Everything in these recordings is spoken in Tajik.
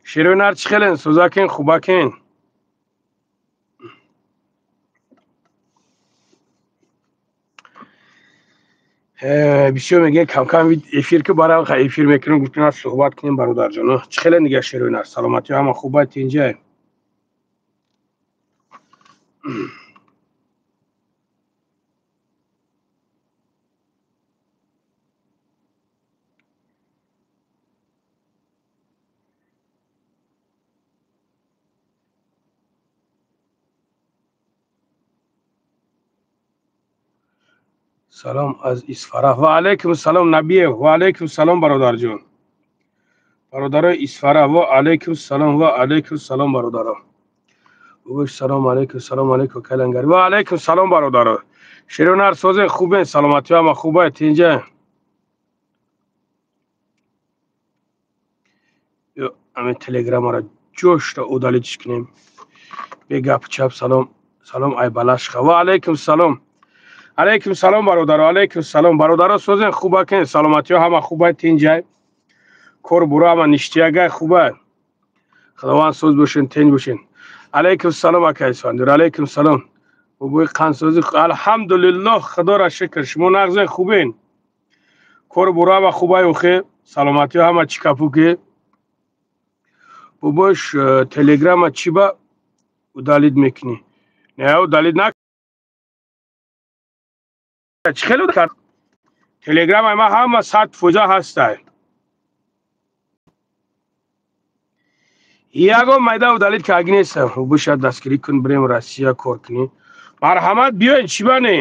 Шерои нар чӣ хелен, сӯзакен, хубакен? Бисёр мегӯяд камкам эфир ки барам эфир мекунем, гуфтем суҳбат кунем бародарҷоно. Чӣ хеле дига шерои нар, саломатӣ ҳама хуба, тинҷай? Салом аз Исфара. Ва алайкум салом Набиев, ва алайкум салом бародарҷон. Бародарои Исфара, ва алайкум салом, ва алайкум салом бародаро. Салом алайкум, салом алайкум калангари. Ва алайкум салом бародаро. Шеронар созен, хубен, саломатӣ ҳама хуба, тинҷа? Ами телеграммаро ҷошта удалить кунем. Бе гап чап. Салом, салом ай Балашха. Ва алайкум салом. Алайкум салом бародаро, алайкум салом бародаро, созен, хубакен, саломатиҳо ҳама хуба, тинҷай? Кор буро ҳама ништиягай, хуба? Худованд соз бошен, тинҷ бошен. Алайкум салом акай Исфандиёр, алайкум салом. Бобои қандсозӣ, алҳамдулиллоҳ, худоро шукр. Шумо нағзен, хубен? Кор буро ҳама хубай охе, саломатиҳо ҳама чикапуке? Бобош, телеграма чӣ ба удалить мекунӣ? Не, удалить на чӣ хеле кард? Телеграмаи ман ҳама 100% ҳастай. Ягон майда удалить карги нестам. Бошад дастгирӣ кун, бирем Россия кор кунӣ. Марҳамат биёен, чӣ ба не?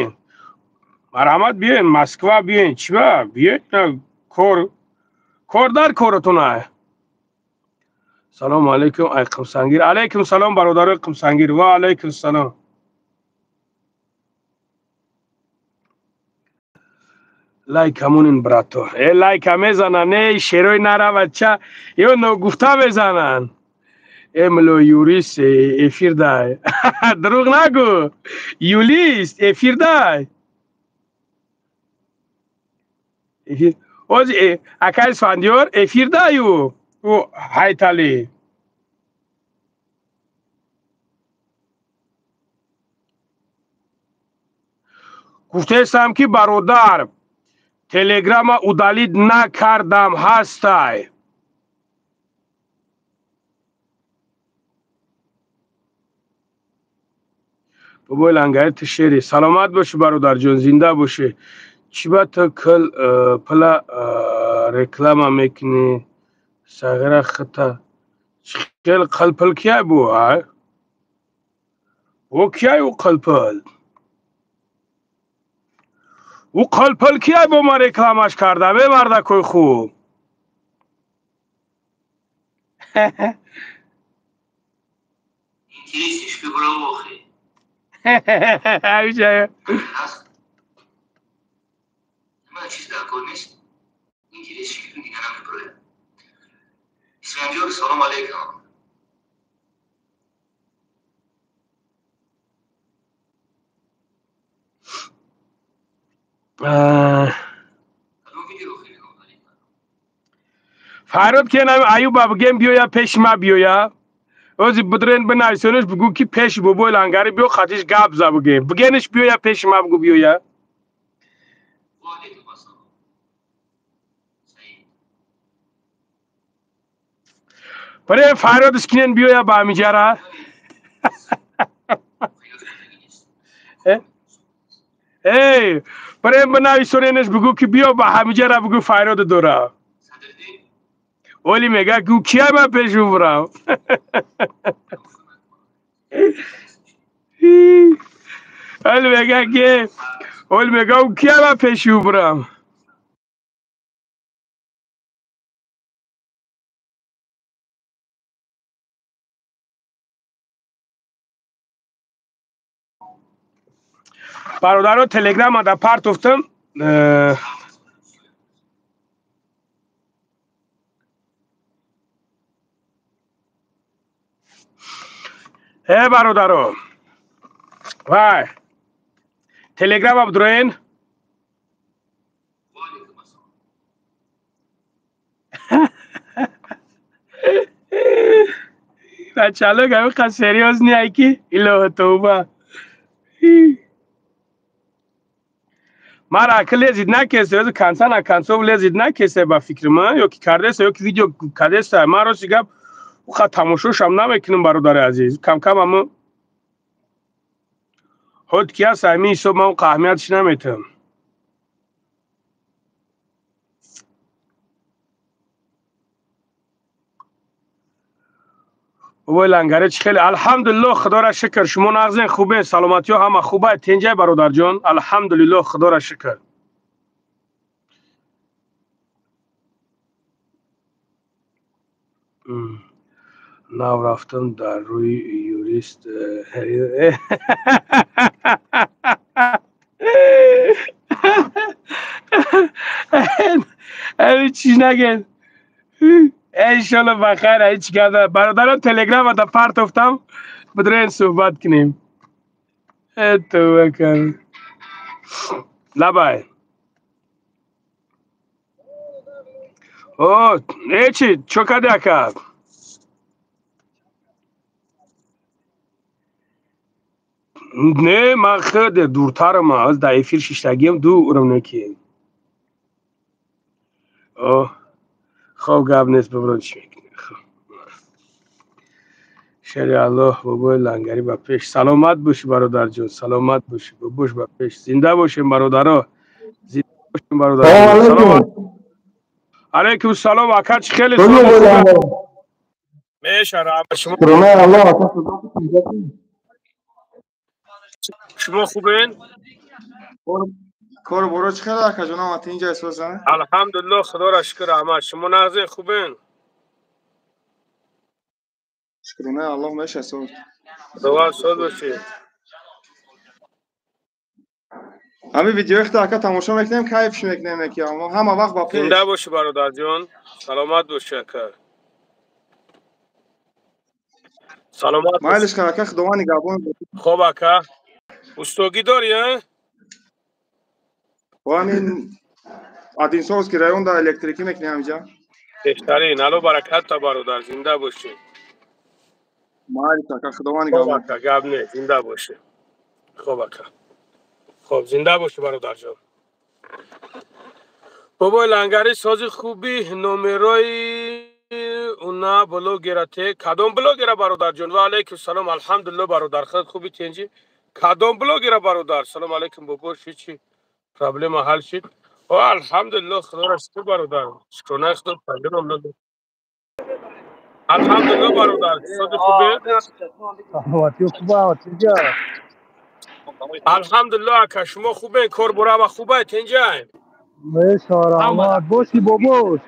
Марҳамат биёен, Москва биёен, чӣ ба? Биёен, кор кор дар коротон ай. Салому алайкум ай Қумсангир. Алайкум салом бародарои Қумсангир. Ва алайкум салом. Лайк ҳамонин брато. Э лайка мезанан, э шерои нара бача, ё ногуфта мезанан. Э мло юрист эфир дай. Дурӯғ нагӯ. Юлист эфир дай. Эфир. Ози акай Исфандиёр эфир даю. Ӯ Ҳайталӣ. Гуфтаестам ки бародар, телеграма удалить накардам, ҳастай. Бобои лангари ту шери. Саломат бошӣ бародарҷон, зинда бошӣ. Чӣ ба ту кл пила реклама мекунӣ? Сағира хита. Хел қилпил кияй бу, а? Ӯ кияй ӯ қилпил? Ӯ қилпил кияй бо ман рекламаш кардам, э мардакои хуб? Интересиш бибурам охи. Ман чиз дар кор нест. Интересиш дига намебуроям. Исфандиёр, салом алейкум. Фарод ки Аюба бигем биёя пеши ма биёя. Ози будрен бинависонаш бигӯ ки пеши бобои лангари биё, хатиш гап за бигем. Бигенаш биёя пеши ма бигӯ биёя. Баре фарёдш кинен биёя ба ҳамиҷара. Эй, барем бинависоненаш бигӯ ки биё ба ҳамиҷара бигӯ фарёд дора. Оли мега ки кия ман пешу бурам. Оли мега ки оли мега кия ман пешу бурам. Бародаро, телеграма да партофтам. Э бародаро, вай телеграма бидроен. Качалок ҳамин серьёз не ки илоҳ тавба. Мара ака лезид накесе, ӯзи конца на концов лезид накесе ба фикри ман, ё ки кардеса, ё ки видео кардеса. Ман рости гап уха тамошошам намекунам, бародари азиз. Камкам ама ҳод ки аст, ҳамин ҳисоб ман уқа аҳамиятш наметиҳам. Бобои Лангаре чӣ хеле? Алҳамдулиллоҳ, худоро шукр. Шумо нағзен, хубе, саломатиҳо ҳама хуба, тенҷай бародарҷон. Алҳамдулиллоҳ, худоро шукр. Нав рафтам дар рӯи юрист. Чиз наген. Иншолло бахайр, ҳеҷ гап. Бародарон, телеграма да партофтам, бидроен суҳбат кунем. Тавба кар. Лабай. О, эчи, чо кади ака? Не, ман худ дуртарам, аз дар эфир шиштагиам дурам неки. О, хоб гап нест, биброн чӣ мекунӣ. Шери Аллоҳ, бобои Лангари ба пеш. Саломат бошӣ бародарҷон, саломат бошӣ, бобош ба пеш. Зинда бошем бародаро. Зинда бошем бародаро. Алейкум салом ака, чӣ хеле мешара шумо? Шумо хубен? Кор боро чӣ хеле ака ҷонам, ат инҷа эҳсоса? Алҳамдулиллоҳ, худоро шукр, раҳмат. Шумо нағзе, хубен? Шукрона Аллоҳ меша соз. Худованд соз бошӣ. Ҳамин видеои худо ака тамошо мекунем, кайфш мекунем яки ҳама вақт ба пеш. Зинда бошӣ бародарҷон, саломат бошӣ ака. Саломат. Майлиш ака, худованд нигаҳбон. Хоб ака. Устогӣ дорӣ, а? Ҳамин Одинцовский район да электрикӣ мекунем ҳаминҷа. Беҳтарин, Алло баракат та бародар, зинда бошӣ. Майлиш ака, худованд нигаҳбон. Ака, гап не, зинда бошӣ. Хоб ака. Хоб, зинда бошӣ бародарҷон. Бобои Лангари сози хуби номерои уна блогера те кадом блогера бародарҷон? Ва алайкум салом, алҳамдулиллоҳ бародар, худ хуби тенҷи. Кадом блогера бародар? Салом алайкум бобош, ҳечи проблема ҳал шид? О, алҳамдулиллоҳ, худоро шукр бародар. Шукрона худо, проблема надорам. Алҳамдулиллоҳ бародар, сози хубе? Саломатӣ хуба, тинҷа. Алҳамдулиллоҳ ака, шумо хубе? Кор бурава хубе, тинҷай? Меша раҳмат. Боши бобош.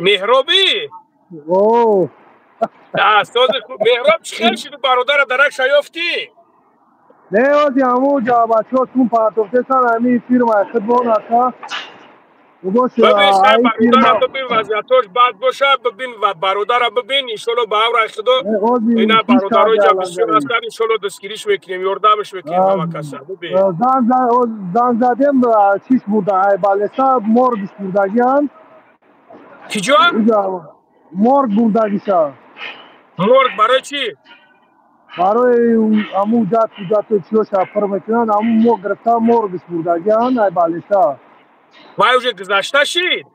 Меҳробӣ? О. Сози хуб. Меҳроб чӣ хел шуд бародара дарак шаёфтӣ? Не, ози ҳамун ҷа бачаҳо тун партофтесан ҳамин фирма хидмон ака. Бародара бибин, вазъиятош бад боша, бибин ва бародара бибин, иншолло ба амри худо ина бародарои ҷа бисёр ҳастанд, иншолло дастгириш мекунем, ёрдамш мекунем ҳама каса. Бибин. Зан задем, чиш бурда, ай балеса моргиш бурдагианд. Киҷо? Морг бурдагиша. Морг барои чӣ? Барои ҳамун ҷат ҳуҷҷату чиёша пур мекунанд, ҳамун мо гирифта моргиш бурдагианд, ай балеса. Вай уже гузашта шид?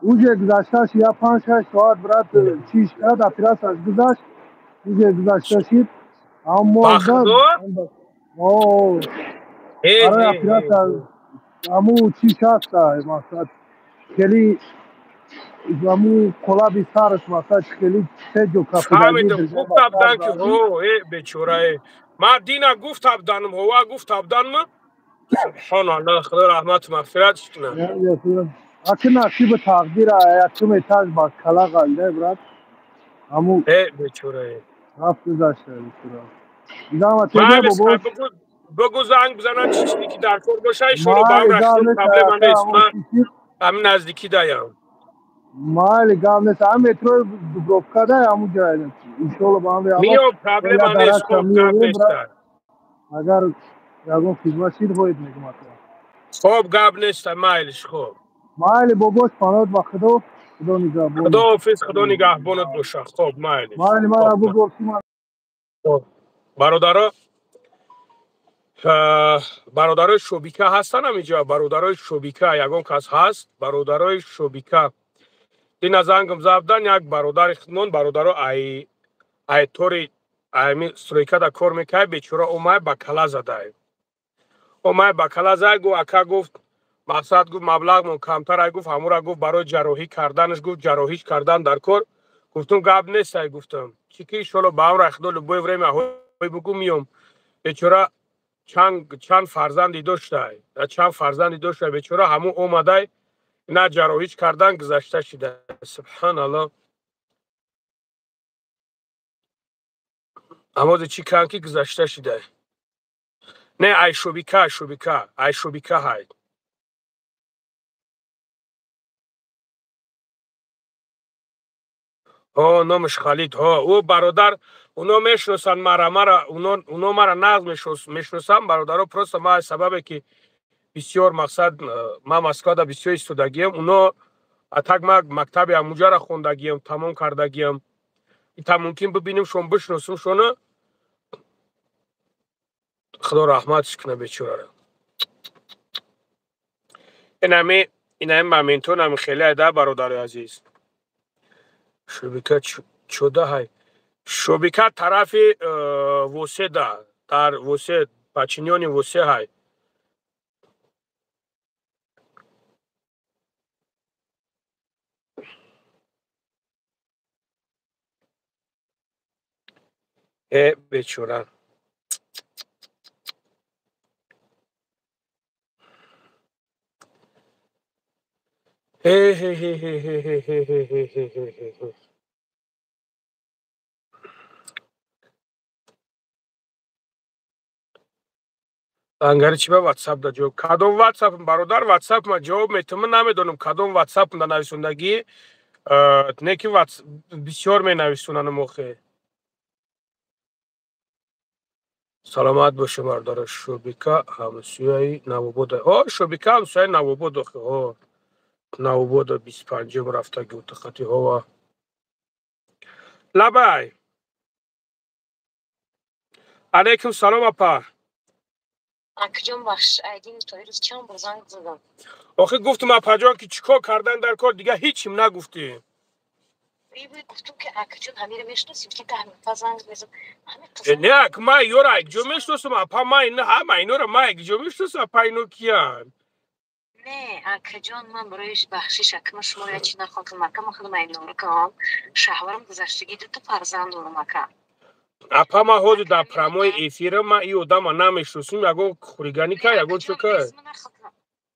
Уже гузашта шид, я 5-6 соат брат чиш кард, операцияш гузашт, уже гузашта шид. Ҳамун морг. Барои операция ҳамун чиш ҳаста, мақсад хеле ҳамун қолаби сараш мақсад хеле се ҷо кафидаги. Гуфтабдан ки ҳо, э бечорае. Ман дина гуфтабданам, ҳова гуфтабданма. Субҳоналлоҳ, худо раҳмату мағфиратш кунад. Аки насиби тақдир, якум этаж ба кала қалде брат. Ҳамун э бечорае. Рафт гузашта бечора. Дидам бобо. Бигӯ занг бизананд, чӣ чизе ки дар кор боша, иншолло ба амри худо проблема нест. Ман ҳамин наздикӣ даям. Майли, гап нест. Ҳамин метрои Дубровка да ҳамун ҷай. Иншолло ба амри Аллоҳ. Миём, проблема нест, хоб гап нест. Агар ягон хизмат шид бояд мегум ака. Хоб гап нест, майлиш хоб. Майли бобош, паноҳ ба худо. Худо нигаҳбон. Худоҳофиз, Худо нигаҳбонат боша. Хоб, майли. Майли, ман абу гуфтум. Бародаро, бародарои Шобика ҳастан ҳаминҷа? Бародарои Шобика ягон кас ҳаст? Бародарои Шобика. Дина зангам забдан як бародари худмон, бародаро ай тори ами стройкада кор мекард, бечора омай ба кала задай. Омай ба кала зай, гуфт ака, гуфт мақсад, гуфт маблағмон камтар ай, гуфт ҳамура, гуфт барои ҷарроҳӣ карданаш, гуфт ҷарроҳиш кардан дар кор. Гуфтум гап нест ай, гуфтам. Чӣ ки иншолло ба амри Худо любое время ҳой бугу миём. Бечора чанд фарзанди доштай, чанд фарзанди доштай, бечора ҳамун омадай на ҷарроҳиш кардан гузашта шида. Субҳаналло. Амози чӣ кан ки гузашта шида. Не, ай Шобика, Шобика, ай Шобика ҳай. Ҳо, номаш Халид. Ҳо, ӯ бародар, уно мешиносанд мара, мара, уно мара нағз мешиносанд, бародаро, просто ма сабабе ки бисёр мақсад ма Москвада бисёр истодагиям, уно атак ма мактаби амуҷара хондагиям, тамом кардагиям. Ита мумкин бибинем шон, бишиносум шона. Худо раҳматш куна бечорара. Инами инами моментон ами хеле айда, бародари азиз. Шобика чода ҳай. Шобика тарафи Воседа, дар Восе, подчинёни Восе ҳай. Э, бечора. Э хе хе хе хе хе хе хе хе хе хе хе хе. Ангари чӣ ба ватсап да ҷавоб? Кадом ватсап, бародар, ватсап ма ҷавоб метам, ман намедонам кадом ватсап да нависондагӣ, не ки бисёр менависонанам охе. Саломат боше, бародаро. Шобика ҳамсӯяи Навобода. О, Шобика ҳамсӯяи Навобод охе. О, Навобода 25-ум рафтаги утахати ҳова. Лабай. Алейкум салом, апа. Акаҷон, бахш, айдин то ирӯз чанд бор занг задам. Охи гуфтум, апаҷон, ки чӣ кор кардан дар кор, дига ҳичим нагуфтӣ. Гуфтум ки акаҷон ҳамира мешиносим, ки 10 минута занг мезам. Не, ак ма ёра якҷо мешиносам, апа, ма ина ҳама инора ма якҷо мешиносам, апа, ино киян? Не, акаҷон, ман барои бахшиш, ака, ман шуморо як чи нахоҳам, ака, ман худам айноракам, шаҳварам гузаштагӣ, дута фарзанд дорам, ака. Апа, ма ҳозир дар прямой эфира, ма и одама намешиносум, ягон хулиганика, ягон чӯка.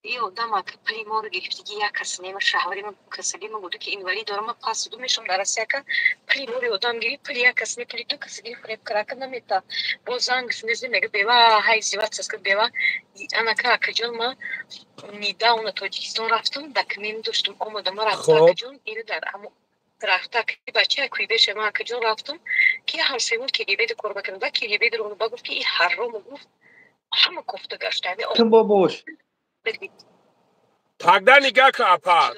И одам, ака, пули моро гирифтагӣ, як кас не, ма шаҳвари ма касалӣ ма буду ки инвалид дорам, ма пас ду мешам дар Россия, ака, пули мори одам гирифт, пули як кас не, пули ду кас гирифт, фиреб кард, ака, намета. Боз занг мезанем, мега бева ҳай издеваться кард, бева анака. Акаҷон, ма недавно Тоҷикистон рафтам, документ доштам, омадам, ма рафтам, акаҷон, ира дар рафта бача куйбеша, ма, акаҷон, рафтам ки ҳамсоямон КГБ кор мекунад, ба КГБ ба гуфт ки и ҳарому, гуфт, ҳама кофта гашта. Бобош. Тогда нигаҳ кун, апа,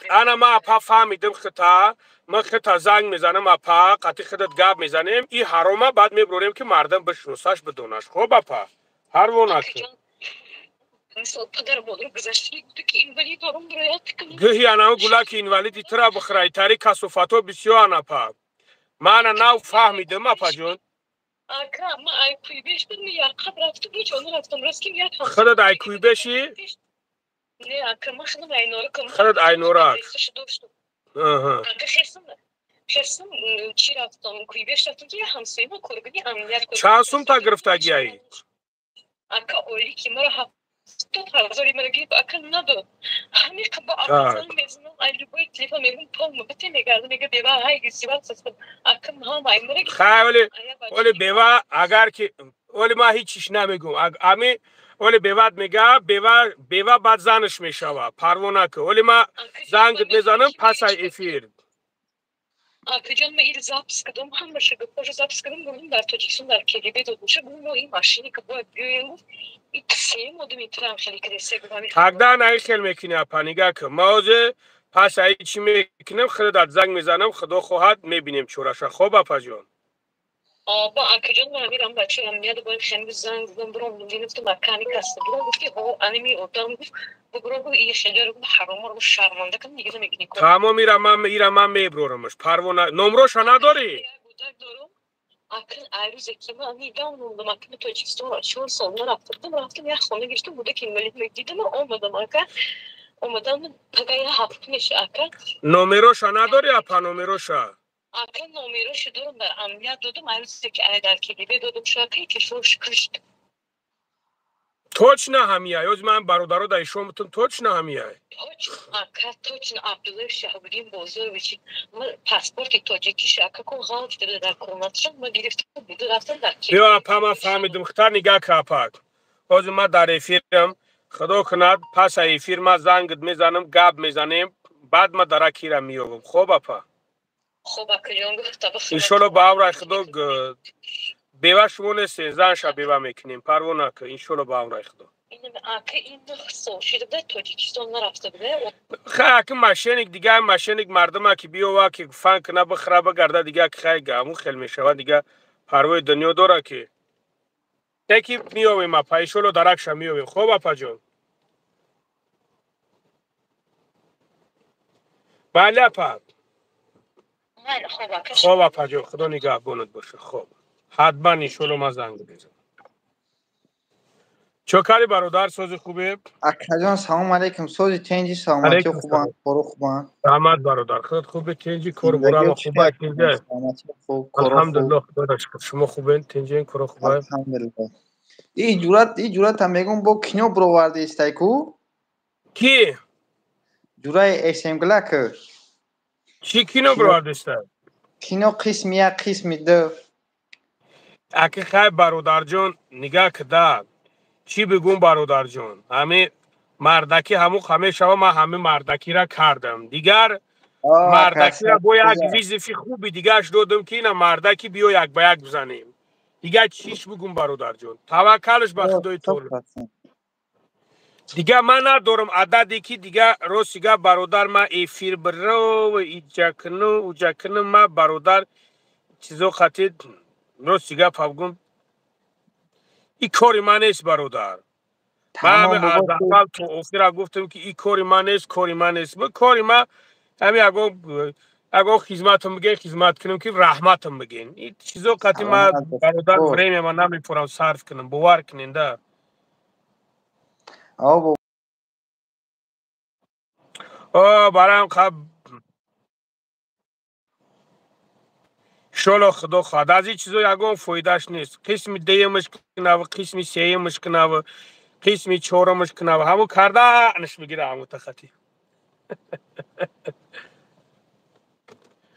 ана ма, апа, фаҳмидим хита, ма хита занг мезанам, апа, қатъи худат гап мезанем, и ҳарома баъд мебурем ки мардам бишиносаш, бидонаш. Хоб, апа, ҳарво накун. Гӯҳи анао гулаки инвалиди тура бихӯра, итари касофатҳо бисёран, апа. Мана нав фаҳмидим, апаҷон. Ака, ма ай куйбеш будам, яқаб рафту буҷон рафтам, рост ки як Худат ай куйбеши? Не, ака, ма худам айноракам. Худат айнорак. Ака, херсам, херсам, чӣ рафтам, куйбеш рафтам ки ҳамсоя ма коргани амният. Чанд сум та гирифтагиай? Ака, оли ки маро 70 000 маро гирифт, ака, надод. Ҳамин бо занг мезанам, ай любой телефон мегум, пол бите мегардам, мега бева ҳай издеваться, ака, ҳама ай мара. Хай, оли оли бева, агар ки оли ма ҳеҷ чиш намегум, ами оли беват мега, бева, бева баъд занаш мешава, парво накун, оли ма зангт мезанам пас ай эфир. Акаҷон, ма ир запись кардам, ҳамаша гапҳоша запись кардам, бурдум дар Тоҷикистон дар КГБ дод боша, гуфт мо ин машине ки бояд биёем, гуфт и сеюм одами турам хеле кадесе, гуфт ҳамин. Тогда наи хел мекунӣ, апа, нигаҳ кун, ма ҳозир Пас ай чӣ мекунем, худат занг мезанам, худо хоҳад мебинем чораша. Хоб апаҷон. Бо акаҷон, ман ҳамирам бачаи амният боем, хеле занг задам, буром гирифтам, акани каста буром, гуфт ки о аними одам, гуфт бубуро, гуфт и хеле ҳаромро шарманда кам дига намекунӣ. Тамом, ира ман меброрамаш. Парво номроша надорӣ? Акн айрӯзе ки ман нидам мондам, акн Тоҷикистон 4 сол нарафта будам, рафтам, як хона гирифтам, буда ки инвалид дидам, омадам, ака, омадам, пага я ҳафт меша, ака. Номероша надорӣ, апа, номероша? Ака, номероша дорам, дар амният додам, айрӯзе ки ай дар КГБ додам, шака телефонш кушт. Точно ҳамияй? Ҳози ман бародаро дар ишон бутум, точно ҳамияй? Точно, ака, точно. Абдуллаев Шаҳобиддин Бозорович, паспорти тоҷикиш, ака, ко ғалт дида дар комнаташон, ма гирифтам, буду рафтам дар Биё, апа, ман фаҳмидим. Хитар нигаҳ ка, апак, ҳозир ман дар эфирам, худо кунад, пас аз эфир ман зангат мезанам, гап мезанем, баъд ман даракира меёбам. Хоб, апа? Хоб, акаҷон, гуфта. Иншолло, ба амраи худо бева шумо нестен, занша бева мекунем, парво нака, иншолло, ба амраи худо. Ака, ин 9 сол шида буда, Тоҷикистон нарафта буда. Хай, аки мошенник дига, мошенник мардума ки биёва, ки фан куна, бихӯра, бигарда, дига ки хай ҳамун хел мешавад, дига парвои дунё дора ки яки меёвем, апа, иншолло, даракша меёвем. Хоб, апаҷон? Бале, апа. Хоб, апаҷон, худо нигаҳбонат боша. Хоб, ҳатман, иншолло, ман занг мезанам. Чо кари, бародар, сози, хубе? Акаҷон, салом алейкум, сози, тенҷи, саломатӣ, хубан, кору хубан? Раҳмат, бародар, худат хубе, тенҷи, кору борама хуба, тенҷа? Алҳамдулиллоҳ, худоро шукр. Шумо хубен, тенҷен, коро хуба? Алҳамдулиллоҳ. И ҷурат, и ҷуратам мегум, бо кино бироварди истай ку? Ки? Ҷураи смглак. Чӣ кино бировардиста? Кино қисми як, қисми ду. Аки, хай, бародарҷон, нигаҳ кида, чӣ бигум, бародарҷон, ҳами мардакӣ ҳамун ҳамешава, ман ҳами мардакира кардам, дигар мардакира бо як вызов и хуби дигааш додам, ки ина мардаки биё, як ба як бизанем. Дигар чиш бигум, бародарҷон, таваккалш ба худои таоло, дига ман надорам ададе ки дига, рости гап, бародар, ман эфир биров иҷакну уҷакну, ман, бародар, чизо хати, рости гап бигум, и кори ман нест, бародар. Ман аз аввал то охира гуфтам, ки и кори ман нест, кори ман нест. Кори ман ҳами ягон хизматам биген, хизмат кунем, ки раҳматам биген. И чизо қати ман, бародар, время ман намепурам сарф кунам, бовар кунен да. О, барам хаб, иншолло, худо хоҳад, аз ин чизо ягон фоидааш нест. Қисми дуюмаш кунав, қисми сеюмаш кунав, қисми чорумаш кунав, ҳамун карданаш мегира, ҳамун тахати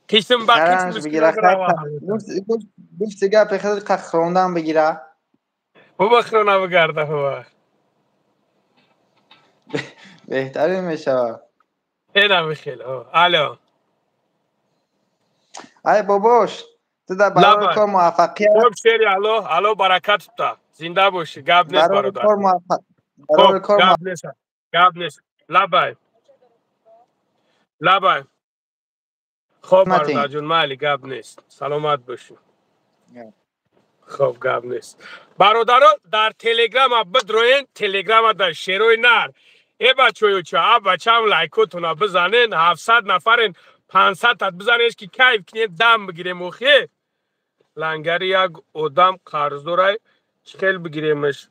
қисм ба қисм. Гуфти гапи хрондан бигира. Буба, хрона бигарда, ҳува. Беҳтарин мешавад. Инами хел. Алло. Ай бобош, ту дар барои кор муваффақият. Хоб, шери алло, алло баракат тута, зинда бошӣ, гап нест, бародар. Гап нест, гап нест, лабай, лабай. Хоб, бародарҷон, майли, гап нест, саломат бошӣ. Хоб, гап нест, бародаро, дар телеграма бидроен, телеграма дар шерои нар. Э бачоюча, а бачам, лайкотона бизанен, 700 нафарен, 500 бизанеш, ки кайф кунем, дам бигирем. Охе, лангари як одам қарздорай, чӣ хел бигиремаш?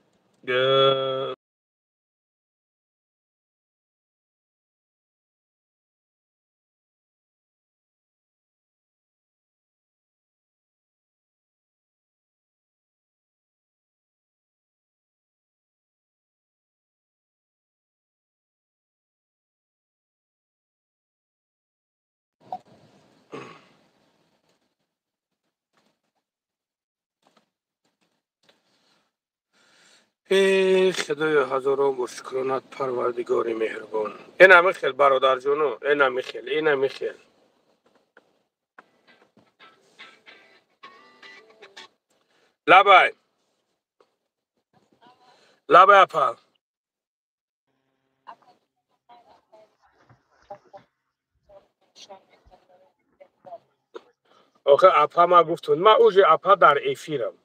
Э худоё, ҳазорон бор шукронат, парвардигори меҳрубон. Инами хел, бародарҷоно, инами хел, инами хел. Лабай, лабай, апа. Охе апа ма гуфтум, ма уже апа дар эфирам.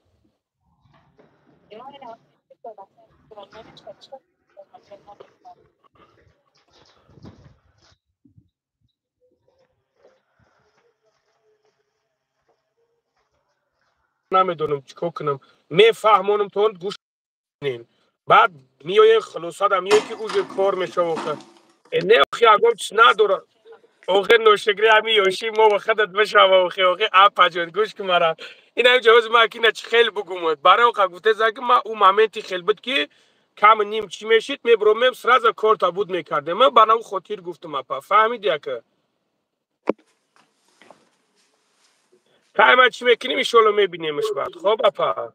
Намедонам чӣ кор кунам. Мефаҳмонам то гӯш кунем. Баъд меоем хулосада меоем ки уже кор мешава охе. Не охи ягон чиз надора. Охе ношукри ҳами ёши мо ба худат бишава охе охе апаҷон гӯш кун мара. Ин ҳам ҷавози ма ки на чӣ хел бугум. Барои оқа гуфтеза ки ма ӯ моменти хел буд ки кам ним чӣ мешид мебромем сразу корта буд мекардем. Ман ба наву хотир гуфтам апа. Фаҳмиди ака? Кай ма чӣ мекунем иншоалло мебинемш баъд. Хоб апа.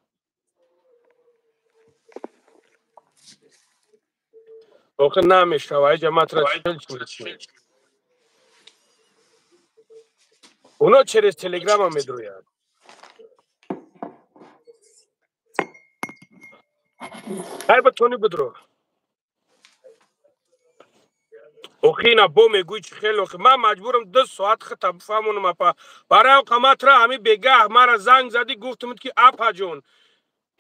Охе намешава иҷа матра чӣ мекунем. Оно через телеграма медрояд. Ай ба тони бидро. Охи ина бо мегӯй чӣ хел охи. Ман маҷбурам 2 соат хита бифаҳмонам апа. Барои қаматра ҳами бегаҳ мара занг задӣ гуфтамд ки апаҷон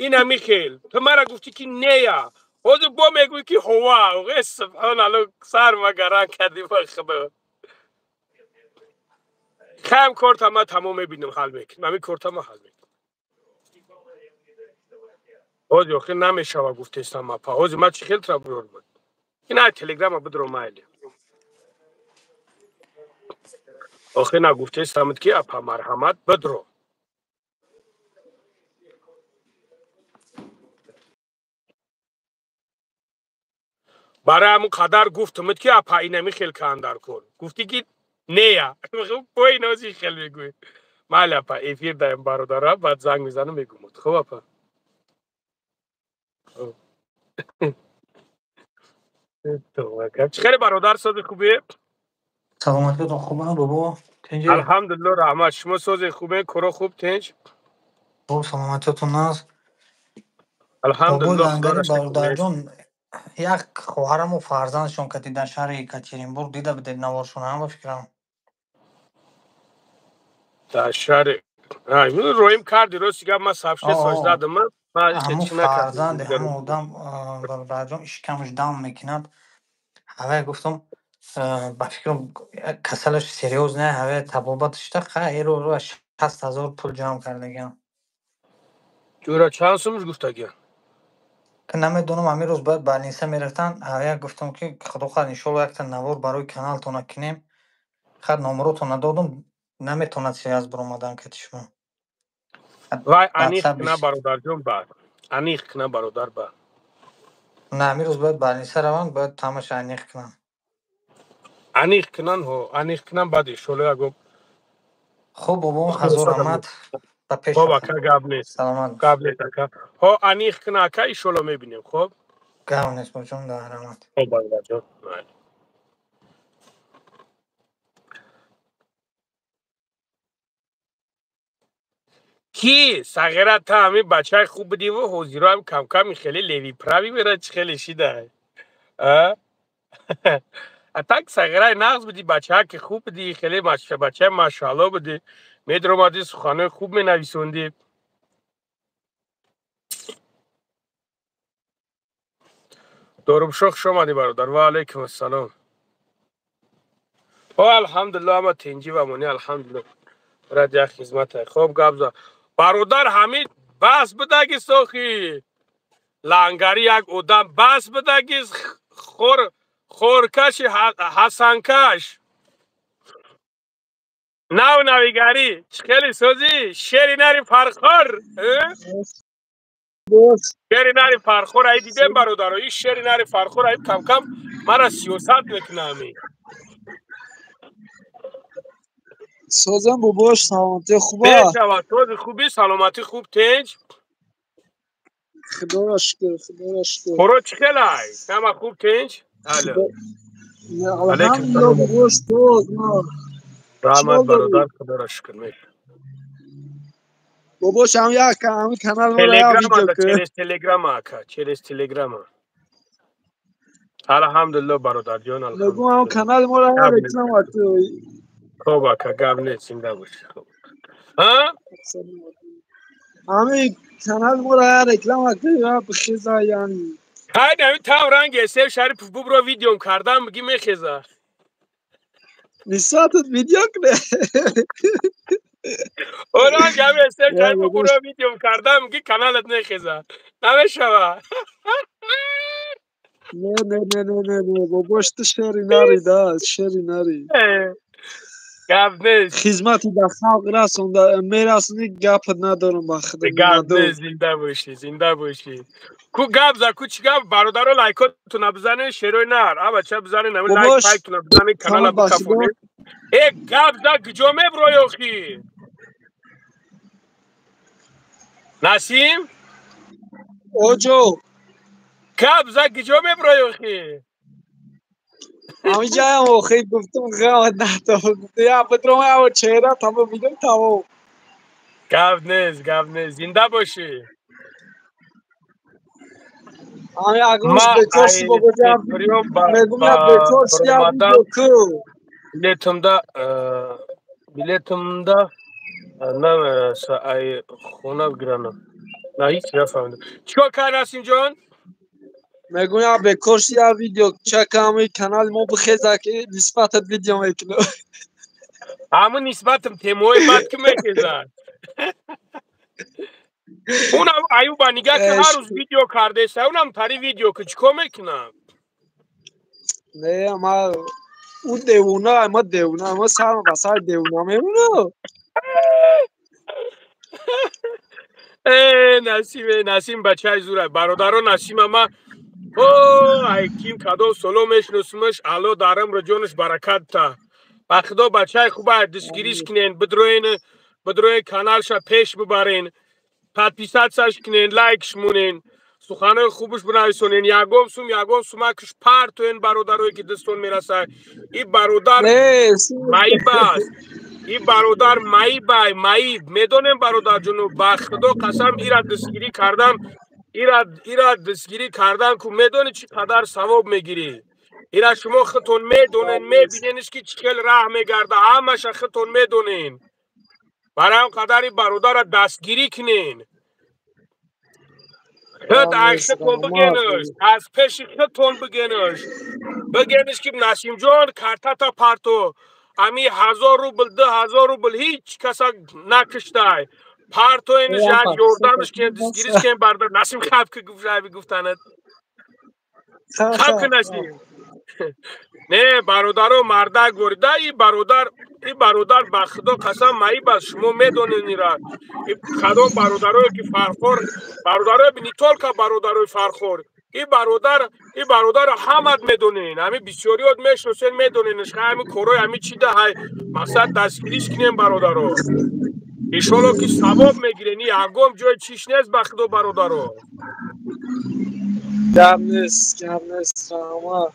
ин ҳами хел. Ту мара гуфтӣ ки нея. Ҳозир бо мегӯй ки ҳова. Охе субҳоналло сар магаран кардӣ ба худо. Кам корта ма тамом мебинам ҳал мекунам. Ҳами корта ма ҳал мекунам. Ҳозир охи намешава гуфтестам апа. Ҳозир ма чӣ хел тра биёрам? Ина телеграма бидро майли. Охи на гуфтестамд ки апа марҳамат бидро. Барои ҳамун қадар гуфтамд ки апа инами хел каандар кор. Гуфтӣ ки нея. Пой нози хел мегӯй. Майли апа эфир даем бародара, баъд занг мезанам мегӯм. Хоб апа. Чӣ хеле бародар сози хубе? Саломатиатон хуб бобо? Тинҷ? Алҳамдулилло раҳмат. Шумо сози хубе? Коро хуб тинҷ? Хуб саломатиатон аст. Алҳамдулилло. Лангари бародарҷон як хоҳараму фарзандшон кати дар шаҳри Екатеринбург дида будед наворшон ҳам ба фикрам. Дар шаҳри роим карди рости гап ман сабше соз дадам ман ҳамун фарзанди ҳамун одам бародарҷон ишкамаш дам мекунад. Ҳавай гуфтам ба фикрам касалаш серьёз не, ҳавай табобат шуда хайр 60 000 пул ҷамъ кардагиам. Ҷура чанд сумаш гуфтагиам? Ки намедонам ҳамин рӯз бояд больница мерафтан. Ҳавай гуфтам ки худо хоҳад иншоалло якта навор барои каналтона кинем. Хат номеротона додам, наметавонад связь баромадан кати шумо. Вай аниқ кна бародарҷон ба. Аниқ кна бародар ба. На ҳамин рӯз бояд больница раванд, бояд ҳамаша аниқ кунанд. Аниқ кунанд ҳо, аниқ кунанд баъд иншоалло ягон. Хуб бобо, ҳазор раҳмат. Ба пеш. Хоб ака гап нест. Саломат. Гап нест ака. Ҳо аниқ кна ака иншоалло мебинем, хоб? Гап нест бобоҷон, да раҳмат. Хоб бародарҷон. Ки сағира та ҳами бачаи хуб будиву ҳозиро ҳам камками хеле леви прави мера чӣ хеле шида. А так сағираи нағз буди, бачаа ки хуб буди, хеле бачаи машаалло буди. Медромадӣ суханҳои хуб менависондӣ. Дорубшо хуш омадӣ бародар. Ва алайкум ассалом. О алҳамдулилло ҳама тинҷӣ ва амонӣ алҳамдулилло. Брат як хизмате. Хоб гап зад. Бародар ҳамид бас будаги сохи. Лангари як одам бас будаги хор хоркаши ҳасанкаш. Нав навигарӣ чӣ хеле созӣ? Шери нари фархор. Шери нари фархор ай дидем бародаро. Ин шери нари фархор ай камкам мара сиёсат мекунам. Созам бобош саломатӣ хуба. Бешава сози хуби саломатӣ хуб тинҷ. Худоро шукр, худоро шукр. Хоро чӣ хелай? Ҳама хуб тинҷ? Алло. Алҳамдулилло бобош соз. Раҳмат бародар, худоро шукр. Бобош ҳам як ҳами канал моро як видео кун. Через телеграма ака, через телеграма. Алҳамдулилло бародарҷон, алҳамдулилло. Мегӯям канали моро як реклама кун. Хоб ака, гап нест, зинда бошӣ. Хоб. А? Ҳами канал моро реклама кунӣ, бихеза яъни. Ҳай нами там ранг Эсев Шарипов бубро видеом кардам, миги мехеза. Нисбатат видео кунӣ. О ранг ҳами Эсев Шарипов бубро видеом кардам, миги каналат мехеза. Намешава. Не, не, не, не, не, не, бобош ту шери нари, да, шери нари. Гап нест. Хизмати ба халқ расонда, мерасони гапат надорам ба худо. Гап нест, зинда бошӣ, зинда бошӣ. Ку гап за, ку чӣ гап, бародаро лайкотуна бизанед, шерои нар, а бача бизанед, ҳамин лайк пайтуна бизанед, канала бикафонед. Э, гап за, куҷо меброи охи? Насим? Оҷо. Гап за, куҷо меброи охи? Ҳамиҷаям охи гуфтум ғамат надор. Я бидром я чеҳра тамом бидум тамом. Гап нест, гап нест. Зинда бошӣ. Ҳами агруш бекор ши бобоҷон. Мегум я бекор ши я видео ку. Билетимда билетимда намераса ай хона бигиранам. На ҳеҷ нафаҳмидам. Чикор кард Насимҷон? Мегум я бекор ши я видео чаками канали мо бихеза ки нисбатат видео мекунам. Ҳамун нисбатам темои бад ки мехезад. Унам Аюба нигаҳ ки ҳар рӯз видео кардеса, унам тари видео ки чикор мекунам? Не, ма ӯ девона, ма девона, ма сарма ба сари девона мемонам. Э, Насим, Насим бачаи зура. Бародаро Насима ма о, ай ким кадом соло мешиносумаш, Алло дар умру ҷонаш баракат та. Ба худо бачаи хуба дастгириш кунен, бидроен, бидроен каналша пеш бибарен, подписатсияш кунен, лайкш монен, суханои хубаш бинависонен, ягон сум, ягон сумакш партоен бародарое ки дастон мерасад. И бародар маиб аст. И бародар маибай, маиб. Медонем бародарҷону, ба худо қасам ира дастгирӣ кардан, ира дастгирӣ кардан ку медонӣ чӣ қадар савоб мегирӣ. Ира шумо худтон медонен, мебиненш ки чӣ хел раҳ мегарда, ҳамаша худтон медонен. Барои он қадари бародара дастгирӣ кунен. Худ аз худтон бигенаш, аз пеши худтон бигенаш. Бигенаш ки Насимҷон картата парто. Ами 1000 рубл, 2000 рубл ҳеҷ каса накуштай. Партоенш як ёрдамш кен, дастгириш кен бародар. Насим хаб ки гуфт, гуфтанат. Хаб ки Насим. Не, бародаро мардак ворида, и бародар, и бародар ба худо қасам маиб аст, шумо медонед ира. Кадом бародарое ки Фархор, бародарое не только бародарои Фархор, и бародар, и бародаро ҳамат медонен. Ҳами бисёриёт мешиносен, медоненш, ҳами корои ҳами чи даҳай. Мақсад дастгириш кунем бародаро. Иншолло ки савоб мегирен, ягон ҷои чиш нест ба худо бародаро. Гап нест, гап нест, раҳмат.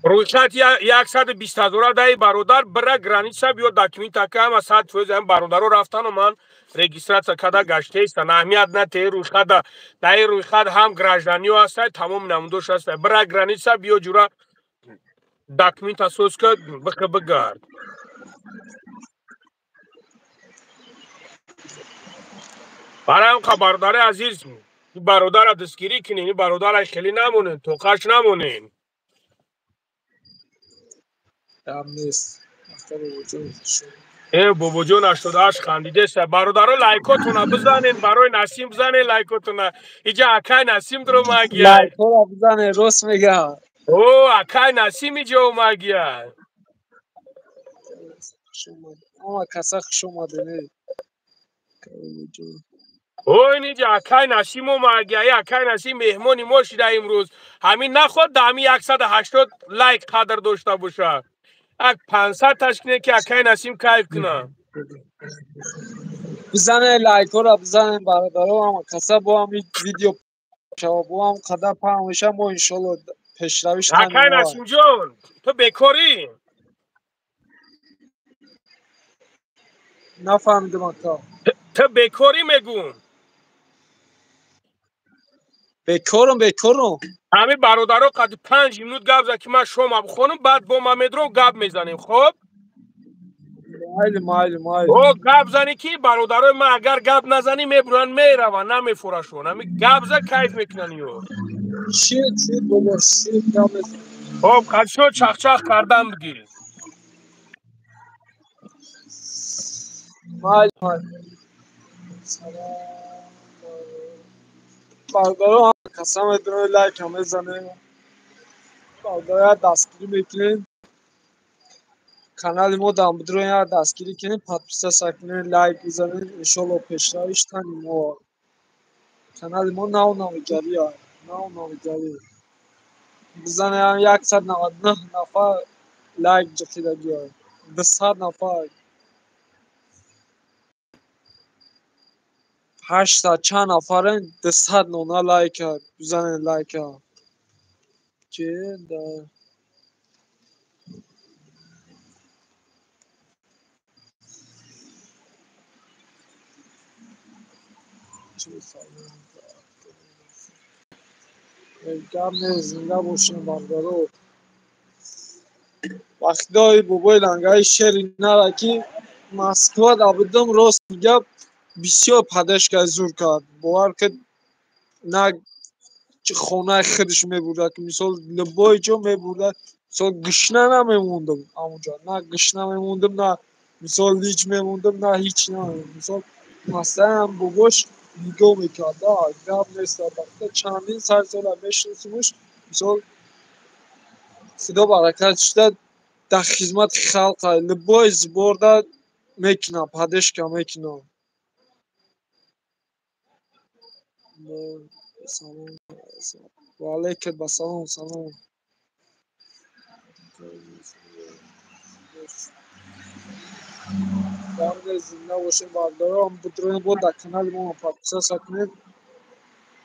Рӯйхат 120 ҳазора даи бародар бира граница биё документа ка ҳама 100% ҳам бародаро рафтану ман регистрация карда гаштаистан. Аҳамият натеҳ рӯйхата. Даи рӯйхат ҳам гражданиё ҳастай, тамоми намудош ҳастай. Бира граница биё ҷура документа соз ка бихе бигард. Барои он қа бародари азиз, бародара дастгирӣ кунем, ин бародара хеле намонен, тоқаш намонен. Гап нест. Э, бобоҷон 88 хандидеса. Бародаро лайкотуна бизанен, барои Насим бизанен лайкотуна. Иҷа акай Насим дромагия. Лайкора бизанен, рост мега. О, акай Насим иҷа омагия. Ама каса хуш омаден. О, ин иҷа акай Насим омагия. Э, акай Насим меҳмони мо шида имрӯз. Ҳамин наход да ҳамин 180 лайк қадр дошта боша. Ак 500 таш кунед ки акай Насим кайф кунад. Бизанед лайкҳоро, бизанед бародаро, ҳама каса бо ҳами видео шава, бо ҳам қадар паҳн меша, мо иншолло пешравиш. Акай Насимҷон, ту бекорӣ? Нафаҳмидам ака. Ту бекорӣ мегӯм? Бекорам, бекорам. Ҳамин бародаро қади 5 минут гап зад ки ман шома бихонам, баъд бо Мамедров гап мезанем, хоб? Майли, майли, майли. О, гап зани ки бародарои ман, агар гап назанӣ мебуранд, мераванд, намефурашон. Ҳами гап за кайф мекунанд ё. Шит, шит бобо, шит гап мезанӣ. Хоб, қачо чахчах кардан бигир. Майли, майли. Салом. Бародаро, ҳама каса медонед, лайка мезанем. Бародаро, дастгирӣ мекунем. Канали мо дар бидроя дастгирӣ кунем, подписаться кунем, лайк бизанем, иншолло пешравиш тани мо. Канали мо нав навигарӣ, нав навигарӣ. Бизанем 199 нафар лайк ҷиқидагиа. 200 нафар. 800 чанд нафарен, 200 нона лайка, бизанем лайка. Ки да гап нест, зинда бошем бародаро. Вақтҳои бобои лангаи шери нара ки Москва да будам, рост гап бисёр падашка зур кард. Бовар кад на хонаи худаш мебурда, ки мисол любой ҷо мебурда, мисол гушна намемондам амонҷо, на гушна мемондам, на мисол лич мемондам, на ҳеч намемондам. Мисол масалан бобош нигоҳ мекард, гап нест, чандин сар сола мешиносимуш, мисол худо баракат шуда дар хизмати халқ любой сборда мекунам, поддержка мекунам. Салом ва алайкум ассалом, салом. Зинда бошем бародарон, бидроем бо дар канали мо подписаться кунед.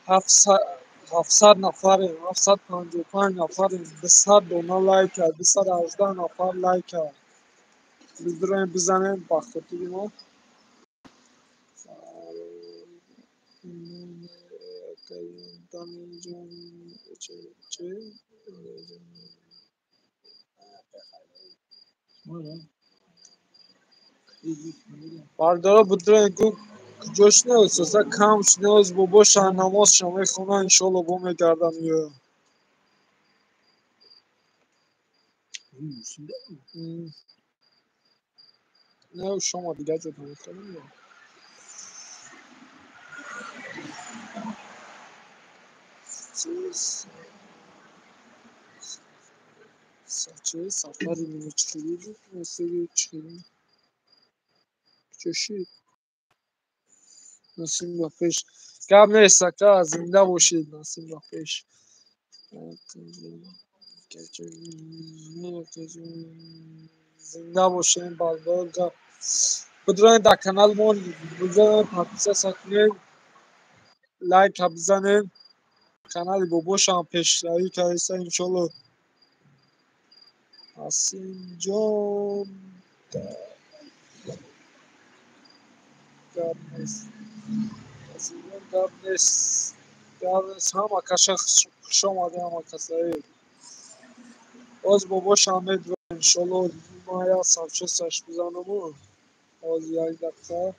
700 нафарем, 755 нафарем, 200 дона лайка, 218 нафар лайка. Бидроем бизанем ба хотири мо. Бародаро, бидроем гу куҷо шинос, аса кам шинос, бобоша намозша мехонад, иншолло бо мегардам ё. Не, шома дигар ҷо мехонем. Чӣ сафари минучхелӣ буд, насиби чхелӣ. Чӯшид. Насим ба пеш. Гап нест, ака, зинда бошед, насим ба пеш. Зинда бошем, бародаро, гап. Бидроем дар канали мо, бизанем, подписаться кунем, лайка бизанем. Канали бобошам пешравӣ кардаиста, иншолло. Асимҷон гап нест, Асимҷон гап нест, гап нест. Ҳама каша хуш омадем, ҳама касаи. Боз бобошам медурам, иншолло. Ман як савчесаш бизанаму. Боз як дақиқа.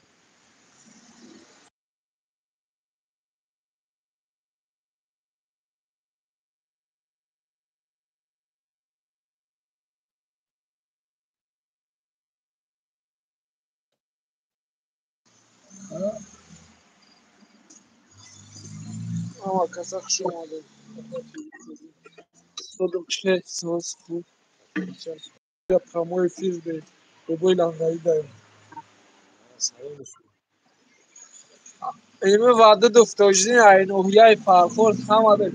Ҳама каса хуш омадем. Устодам чӣ соз хуб. Прямой эфир бобои лангаӣ даем. Ими ваъда дуфтождин ай ноҳияи Фархор ҳамада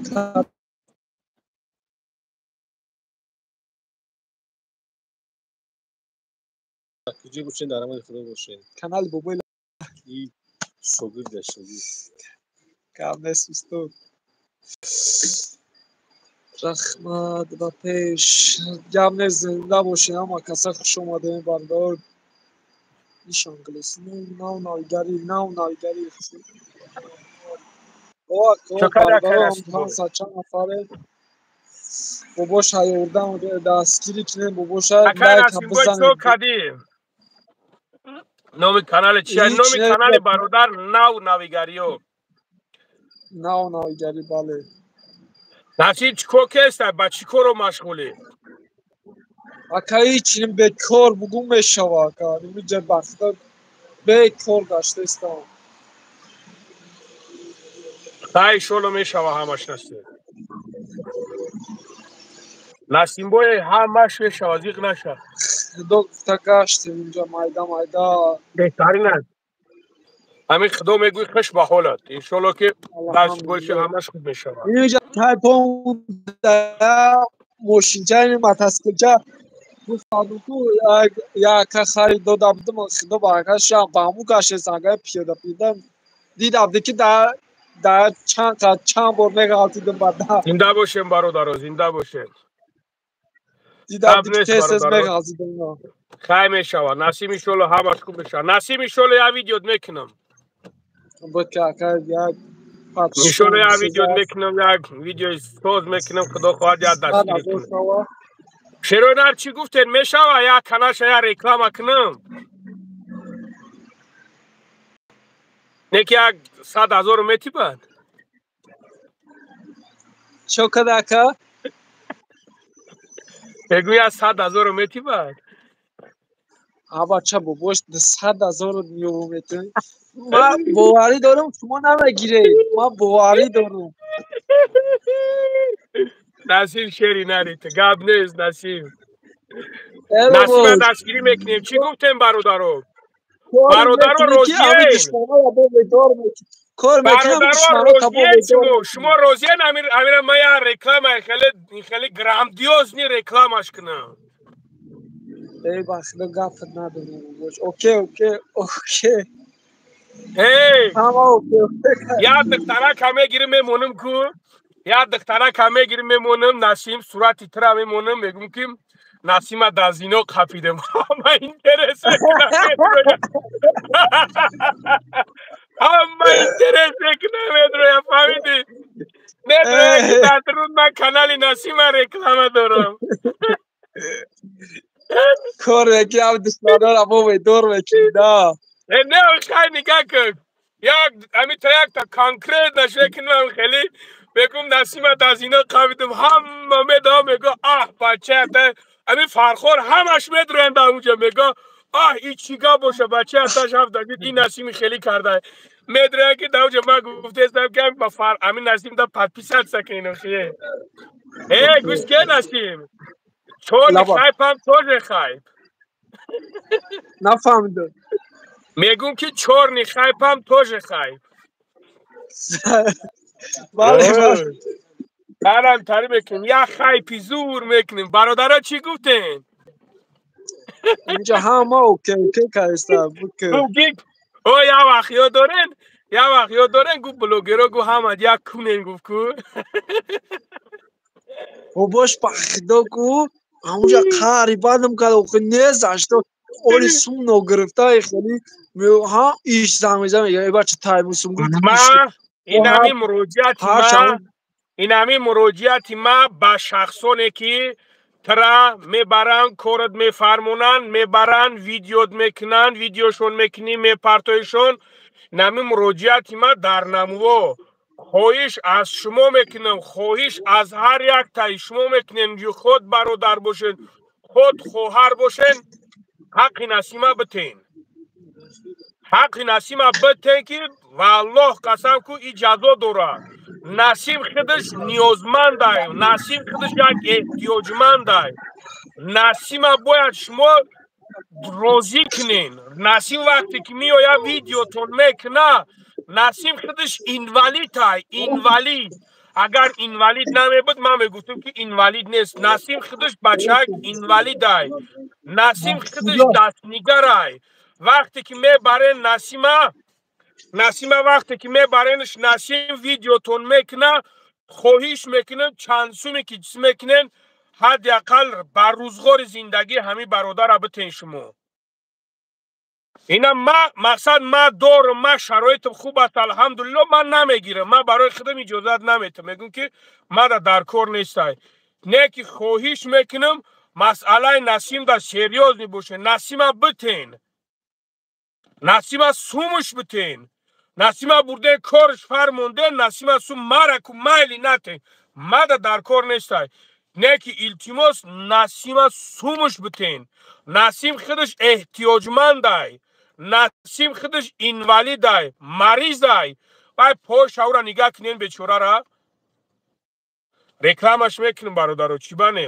куҷо бошед, дар амони Худо бошед. Канали бобои шогирд шогирд. Гап нест устод. Раҳмат ба пеш. Гап нест, зинда бошед, ҳама каса хуш омадем бародаро. Иш англисӣ нав навигарӣ, нав навигарӣ. Бародаро, 500 чанд нафаре. Бобоша ёрдам дастгирӣ кунем, бобоша лайка бизанем. Номи канали чи? Номи канали бародар нав навигариё. Нав навигарӣ, бале. Насиб, чӣ кор кеста? Ба чӣ коро машғулӣ? Ака, ҳеч, бекор бугум мешава, ака. Инҷа бахта бекор гаштаистам. Хай, иншолло, мешава ҳамаш, Насиб. Насимбое, ҳамаш мешава, зиқ наша. Худо гуфта, гаштем инҷа майда майда. Беҳтарин аст. Ҳамин худо мегӯй, хуш ба ҳолат. Иншолло, ки насиб ҳамаш хуб мешавад. Инҷа тайпон мошинчаи мотосиклча гуфтаду яка харид дода будам, худо баракатшам, ба ҳамун гаштестам. Агар пиёда пиёда дидам, ки дар чанд чанд бор меғалтидим ба. Зинда бошем, бародаро, зинда бошем. Дидам, тез тез меғалтидим. Хай, мешавад, Насиб, иншолло, ҳамаш хуб мешавад. Насиб, иншолло, як видеот мекунам. Иншолло, як видео мекунам, як видеои соз мекунам, худо хоҳад, як дастгирӣ кунам. Шеронар, чӣ гуфтед, мешава як каналша як реклама кунам? Не ки як 100 000 метибад? Чо када, ака? Мегӯ, як 100 000 метибад? А, бача, бобош, 100 000 миёву метавонӣ. Ман боварӣ дорам, шумо намегиред, ман боварӣ дорам. Насиб, шери нарите, гап нест, Насиб. Насиба дастгирӣ мекунем. Чӣ гуфтем, бародаро? Бародаро, розиен? Бародаро, розиен? Шумо розиен, амира, ма я реклама хеле грандиозный рекламаш кунам? Эй, бахда, гапат надорам. Окей, окей, окей. Эй, ҳама окей. Як духтарака мегирим, мемонам ку, як духтарака мегирим, мемонам, Насим, сурати тира мемонам, мегум, ки Насима дар зино қапидем. Ҳама интерес, ҳама интерес мекунам, медроя, фаҳмидӣ? Медроя, ки дар дарун ман канали Насима реклама дорам. Кор яки ам душманора мо ведор мекунӣ, да. Не, хай, нигоҳ кун, як амита якта конкретно шекунам, хеле мегум, Насима дар зино қапидем, ҳама медоам, мего, аҳ, бача, ами Фархор, ҳамаш медроянд дар унҷа, мего, аҳ, и чӣ гап боша, бача аташ ҳафта ин Насими хеле карда. Медрояд, ки дар унҷа ман гуфтестам, ки ба фар ами Насим да подписаться кунин. Хие, э, гӯш ке, Насим, чёрный хайп ам тоже хайп. Нафаҳмидам. Мегум, ки чёрный хайп ам тоже хайп. Бале. Барам тари мекунем, як хайпи зур мекунем. Бародаро, чӣ гуфтем? Инҷа ҳама окей, окей кардиста. О, як вақт ёд дорен, як вақт ёд дорен, гу блогеро, гу ҳама як кунен, гуфт ку. Бобош, ба худо, ку ҳамунҷа қари бадам кард, охи незашто оли сум ногирифта, хеле ҳа иш занг мезанам, мега, э, бача, таймусум. Ма инами муроҷиати ма, инами муроҷиати ма ба шахсоне, ки тра мебаранд, корат мефармонанд, мебаранд, видеот мекунанд, видеошон мекунӣ, мепартоишон. Нами муроҷиати ма дар намуво хоҳиш аз шумо мекунам, хоҳиш аз ҳар яктаи шумо мекунем, худ бародар бошед, худ хоҳар бошен, ҳаққи Насима битен, ҳаққи Насима битен, ки валлоҳ қасам ку, и ҷазо дорад. Насим худаш ниёзмандай, Насим худаш як эҳтиёҷмандай. Насима бояд шумо розӣ кунен. Насим вақте ки меояд, видеотон мекуна, Насим худаш инвалидай, инвалид. Агар инвалид намебуд, ман мегуфтам, ки инвалид нест. Насим худаш бачак инвалидай, Насим худаш дастнигарай. Вақте ки мебарен Насима, Насима вақте ки мебаренш, Насим видеотон мекуна, хоҳиш мекунам, чанд суме ки чиз мекунен, ҳадди ақал бар рӯзғори зиндагӣ ҳамин бародара битен шумо. Ина ма мақсад ма дорам, ма шароитам хуб аст, алҳамдулилло, ман намегирам, ман барои худам иҷозат наметам, мегӯм, ки мада дар кор нестай. Не ки хоҳиш мекунам, масъалаи Насим да серьёзный боше, Насима битен. Насима сумуш битен. Насима бурде корш фармонде, Насима сум мараку майли натен. Мада дар кор нестай. Не ки илтимос Насима сумуш битен. Насим худаш эҳтиёҷмандай. Насим худаш инвалидай, маризай. Вай пошаура нигаҳ кунен бечорара. Рекламаш мекунем бародаро, чӣ бане?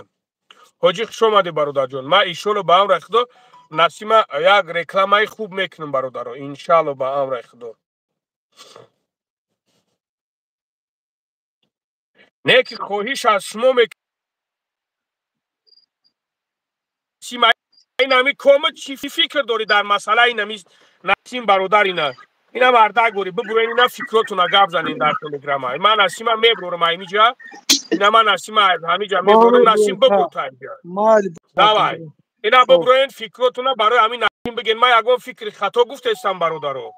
Ҳоҷӣ хуш омадӣ бародарҷон. Ман иншолло ба амри Худо Насима як рекламаи хуб мекунем бародаро. Иншалло ба амри Худо. Не ки хоҳиш аз шумо мекунем инами кома чӣ фикр дорӣ дар масъалаи инами Насим бародар ина? Ина мардак борӣ бибурен ина фикротуна гап занен дар телеграма. Ман Насима мебурам ҳамиҷа. Ина ман Насима ҳамиҷа мебурам. Насим бибур та инҷа. Давай. Ина бибурен фикротуна барои ҳамин Насим биген. Ман ягон фикри хато гуфтестам бародаро.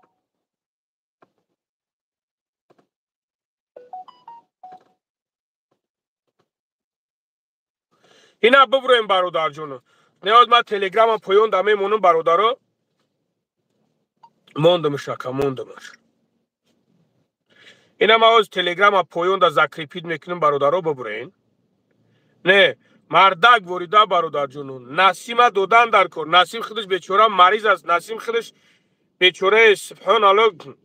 Ина бибурем бародарҷоно. Неоз ман телеграма поён да мемонам бародаро. Мондамш ака, мондамш. Ина ман оз телеграма поён да закрепить мекунам бародаро бибурен. Не, мардак ворида бародарҷоно. Насима додан дар кор. Насим худаш бечора мариз аст. Насим худаш бечора субҳоналлоҳ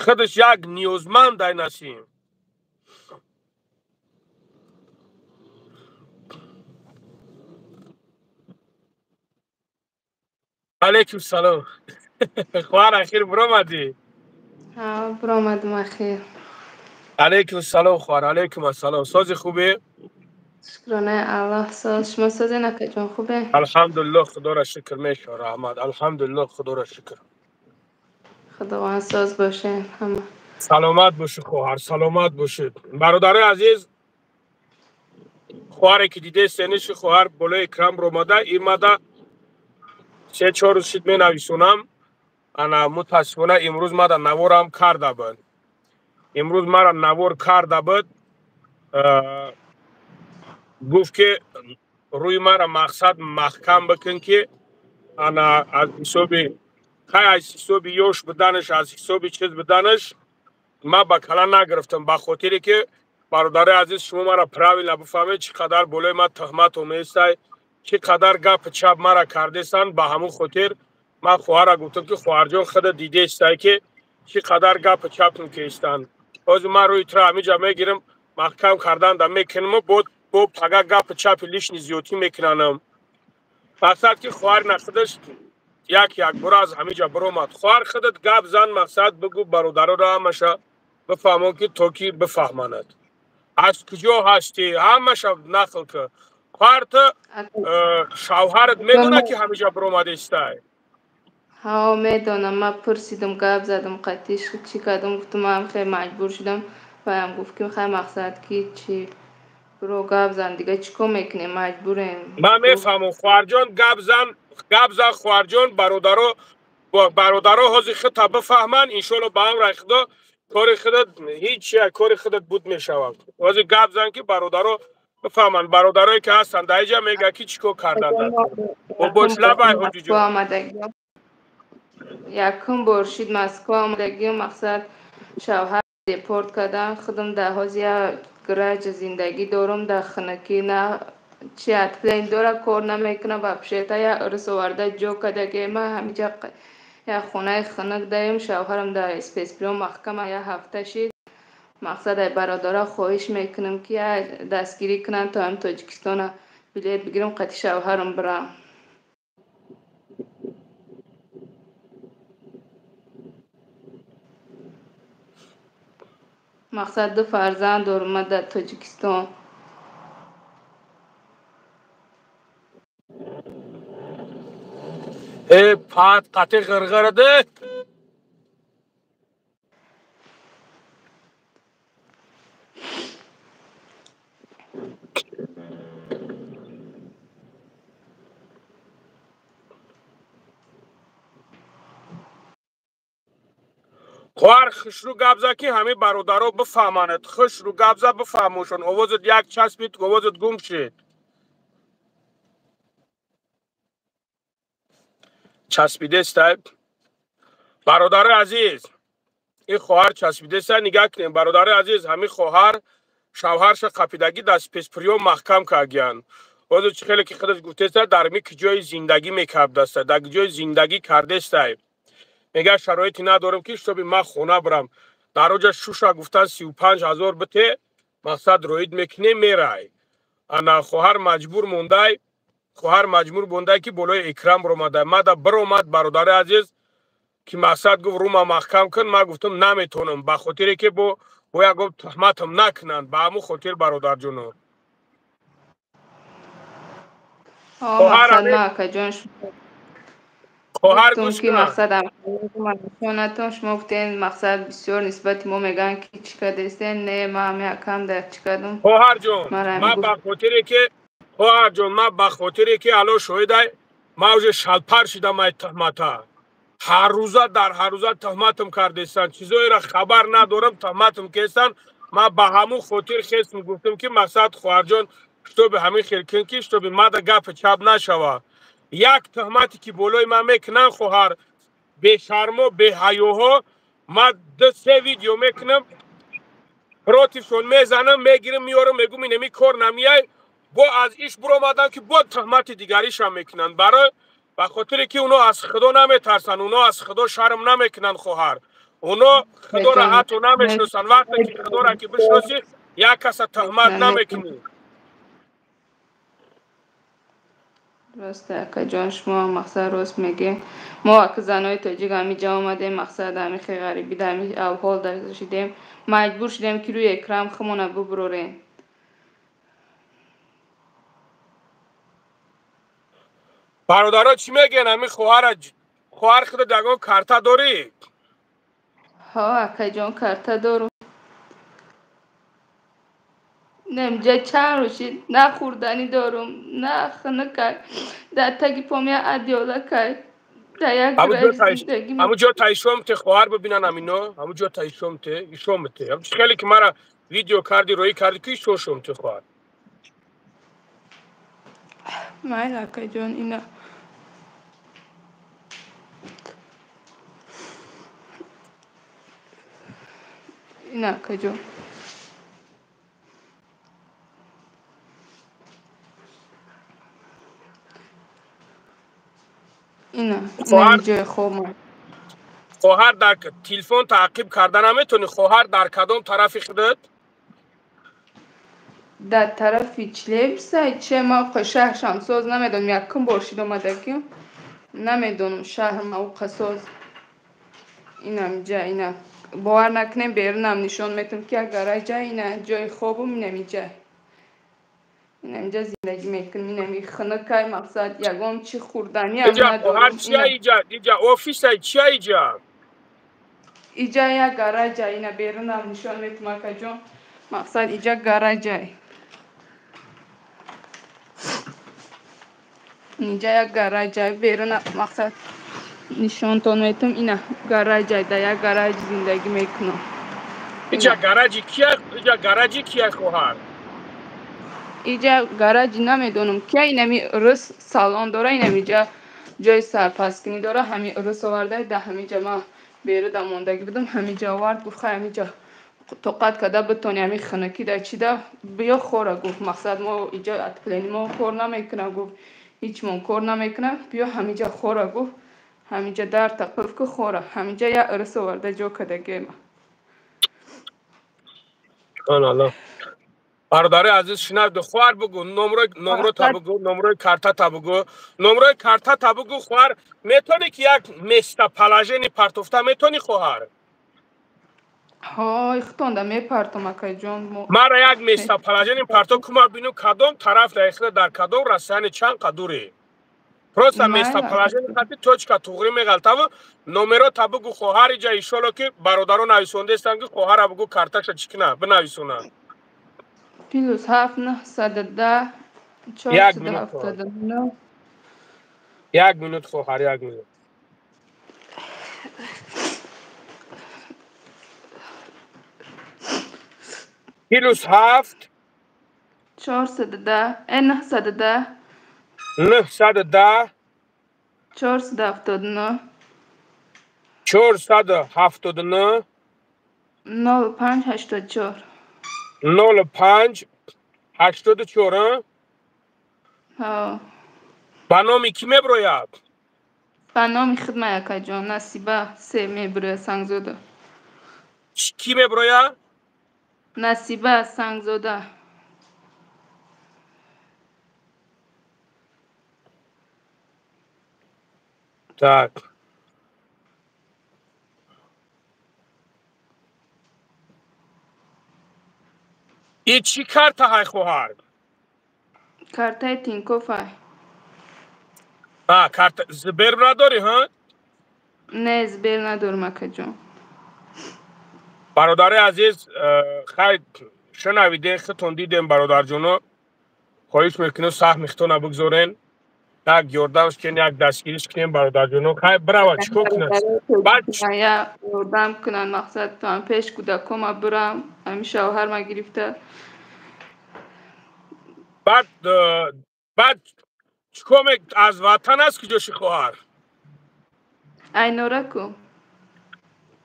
худаш як ниёзманд ай Насим. Алейкум салом. Хоҳар ахир биромадӣ? Ҳа, биромадам ахир. Алейкум салом хоҳар, алейкум ассалом. Сози хубе? Шукронаи Аллоҳ соз. Шумо созен акаҷон хубе? Алҳамдулиллоҳ, Худоро шукр мешавад раҳмат. Алҳамдулиллоҳ, Худоро шукр. Худованд соз боше ҳама. Саломат бошед хоҳар, саломат бошед. Бародарои азиз, хоҳаре ки дидед сениши хоҳар болои экран биромада, имада 3-4 рӯз шид менависонам. Ана мутаассифона имрӯз мада наворам карда буд. Имрӯз мара навор карда буд. Гуфт ки рӯи мара мақсад маҳкам бикун ки ана аз ҳисоби хай аз ҳисоби ёш буданаш, аз ҳисоби чиз буданаш ман ба кала нагирифтам, ба хотире ки бародарои азиз шумо мара правильно бифаҳмед чӣ қадар болои ман туҳмат оместай, чӣ қадар гапи чап мара кардестанд. Ба ҳамун хотир ман хоҳарра гуфтам ки хоҳарҷон худа дидестай ки чӣ қадар гапи чапм кестанд. Ҳозир ман рӯи тура ҳамиҷа мегирам, маҳкам карданда мекунаму бо пага гапи чапи лишний зиёдтӣ мекунанам. Мақсад ки хоҳар на худаш як якбора аз ҳамиҷа биромад. Хоҳар худат гап зан, мақсад бигӯ бародароро ҳамаша бифаҳмон ки то ки бифаҳманад. Аз куҷо ҳастӣ ҳамаша нақл кун. Хоҳар ту шавҳарат медонад ки ҳамиҷа биромадестай? Ҳа, медонам. Ман пурсидам, гап задам қатиш, чӣ кардам, гуфтам ман хеле маҷбур шудам. Ваям гуфт ки хай мақсад ки чӣ биро гап зан, дига чӣ кор мекунем, маҷбурем. Ман мефаҳмам хоҳарҷон, гап зан, гап зан хоҳарҷон, бародаро бародаро ҳозир худта бифаҳманд, иншоалло ба амри Худо кори худат ҳеҷ як кори худат буд мешавад. Ҳозир гап зан ки бародаро бифаҳманд. Бародарое ки ҳастанд дар инҷа мегӯяд ки чӣ кор карданд. Бош лабай ҳоҷиҷон. Якум бор шид Москва омадагиам, мақсад шавҳар депорт кардан. Худам дар ҳозир як гаража зиндагӣ дорам, дар хунукӣ на чи отопление дора, кор намекунам вообще-то. Як ырс оварда ҷо кардагиам. Ман ҳамиҷа як хонаи хунук даем, шавҳарам дар спецприём маҳкама як ҳафта шид. Мақсад ай бародара хоҳиш мекунам ки як дастгирӣ кунанд то ҳам Тоҷикистона билет бигирам, қати шавҳарам бирам. Мақсад ду фарзанд дорам ман дар Тоҷикистон. Э пат қати ғирғираде. Хоҳар хушрӯ гап зад ки ҳамин бародаро бифаҳманад. Хушрӯ гап зад бифаҳмошон. Овозат як часпид, овозат гум шид. часпидестай. Бародари азиз, ин хоҳар часпидестай, нигаҳ кунем. Бародари азиз, ҳамин хоҳар шавҳарша қапидагӣ дар спецприём маҳкам кардиянд. Ҳозир чӣ хеле ки худаш гуфтестай, дар ми ҷои зиндагӣ мекардастай, дар ҷои зиндагӣ кардестай. Мега шароите надорам ки шутоби ман хона бирам. Дар оҷа шуша гуфтан 35 000 бите, мақсад роид мекунем, мерай. Ана хоҳар маҷбур мондай, хоҳар маҷбур мондай ки болои экран биромадай. Мада биромад, бародари азиз, ки мақсад гуфт рума маҳкам кун, ман гуфтам наметонам, ба хотире ки бо бояд гуфт туҳматам накунанд, ба ҳамун хотир бародарҷоно. Хоҳар гӯш ки мақсадам нишонатон шумо гуфтен мақсад бисёр нисбати мо мегӯянд ки чӣ кардестен, не ман ҳами акам дар чӣ кардам. Хоҳарҷон, ман ба хотире ки хоҳарҷон, ман ба хотире ки ало шоҳидай, ман уже шалпар шидам ай туҳмата. Ҳар рӯза дар ҳар рӯза туҳматам кардестан, чизоеро хабар надорам туҳматам кестан. Ман ба ҳамун хотир хестм гуфтам ки мақсад хоҳарҷон, шутоби ҳамин хел кун ки шутоби мада гапи чап нашава. Як туҳмате ки болои ман мекунанд хоҳар, бешармо, беҳаёҳо, ман 2-3 видео мекунам, протившон мезанам, мегирам, меорам, мегӯм инами кор намеяй. Бо аз иш биромадам ки бо туҳмати дигаришам мекунанд. Барои ба хотире ки уно аз худо наметарсанд, уно аз худо шарм намекунанд хоҳар. Уно худоро ҳатто намешиносанд. Вақте ки худоро ки бишиносӣ, як каса туҳмат намекунӣ. Рост акаҷон, шумо мақсад рост мегӯед. Мо ака занои тоҷик ҳамиҷа омадем, мақсад ҳами хел ғарибӣ дар ҳами авҳол шидем, маҷбур шудем ки рӯи экран худмона бубурорем. Бародаро чӣ мегӯянд ҳамин хоҳара? Хоҳар худат ягон карта дорӣ? Ҳо акаҷон, карта дорум. Немҷа чанд рӯз шид, на хӯрданӣ дорум, на хунукай, дар таги пом як адёлакай, дар як зиндагӣ. Ҳамун ҷо та ишомте хоҳар бибинан ҳамино, ҳамун ҷо та ишомте, ишомте. Ҳамун хеле ки мара видео кардӣ, роӣ кардӣ, ки ишошомте хоҳар? Майли акаҷон, ина. Ина акаҷон. Ина, ҷои хобам. Хоҳар дар телефон таъқиб карда наметавонӣ? Хоҳар дар кадом тарафи худат? Дар тарафи Челябинск, че ман шаҳр Шамсоз намедонам, якум бор шид омадагим, намедонам шаҳр мавқасоз. Инамҷа, ина бовар накунем, берунам нишон метам ки як гаража, ина ҷои хобум, инамиҷа. Инамиҷа зиндагӣ мекунем, инами хунукай, мақсад ягон чи хӯрданиам надорам. Чия иҷа? Иҷа офисай, чия иҷа? Иҷа як гаража, ина берунам нишон метам акаҷон. Мақсад иҷа гаражай. Инҷа як гаражай, беруна мақсад нишонтон метам, ина гаражай, дар як гараж зиндагӣ мекунам. Иҷа гараҷи кия? Иҷа гараҷи кия хоҳар? Иҷа гараҷи намедонам кия, инами рус салон дора, инамиҷа ҷои сарпаскунӣ дора, ҳами рус оварда, дар ҳамиҷа ман беруда мондагӣ будам, ҳамиҷа овард, гуфт хай ҳамиҷа тоқат карда битони ҳами хунукӣ дар чида биё хора, гуфт мақсад мо иҷа отопление мо кор намекунад, гуфт ҳеҷмон кор намекунад, биё ҳамиҷа хора, гуфт ҳамиҷа дар тақиф ку хора, ҳамиҷа як рус оварда ҷо кардагима. Аллоҳ. Бародари азиз, шинавд, хоҳар бугӯ, номро та бугӯ, номрои карта та бугӯ, номрои карта та бугӯ, хоҳар, метавонӣ ки як местоположение партофта метавонӣ хоҳар? Ҳо, ихтонда мепартом акаҷон. Мара як местоположение парто кума бинум кадом тараф даихта, дар кадом расстояние чанд қадурӣ. Просто местоположение хати точка туғри меғалтаву номеро та бугӯ хоҳар, иҷа иншолло ки бародаро нависондаестанд ки хоҳара бугӯ карташа чӣ кина бинависонанд. +7 910 479. Як минут хоҳар, як минут. +7 410 910 910 479. 479. 0584. 05 84. Ҳо. Ба номи кӣ меброяд? Ба номи хидма, якаҷон, Насиба се меброяд, Сангзода. Кӣ меброяд? Насиба Сангзода. Так. И чӣ карта ҳай, хоҳар? Картаи Тинькофф ай. А, карта Сбер надорӣ, ҳа? Не, Сбер надорам, акаҷон. Бародари азиз, хай, шунавиден, худтон дидем, бародарҷоно. Хоҳиш мекунем, саҳми худтона бигзорен. Як ёрдамш кунем, як дастгириш кунем, бародарҷоно. Хай, брава, чӣ кор кунад? Баъд Я ёрдам кунанд, мақсад тоам пеш кӯдакома бирам, ҳамин шавҳарма гирифта. Баъд чӣ кор аз ватан аст, куҷоши, хоҳар? Ай Нораку.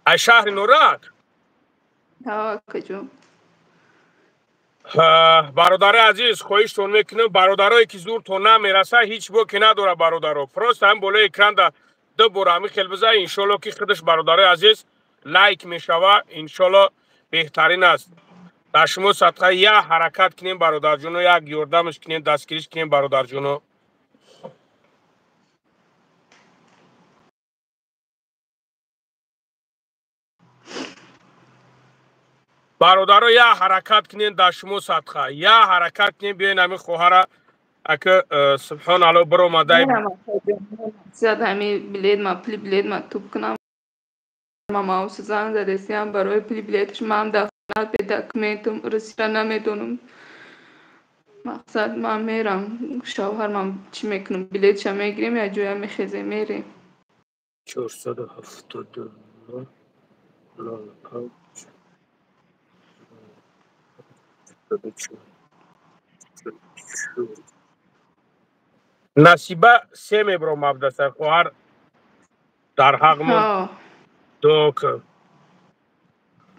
Ай шаҳри Норак? Ҳо, акаҷон. Бародари азиз, хоҳиштон мекунам, бародарое ки зуртон намераса, ҳеҷ боке надорад, бародаро. Просто ҳам болои экранда ду бор ҳамин хел биза, иншолло ки худаш, бародарои азиз, лайк мешава, иншолло беҳтарин аст. Дар шумо садқа як ҳаракат кунем, бародарҷоно, як ёрдамаш кунем, дастгириш кунем, бародарҷоно. Бародаро, як ҳаракат кунем, дар шумо садқа як ҳаракат кунем. Биёен, ҳамин хоҳара ака, субҳон алло, биромадай. Зиёд ҳамин билет ма, пули билет ма туп кунам. Мамаус занг задестиам барои пули билеташ. Ман дар хона бе документум, русия намедонам. Мақсад, ман мерам, шавҳармам чӣ мекунам, билетша мегирем, як ҷоя мехезем, мерем. 479 05 84. Насиба се мебром абдаса, хоҳар, дар ҳақмон. Ҳо. Док,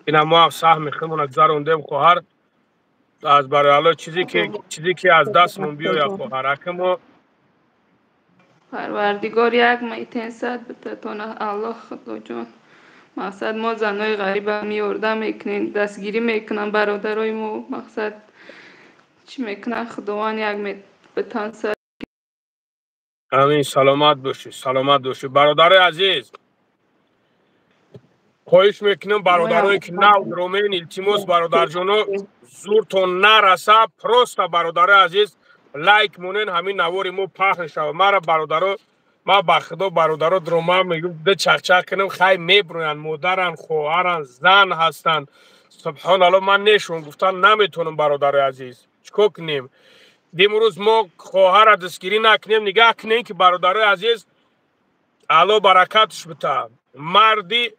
ина мо ҳам саҳми худмона гузарондем, хоҳар, аз барои Алло, чизе ки аз дастмон биёяд, хоҳар, ака мо. Парвардигор як майтенсад битатона, Аллоҳ, Худоҷон. Мақсад, мо занои ғарибам ёрдам мекунем, дастгирӣ мекунам бародарои мо. Мақсад, чӣ мекунанд, Худованд як битансад. Амин, саломат бошӣ, саломат бошӣ. Бародарои азиз, хоҳиш мекунам, бародарое ки нав ромен, илтимос, бародарҷоно, зуртон нараса, просто, бародарои азиз, лайк монен, ҳамин навори мо пахн шава. Мара, бародаро, ма ба худо, бародаро, дрома мегӯм, д чақчақ кунам, хай, меброянд, модаранд, хоҳаранд, зан ҳастанд. Субҳоналло, ман нешон гуфтан наметонам, бародарои азиз. Чӣ кор кунем? Имрӯз мо хоҳара дастгирӣ накунем, нигаҳ кунем ки, бародарои азиз, Алло баракатш бита, марди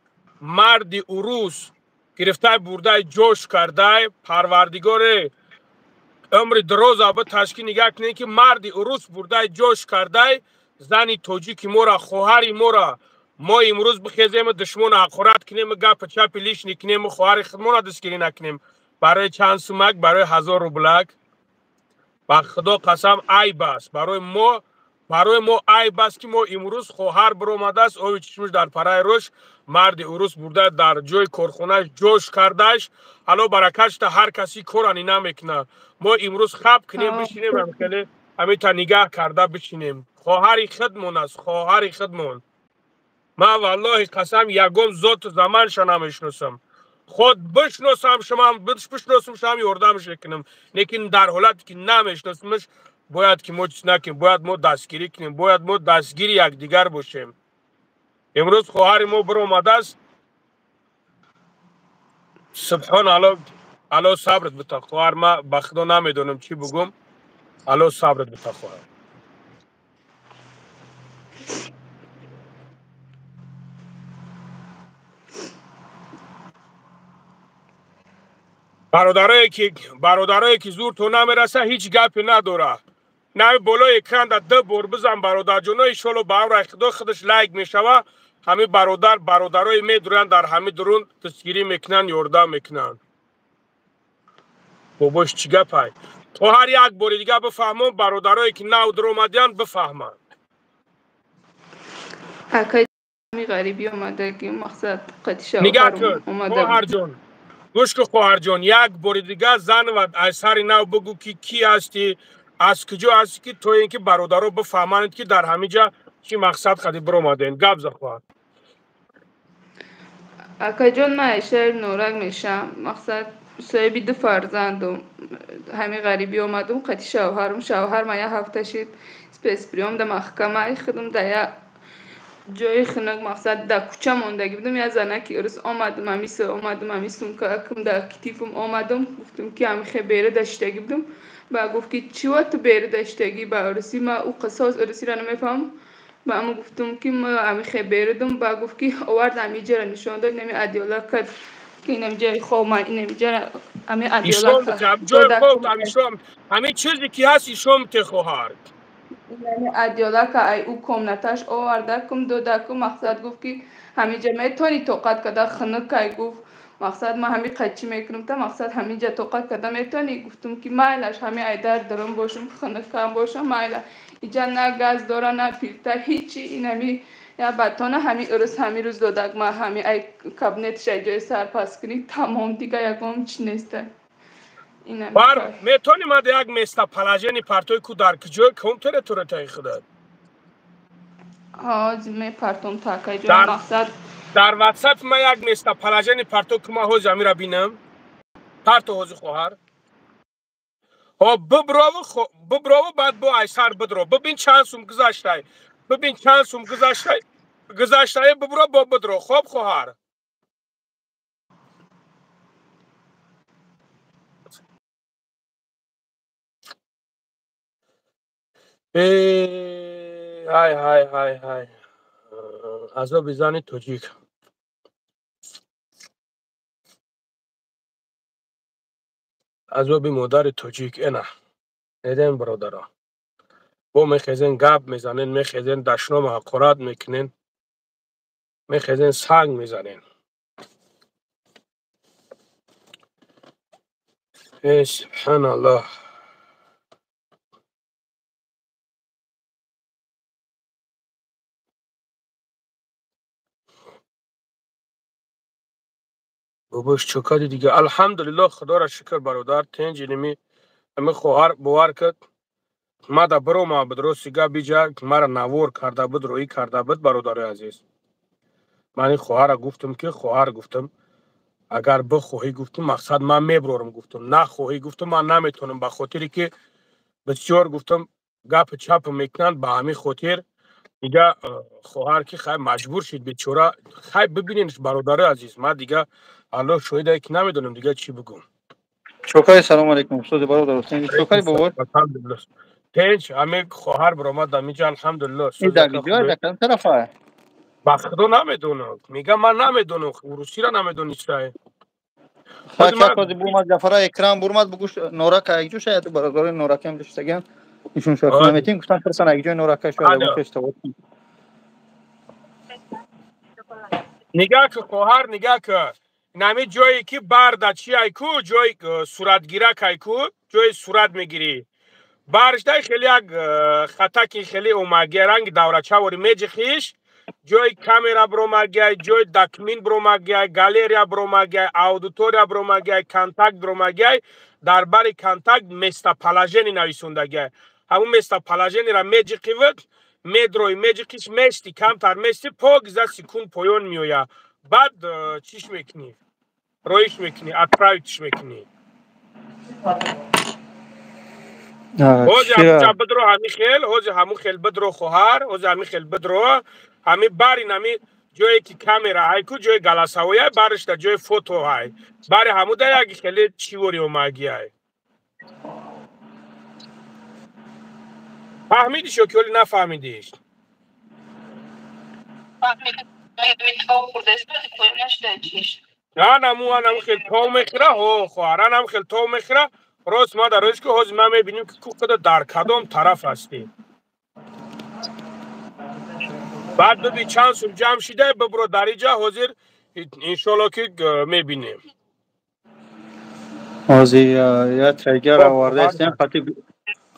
урус гирифтай, бурдай, ҷош кардай. Парвардигоре, умри дороза биташ, ки нигаҳ кунем ки марди урус бурдай, ҷош кардай зани тоҷики мора, хоҳари мора. Мо имрӯз бихезему душмона ҳақорат кунему, гапа чапи лишний кунему, хоҳари худмона дастгирӣ накунем барои чанд сумак, барои 1000 рублак, ба худо қасам, айб аст барои мо. Барои мо айб аст, ки мо имрӯз хоҳар биромадааст, оби чишмуш дар параи рӯш, марди урус бурда, дар ҷои корхонааш ҷош кардаш. Ало баракашта, ҳар каси корани намекунад. Мо имрӯз хаб кунем, бишинем, хеле ҳамита нигаҳ карда бишинем. Хоҳари худмон аст, хоҳари худмон. Ман, валлоҳи қасам, ягон зоту заманша намешиносам. Худ бишносам, шумам бишносам, шумам ёрдамш мекунам, лекин дар ҳолате ки намешиносамш, бояд ки мо чиз накунем, бояд мо дастгирӣ кунем, бояд мо дастгири якдигар бошем. Имрӯз хоҳари мо биромадааст. Субҳон алло, алло сабрат бита, хоҳар. Ма ба худо намедонам чӣ бугум. Алло сабрат бита, хоҳар. Бародарое ки зур то намераса, ҳеҷ гапе надорад. На болои экран да ду бор бизан, бародарҷоно, иншоалло ба амри Худо худаш лайк мешава. Ҳами бародар бародарои медуранд, дар ҳами дурун дастгирӣ мекунанд, ёрдам мекунанд. Бобош, чӣ гапай? То ҳар як бори дига бифаҳмон, бародарое ки нав дуромадиянд бифаҳманд. Акай, ғарибӣ омадагӣ, мақсад қати Нигаҳ шавҳар кун. омада. Хоҳарҷон, гӯш кун, хоҳарҷон, як бори дига зан ва аз сари нав бигӯ, ки кӣ ҳастӣ, аз куҷо ҳастӣ, ки то ин ки бародаро бифаҳманд, ки дар ҳамин ҷа чӣ мақсад қади биромадем. Гап за, хоҳар. Акаҷон, ман аз шаҳри Норак мешавам, мақсад соҳиби ду фарзандум. Ҳамин ғарибӣ омадум қати шавҳарам. Шавҳар ман як ҳафта шид спецприём да маҳкамаи худам, да як ҷои хунук, мақсад дар кӯча мондагӣ будум. Як занаки урус омадум, ҳамисо омадум, ҳами сумкакам дар китифам омадум, гуфтум ки ҳами хе бера даштагӣ будум. Ба гуфт ки чива ту бера даштагӣ ба урусӣ, ма ӯ қисос урусиро намефаҳмам. Ба ама гуфтум ки ма ҳами хе берудум. Ба гуфт ки овард, ҳамиҷара нишон дод, инами одеяло кард, ки инами ҷои хоб ман, инами ҷара ҳами ишом одеяло ҷои дода. хоб, ишом, ҳамин чизе ки ҳаст, ишом те, хоҳар. Инами одеялака ай ӯ комнаташ оварда кум дода кум. Мақсад гуфт ки ҳаминҷа метавонӣ тоқат карда, хунукай гуфт. Мақсад ман ҳами қачӣ мекунам та, мақсад ҳаминҷа тоқат карда метавонӣ? Гуфтум ки майлаш, ҳами айдар дарун бошум, хунукам бошам, майла. Иҷа на газ дора, на плита, ҳичи. Инами я батона ҳами урус ҳами рӯз додак ма, ҳами ай кабинетш, ай ҷои сарпаскунӣ, тамом, дига ягон чи неста. Инами бар кор. Метавонӣ мада як местоположение партои ку, дар куҷои ком территорияи худат? Ҳозир мепартом та, акаҷон. Дар Мақсад дар ватсап ма як местоположение парто ку, ма ҳозир амира бинам. Парто ҳозир, хоҳар. Ҳо, биброву биброву, баъд бо айсар бидро, бибин чанд сум гузаштай, бибин чанд сум гузаштай, бибро, бо бидро. Хоб, хоҳар. Ҳай ҳай ҳай ҳай, азоби зани тоҷик, азоби модари тоҷик. Эна недем, бародаро, бо мехезен, гап мезанен, мехезен, дашному ҳақорат мекунен, мехезен, санг мезанен. Э, субҳаналлоҳ. Бобош, чокади дига? Алҳамдулиллоҳ, худоро шукр, бародар, тенҷ. Иними ами хоҳар бовар кард, мада бирома буд, рости гап, биҷа мара навор карда буд, роӣ карда буд. Бародарои азиз, ман ин хоҳарра гуфтам ки хоҳар, гуфтам, агар бихоҳӣ, гуфтам, мақсад ман меброрам, гуфтам, нахоҳӣ, гуфтам, ман наметавонам, ба хотире ки бисёр, гуфтам, гапи чапа мекунанд. Ба ҳамин хотир дига хоҳар ки хай маҷбур шид, бечора. Хай, бибинед, бародарои азиз, ман дига, аллоҳ шоҳидае ки намедонам дига чӣ бигӯм. Чокаи, салому алейкум, устоди бародар. Чокаи, бобо? Алҳамдулиллоҳ, тенч. Ҳамин хоҳар биромад дамиҷа, алҳамдулиллоҳ. Ин дар видео дар кадом тарафа? Ба худо намедонам, мегам, ман намедонам, урусиро намедонистай. Хай, бурмад Ҷафара экран бурмад, бугуш норака якҷо шаяд, бародарои норакам доштаган нишон шояд наметин, гуфтан фирсан якҷои норака шояд. Нигаҳ ку, хоҳар, нигаҳ ку. Нами ҷое ки барда чи айку, ҷои суратгирак айку, ҷои сурат мегирӣ, баршдай хеле як хатаки хеле омагия, ранги даврачавори меҷихиш, ҷои камера биромагиай, ҷои документ биромагиай, галерия биромагиай, аудитория биромагиай, контакт биромагиай. Дар бари контакт местоположение нависондагиай. Ҳамун местоположениеро меҷиқивд, медрои, меҷиқиш, мешти, камтар мешти, 15 секунд поён меояд. Баъд чиш мекунӣ? Роиш мекунӣ, отправитьш мекунӣ. Ҳозир ҳамуҷа бидро, ҳамин хел, ҳозир ҳамун хел бидро, хоҳар, ҳозир ҳамин хел бидро. Ҳамин барин ҳамин ҷое ки камера ҳайку, ҷои голосовой, баришда ҷои фото ҳай, бари ҳамуда як хеле чивори омагиай. Фаҳмидиш ё ки ҳоли нафаҳмидиш? Анаму анаму хел тов мехӯра. Ҳо, хоҳар, анаму хел тов мехӯра. Рост ма дар ки ҳозир ман мебинем ки кухуда дар кадом тараф ҳастӣ. Баъд биби чанд сум ҷамъ шида бибро дар иҷа ҳозир иншоалло ки мебинем. Ҳозир я трегер оварда истем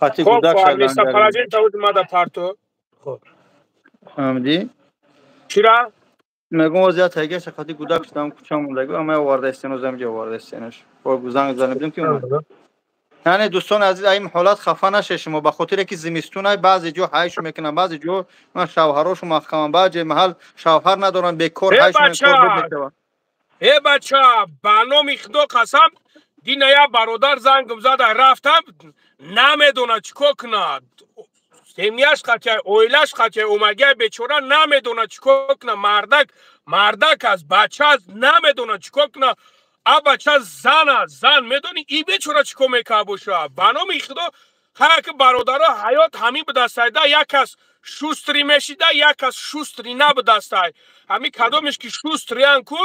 қати гудак шадан. Местоположение тавози мада парто. Хоб. Фаҳмидӣ? Чира? Мегӯм ҳозир я трегер қати гудак шудам куча мондагӣ ама оварда истем ҳозир ҳамҷа оварда истемаш. Бо занг зана бидем ки омад. Яъне дӯстони азиз, ин ҳолат хафа наше шумо, ба хотире ки зимистон ай баъзе ҷо ҳайш мекунанд, баъзе ҷо ман шавҳарошон маҳкаманд, баъзе маҳал шавҳар надоранд, бекор ҳайш мекунанд. Э бача, ба номи Худо қасам, дина я бародар зангам зада рафтам, намедонад чӣ кор кунад. Семьяш қатъя, оилаш қатъя, омагиай бечора намедонад чӣ кор кунад. Мардак, мардак аст, бача аст, намедонад чӣ кор кунад. А бача зан аст, зан медонӣ и бечора чӣ кор мекард боша. Ба номи Худо ҳар ки бародаро ҳаёт ҳамин бидастайда, як кас шустрӣ мешида, як кас шустрӣ набидастай. Ҳамин кадомеш ки шустриян ку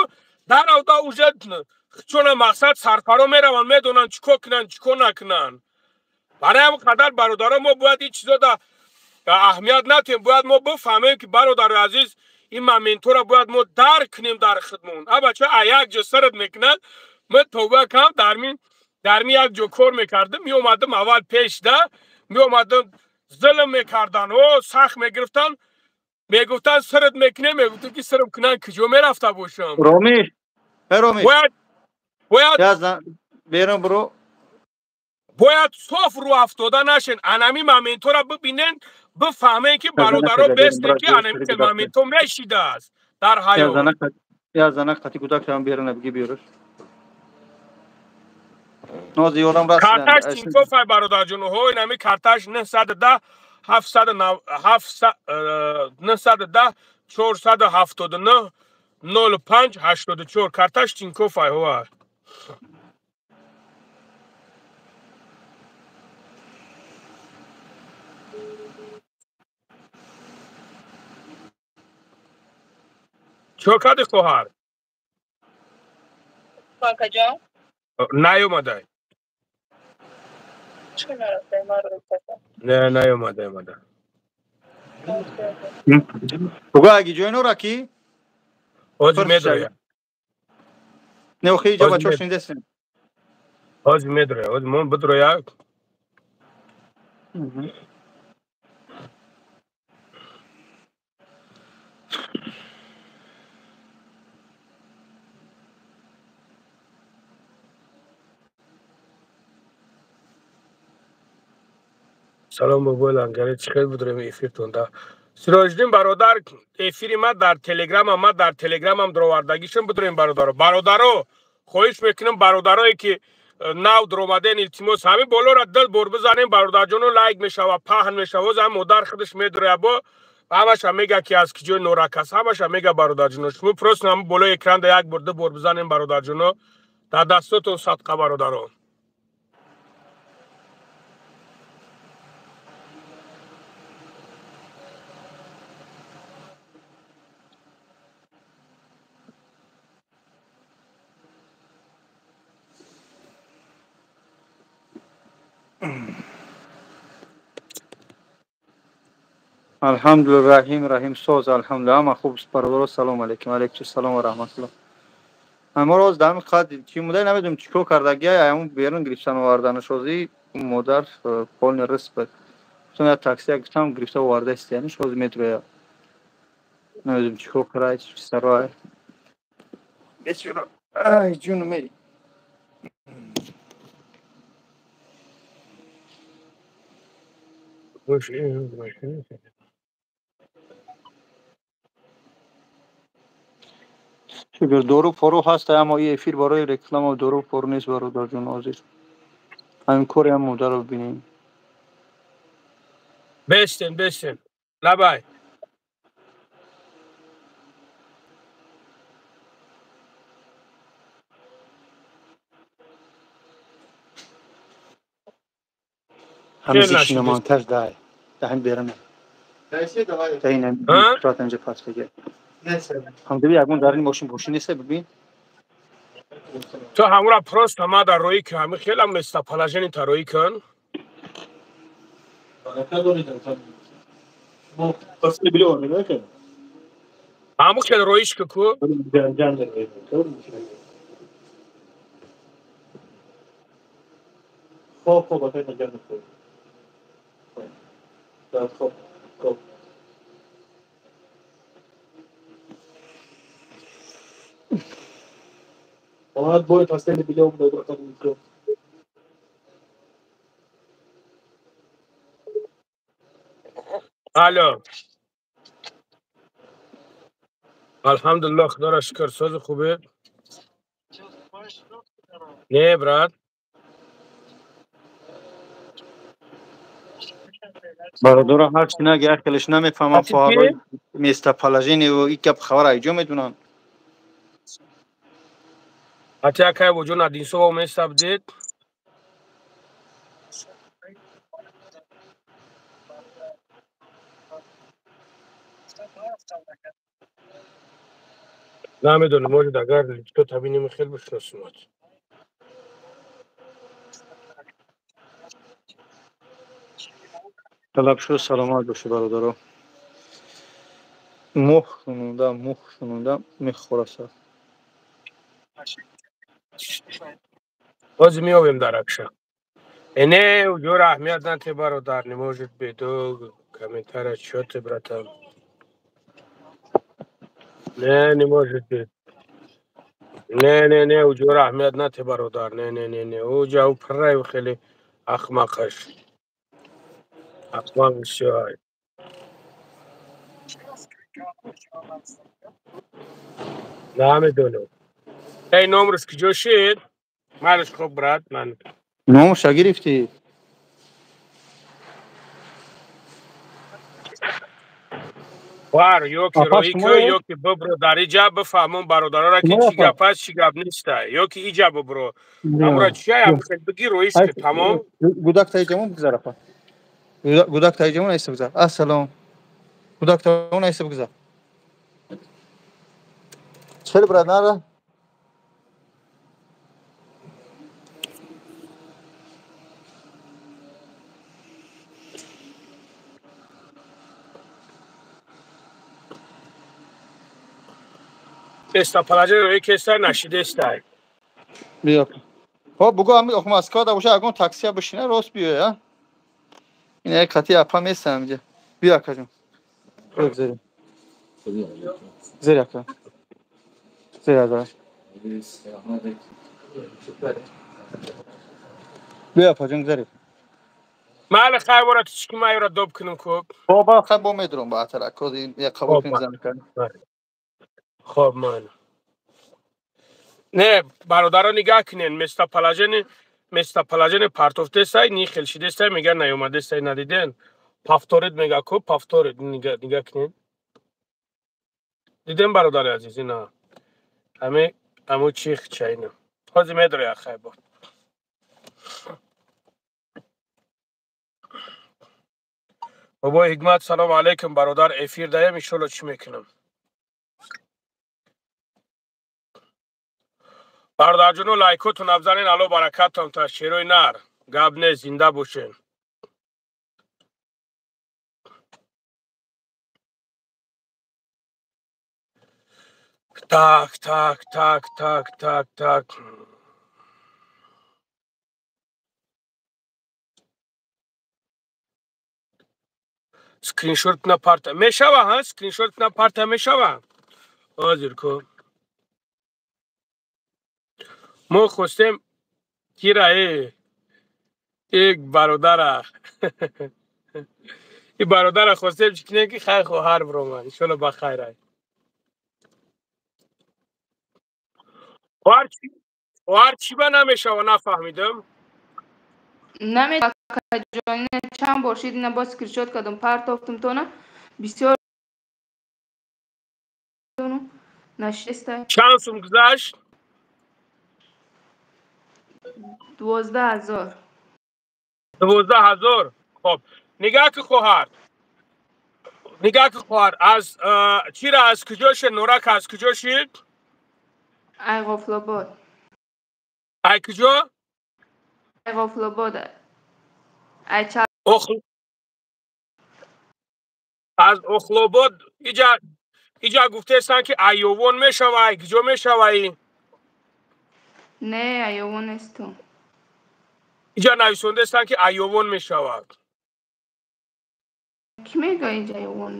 даравда уже чона мақсад сарфаро мераванд, медонанд чӣ кор кунанд, чӣ кор накунанд. Барои ҳамин қадар бародаро мо бояд ин чизо да аҳамият натем, бояд мо бифаҳмем ки бародари азиз ин моментҳоро бояд мо дарк кунем дар худмон. А бача а як ҷо сарат мекунад, ман тавба кам дарми як ҷо кор мекардам, меомадам аввал пешда, меомадам зулм мекардан, о сахт мегирифтан, мегуфтан сарат мекунем, мегуфтам ки сарам кунан куҷо мерафта бошам. Ромиш, Ромиш. Бояд берун бро. Бояд соф рӯ афтода нашен, анами моментҳоро бибинен, бифаҳмем ки бародаро бестем ки анами моментҳо мешидааст дар ҳаёт. Я занак қати гудак шавам беруна биги биёраш. Нози ёрам расидан. Карташ Тинькофф ай бародарҷон, ҳо инами карташ 910 709 910 479 05 84 карташ Тинькофф ай ҳо. Чо кади хоҳар? Акаҷон? Наёмадай. Чӣ нарафтай? Не, наёмадай, омада. Бугӯ аги ҷои нора ки? Ҳозир медроя. Не, охи иҷо бачаҳо шунидастем. Ҳозир медроя, ҳозир мон бидроя. Салом бобои Лангари, чӣ хел будем эфиртонда? Сироҷиддин бародар, эфири ма дар телеграмам, ма дар телеграмам даровардагишам будем бародаро. Бародаро, хоҳиш мекунам бародарое ки нав даромаден, илтимос ҳамин болоро дил бор бизанем бародарҷоно, лайк мешава, паҳн мешава. Ҳам модар худаш медроя бо ҳамаша мега ки аз киҷои норак аст, ҳамаша мега бародарҷоно. Шумо просто ҳамин болои экранда як бор ду бор бизанем бародарҷоно, дар дастотон садқа бародаро. Алҳамдулиллаҳ, раҳим раҳим соз, алҳамдулиллаҳ, ҳама хуб бародаро. Салом алейкум. Алейкум салом ва раҳматуллоҳ. Ама роз дар қад чӣ мудай намедонам чӣ кор кардагия, ҳамун берун гирифтан оварданаш ҳозир модар полный респект. Гуфтам я такси гуфтам гирифта оварда истияниш ҳозир медроя. Намедонам чӣ кор карай, чӣ сарой. Бечора. Ай ҷуну мери. Шукр, дору пору ҳаст, аммо ин эфир барои реклама дору пору нест бародарҷон ҳозир. Ҳамин кори ҳам модарро бибинем. Бестен, бестен. Лабай. ҳамин шиномонтаж дай. Даҳин берана. Даҳин сурат инҷа пас бигир. Ҳам деби ягон дар ин мошин бошин нест бибин. То ҳамура просто ма дар роӣ ки ҳами хелам местоположение та роӣ кун. Ҳаму хел роиш ки ку. Алло. Алҳамдулиллоҳ, худоро шукр, сози хубе? Не, брат. Бародаро, ҳар чи наги, як хелеш намефаҳмам, хоҳарҳои местоположение ва ин гап хабар айҷо медунанд. Ати акай вуҷуд Одинцово месабдед? Намедонам, может, агар личко табинем хел бишносимад. Талаб шуд, саломат бошед, бародаро. Мух шунуда, мух шунуда мехӯраса. Ҳозир меёбем дар акша. Не, уҷора аҳамият нате, бародар, не может быть. Ду комментария чё ты, братан? Не, не может быть. Не, не, не, уҷора аҳамият нате, бародар. Не, не, не, не. Уҷа у пиррай хеле ахмақаш. Ахмақ бисёр. Намедонам. Эй, номрус куҷо шид? Малаш хуб, брат, ман. Номуша гирифтӣ? Бар, ё ки роҳӣ кӯ, ё ки бибро дар иҷа бифаҳмон бародарора ки чӣ гап аст, чӣ гап неста. Ё ки иҷа бибро. Амра чия бигӣ роиш ки тамом. Гудак таиҷамон бигзар апа. Гудак таиҷамон айса бигзар. Ассалом. Гудак таиҷамон айса бигзар. Чел брат нара? Местоположение рои кеста нашидестай. Биё. Хоб бугу ами ох Москва да боша ягон таксия бишина рост биё, а? Ин як хати апа местам инҷа. Биё акаҷон. Биё гузарем. Гузари ака. Гузари ака. Биё апаҷон гузари. Мали хай бора тички майра доб кунам ку. Хоб хай бо медурам ба атара. Кози як қабул кунем зан кардем. Хоб ман. Не, бародаро нигаҳ кунен, местоположение партофтесай, ни хел шидесай, мега наёмадесай, надиден. Повторит мега ку, повторит нигаҳ кунен. Дидем бародари азиз, ина. Ами аму чих чайна. Ҳозир медроя хай бо. Бобои Ҳикмат, салом алейкум, бародар, эфир даем, иншолло чӣ мекунам. Бародарҷоно, лайкотон абзанен, алло баракатон та шерои нар. Гап не, зинда бошен. Так, так, так, так, так, так. Скриншот на парта. Мешава, ҳа? Скриншот на парта мешава? Ҳозир ку. Мо хостем кира як бародара. И бародара хостем чӣ кунем ки хай хоҳар биромад. Иншолло ба хайр ай. Хоҳар чӣ ба намешава, нафаҳмидам. Намешава, чанд бор шид, ина боз скриншот кардам, партофтам тона. Бисёр нашиста. Чанд сум гузашт? 12,000. 12,000. Хоб, нигаҳ ки хоҳар. Нигаҳ ки хоҳар, аз чира аз куҷо шид? Норак аз куҷо шид? Ай Ғофлобод. Ай куҷо? Ай Ғофилобод. Ай чал. Аз Охлобод иҷа гуфтестанд ки Айёвон мешава, ай куҷо мешаваи? Не, Айёвон несту. Иҷа нависондестанд ки Айёвон мешавад. Ки мега иҷа Айёвон?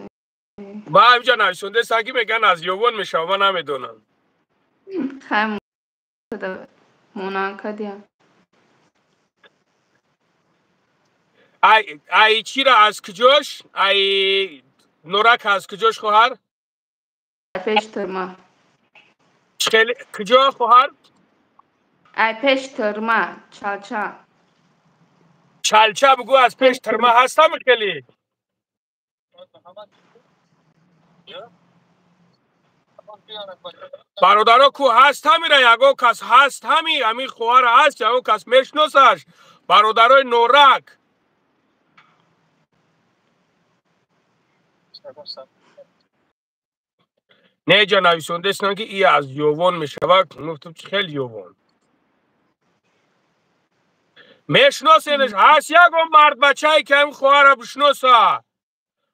Ба иҷа нависондестанд ки мегӯянд аз Ёвон мешава, ман намедонам. Хай монанд кардиям. Ай чира аз куҷош? Ай Норак аз куҷош хоҳар? Ай пеш тирма. Куҷо хоҳар? Ай пеш тирма, Чалча. Чалча бугӯ аз пеш тирма ҳастам хеле? Бародаро ку ҳаст ҳамира ягон кас ҳаст ҳами ҳамин хоҳар ҳаст ягон кас мешиносаш? Бародарои Норак. Не ҷа нависондестанд ки и аз Ёвон мешавад. Гуфтам чи хел Ёвон? Мешиносенаш ҳаст ягон мардбачае ки ҳамин хоҳарро бишиноса?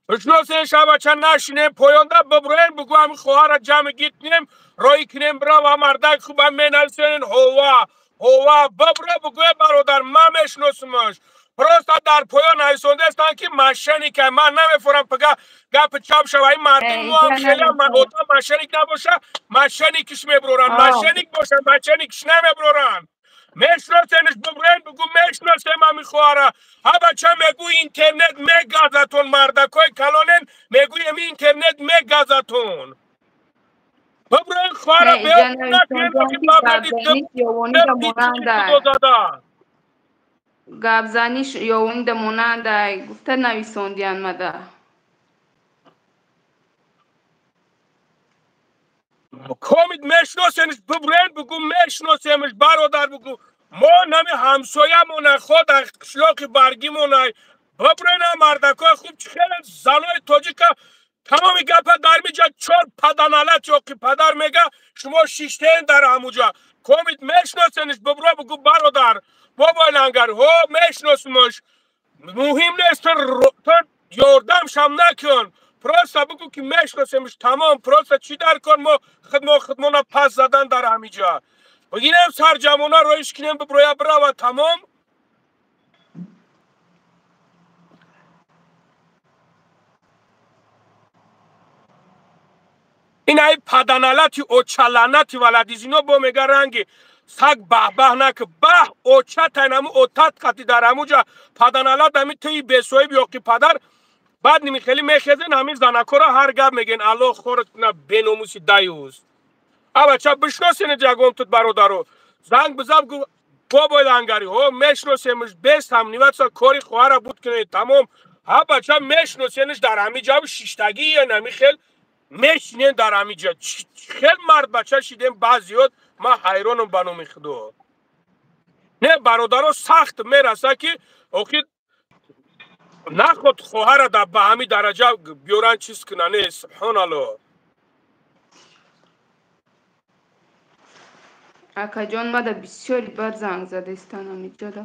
Бишиносен шабача нашинем поёнда биброен бугӯ ҳамин хоҳарро ҷамъ гир кунем роҳӣ кунем бирава мардак хуба менависенен ҳова ҳова бибро бугӯе бародар ман мешиносумаш. Просто дар поён нависондестанд ки мошенника ман намефорам пага гапи чап шава ин мардум мо ҳам хеле одам мошенник набоша мошенникиш меброранд мошенник боша мошенникиш намеброранд. Мешиносенаш биброен бугӯ мешиносем ҳамин хоҳара. Ҳа бача мегӯ интернет мегазатон мардакҳои калонен мегӯ ами интернет мегазатон. Биброен хоҳара беодада. Гапзаниш ёвонида монандай гуфта нависондиян мада. Комид мешиносенаш биброен бугӯ мешиносемаш бародар бугӯ мо нами ҳамсоямона ход дар қишлоқи баргимонай биброена мардакҳои хуб чи хеле занои тоҷика тамоми гапа дар миҷа чор паданалат ёқи падар мега шумо шиштеен дар ҳамуҷа. Комид мешиносенаш бибро бугӯ бародар бобои лангар ҳо мешиносумаш муҳим нест ту ёрдамшам накун просто бугӯ ки мешиносемаш тамом. Просто чӣ дар кор мо хидмона пас задан дар ҳамиҷа бигирем сарҷамона роиш кунем биброя бирава тамом. Ин ай паданалати очаланати валадизино бо мега ранги саг баҳбаҳ нак баҳ оча тайнаму отат қати дар ҳамуҷа паданалат ами туи бесоҳиб ёқи падар. Баъд ними хеле мехезен ҳамин занакҳоро ҳар гап мегӯен аллоҳ хорат куна беномуси даюз. Абача бишносенед ягон тут бародаро занг бизаб гу бобои лангари ҳо мешиносемш бест ҳамниватса кори хоҳара буд кунед тамом. Ҳа бача мешиносенш дар ҳами ҷав шиштагӣ ами хел мешинен дар ҳами ҷа хел мардбача шидем баъзиёт ман ҳайронам ба номи худо. Не бародаро сахт мераса ки охир наход хоҳара ба ҳами дараҷа биёран чиз куна не субҳоналлоҳ. Акаҷон мада бисёри бад занг задестан ҳамиҷода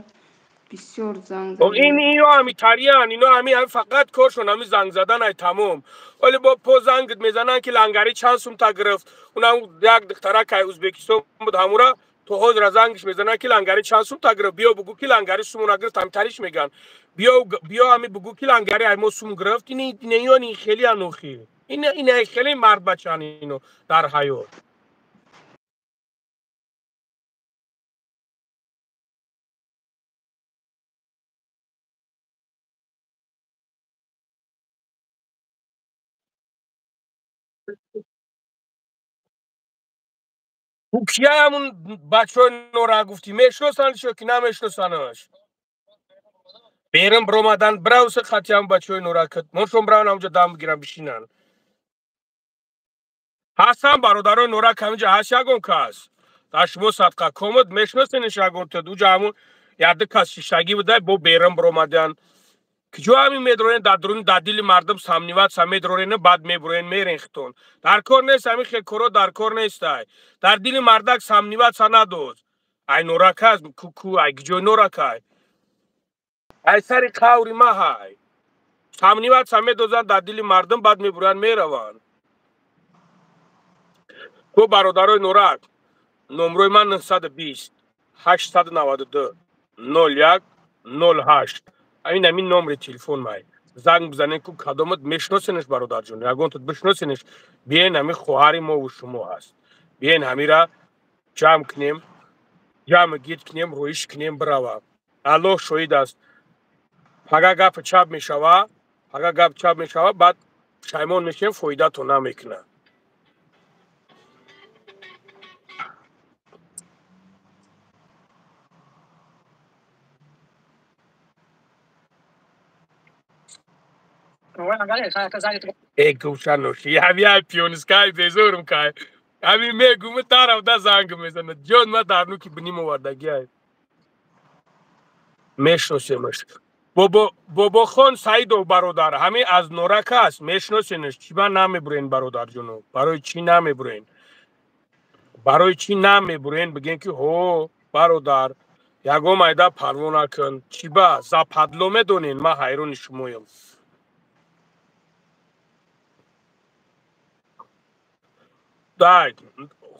бисёр занг зада. Ин ино ҳами тариян ино ҳами фақат коршон ҳами занг задан ай тамом. Вале бо по занг мезананд ки лангари чанд сумта гирифт. Унам як духтарак ай Ӯзбекистон буд ҳамура то ҳозира зангиш мезананд ки лангари чанд сумта гирифт биё бугӯ ки лангари сумуна гирифт ҳами тариш мегӯянд. Биё биё ҳами бугӯ ки лангари ай мо сум гирифт. Ин инони хеле анохи. Ин хеле мардбачан ино дар ҳаёт. Кия ҳамун бачаҳои нора гуфтӣ мешиносандш ё ки намешиносанаш? Берун биромадан биравса хати ҳамун бачаҳои нора моншон бираван ҳамунҷо дам бигиран бишинанд. Ҳастан бародарои норак ҳаминҷа ҳаст ягон кас? Дар шумо садқа комад мешиносенш ягон тад уҷа ҳамун яду кас шиштагӣ буда бо берун биромадан. Куҷо ҳамин медрорен дар дуруни дар дили мардум самниватса медрорен баъд мебуроен мерен хитон. Дар кор нест ҳамин хел коро дар кор нестай. Дар дили мардак самниватса надоз. Ай Норак аст, ку ай киҷои Норак ай? Ай сари қаври ма ҳай. Сомневаться медозанд дар дили мардум, баъд мебуранд мераванд. Ку бародарои Норак, номрои ман 920 892 01 08. Ин ҳамин номри телефон май. Занг бизанед, ку кадомат мешиносенаш, бародарҷон, ягонтат бишиносенаш, биен, ҳамин хоҳари мову шумо ҳаст. Биен, ҳамира ҷамъ кунем, ҷамъ гид кунем, рӯиш кунем, бирава. Аллоҳ шоҳид аст. Пага гапи чап мешава, пага гап чап мешава, баъд пушаймон мешавем, фоидатон намекунад. Эй, гӯшаноши, ҳами ай пионискай безорум кай. Ҳами мегуму тарафда занг мезанад. Ҷон, ма дар нуки биним овардаги ай. Мешиносемаш. Бобохон Саидов бародар, ҳами аз Норак аст, мешиносенаш. Чӣ ба намебурен, бародарҷоно? Барои чӣ намебурен? Барои чӣ намебурен, бигем ки ҳо, бародар, ягон майда парво накун. Чӣ ба западло медонен, ман ҳайрони шумоям. Дай,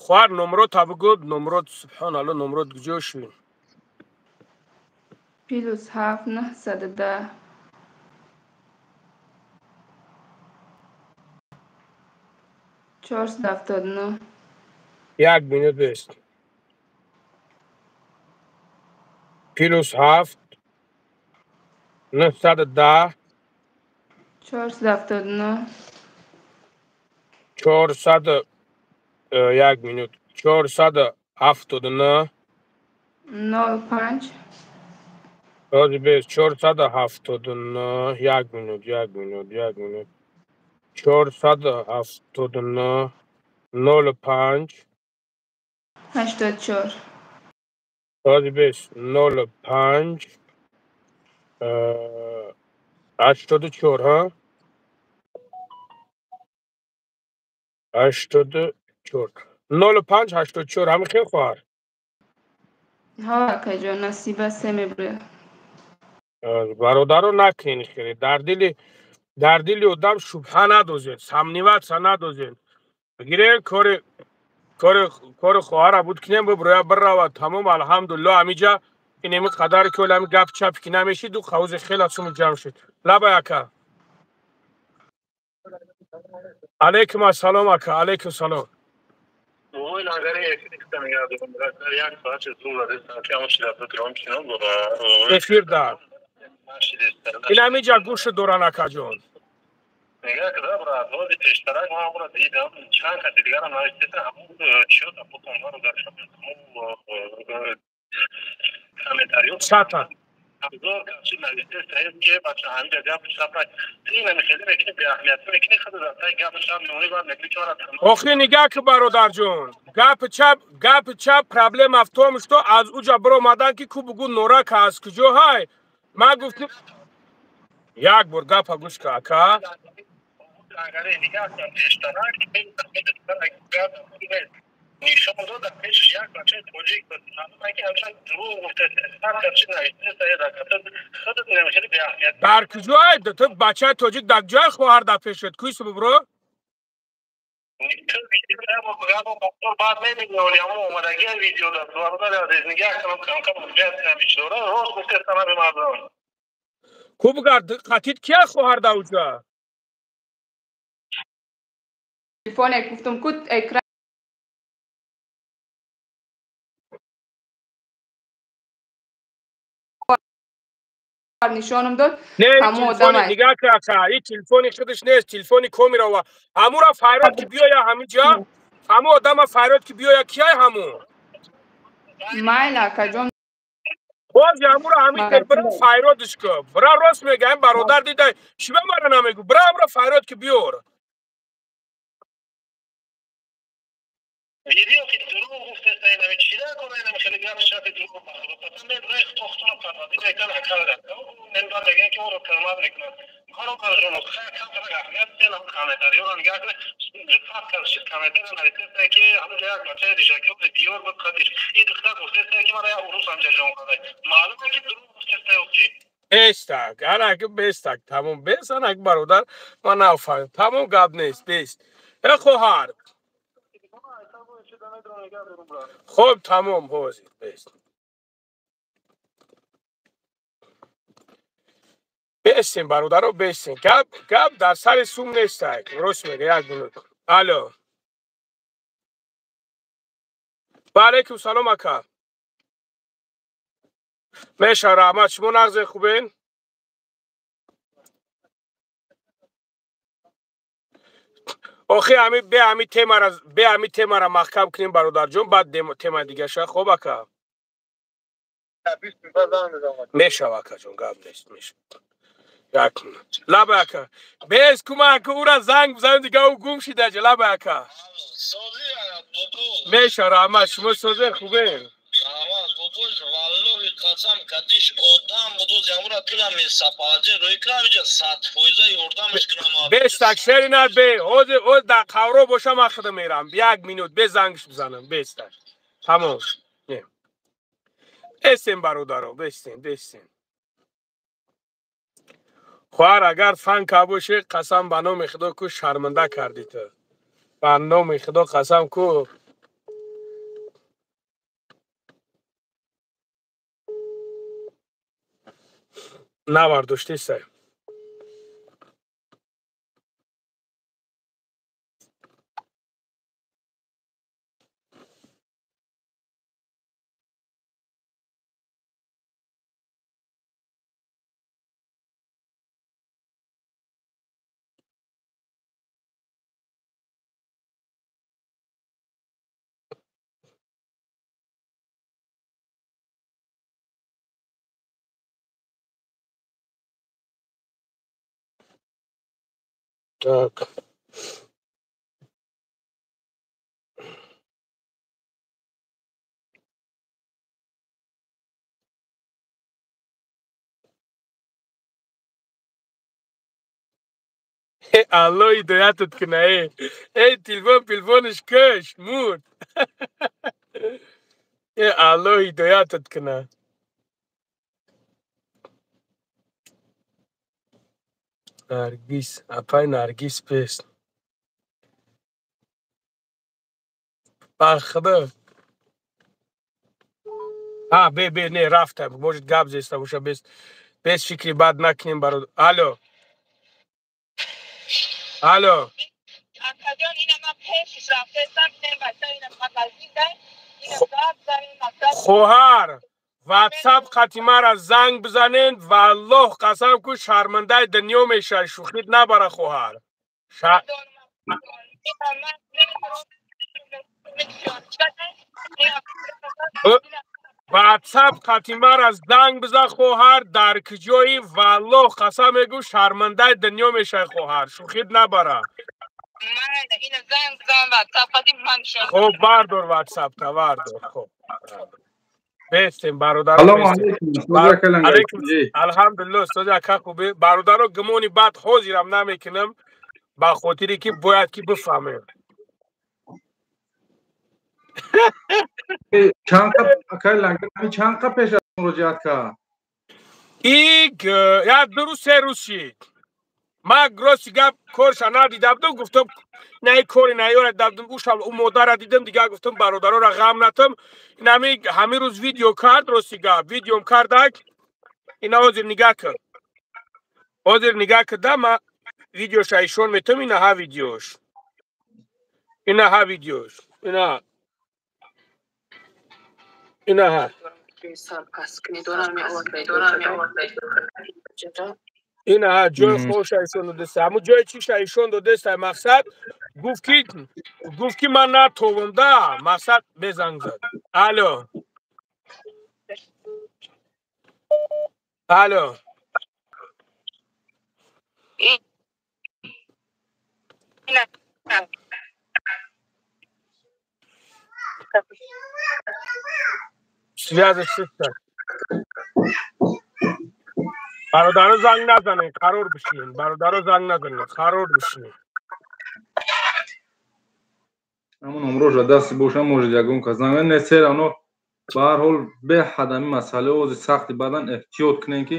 хоҳар, номрота бигӯ, номрот, субҳоналло, номрот куҷо шуд? +7 910 479. Як минут бест. +7 910 479 400, як минут, 479 05. Рози бес, 479, як минут, як минут, як минут. 479 05 84. Рози бес, 05 84, ҳа? 84. 05 84, ҳамин хел, хоҳар? Ҳа, акаҷон, насиба се мебуря. Бародаро, накунед хеле. Дар дили одам шубҳа надозед, сомневаться надозед. Бигиред, кори хоҳара буд кунем, бибуроя, бирава, тамом, алҳамдулилло. Ҳамиҷа инеми қадаре ки ҳами гап чап ки намешиду қавзи хела суму ҷамъ шуд. Лабай, ака. Алайкум ассалом, ака, алайкум салом. Ой, лангари як соат зур эфир дар ин ҳамиҷа гӯшу доран, акаҷон. Нигоҳ кида, брат, вози пештарак ман ҳамонро дидам, чанд каси дигарам навиштеса, ҳамон чиё тапотонро гашта, ҳамон комментариё Чата. Ҳазор каси навиштеса, ки бача, ҳамиҷа гапи чап ина хеле мекунӣ, беаҳамиятӣ мекунӣ, худ дар таи гапи чап мемонӣ, баъд мегӯӣ ки мара Охи, нигаҳ ки, бародарҷон, гапи чап, гапи чап, проблема в том, что аз уҷа биромадан ки ку бугӯ, Норака аз куҷо ҳай. Ман гуфтим, як бор гапа гӯш ка, ака. Лангари, нигоҳ кун, пештарак нишон дод, дар пеши як бачаи тоҷик буд, ки ҳамчун дурӯғ гуфтеса, сад каси навиштеса, худат хеле беаҳамият. Дар куҷо ай ту бачаи тоҷик, дар куҷои хоҳар дар пешат куйси бубро? Баъд мебини, оли ҳамон омадагия видео дар бародари азиз, нигоҳ кунам, камкам дора, рост гуфтеса наби мардум. Ку бугар, қатид кия хоҳар дар уҷа? Телефоне гуфтум ку, экран нишонам дод. Не, ҳамон телефони одам. Нигоҳ ка, ака, и телефони худаш нест, телефони комирова. Ҳамура файрод ки биёя ҳамиҷа, ҳамун одама файрод ки биёя, кияй ҳамун? Майла, акаҷон. Боз ҳамура ҳамин бира файродиш ку. Бира, рост мега, ин бародар дида, чӣ ба мара намегӯ? Бира, ҳамура файрод ки биёр. Видео ки дурӯғ гуфтеса, инами чида кора, инами хеле гапи чапи дурӯғ бахудо, пасан мебурай, хтохтона парварди мекан, акалра мен баъд мегӯям ки моро тӯҳмат мекунад. Бестак, анак бестак, тамом бес, анак бародар, ман нафаҳмидам. Тамом гап нест, бест. Э хоҳар. Хуб, тамом, ҳозир, бест. Бестем, бародаро, бестем. Гап, гап дар сари сум нестак. Рост мега, як минут. Алло. Ва алайкум салом, ака. Меша, раҳмат, шумо нағзе хубен? Охи ҳами бе ҳами темара, бе ҳами темара маҳкам кунем, бародарҷон, баъд тема дига ша. Хоб, ака? Мешава, акаҷон, гап нест, мешава. Як лаба, ака. Без кумак ура занг бизанем, дига ӯ гум шида ҷа. Лаба, ака. Меша, раҳмат, шумо созен хубен? Бестак шерина бе, ҳозир ҳозир дар қавро боша, ман худам мерам. Як минут, бе зангш бизанам, бестак. Тамом. Не. Бестем, бародаро, бестем, бестем. Хоҳар, агар фанка бошӣ, қасам ба номи Худо ку шарманда кардӣ ту. Ба номи Худо қасам ку. Навардоштесай. Так. Алло, ҳидоятат куна, э. Эй, телефон пилфонаш кушт, мурд. Э, Алло, ҳидоятат куна. Наргиз, апай Наргиз пест. Ба Худо. А, бе, бе, не, рафта. Может, гап зеста боша, без без фикри бад накунем, бародар. Алло. Алло. Акаҷон, ина ман пешиш рафтестам, инем бача, ина магазин дай, ина гап занем, мақсад. Хоҳар, ватсап қати мара занг бизанед, валлоҳ қасам ку шармандаи дунё мешавӣ, шӯхит набара, хоҳар. Ватсап қати мара занг бизан, хоҳар, дар куҷои, валлоҳ қасам мегӯ, шармандаи дунё мешавӣ, хоҳар, шӯхит набара. Хуб, бардор ватсапта, бардор. Хуб. Бестем, бародаро, Салому бестем. алейкум, устоди ака. Алейкум, алҳамдулилло, устоди ака, хубе. Бародаро, гумони бад ҳозирам намекунам, ба хотире ки бояд ки бифаҳмем. Чанд акай Лангар, ҳамин чанд қа пеш аз муроҷиат кард? Ик як ду рӯз, се рӯз шид. Ман рости гап корша надида будам, гуфтам на и кори наёра дабдум, уша ӯ модара дидам, дигар гуфтам бародарора ғам натам. Инами ҳамин рӯз видео кард, рости гап, видеом кардак. Ина ҳозир нигаҳ кун. Ҳозир нигаҳ куда, ма видеоша ишон метам, ина ҳа видеош. Ина ҳа видеош. Ина. Ина ҳа. Ина ҳа ҷои хобша ишон додеста. Ҳамун ҷои чиша ишон додеста, мақсад гуфт ки ман натовам да, мақсад безанг зад. Алло. Алло. Связь чиста. Бародаро занг назанед, қарор бишинед. Бародаро занг назанед, қарор бишинед. Ҳамон умрожа дасти боша может ягон кас занг не все равно ба ҳар ҳол беҳад ҳамин масъалаи ози сахти бадан эҳтиёт кунем ки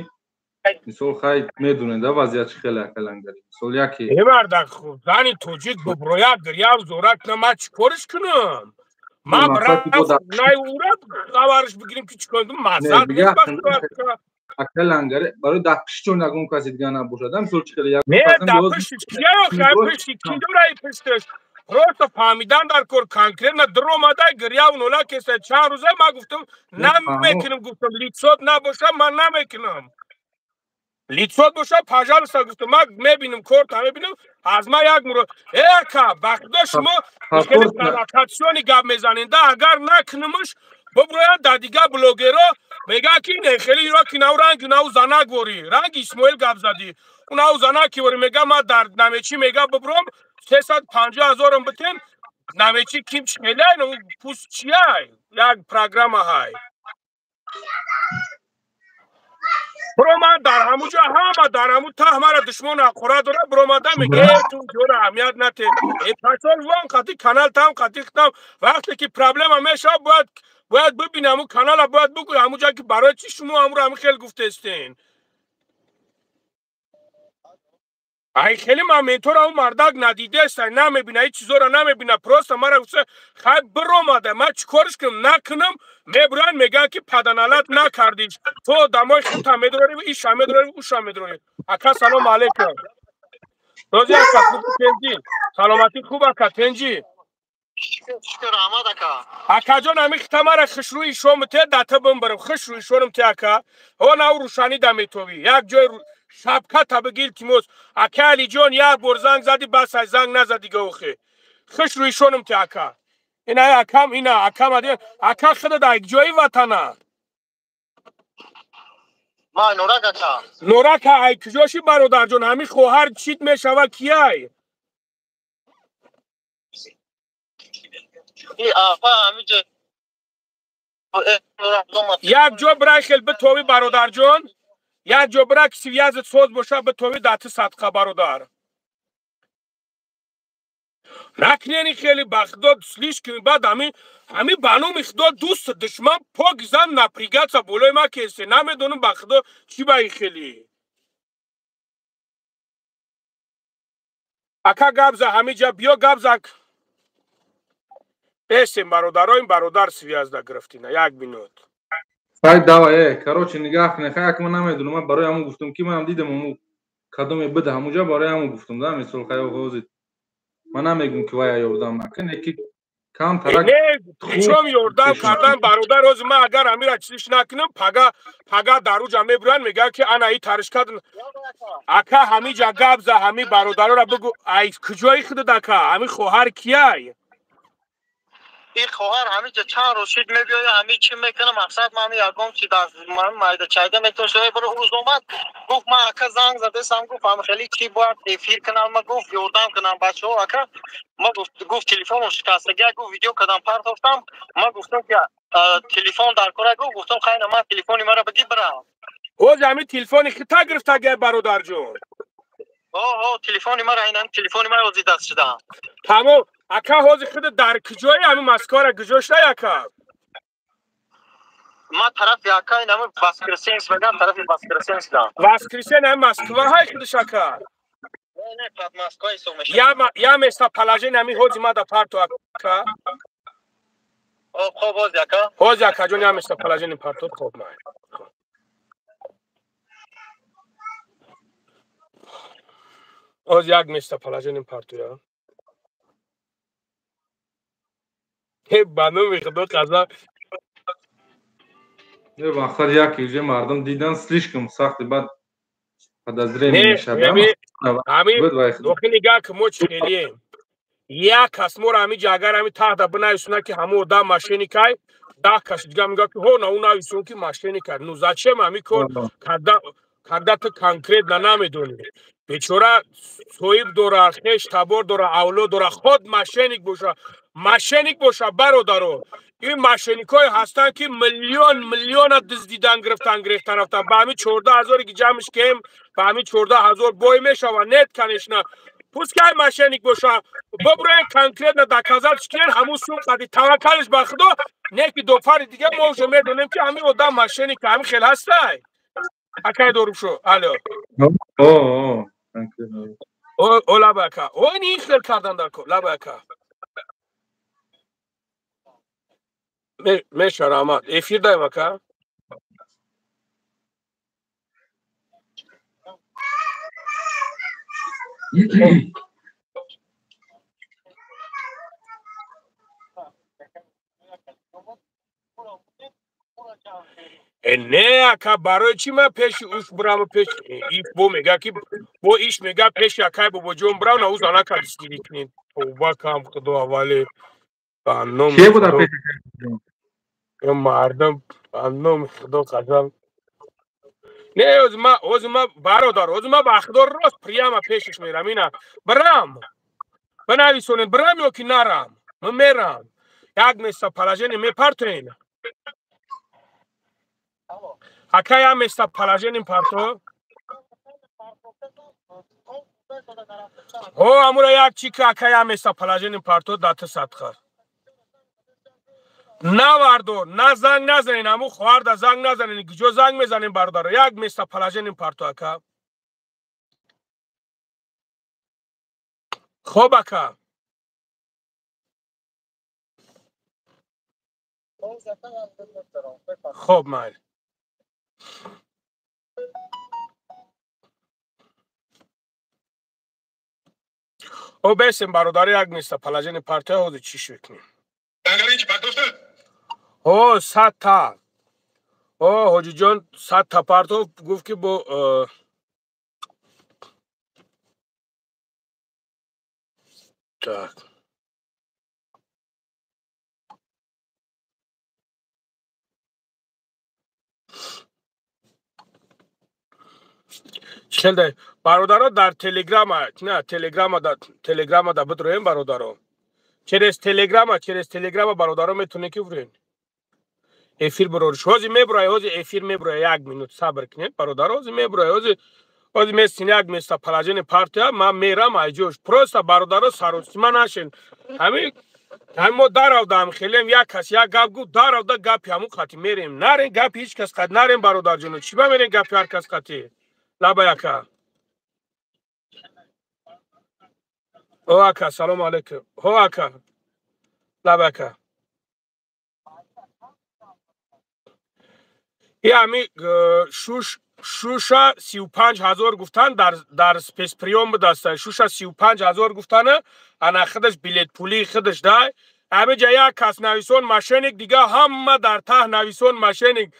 мисол хай медонед да вазъият чӣ хеле акалангари мисол яке Э мардак зани тоҷик буброяд гиряв зорак на ман чӣ кориш кунам? Ман най ура хабарш бигирим ки чӣ кор кунам? Маззат акалангари барои дар пиштон ягон каси дига набошад мисол чӣ хеле Не дар пишти кия хай пишти ки дора и пишташ? Просто фаҳмидан дар кор конкретно даромада гиряв нола кеса чанд рӯза ман гуфтам намекунам, гуфтам лицот набоша ман намекунам. Лицот боша пожалуйста гуфтам ман мебинам корта мебинам аз ман як муро э ака ба худо шумо хеле провокатсиони гап мезанед да агар накунамш буброянд дар дигар блогеро мегӯянд ки не хеле ро ки нав ранги нав занак ворӣ ранги Исмоил гап задӣ унав занаки ворӣ мега ман дар намечи мега бубром 350 ҳазорам битен намечи ким чхелай пуст чияй як программа ҳай бро ман дар ҳамуҷо ҳама дар ҳаму таҳ мара душмон ҳаққура дора биромада мега ту ҷора аҳамият нате э пасол вон қати канал там қати хитам вақте ки проблема мешавад бояд бибини ҳаму канала бояд бугӯй ҳамуҷа ки барои чӣ шумо ҳамуро ҳами хел гуфтестен. Ай хеле моментора ӯ мардак надидест, намебина, ҳеҷ чизоро намебина, просто мара гуфта хай биромада, ман чӣ кориш кунам, накунам, мебуранд мегӯянд ки паданалат накардиш, ту одамои худта медорӣ, иша медорӣ, уша медорӣ. Ака салом алейкум. Рози ака хуб тенҷи, саломатӣ хуб ака тенҷи. Шукр раҳмат ака. Акаҷон ҳами хита мара хушрӯи шом те дата бимбарам, хушрӯи шорам те ака. Ҳо нав рӯшанӣ да метовӣ. Як ҷой шапка та бигир илтимос. Ака Алиҷон як бор занг зади бас ай занг назади гаохе. Хушрӯи шонам те ака. Ина акам ина акам ади ака худа да як ҷои ватана. Ма Норак ака. Норака ай куҷоши бародарҷон ҳами хоҳар чит мешава кияй? Як ҷо бирай хел битови бародарҷон, як ҷо бирай ки связат соз боша битови дати садқа бародар. Накунени хеле ба худо слишком бад ҳами ба номи худо дӯст душман пок зан напрягаться болои ма кесе намедонам ба худо чӣ ба ин хели. Ака гап за ҳамиҷа биё гап за Эсем бародароим бародар связда гирифтина як минут. Хай давай, короче нигаҳ кунед, хай як ман намедонам, ман барои ҳамун гуфтам ки манам дидам ҳамун кадоме буда ҳамунҷа барои ҳамун гуфтам да мисол хай ҳозир ман намегум ки вай ёрдам накун, ки камтарак Не, чом ёрдам кардан бародар ҳозир ман агар ҳамира чизиш накунам, пага пага даруҷа мебуранд мегӯянд ки ана и тариш кардан. Ака ҳамиҷа гап за ҳами бародарора бигӯ ай куҷои худат ака ҳами хоҳар кияй? Ин хоҳар ҳамиҷа чанд рӯз шид мебиёя, ҳами чӣ мекунам, мақсад ман ҳами ягон чи даст ман майда чайда метавонам. Бро рӯз омад гуфт ман ака занг задесам, гуфт ҳам хеле чӣ бояд эфир кунам, ма гуфт ёрдам кунам бачаҳо ака. Ма гуфт телефонам шикастагия, гуфт видео кардам партофтам, ма гуфтам ки телефон дар кора, гуфт гуфтам хайна ман телефони маро бигир бирам. Ҳозир ҳами телефони хита гирифтагия бародарҷон. Ҳо телефони маро инам телефони маро ҳозир даст шудам. Тамом ака ҳозир худат дар куҷои ҳами Москвара куҷо шудай ака? Ман тарафи ака инами Воскресенск мегам, тарафи Воскресенск дам. Воскресен ҳами Москва ҳай худаш ака? Не, не, под Москва ҳисоб мешавад. Я местоположение ҳами ҳозир ма да парто ака. Хоб ҳозир ака? Ҳозир акаҷон я местоположение парто хоб май. Ҳозир як местоположение парто я. Ба номи худо қаза. Не, мақсад як уже мардум дидан слишком сахти бад подозрение мешавад. Ҳами охи нигаҳ ки мо чӣ хелием. Як кас моро ҳамиҷа агар ҳами таҳта бинависона ки ҳамун одам мошенникай, 10 кас дига мегӯяд ки ҳо на ӯ нависон ки мошенникай. Ну зачем ҳами кор, когда ты конкретно намедонӣ. Бечора соҳиб дора, хеш табор дора, авлод дора, худ мошенник боша. Мошенник боша, бародаро. Ин мошенникҳое ҳастанд, ки миллион миллиона дуздидан, гирифтан, гирифтан рафтан. Ба ҳамин 14 000 ки ҷамъш кем, ба ҳамин 14 000 бой мешавад. Нет, конечно. Пускай мошенник боша. Биброен, конкретно доказать кунен, ҳамун сум қади таваккалш ба Худо, не ки дофари дига мо уже медонем, ки ҳамин одам мошенник, ҳамин хел ҳастай. Акай Дорубшо, алло. О, лаба ака. О, ин хел кардан дар кор. Лаба ака. Меша, раҳмат. Эфир даем, ака. Не, ака, барои чӣ ман пеши уш бурам, пеш иш бо мега, ки бо иш мега, пеши акай Бобоҷон бурам, на ӯ занака дастгирӣ кунед. Тавба кам, Худо аввале ба номи Ке буда пеши? Мардум, ба номи Худо қасам. Не, ози ма, бародар, ози ма ба Худо рост прямо пешиш мерам. Ина брам, бинависонед, брам ё ки нарам? Ман мерам, як местоположение мепартоен, ака, як местоположение парто. О, амура як чи ка, ака, як местоположение парто дата садқа. Навардо, на занг назанен, аму хоҳарда занг назанен, куҷо занг мезанем, бародаро? Як местоположение парто, ака. Хоб, ака. Хоб, майли. О, бесем, бародари, як местоположение партия, ҳозир чӣ шуд кунем? О, 100 та. О, ҳоҷиҷон, 100 та партов гуфт, ки бо так. Чхелда бародаро, дар телеграма, на телеграма, да телеграма да бидроем, бародаро. Через телеграма, через телеграма, бародаро, метавонед ки вурен. Эфир бурориш. Ҳозир мебурай, ҳозир эфир мебурай, як минут сабр кунед, бародаро, ҳозир мебурай, ҳозир местин як местоположение партия, ман мерам айҷош. Просто, бародаро, саросима нашен. Ҳамин мо даравдаам хелем, як кас як гап гуфт, даравда гапи ҳамун қати мерем. Нарен гапи ҳеҷ кас қат нарен, бародарҷоно. Чӣ ба мерен гапи ҳар кас қати? Лаба, ака. О, ака, салому алейкум. Ҳо, ака. Лаба, ака. И ҳами шуш шуша 35 000 гуфтан, дар спецприём будаста. Шуша 35 000 гуфтана, ана худаш билетпулии худаш дай. Ҳамиҷа як кас нависон мошенник, дига ҳама дар таҳ нависон мошенник.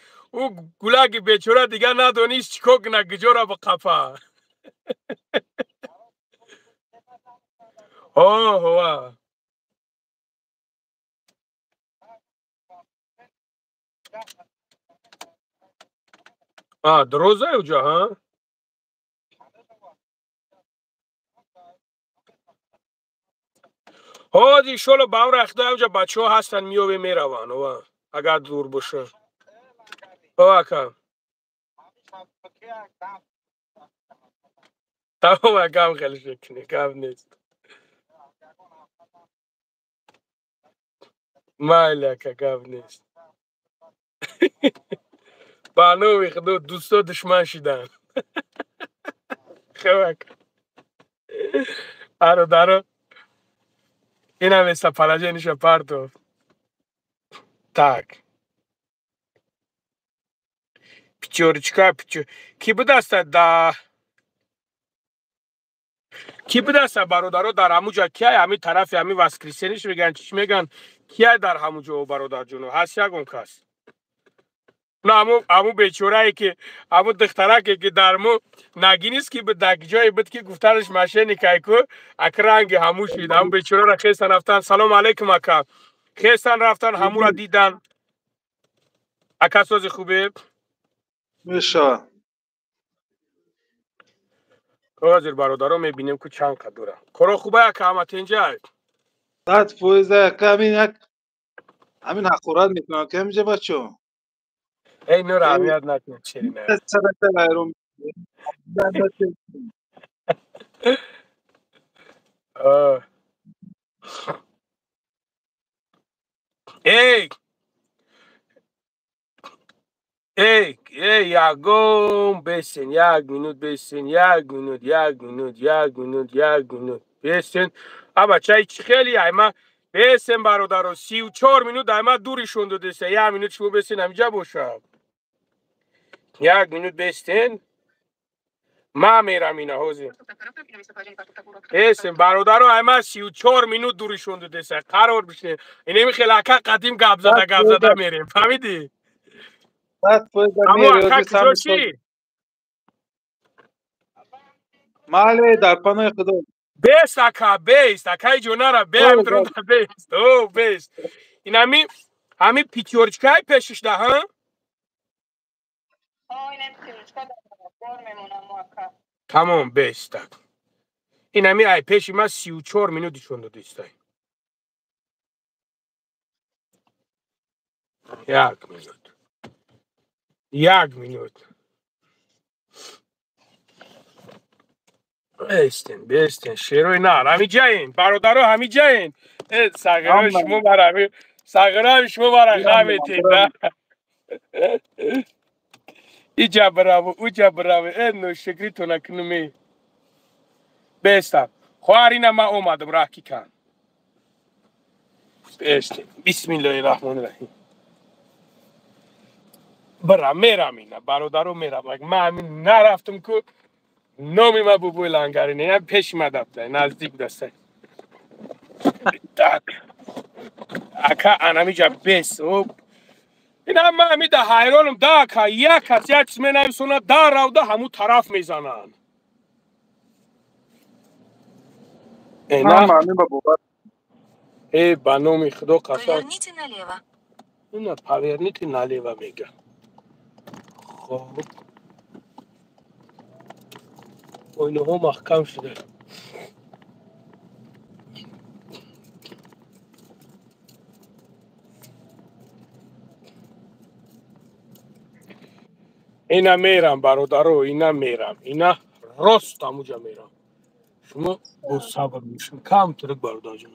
Ӯ гулаги бечора дига надонист чӣ кор кунад, куҷора биқафа. Ҳо. А, дороза уҷа, ҳа? Ҳозир иншолло ба амри Худо уҷа бачаҳо ҳастанд, меёбе, мераванд, ова, агар дур боша. О, ака. Тамом, акам, хеле шукри, гап нест. Майли, ака, гап нест. Ба номи Худо, дӯсто душман шиданд. Хеб, ака. Бародаро, инам местоположениеша партов. Так. Пятёрочка, пятё... Ки будаста да ки будаста, бародаро, дар ҳамуҷа кияй, ҳамин тарафи ҳамин Воскресениш мегӯянд, чӣ мегӯянд, кияй дар ҳамуҷо, бародарҷоно, ҳаст ягон кас? На, ҳамун бечорае ки ҳамун духтараке ки дар мо нагинист, ки буд, дар ҷое буд, ки гуфтанаш мошенникай ку, ака, ранги ҳамун шид. Ҳамун бечораро хестан рафтан. Салому алейкум, ака. Хестан рафтан, ҳамура дидан. Ака, сози хубе? Мешавад. Ҳозир бародаро мебинем ку чанд қад дора. Коро хуба яка ҳама тенҷа? 100% яка ҳамин як ҳамин ҳақорат мекунам ки ҳаминҷа бачо. Эй нур аҳамият накун ширина. Садақа вайрон. Эй эй эй ягон бесен, як минут бесен, як минут, як минут, як минут, як минут бесен. А бачаи чӣ хеле айма бесен бародаро, 34 минут айма дуришон додеса, як минут шумо бесен ҳамиҷа бошад. Як минут бестен. Ма мерам ина ҳозир. Бесен бародаро, айма 34 минут дуришон додеса. Қарор бишнем. Инеми хеле ака қадим гап зада гап зада мерем. Фаҳмидӣ? 100% Амо ака куҷо чӣ? Мале дар паноҳи Худо. Бест ака, бест, акаи ҷонара, беамдронда бест. О, бест. Ин ҳами ҳами пятёрочкаи пешишда, ҳа? Тамом, бест так. Ин ҳами ай пеши ма 34 минут ишон додистай. Як минут. Як минут. Бестен, бестен, шерои нар, ҳамиҷаен, бародаро ҳамиҷаен. Э, сағирои шумо бара сағирои шумо бара ғаметед, да? Иҷа бираво, уҷа бираво, э, ношукритона кунуме. Бестам. Хоҳар ина ман омадам раҳ ки кан. Бестен. Бисмиллоҳи раҳмони раҳим. Бира, мерам ина, бародаро мерам. Ман ҳамин нарафтам ку номи ма бубои лангари не, пеши ма дафта, наздик даста. Так. Ака анамиҷа бес. Оп. Ина ман ҳами да ҳайронам, да ака, як кас як чиз менависонад, да равда ҳамун тараф мезананд. Эна э ба номи Худо қасам. Поверните налево. Ина поверните налево мега. Хоб. Оинаҳо маҳкам шуда. Ина мерам бародаро, ина мерам. Ина рост ҳамуҷа мерам. Шумо бо сабр бошед. Кам турик бародарҷон.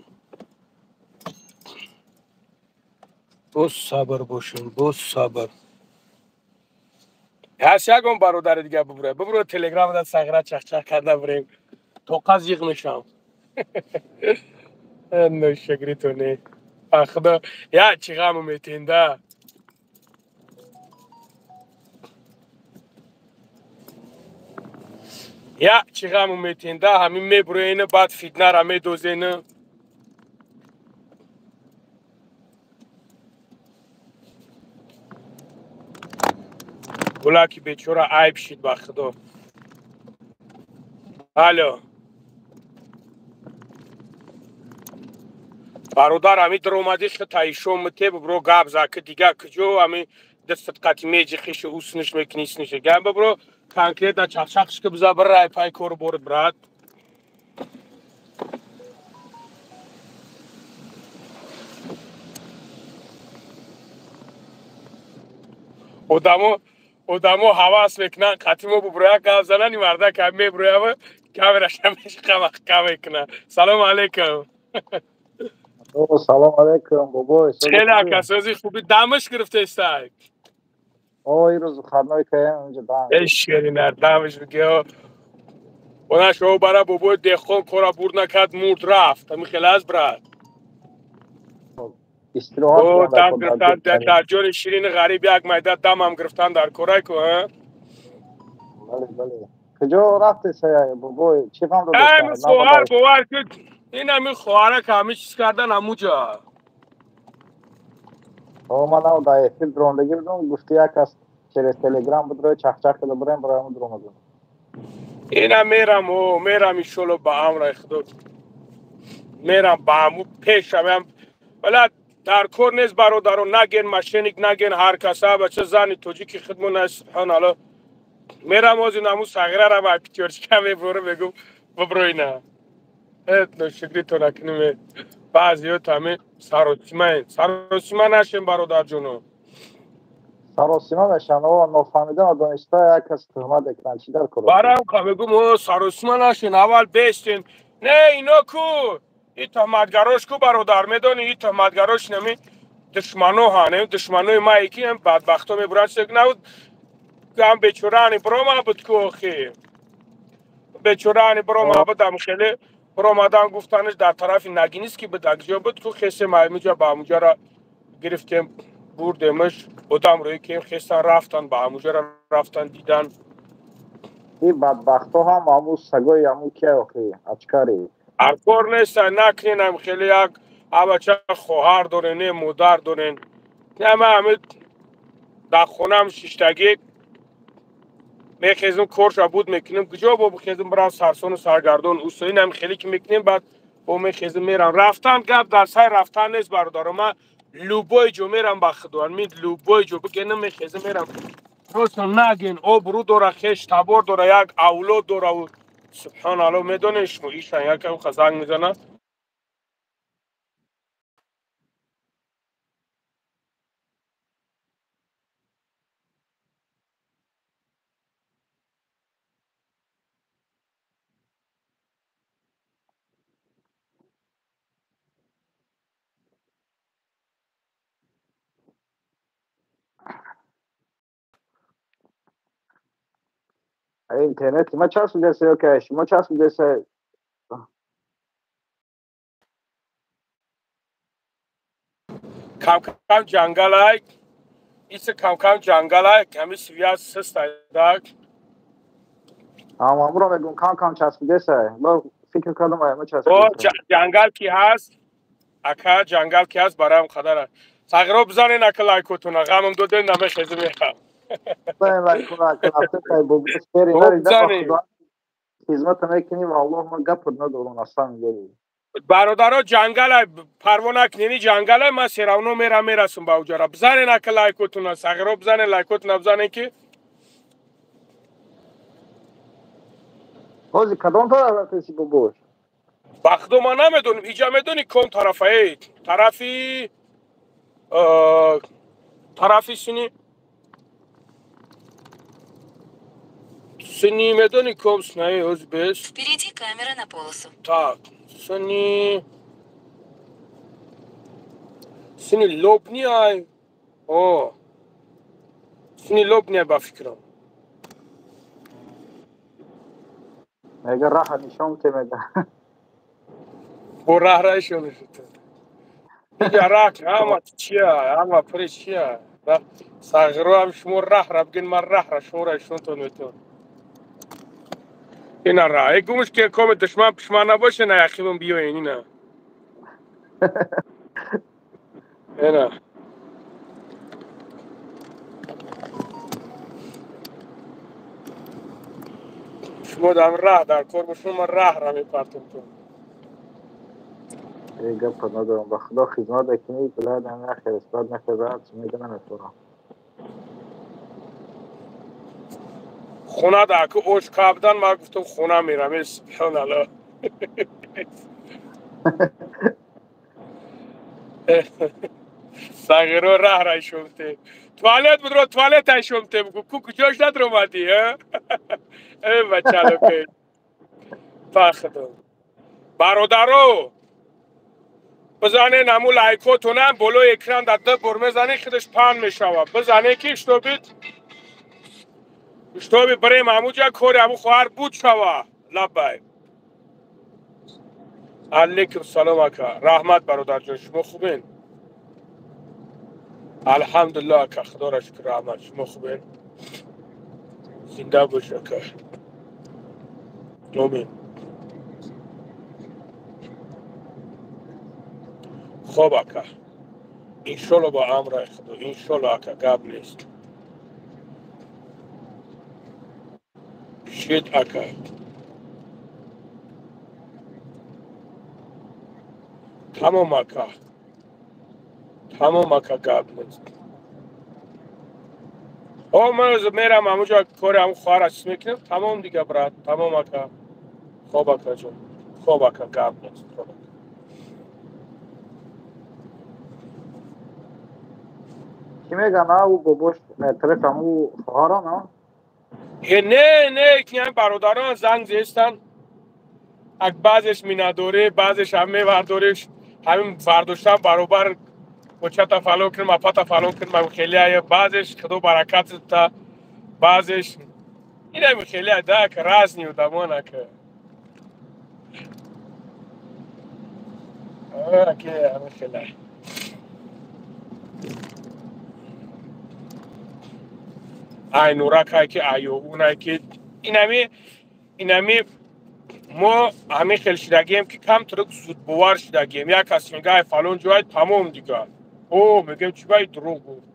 Бо сабр бошед, бо сабр. Ҳаст ягон бародари дига бубура. Бубура телеграмда сағира чахчах карда бурем. Тоқа зиғ мешам. Ношукритоне. А худо, я чӣ ғаму метен да. Я чӣ ғаму метен да, ҳамин мебуроена, баъд фитнара медозена. Гулаки бечора айб шид ба худо. Алло. Бародар, ҳами даромадӣ хитаишон мите бубро гап за ки дига куҷо ҳами дастат қати меҷихишу усниш мекунӣ сниш. Гап бубро конкретно чахчахш ки биза бирай пай кору борид брат. Одамо ҳавас мекунанд қати мо буброя гап занан, ин мардак ҳам меброява камераша мешиқа маҳкам мекунад. Салому алайкум. Салом алайкум бобой. Хеле ака сози хуби дамаш гирифтаистай. О, ирӯз выходной каем инҷа дам. Эй ширинар дамаш бигё. Она шо бара бобой деҳқон кора бурд накард, мурд рафт. Ҳамин хеле аст брат. Истироҳат дам гирифтан дар ҷони ширини ғариб як майда дамам гирифтан дар корай ку, ҳа? Бале, бале. Куҷо рафте сая бобой? Чӣ ғам додед? Ҳамин хоҳар бовар кун, ин ҳамин хоҳара ки ҳамин чиз кардан ҳамуҷа. О, ман ам дар эфир дрондагӣ будам, гуфти як кас через телеграм будро чахчах карда бурем, барои ҳамун дромадам. Ина мерам, о, мерам иншолло ба амраи Худо. Мерам ба ҳамун пешам. Вала дар кор нест бародаро, наген мошенник, наген ҳар каса, бача зани тоҷики хидмон аст, субҳаналло. Мерам ози наму сағирара ма пятёрочка мебурам, мегум биброй на. Ношукрито накунем. Баъзиё тами саросима, саросима нашем, бародарҷоно. Саросима мешан, о нофаҳмида надониста як кас туҳмат мекунанд, чӣ дар кор? Барам ка мегум, о саросима нашен, аввал бестен. Не, ино ку, и туҳматгарош ку, бародар, медони, и туҳматгарош нами душмано ҳан, душманои ма ки бадбахто мебуранд, набуд ҳам бечораани бирома буд ку, охи бечораани бирома будам, хеле биромадан гуфтанаш дар тарафи Нагиниски буд, акҷо буд ку, хесе маймуҷа ба ҳамуҷара гирифтем, бурдемаш, одам рӯи кем хестан рафтан, ба ҳамуҷара рафтан, дидан. И бадбахто ҳам ҳаму сагои ҳаму ки охи ачкари. Аркор неста, накуненам хеле, як абача хоҳар дорен, не модар дорен. Нама ҳами дар хонам шиштагӣ мехезм, корша буд мекунем, куҷо бо бихезм бирам сарсону саргардон усоинам хеле ки мекунем, баъд бо мехезм мерам. Рафтан гап дар сай рафтан нест, бародаро, ман любой ҷо мерам, ба худованд ми любой ҷо бигенам мехезм мерам. Просто наген, обрӯ дора, хеш табор дора, як авлод дора. Субҳоналло, медонед шумо ишан якам занг мезанад. Интернет ма часпидесе, окей, шумо часпидесе. Кам-кам ҷангалай, иса кам-кам ҷангалай, ками связь систайдак. Ҳамамуро мегум, кам-кам часпидесе. Ма фикр кардам, ма часпидесе. Ҷангал ки ҳаст, ака, ҷангал ки ҳаст, бароям қадара. Сағиро бизанен, ака, лайкотуна, ғамам доден, намехезм мерам. Хизмат мекунӣ, валлоҳ, ман гап надорам, аслан гери. Бародаро, ҷангалай, парво накунени, ҷангалай, ман всё равно мерам, мерасум ба уҷара. Бизанен, ака, лайкотуна, сағиро бизанен, лайкотуна бизанен ки. Ҳозир кадом тараф рафтеси, бобош? Ба худо ман намедонам, иҷа медонӣ ком тарафае? Тарафи тарафи сини Сини медони ком снаи ӯзбес. Впереди камера на полосу. Так, сини сини лобни ай. О. Сини лобни ай ба фикрам. Мега раҳа нишон те мега. Бо раҳ раишон шуд. Иҷа раҳ ҳама чия, ҳама пури чия. Сағиро ҳам шумо раҳ ра бигин, ман раҳ ра шумо ра ишонтон метавон. Ина ра, э гумш ки коме душман пушман набоше, на яхимон биёен ина. Ина. Шумо дар раҳ дар кор бошум, ман раҳ ра мепартам ту. Э гап надорам, ба худо хизмат мекунӣ, билад нахер, исбат нахер, мега наметавонам. Хона да ку ош кабдан, ман гуфтам хона мерам, субҳоналло. Сағиро раҳ ра ишомте. Туалет будро, туалет ишомте, бугу ку куҷош надромадӣ, а? Э бачалоке. Пахдо. Бародаро, бизанен ҳамун лайкотонам болои экран дар ду бор мезанен, худаш пан мешавад. Бизанен ки чтобы брем ҳамуҷа кори ҳамун хоҳар буд шава. Лаббай. Алейкум салом, ака. Раҳмат, бародарҷон, шумо хубен? Алҳамдулиллоҳ, ака, худоро шукр, раҳмат, шумо хубен? Зинда бош, ака. Омин. Хоб, ака. Иншолло ба амраи худо, иншолло, ака, гап нест. Шид, ака. Тамом, ака. Тамом, ака, гап нест. О, ман мерам ҳамуҷо кори ҳамун хоҳара чиз мекунам, тамом дига, брат, тамом ака. Хоб акаҷон, хоб ака, гап нест, хоб ака. Чӣ мегӯян, а ӯ бобош тараф ҳаму хоҳарон, а? Не, не, ки ҳам бародарон занг зестан. Ак баъзеш минадорӣ, баъзеш ҳам мевардориш, ҳамин вардоштан баробар бочата фалон кунам, апата фалон кунам, хеле баъзеш худо баракат та, баъзеш инами хеле да, разни одамон ака. Аке, ҳамин хеле. Ай нуракай ки айёбунай ки инами мо ҳамин хел шидагием ки камтарук зудбовар шидагием. Як кас мега ай фалон ҷой, тамом дига. О, мегӯем чӣ ба дурӯғ гуфт?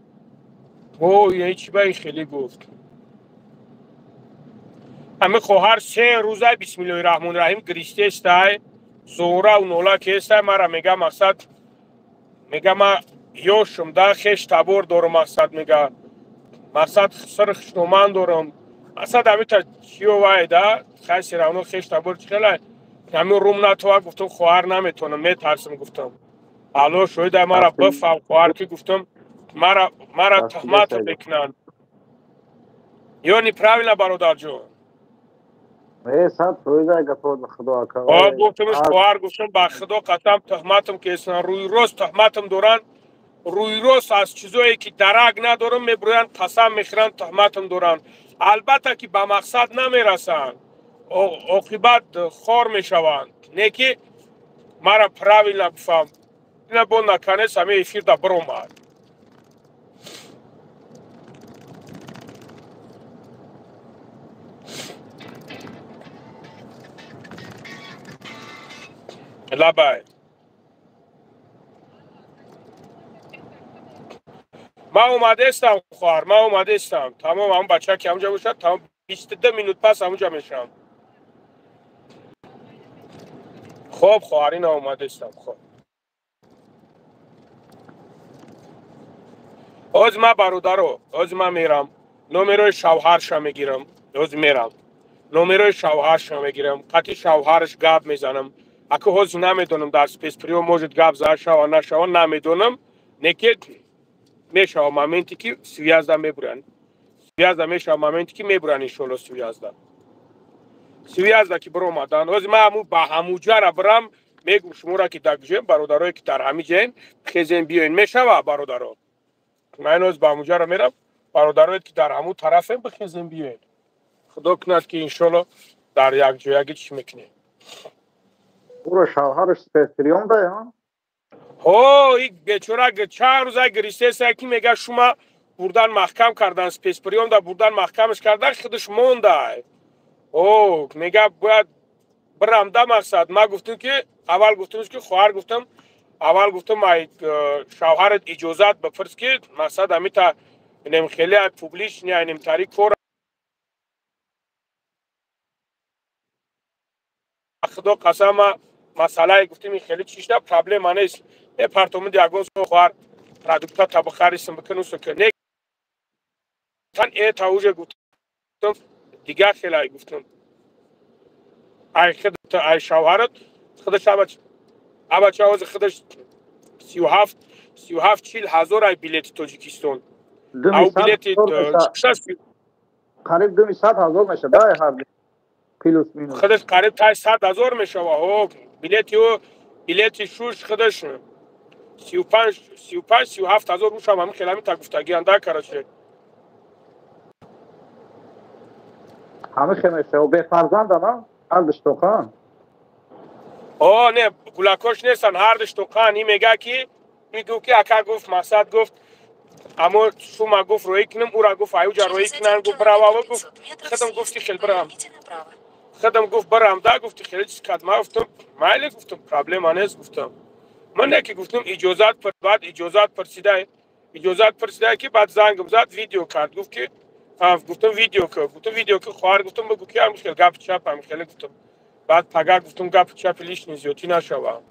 О, яъне чӣ ба хеле гуфт? Ҳамин хоҳар се рӯзай бисмиллоҳи раҳмони раҳим гиристестай, зӯрау нола кестай, мара мега мақсад, мега ма ёшум да, хеш табор дорум, мақсад мега мақсад сир хушноман дорум. Мақсад ҳамита чиё вай да, хай серавно хеш табор чӣ хелай. Ҳамин рум натова гуфтум, хоҳар наметонам, метарсам гуфтум. Алло, шоҳида мара бифаҳм хоҳар ки гуфтум, мара туҳмат мекунанд. Ё неправильно, бародарҷон? Э, 100% гапо ба худо ака. О, гуфтумш хоҳар, гуфтум ба худо қасам туҳматам кесанд, рӯи рост туҳматам доранд, рӯи рост аз чизое ки дарак надорам мебурӯянд, қасам мехӯранд, туҳматам доранд. Албатта ки ба мақсад намерасанд, оқибат хор мешаванд. Не ки мара правильно бифаҳм. Ина бо наканес ҳамин эфирда биромад. Лабай. Ман омадестам, хоҳар, ман омадестам. Тамом, ҳамун бача ки ҳамунҷа бошад, тамом 22 минут пас ҳамунҷа мешавам. Хоб, хоҳар, ина омадестам, хоб. Ҳоз ман бародаро, ҳоз ман мерам, номерои шавҳарша мегирам, ҳоз мерам. Номерои шавҳарша мегирам, қати шавҳараш гап мезанам. Аку ҳоз намедонам дар спецприём может гап зада шава, нашава, намедонам. Не ки мешава моменте ки связда мебуранд. Связда мешава моменте ки мебуранд иншолло связда. Связда ки биромадан. Ҳоз ман ҳаму ба ҳамуҷара бирам, мегум шуморо ки дар ҷоем, бародарое ки дар ҳами ҷоем, хезен биёен, мешава бародаро. Ман ҳоз ба ҳамуҷара мерам, бародарое ки дар ҳамун тарафем, бихезен биёен. Худо кунад ки иншолло дар як ҷоягӣ чӣ мекунем. Уро шавҳараш спецприём да, а? Ҳо, ин бечора чанд рӯза гиристеса ки мега шума бурдан маҳкам кардан, спецприём да бурдан маҳкамаш кардан, худаш мондай. О, мега бояд бирам да мақсад. Ман гуфтам ки аввал гуфтам ки хоҳар гуфтам, аввал гуфтам ай шавҳарат иҷозат бипурс ки мақсад ҳамита инем хеле ай публични ай немтари кор. Худо қасам масъалае гуфтем ин хеле чишта проблема нест. Мепартомуд ягон хоҳар продукта та бихарисм бикунусу ки не тан это уже гуфтам дигар хелай гуфтам. Ай худ ай шавҳарат худаш абача ҳозир худаш 37 37 40 ҳазор ай билети Тоҷикистон. Ау билети қариб 200 ҳазор мешавад ай ҳар плюс минус. Худаш қариб тай 100 ҳазор мешавад. Ҳо, билети ӯ билети шуш худаш 35 35 37 ҳазор рушам ҳамин хел ҳамин та гуфтагиан да короче. Ҳамин хел мешавад. Бефарзанда на? Ҳардуш тоқан? О, не, гулакош нестан, ҳардуш тоқан. Ин мега ки мегӯ ки ака гуфт, мақсад гуфт, аммо шума гуфт роӣ кунам, ура гуфт аюҷа роӣ кунан, гуфт бирава, гуфт худам гуфти хел бирам. Худам гуфт бирам да, гуфти хеле чиз кард. Ман гуфтам майли, гуфтам проблема нест, гуфтам. Ман не ки гуфтам иҷозат пур, баъд иҷозат пурсидай. Иҷозат пурсидай ки баъд зангам зад, видео кард. Гуфт ки гуфтам видео ки, гуфтам видео ки хоҳар гуфтам бигӯ ки ҳамин хел гап чап ҳамин хеле гуфтам. Баъд пага гуфтам гап чапи лишний зиёдтӣ нашава.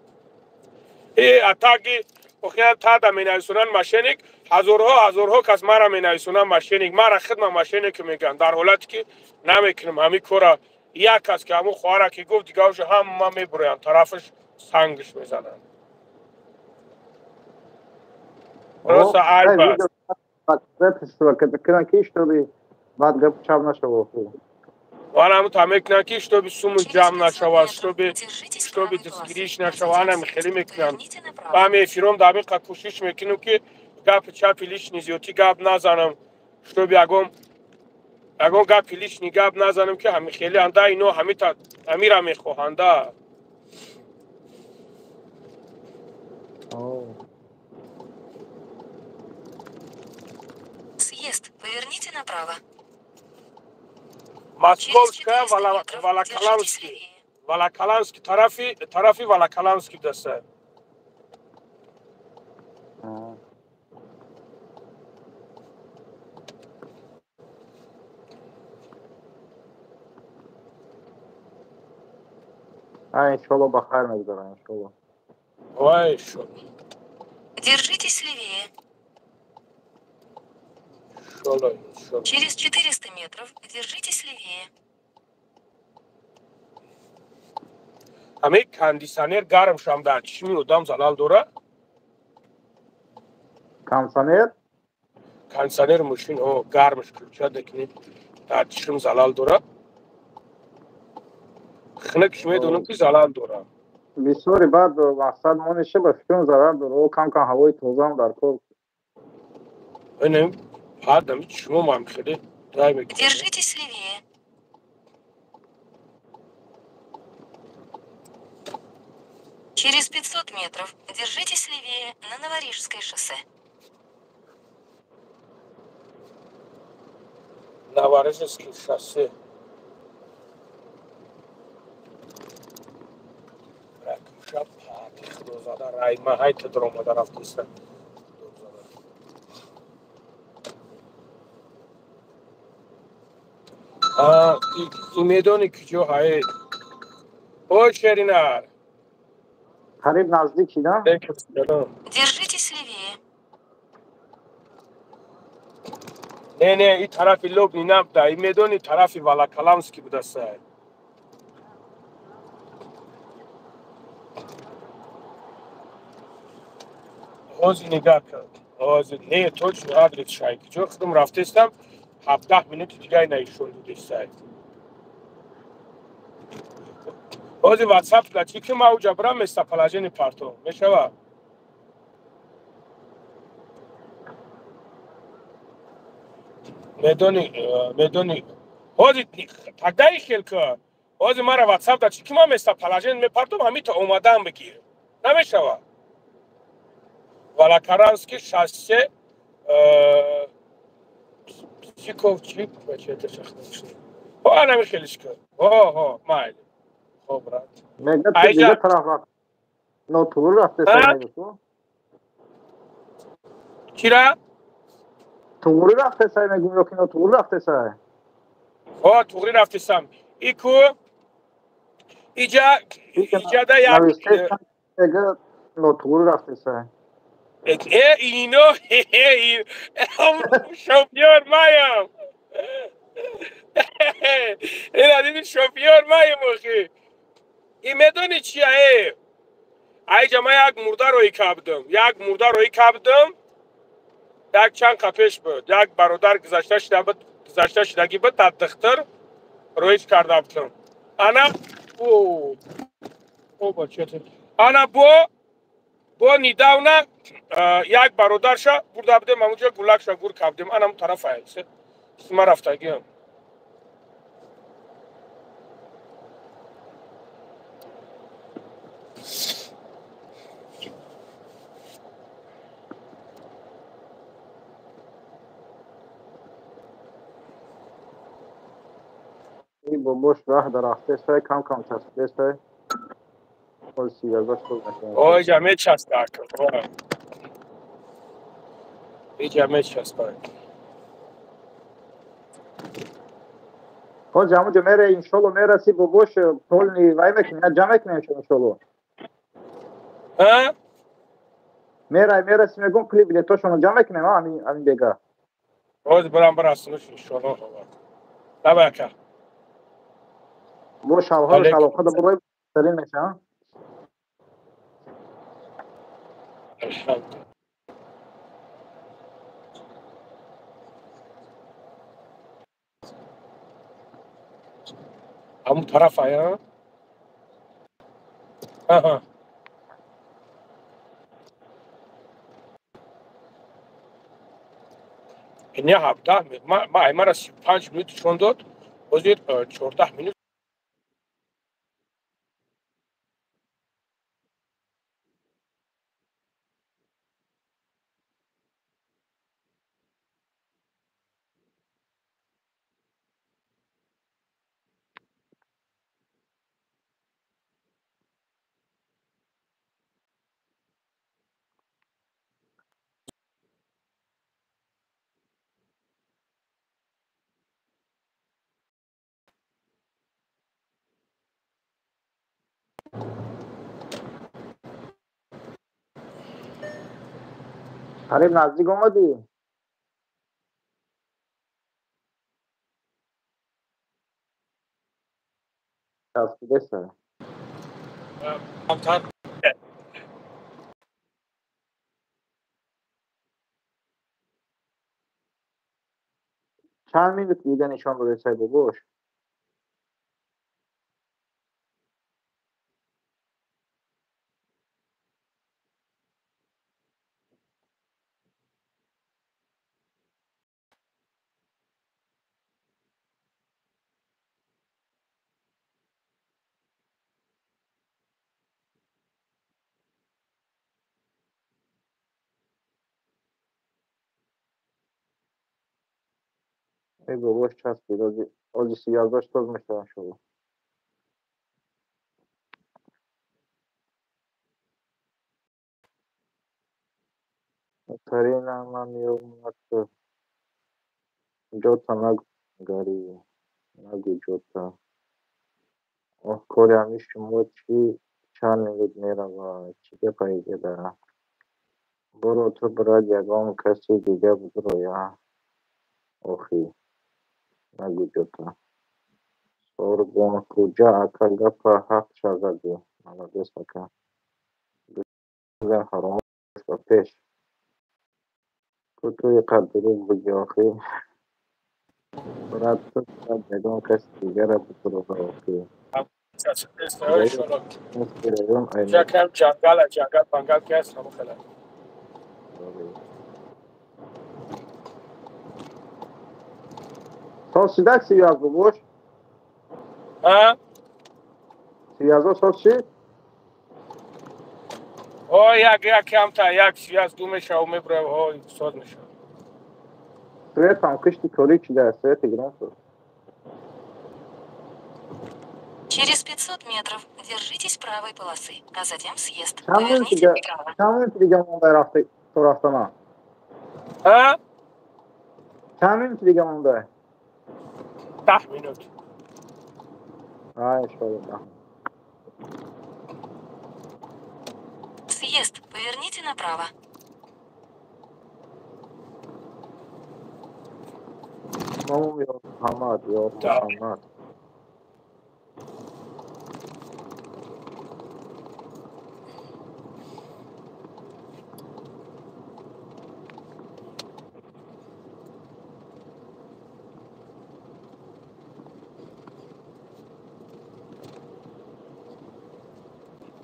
Э, атаги Охи тада менависонанд мошенник, ҳазорҳо ҳазорҳо кас мара менависонанд мошенник, мара хидма мошенник мегӯянд, дар ҳолате ки намекунам ҳамин кора. Як кас ки ҳамун хоҳара ки гуфт, дигаҳошо ҳама мебуроянд, тарафаш сангш мезананд. Просто айб аст. Баъд гап чап нашава. Вана ҳамун мекунанд ки чтобы суму ҷамъ нашавад, чтобы дастгириш нашава, анам хеле мекунанд. Ба ҳамин эфиром дар ҳамин қад кӯшиш мекунем ки гапи чапи лишний зиёдтӣ гап назанам, чтобы ягон гапи лишний гап назанам, ки ҳамин хеле анда ино ҳамира мехоҳанда. Съезд. Поверните направо. Московская, Волоколамский. Волоколамский, тарафи Волоколамский даста. Иншалло ба хайр мегузарад, иншалло. Вай, иншалло. Держитесь левее. Иншалло, иншалло. Через 400 метров держитесь левее. Ҳамин кондиционер гарм шам дар чишми одам залал дора? Кондиционер? Кондиционер мошин, о, гармш включать мекунӣ, дар чишм залал дора? Хунукш медонам ки залал дора. Бисёри баъд мақсад монеша ба фикрам зарар дора. О, кам кам ҳавои тозаам дар кор. Инам ҳардами чишмом ҳам хеле рай мекунад. Держитесь левее. Через 500 метров держитесь левее на Новорижское шоссе. Новорижское шоссе. Медони куҷо ҳаед? О, Шеринар. Қариб наздики, да? Держитесь левее. Не, не, и тарафи Лобни набуда, и медони тарафи Волоколамский будаса. Ҳозир нигаҳ кард. Ҳозир не, точно адрес шай. Куҷо худам рафтестам, 17 минути дигаи наишон дудестай. Ҳозир WhatsApp да чи ки ма уҷа бирам местоположение парто. Мешава? Медони, медони. Ҳозир тагаи хел ка. Ҳозир мара WhatsApp да чи ки ма местоположение мепартом, ҳамита омадан бигир. Намешава? Волоколамский шоссе, Псиковчик, О, ана хелишка. О, о, майли. Хоб, брат. Мега дига тараф рафт. Но туғри рафтесай мегӯ? Чира? Туғри рафтесай мегӯм ё ки но туғри рафтесай? О, туғри рафтесам. Ику иҷа иҷа да як мега но туғри рафтесай. Ино шофёр маям. Ина диди шофёр маям охи. И медони чия э? Айҷа ма як мурда роӣ кабдам. Як мурда роӣ кабдам. Як чанд қапеш буд. Як бародар гузашта шуда буд, гузашта шудагӣ буд, дар духтар роиш карда будам. Ана о о бача. Ана бо недавно як бародарша бурда будем, ҳамунҷо гулакша гур кабдем. Анам тараф ай. Ма рафтагиам. Бобош раҳ дар рафтесай, кам кам часпидесай. Ой, ҷа мечаспа. Иҷа мечаспа. Ҳоҷи ҳамунҷо мере, иншолло мераси, бобош полни вай мекунӣ, ҷамъ мекунем иншолло. А? Мерай, мераси мегум, пули билетошонро ҷамъ мекунем, ҳамин бега. Ҳозир барам барасонаш иншоалло. Давай ака. Бо шавҳараш алоқа да бурой тарин меша. Алҳамдулиллаҳ. Ҳамун тараф ая? Аҳа. Ини 17 ма аймара 35 минут нишон дод, ҳозир 14 минут. Қариб наздик омадӣ? Часпидеса. Чанд минут дига нишон додесай бобош? Эй бобош часпид, ози сияздош тоз мешавад иншоалло. Карина ман ёмад ҷота нагу гари нагу ҷота. Оҳ кори ҳамин шумо чӣ чанд минут меравад? Чӣ гапае геда? Боро ту брат ягон каси дига бидроя. Охи нагу ҷота. Соргонхуҷа ака гапа ҳақ шавади. Молодец ака. Гӯзан фаромӯш ба пеш. Ку ту иқад дурӯғ буги охи. Брат ту брат ягон каси дигара бидроя охи. Ҷангал ҷангал пангал ки ҳаст ҳамон хела. Соз шидак сиюяз бобош? А? Сиюязо соз шид? О, як як камта, як сиюяз ду мешава, мебурав, о, соз мешава. Свет ҳам кишти торик шида, свети гирон шуд. Через 500 метров держитесь правой полосы, а затем съезд. Поверните вправо. Чанд минут дига монда рафта то рафтана? А? Чанд минут дига монда? 10 минут. А, иншоалло. Съезд. Поверните направо. Мамум ё Муҳаммад, ё Муҳаммад.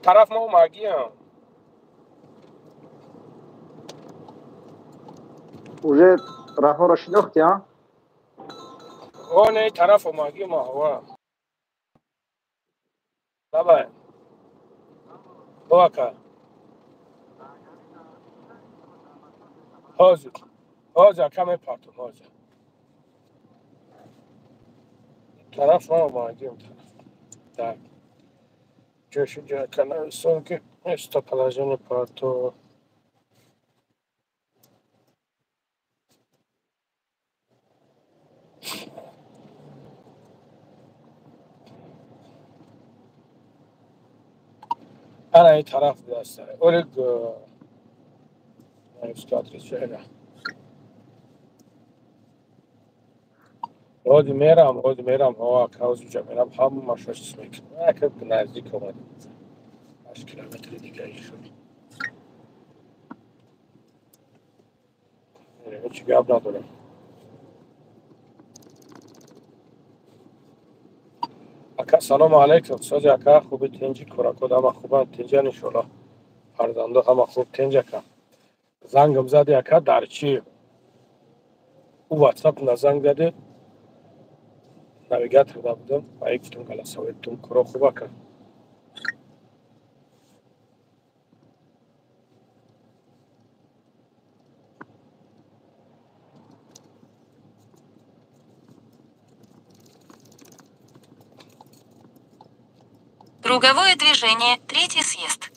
Тараф ма омагиам. Уже раҳоро шинохтӣ, а? О, не, тараф омагӣ ма ҳава. Давай. О, ака. Ҳозир. Ҳозир ака мепартом, ҳозир. Тараф ма омагиам тараф. Так. Ҷошу ҷо канал ки местоположение парто. Ана ин тараф будааст. Олег. Наевский. Ҳози мерам, ҳози мерам, ҳо ака, ҳози мерам, ҳамаашро чиз мекунам. Ака, наздик омадем. 8 километри дига шуд. Ҳеҷ гап надорам. Ака, салому алайкум. Сози ака, хуби, тинҷи, кӯракот ҳама хубанд, тинҷан иншоалло. Фарзандо ҳама хуб, тинҷ ака. Зангам зади ака, дар чи? Ӯ WhatsApp на занг зади. Навигатор да будам, ва гуфтам голосовой тум куро хуб ака. Круговое движение, третий съезд.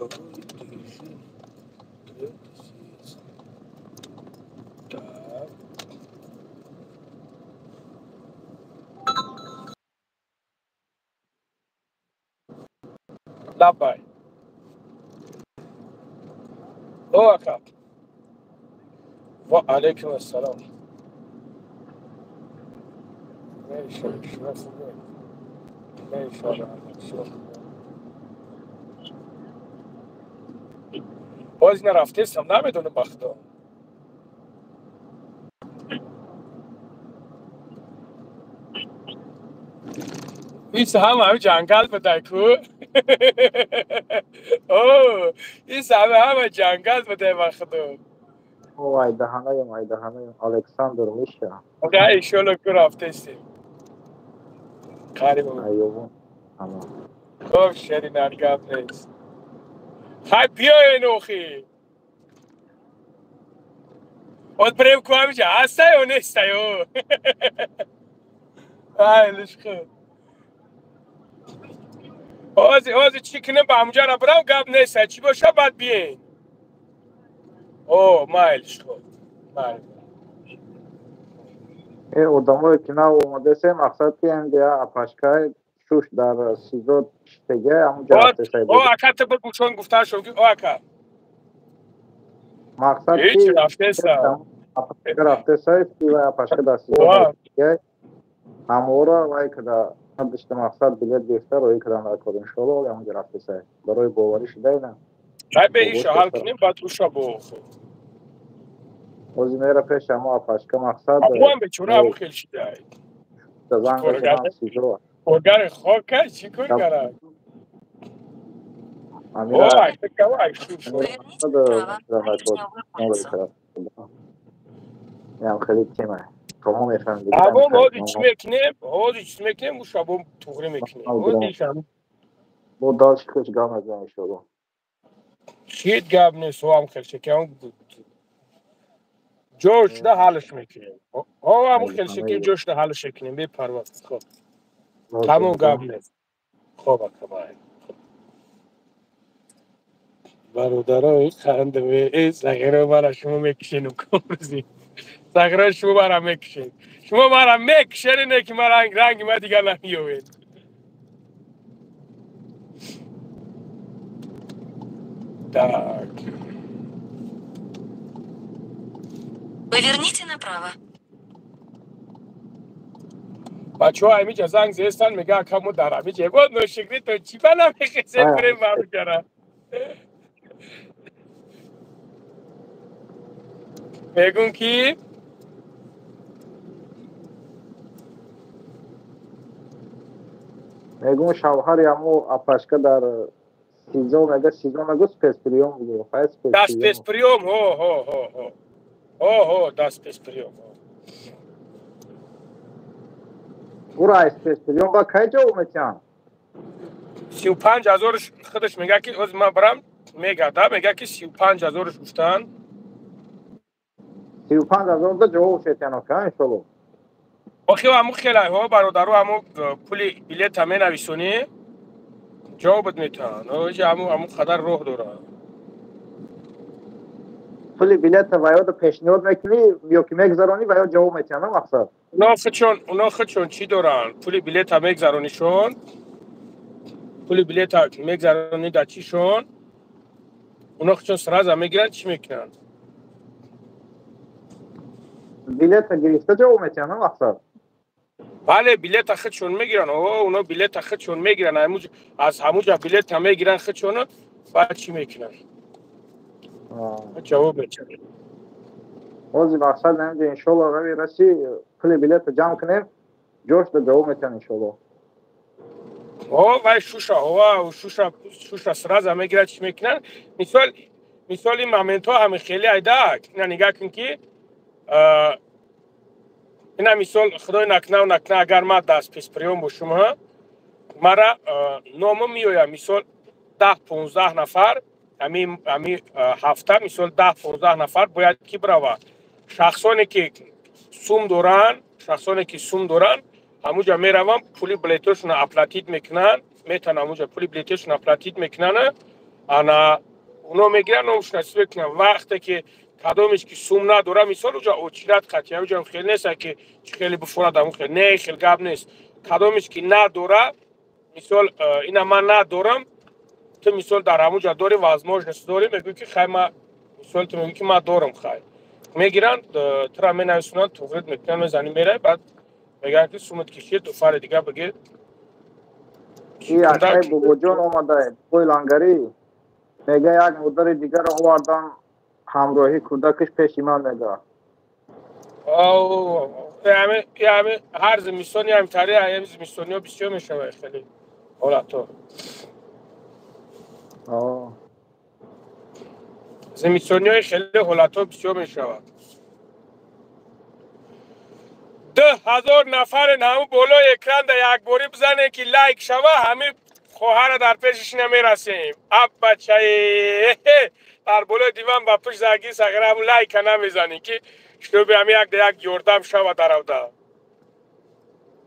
Круговое движение, третий съезд. Так. Лаббай. О, ака. Ва алайкум ассалом. Шумо хубе? Иншоалло, шумо хубе? Боз нарафтестам, намедонам ба худо. Ис ҳама ҳами ҷангал будай ку. О, ис ҳама ҷангал будай ба худо. О, айдаҳанаем, айдаҳанаем. Александр Миша. Да, иншоалло ку рафтестем. Қариб. Айёбон. Ама. Хоб, шеринар, гап нест. Хай биёен охи. От брем ку ҳамиҷа ҳастай ё нестай о? Айлиш хуб. Ҳози ҳози чӣ кунем, ба ҳамуҷара бирам, гап нестай. Чӣ боша, баъд биёен. О, майлиш хуб. Майл. Э, одамое ки нав омадесем, мақсад ки МДА апашкай шуш дар СИЗО шитега, ҳамунҷа рафтесай. О, ака, ту бигӯ, чун гуфтан шуд ки о ака. Мақсад ҳеҷ ки рафтестам. Апашка рафтесай, ки вай апашка дар СИЗО шитега. Ҳамора вай када дишта мақсад билет гирифта роҳӣ кадан дар кор, иншоалло ҳамунҷа рафтесай. Барои боварӣ шидай на. Хай бе иша ҳал кунем, баъд уша бо охи. Ҳози мера пеш ҳамо апашка мақсад. Ҳамон бечора ҳамон хел шидай. Занг Коргари СИЗО. коргари хока чӣ кор карад? Амира О, ай, ай, шуш. Поверните направо на Вишневую улицу. Ям хеле тема. Шумо мефаҳмед. Ҳамон ҳози чӣ мекунем? Ҳози чӣ мекунем? Уша бо туғрӣ мекунем. Ҳози иша Бо дальше хуш гап мезанем иншоалло. Ҳеҷ гап нест, ҳам хел шеки ҳам ҷо шуда ҳалш мекунем. Ҳо, ҳамон хел шеки ҷо шуда ҳалш мекунем, бепарво. Хоб. Тамом, гап нест. Хоб ака, бай. Бародаро, хандаме, э, сағиро мара шумо мекушен комрӯзи. Сағиро шумо мара мекушен. Шумо мара мекушен, ине ки ма ранг ранги ма дигар намеёвед. Так. Поверните направо. Бачаҳо ҳамиҷа занг зестан, мега ака, мо дар ҳамиҷа. Вот ношикрӣ то чӣ ба намехезем бирем ҳамиҷара. Мегӯм ки Мегӯм шавҳари ҳамо апашка дар СИЗО, мега СИЗО нагу, спецприём бугӯ. Хай дар спецприём. Спецприём, ҳо ҳо ҳо ҳо. Ҳо ҳо, дар спецприём. Ура ай спецприём ба кай ҷавоб метиҳанд? 35 ҳазорш худаш мега ки ҳози ман бирам мега да мега ки 35 ҳазорш гуфтанд. 35 ҳазор да ҷавоб метиҳанд ока, иншоалло. Охи ҳамун хелай ҳо, бародаро, ҳамун пули билета менависонӣ, ҷавобат метиҳанд. Ҳамун қадар роҳ дорад. Пули билета ва ё пешниҳод мекунӣ ё ки мегузаронӣ ва ё ҷавоб метиҳанд, мақсад? Оно худшон чӣ доранд? Пули билета мегузаронишон, пули билета мегузаронӣ дар чишон, оно худшон сразу мегиранд, чӣ мекунанд? Билета гирифта ҷавоб метиҳанд, мақсад? Бале, билета худшон мегиранд. Оно билета худшон мегиранд, аз ҳамуҷа билета мегиранд худшон, баъд чӣ мекунанд? Ҷавоб метиҳанд. Ҳозир мақсад намеҷа, иншолло рави раси пули билета ҷамъ кунем, ҷошда ҷавоб метиҳанд иншолло. Вай шуша, шуша сразу мегирад, чӣ мекунанд? Мисол ин моментҳо ҳами хеле айдак. Ина нигаҳ кун ки ина мисол худои накунав накуна, агар ман дар спецприём бошум, мара номо меояд, мисол 10-15 нафар ҳами ҳафта, мисол 10-15 нафар бояд ки бирава. Шахсоне ки сум доранд, шахсоне ки сум доранд, ҳамуҷа мераванд, пули билетошонро оплатить мекунанд, метавонанд ҳамуҷа пули билетошонро оплатить мекунанд, ана оно мегиранд, номушона чиз мекунанд. Вақте ки кадомеш ки сум надора, мисол уҷа очират қатъи, уҷа хел нест ки чӣ хеле бифорад, ҳамун хел не, хел гап нест. Кадомеш ки надора, мисол ина ман надорам, ту мисол дар ҳамуҷа дори, возможность дори, мегӯӣ ки хай ма, мисол ту мегӯӣ ки ман дорам, хай мегиранд, тура менависонанд, туғрит мекунанд, мезанӣ, меравӣ, баъд мегӯянд ки сумат кишид, ду фари дига бигир. Акай бобоҷон омада бобои лангарӣ мега, як модари дигарро овардан ҳамроҳи кӯдакаш пеши ман мега. Ҳар зимистони ҳамтари ҳами зимистониҳо бисёр мешавад хеле ҳолатҳо. Зимистониҳои хеле ҳолатҳо бисёр мешавад. 2000 нафарен ҳамун болои экран да якборӣ бизанем ки лайк шава, ҳамин хоҳара дар пешиш намерасем. Аб бачаи дар болои диван ба пушт заги сағира ҳамун лайка намезанем ки шуби ҳамин як да як ёрдам шава даравда.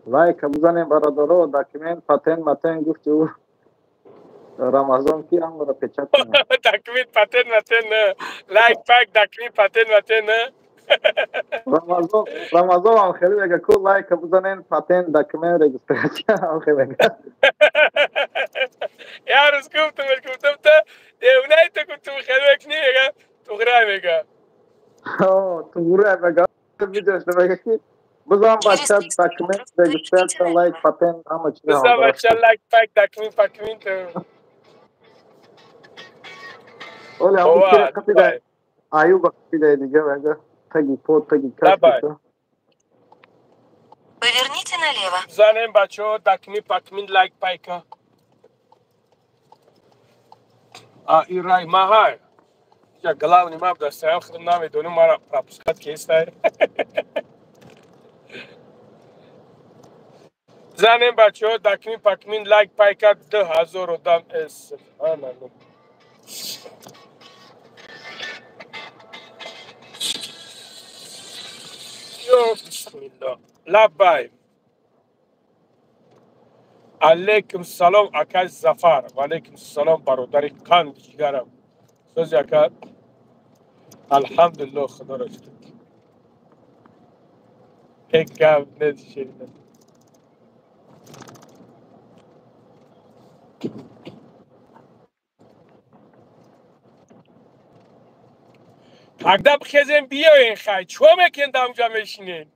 Лайка бизанем бародаро, документ патент матен гуфти ӯ Рамазон ки ҳамаро печат кунад. Документ патент матен, лайк пак, документ патент матен. Рамазон ҳам хеле мега ку лайка бизанен, патент, документ, регистрация ҳам хеле мега. Як рӯз гуфтамаш, гуфтам та девонаи ту, гуфтам хеле мекунӣ, мега туғра мега. Туғра мега. Видеош мега ки бизан бача документ, регистрация, лайк, патент ҳама чиз. Бизан бача лайк, пак, документ, пакмент. Оля, ҳамун кира қапида Аюба қапида дига мега. Таги под, таги каш. Поверните налево. Занем бачо, дакми пакмин лайк пайка. А и рай махай. Я главный мап да стоял, худам намедонам, мара пропускать кестай. Занем бачо, дакми пакмин лайк пайка 2000 одам эс. Субҳаналлоҳ. Бисмиллоҳ. Лаббай. Алейкум салом, акай Зафар. Ва алейкум салом, бародари қанд ҷигарам. Сӯзи ака. Алҳамдулиллоҳ, худоро шукр. Ҳеҷ гап нест, ширин. Когда бихезем биёен, хай чо мекунед дар онҷа мешинед?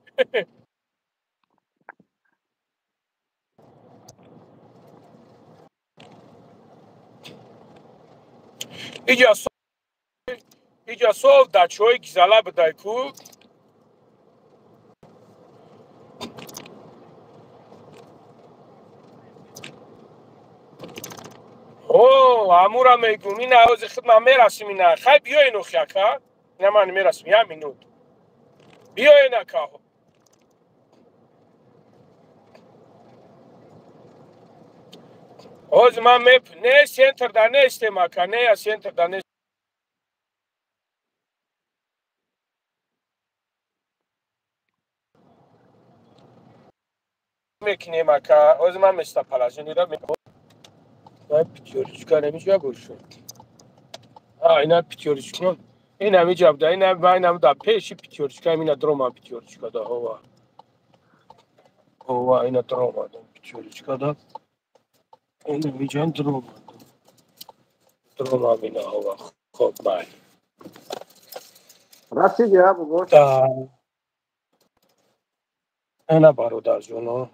Иҷа сол дачаҳои гизала будай ку. О, ҳамура мегум, ина ҳози худ ман мерасим ина. Хай биёен охи ака. Ина ман мерасим, як минут. Биёен ака. Ҳозир ман меп не центр да нестем ака, не я центр да нест. Мекунем ака. Ҳозир ман местоположениеро пятёрочка намеҷа бошад. А, ина пятёрочка. Ин ҳами ҷабда, ин ҳам да пеши Пятёрочка, ина дромам Пятёрочка да, ова. Ова, ина дромадам Пятёрочка да. Ин ҳами ҷан дромадам. Дромам ина, ова. Хоб, майли. Расиди, а, бобо? Да. Ина бародарҷоно.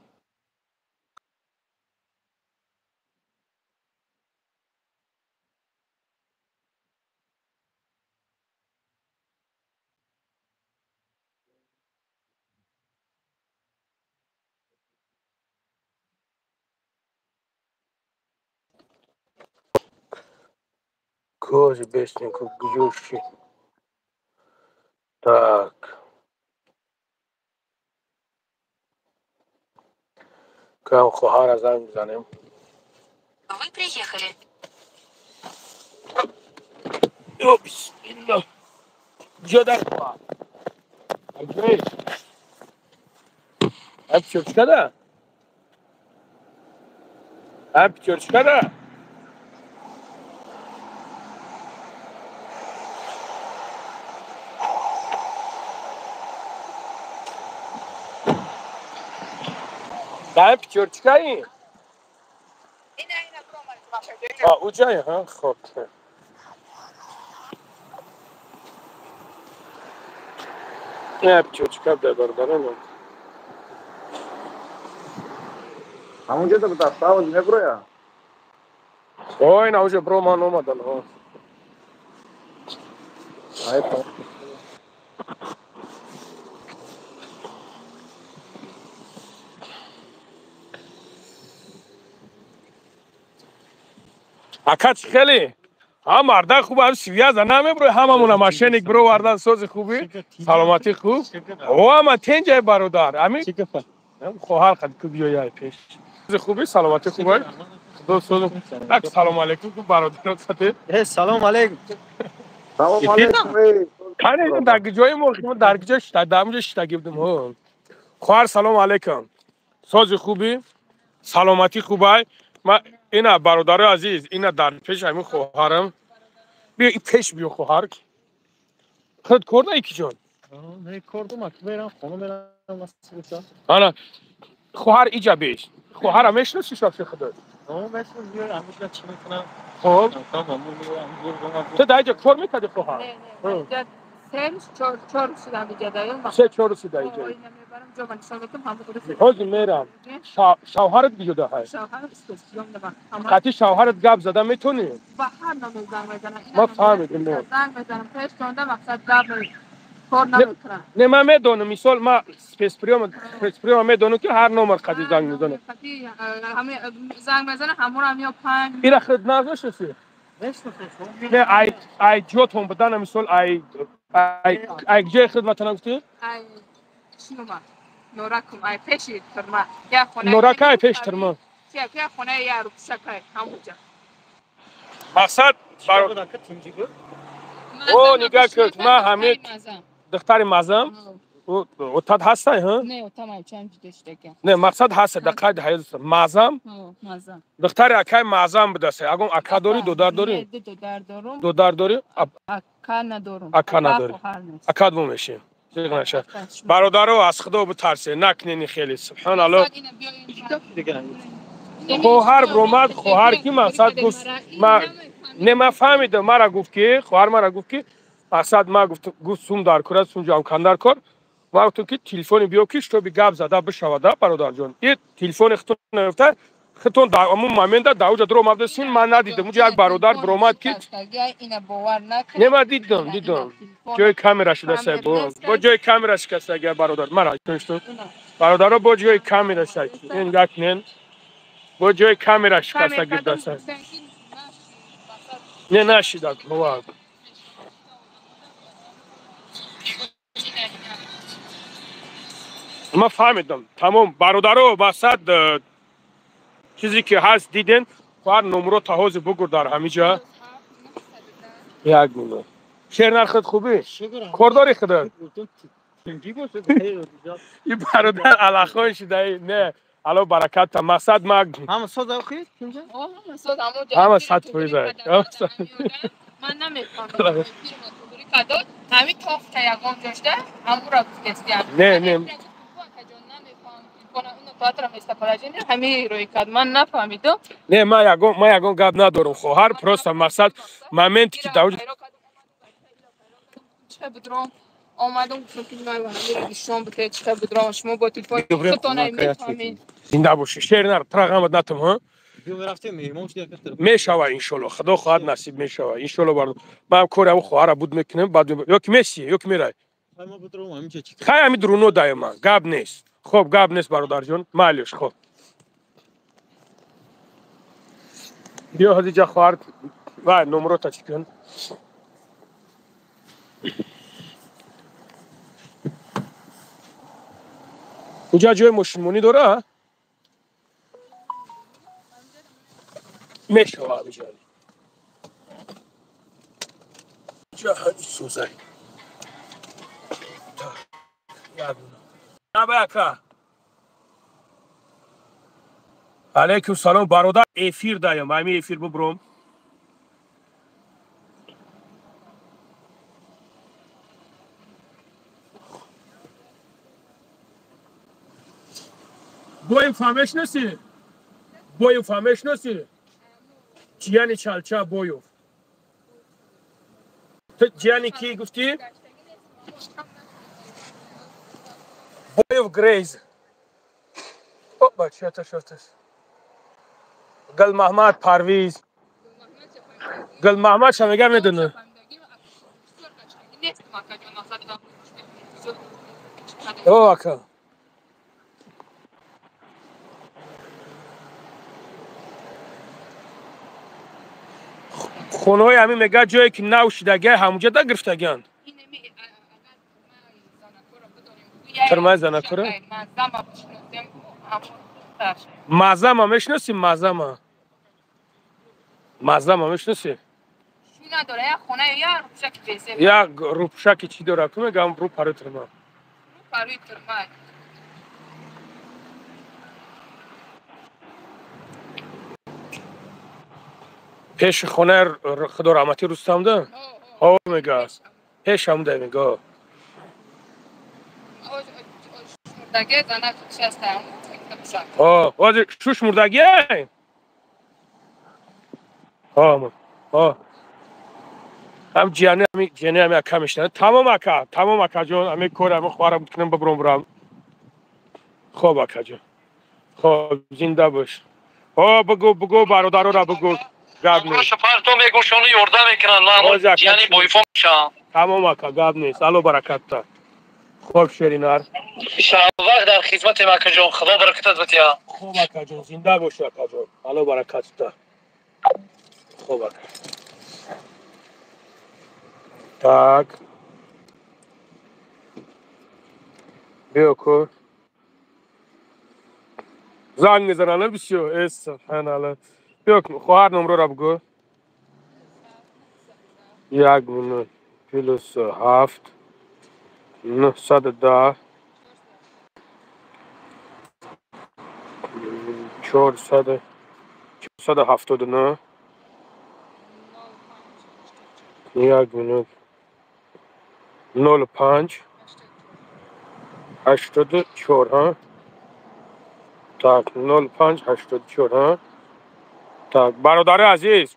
Кожи беснику гюши. Так. Кам хоҳара занг бизанем. Вы приехали. Ё бисмиллах. Куҷо дар хоҳар? Аҷоиб. Ай Пятёрочка да? Ай Пятёрочка да? Да, Пятёрочка и? А, уҷай, ҳа, хоб. Не, Пятёрочка бда бародарон. Ҳамонҷо да буда, савоз меброя? Ой, на уже бро ман омадан, ҳо. Ай, ака чӣ хеле? Ҳам марда хуб, ҳам связа намеброи, ҳамамона мошенник бировардан. Сози хуби, саломатӣ хуб. О, ама тенҷай бародар. Ами хоҳар қад ку биёяй пеш. Сози хуби, саломатӣ хубай. Худо сози. Так, салом алейкум ку бародаро сате. Э, салом алейкум. Салом алейкум. Кане дар ҷои мо дар ҷо шита, дар ҷо шитагӣ будем. Ҳо. Хоҳар, салом алейкум. Сози хуби, саломатӣ хубай. Ма ина бародарои азиз, ина дар пеш ҳамин хоҳарам. Биё и пеш биё хоҳар. Худ кор наи ки ҷон? Не, кор дум, ак мерам, хона мерам, масалан. Ана хоҳар иҷа беш. Хоҳара мешиносӣ шофи худат? О, мешиносам, биё ҳамиша чӣ мекунам. Хоб. Ту дар иҷа кор мекардӣ хоҳар? Не, не, се чор шудам иҷа даём. Се чор шуда иҷа. Ҳозир мерам. Шавҳарат куҷо даҳай? Қатъи шавҳарат гап зада метонӣ? Ба ҳар номер занг мезанам. Ман фаҳмидам. Занг мезанам, пеш тонда мақсад гап кор намекунам. Не, ман медонам, мисол ман спецприёма медонам ки ҳар номер қатъи занг мезанам. Занг мезанам, ҳамонам ё панҷ. Ира худ нагӯшаси? Не, ай ҷотон будана, мисол ай ай ҷои худ ватана гуфтӣ? Ай шинума. Норакум, ай пеши турма. Я хона. Норака ай пеши турма. Я хона я руксакай ҳамуҷа. Мақсад о нигаҳ кун, ман ҳамин духтари мазам отат ҳастай, ҳа? Не, отам ай чанд ҷудо шудага. Не, мақсад ҳаста дар қайди ҳаёт мазам. Мазам. Духтари акай мазам будасай. Агон ака дорӣ, додар дорӣ? Не, ду додар дорум. Додар дорӣ? Ака надорум. Ака надорӣ. Ака дво мешем. Зиқ наша. Бародаро, аз худо битарсе, накнени хеле. Субҳаналлоҳ. Хоҳар бромад, хоҳар ки мақсад гуфт, ма не, ман фаҳмидам, мара гуфт ки, хоҳар мара гуфт ки мақсад ма гуфт сум дар кор аст, сум ҷамъ кардан кор. Ма гуфтам ки телефони биё ки шутоби гап зада бишавада, бародарҷон. И телефони худтон наёфта, худтон дар ҳамон момента дар уҷа дуромадасин, ман надидам. Уҷа як бародар биромад ки не, ман дидам, дидам. Ҷои камера шудаса бо ҷои камера шикаста агар бародар. Мара бародаро бо ҷои камера шак. Ин гакнен. Бо ҷои камера шикаста гирдаса. Не нашида, бовар. Ман фаҳмидам. Тамом бародаро, мақсад чизе ки ҳаст диден, хоҳар номро та ҳозир бугур дар ҳамиҷа. Як минут. Шер нархат хубӣ? Кор дорӣ худат? И бародар аллахон шудаи. Не, алло бараката. Мақсад ма ҳама соз охи? Ҳама соз, ҳама 100%. Ман намефаҳмам. дод, ҳамин тофта ягон ҷошда, ҳамура гуфтестиям. Не, не. Не, ман ягон гап надорам, хоҳар, просто мақсад моменте ки дар омадам, гуфтам ки ман ҳамира нишон бите, чӣ хел будром, шумо бо телефони худтон мефаҳмед. Зинда бошӣ, шер нар, тра ғамат натам, ҳа? Мешава иншолло, худо хоҳад насиб мешава. Иншолло бардум. Ман кори ҳамон хоҳара буд мекунем, баъд ё ки меси, ё ки мерай. Хай ҳами дуруно даем ман, гап нест. Хоб, гап нест бародарҷон, майлиш, хоб. Биё ҳозиҷа хоҳар, вай номрота чӣ кун? Уҷа ҷои мошинмонӣ дора? Мешава ҳамиҷа. Ҷа ҳами сӯзай. Ака. Алейкум салом бародар, эфир даем, ҳами эфир бубуром. Боев мешнаси? Боев мешнаси? Ҷияни чалча Боев. Ту ҷияни ки гуфтӣ? Боев Грейз. Опа, чата шотас. Гулмаҳмад Парвиз. Гулмаҳмад ша мега медона. О, ака. Хонаҳои ҳамин мега ҷое ки нав шидагиа ҳамуҷа да гирифтагианд. Тирмаи занакора? Мазама мешиноси? Мазама. Мазама мешиноси? Як рӯпӯшаки чӣ дора? Ку мегам рӯ парои тирма. Пеши хонаи худо раҳматӣ Рустамда? Ҳо мега. Пеш ҳамуда мега. Ҳо, ҳозир шуш мурдагиай? Ҳо, ҳо. Ҳам ҷияни ҳами ҷияни ҳами ака мешинад. Тамом ака, тамом акаҷон, ҳами кор ҳами хоҳара кунам бибуром бурам. Хоб акаҷон. Хоб, зинда бош. Ҳо, бугӯ, бугӯ бародарора бугӯ. Гап нест. Шофартон мегӯм, шону ёрдам мекунанд. Ман ҷияни боифон мешавам. Тамом ака, гап нест. Алло баракатта. Хоб шеринар. Вақт дар хизматем акаҷон, худо баракатат бития. Хоб акаҷон, зинда бошӣ акаҷон. Алло баракатта. Хоб ака. Так. Биё ку. Занг мезананд бисёр. Э, субҳаналло. Биё хоҳар номрора бугӯ. 1 минут плюс 7 910 400 479 1 минут 05 84 ҳа? Так 05 84 ҳа? Так бародари азиз,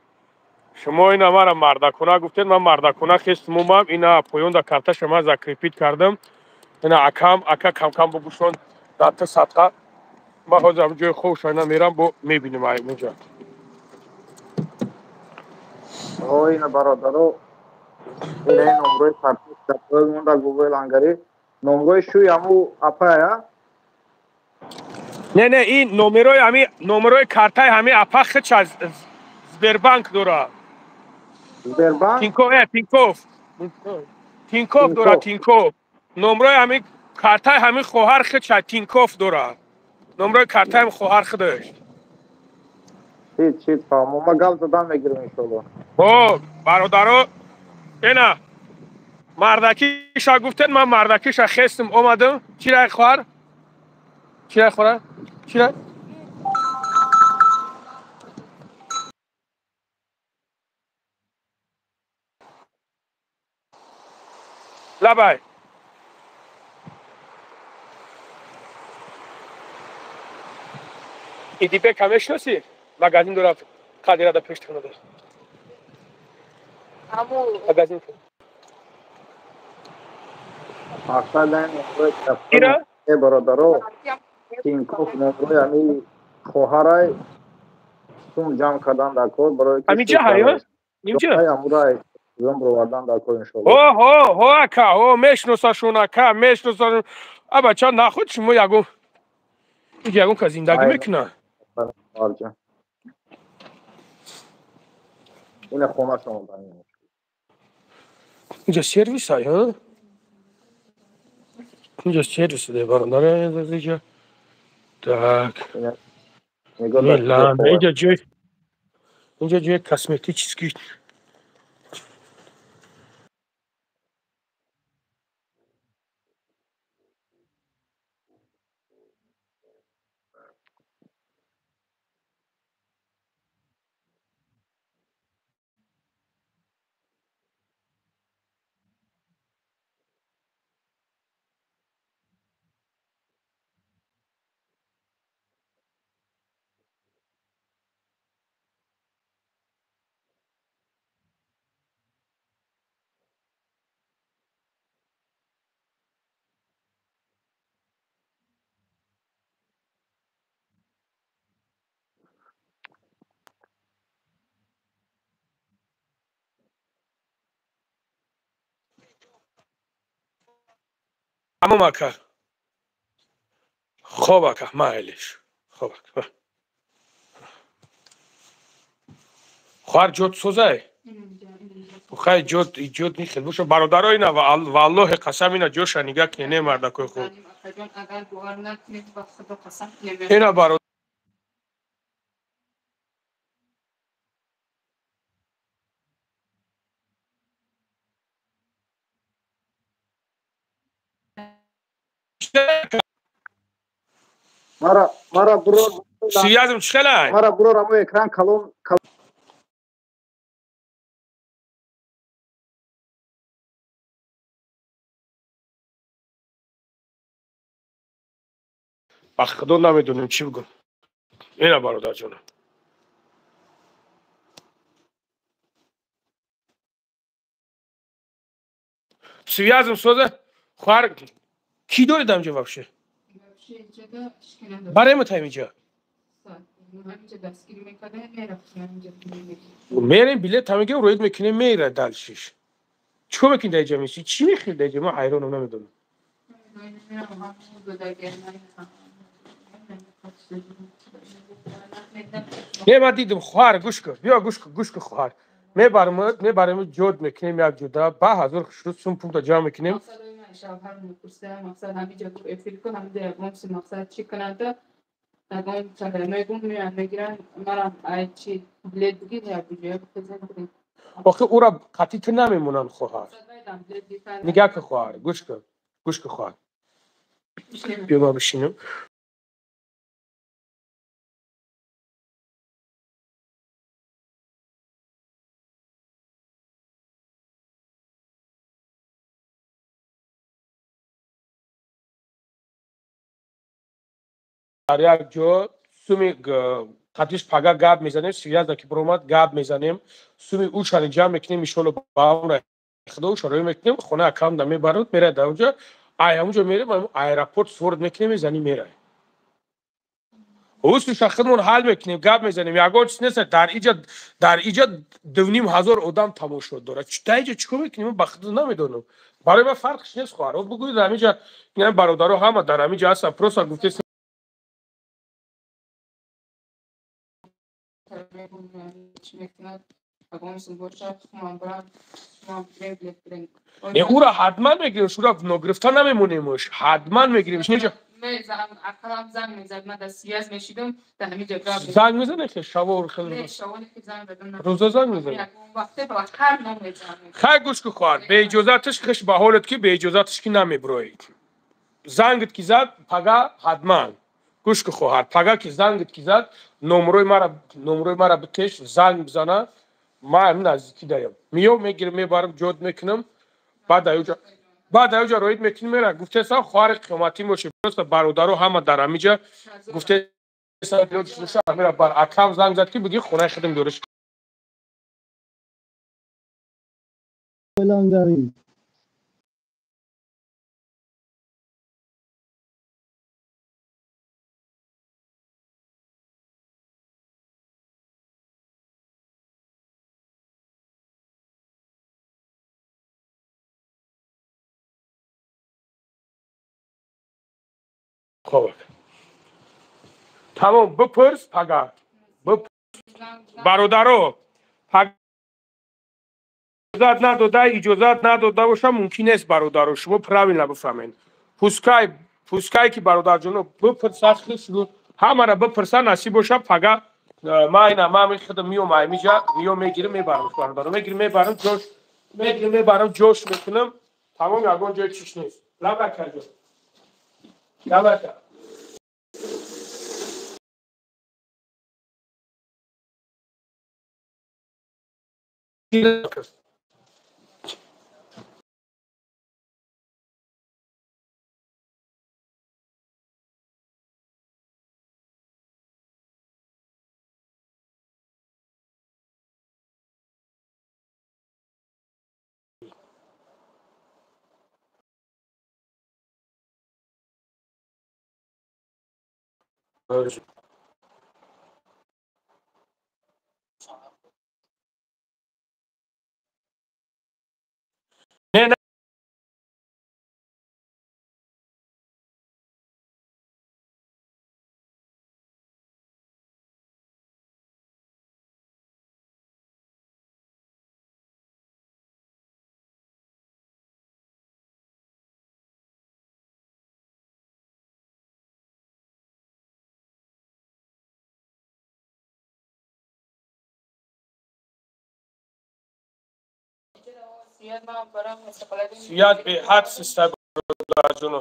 шумо ина мара мардакона гуфтед, ман мардакона хестум омам, ина поёнда карташа ман закрепить кардам. Ина акам, ака камкам бугӯшон дар ту садқа. Ман ҳозир ҳам ҷои хобша ина мерам, бо мебинем ай онҷа. Ҳо, ина бародаро, ина ин номрои карташ дар поён монда Гугл ангари. Номрои шуи ҳаму апая? Не, не, ин номерои ҳами номерои картаи ҳами апа хич аз Сбербанк дора. Сбербанк? Тинков, Тинков. Тинков дора, Тинков. Номрои ҳами картаи ҳами хоҳар хич аз Тинков дора. Номрои картаи ҳами хоҳар худаш. Ҳеҷ, ҳеҷ, фаҳмом. Ма гап задан мегирам иншолло. Хоб, бародаро, ина мардакиша гуфтед, ман мардакиша хестам омадам. Чӣ рай хоҳар? Чӣ рай хоҳар? Чӣ рай? Лабай. Идибека мешиносӣ? Магазин дорад, қадирада пеш тихонада. Магазин. Мақсад ин бародаро, Тинькофф номрои ҳами хоҳарай сум ҷамъ кардан дар кор барои ҳамиҷа ҳай нимҷа амурай зум бировардан дар кор иншоалло. Ҳо ҳо ҳо ака, ҳо мешиносашон ака, мешиносашон. А бача нахуд шумо ягон ягон ка зиндагӣ мекунад. Ина хонашон. Инҷа сервис ай, ҳа? Инҷа сервис де бародар, инҷа. Так. Инҷа ҷой инҷа ҷои косметический. Тамом ака. Хоб ака, майлиш. Хоб ака. Хоҳар ҷод созай? Хай ҷод ҷод нихел боша бародаро ина валлоҳи қасам ина ҷоша нигаҳ кунед не мардакои хуб. Ина бародар Мара бурор Сиязм чӣ хелай? Мара бурор амо экран калон. Ба худо намедонем чӣ бигӯм. Ина бародарҷонам. Связм соза хоҳар кӣ доред амҷа вообще? Барои мо инҷа. Мерем билет ҳамега роид мекунем мера дальшиш. Чикор мекунӣ дар инҷа миси? Чӣ мехӯри дар инҷа? Ман ҳайронам намедонам. Не ман дидам хоҳар гӯш кун. Биё гӯш кун, гӯш кун хоҳар. Мебарем ҷод мекунем як ҷода, ба ҳазор хушрӯд сум пулта ҷамъ мекунем. Шавҳар мепурсам, мақсад ҳамиҷа гуфт эфир кун, ҳамиҷа ягон чиз мақсад чӣ кунанд, ягон мегум меоянд мегиранд, марам ай чи билет бигир як ҷоя бихезем бирем. Охи ӯра қатъи ту намемонанд хоҳар. Нигаҳ кун хоҳар, гӯш кун, гӯш кун хоҳар. Биё ман бишинам. Дар як ҷо суми қатиш пага гап мезанем, связда ки биромад гап мезанем, суми ӯшани ҷамъ мекунем, иншоалло ба амри худо ӯша роӣ мекунем, хона акамда мебарад, мерад дар онҷа, ай ҳамонҷо мерем, аэропорт сворд мекунем, мезанем мерай. Ӯсуша худмон ҳал мекунем, гап мезанем, ягон чиз нест, дар иҷа 2500 одам тамошо дорад. Дар иҷа чӣ кор мекунем, ба худо намедонам. Барои ман фарқш нест хоҳар. Бигӯед дар ҳаминҷа бародаро ҳама дар ҳаминҷа ҳастанд, просто гуфтест. Не ӯра ҳатман мегирем, шура ногирифта намемонемш, ҳатман мегирем. Занг мезане хе шаво рӯза занг мезане. Хай гӯш кун хоҳар, беиҷозаташ хеш ба ҳолат ки беиҷозаташ ки намебироед. Зангат ки зад пага ҳатман. Гӯш кун хоҳар, пага ки зангат ки зад номрои мара битеш, занг бизана, ман ҳамин наздикӣ даям. Миём мегирам, мебарам, ҷод мекунам, баъд аюҷа Баъд аёҷа роид мекунӣ мера. Гуфтесам хоҳари қиёматӣ боше. Просто бародаро ҳама дар ҳамиҷа гуфтесам мера бар акам занг зад ки бигӣ хонаи худам дориш. Хоб. Тамом бипурс пага. Бародаро, пага иҷозат надода, иҷозат надода боша мумкин нест бародаро, шумо правильно бифаҳмед. Пускай, пускай ки бародарҷоно бипурса, ҳамара бипурса, насиб боша пага ман ина ман худам миём аймиҷа, миём мегирам мебарам бародаро, мегирам мебарам ҷош, мегирам мебарам ҷош мекунам, тамом ягон ҷои чиш нест. Лабака ҷо. Лабака. Не, свят беҳад систа бародарҷоно.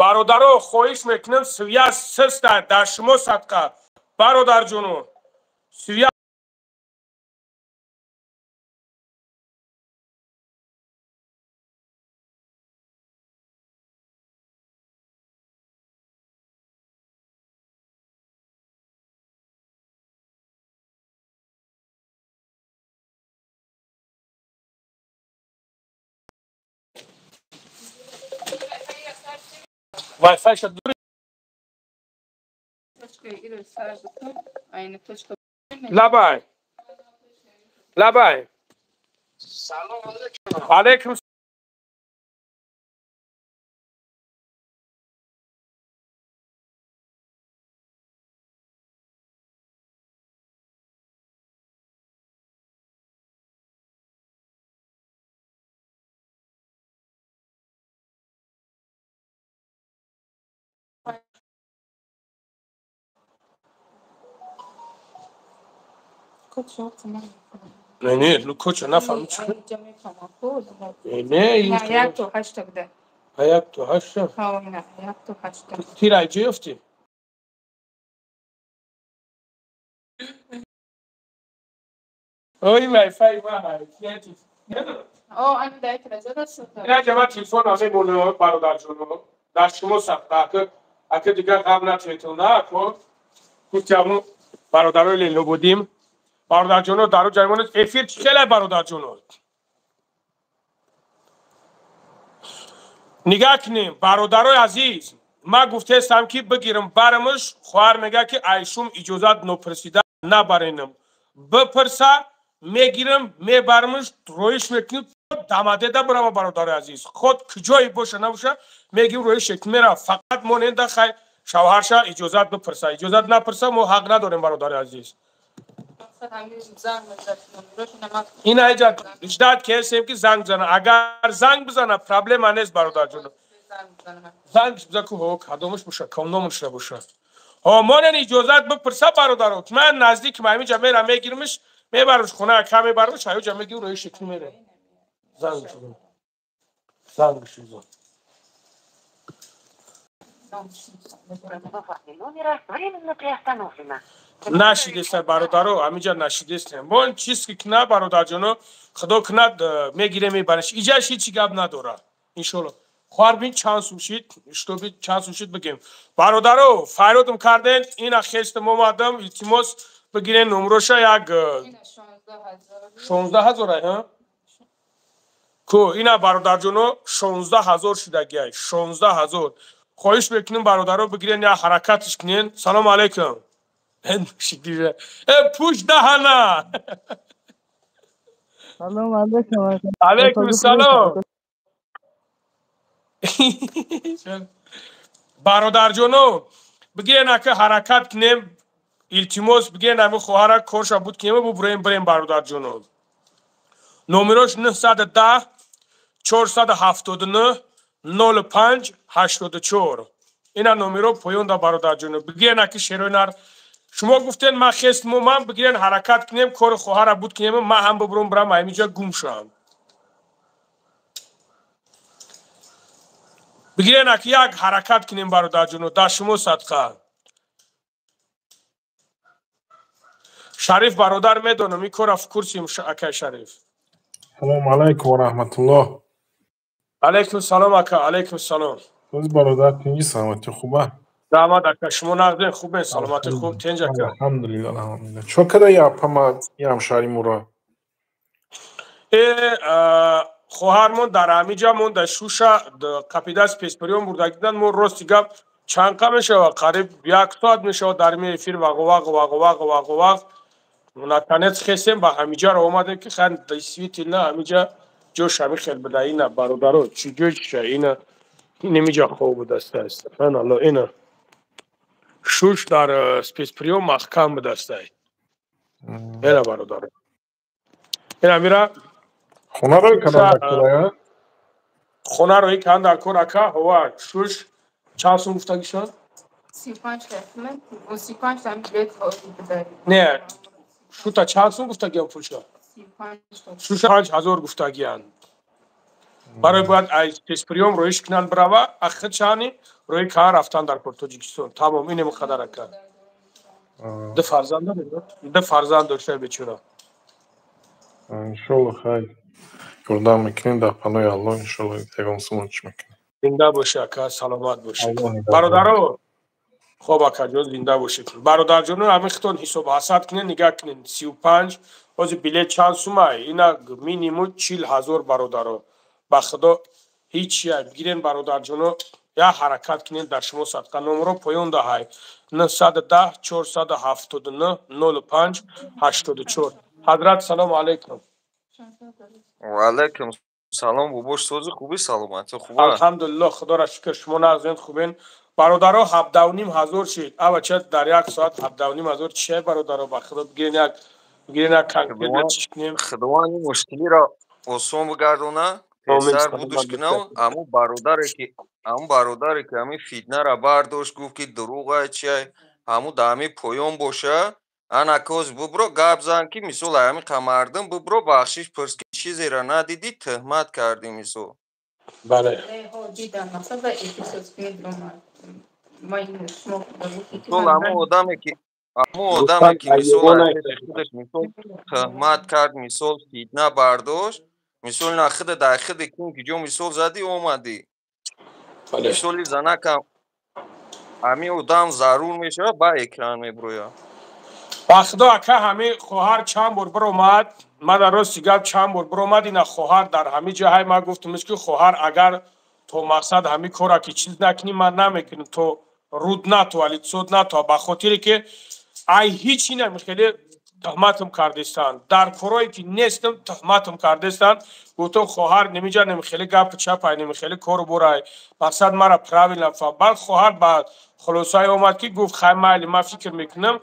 Бародаро, хоҳиш мекунам, свят систа дар шумо садқа. Бародарҷоно, свят Wi-Fi шад дури. Лабай. Лабай. Салом алейкум. Алейкум. Не, не, ну коча нафаҳмид чӣ? Не, ин 1 то 8 буда. 1 то 8? Ҳо, ина 1 то 8. Тир ай ҷо ёфтӣ? Ой, Wi-Fi ма. О, ани дай тразада шуд. Ина ҷама телефон намемона бародарҷоно. Дар шумо сахта, ака дигар ғам натиҳетон, на ако? Гуфтиаму бародарои Ленободим. Бародарҷоно, дару ҷаймонед, эфир чӣ хеле бародарҷоно? Нигаҳ кунем, бародарои азиз, ман гуфтаестам ки бигирам барамш, хоҳар мега ки айшум иҷозат нопурсида набаренам. Бипурса, мегирам, мебарамш, роиш мекунем, дамадеда бирава бародарои азиз. Ход куҷое боша набоша, мегирам роиш мекунем, мера. Фақат моненда хай шавҳарша иҷозат бипурса. Иҷозат напурса, мо ҳақ надорем бародарои азиз. Ин айҷа ждать кесем ки занг бизана. Агар занг бизана, проблема нест бародарҷоно. Занг биза ку ҳо кадомаш боша, кадомаш набоша. Ҳо монен иҷозат бипурса бародаро. Ман наздик ҳаминҷа мерам мегирмиш, мебармш хона, ака мебармш, ҳаёҷа мегирм рои шекни мерем. Занг бизан. Занг бизан. Номера временно приостановлено. Нашидеста бародаро, ҳаминҷа нашидестем. Бон чиз ки кна бародарҷоно, худо кунад мегирем мебариш. Иҷаш ҳеҷ гап надора. Иншолло. Хоҳар, бин чанд сум шид, шутоби чанд сум шид бигем. Бародаро, файродам карден, ина хестам омадам, илтимос, бигирен номроша як 16 000 ай, ҳа? Ку ина, бародарҷоно, 16 000 шудагиай, 16 000. Хоҳиш мекунем, бародаро, бигирен, як ҳаракатш кунен. Салому алайкум. Э, пуш даҳана. Салом алейкум. Алейкум салом. Бародарҷоно, бигирен, ака, ҳаракат кунем, илтимос, бигирен, ами хоҳара корша буд кунем, бубуроем, бирем. Бародарҷоно, номерош 910 479 05 84. Ина номеро поёнда, бародарҷоно, бигирен, аки шерои нар шумо гуфтен, ман хестму ман бигирен, ҳаракат кунем, кори хоҳара буд кунем, ман ҳам бубурам, бирам, аймиҷа гум шавам. Бигирен, аки, як ҳаракат кунем, бародарҷоно, дар шумо садқа. Шариф бародар, медонам, ин кора в курсе, акай Шариф. Салому алайкум ва раҳматуллоҳ. Алайкум салом, ака, алайкум салом. Боз, бародар, тинҷи, саломатӣ хуба? Раҳмат, ака, шумо нағзен, хубен, саломатӣ хуб, тинҷ, ака? Алҳамдулилла, алҳамдулилла. Чо када япама ҳамшаҳри муро? Э, хоҳармон дар ҳамиҷа монда, шуша қапида спецприём бурдагидан. Мо, рости гап, чанд қа мешавад, қариб як соат мешавад, дар ми эфир вағу вағ, вағу вағ, вағу вағ, наконец хестем, ба ҳамиҷаро омадем, ки хайр, действительно ҳамиҷа ҷош ҳами хел буда. Ина, бародаро, чӣ ҷой чиша, ина, инамиҷа хоб будастаа, субҳаналло. Ина шуш дар спецприём маҳкам будастай. Ина, бародаро, ина мира. Хона рӯй кардам дар кора? Хона рӯй кардам дар кор, ака. Ҳова, шуш чанд сум гуфтагишон? Не, шута чанд сум гуфтагиям пулша? Шуша 5000 гуфтагиянд. Барои бояд ай спецприём роиш кунанд, бирава, ахичани рои кан рафтан дар кор Тоҷикистон. Тамом, инем қадар, ака. Ду фарзанд доред? Ду фарзанд дошта, бечора. Иншолло, хайр, ёрдам мекунем, дар панои Аллоҳ, иншолло, ягон сумон чӣ мекунем. Зинда бошӣ, ака, саломат бошӣ, бародаро. Хоб, акаҷон, зинда бошед. Бародарҷоно, ҳамин хитон ҳисоб ҳасад кунед, нигаҳ кунед, 35 ҳозир билет чанд сумай? Ина минимум 40 000, бародаро. Ба худо, ҳеҷ як гирен, бародарҷоно, як ҳаракат кунед, дар шумо садқа. Номро поён даҳай: 910 479 05 84. Ҳазрат, салому алайкум. Ваалайкум салом, бобош, сози, хуби, саломатӣ хуба? Алҳамдулилло, худоро шукр, шумо нағзен, хубен? Бародаро, 17,5 ҳазор шид, авача, дар як соат 17,5 ҳазор чия, бародаро? Ба худо, бигирен, як бигирен, як конкретно чиш кунем. Худованд ин мушкилиро осон бигардона, песар будуш кунав. Аму бародаре ки ҳамин фитнара бардошт, гуфт, ки дурӯғай, чиай, ҳаму дар ҳамин поён боша. Ана коз бубро, гап зан, ки мисол ҳамин қа мардум бубро, бахшиш пурс, ки чизеро надидӣ, тӯҳмат кардӣ, мисол. Бале. Мисол, ҳамун одаме ки мисол худаш, мисол, тӯҳмат кард, мисол, фитна бардошт, мисол, на худа дар худи кун, ки ҷо, мисол, задӣ, омадӣ, мисоли занакам, ҳамин одам зарур мешавад, ба экран меброяд. Ба худо, ака, ҳамин хоҳар чанд бор биромад, ман дар рости гап, чанд бор биромад. Ина хоҳар дар ҳамин ҷаҳай, ман гуфтамш, ки хоҳар, агар то мақсад ҳамин кора ки чиз накунӣ, ман намекунам, то руд натова, лицо натова, ба хотире ки ай ҳеҷ инам хеле туҳматам кардестанд, дар корое ки нестам туҳматам кардестанд. Гуфтам, хоҳар, немиҷа немихеле гапу чапай, немихеле кору бурай, мақсад мара правильно фаҳм. Баъд хоҳар ба хулосае омад, ки гуфт: «Хай, майли, ман фикр мекунам».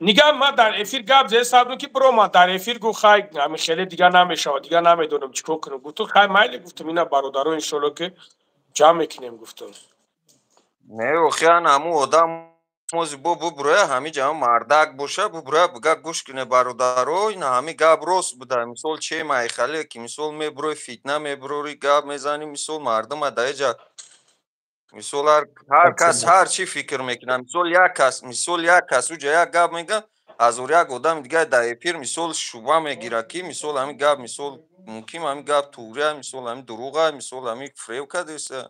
Нигаҳ, ман дар эфир гап зада сабдум, ки биромад дар эфир, гуфт: «Хай, ҳамин хеле дигар намешавад, дигар намедонам чӣ кор кунам». Гуфтум: «Хай, майли», гуфтум, «ина бародаро, иншолло, ки ҷамъ мекунем», гуфтум. Не, охиран ҳамун одам мози бо буброя, ҳамин ҷама мардак боша, буброя, бига: «Гӯш куне, бародаро, ина ҳамин гап рост буда». Мисол, че майхале ки, мисол, меброи, фитна меброри, гап мезанӣ, мисол, мардума даиҷа, мисол, ҳар кас ҳар чӣ фикр мекунад. Мисол, як кас, мисол, як кас уҷа як гап мега, ҳазор як одами дигар дар эфир, мисол, шуба мегирад, ки, мисол, ҳамин гап, мисол. Мумкин ҳамин гап туғрия, мисол ҳамин дурӯға, мисол ҳамин фиреб кардеса.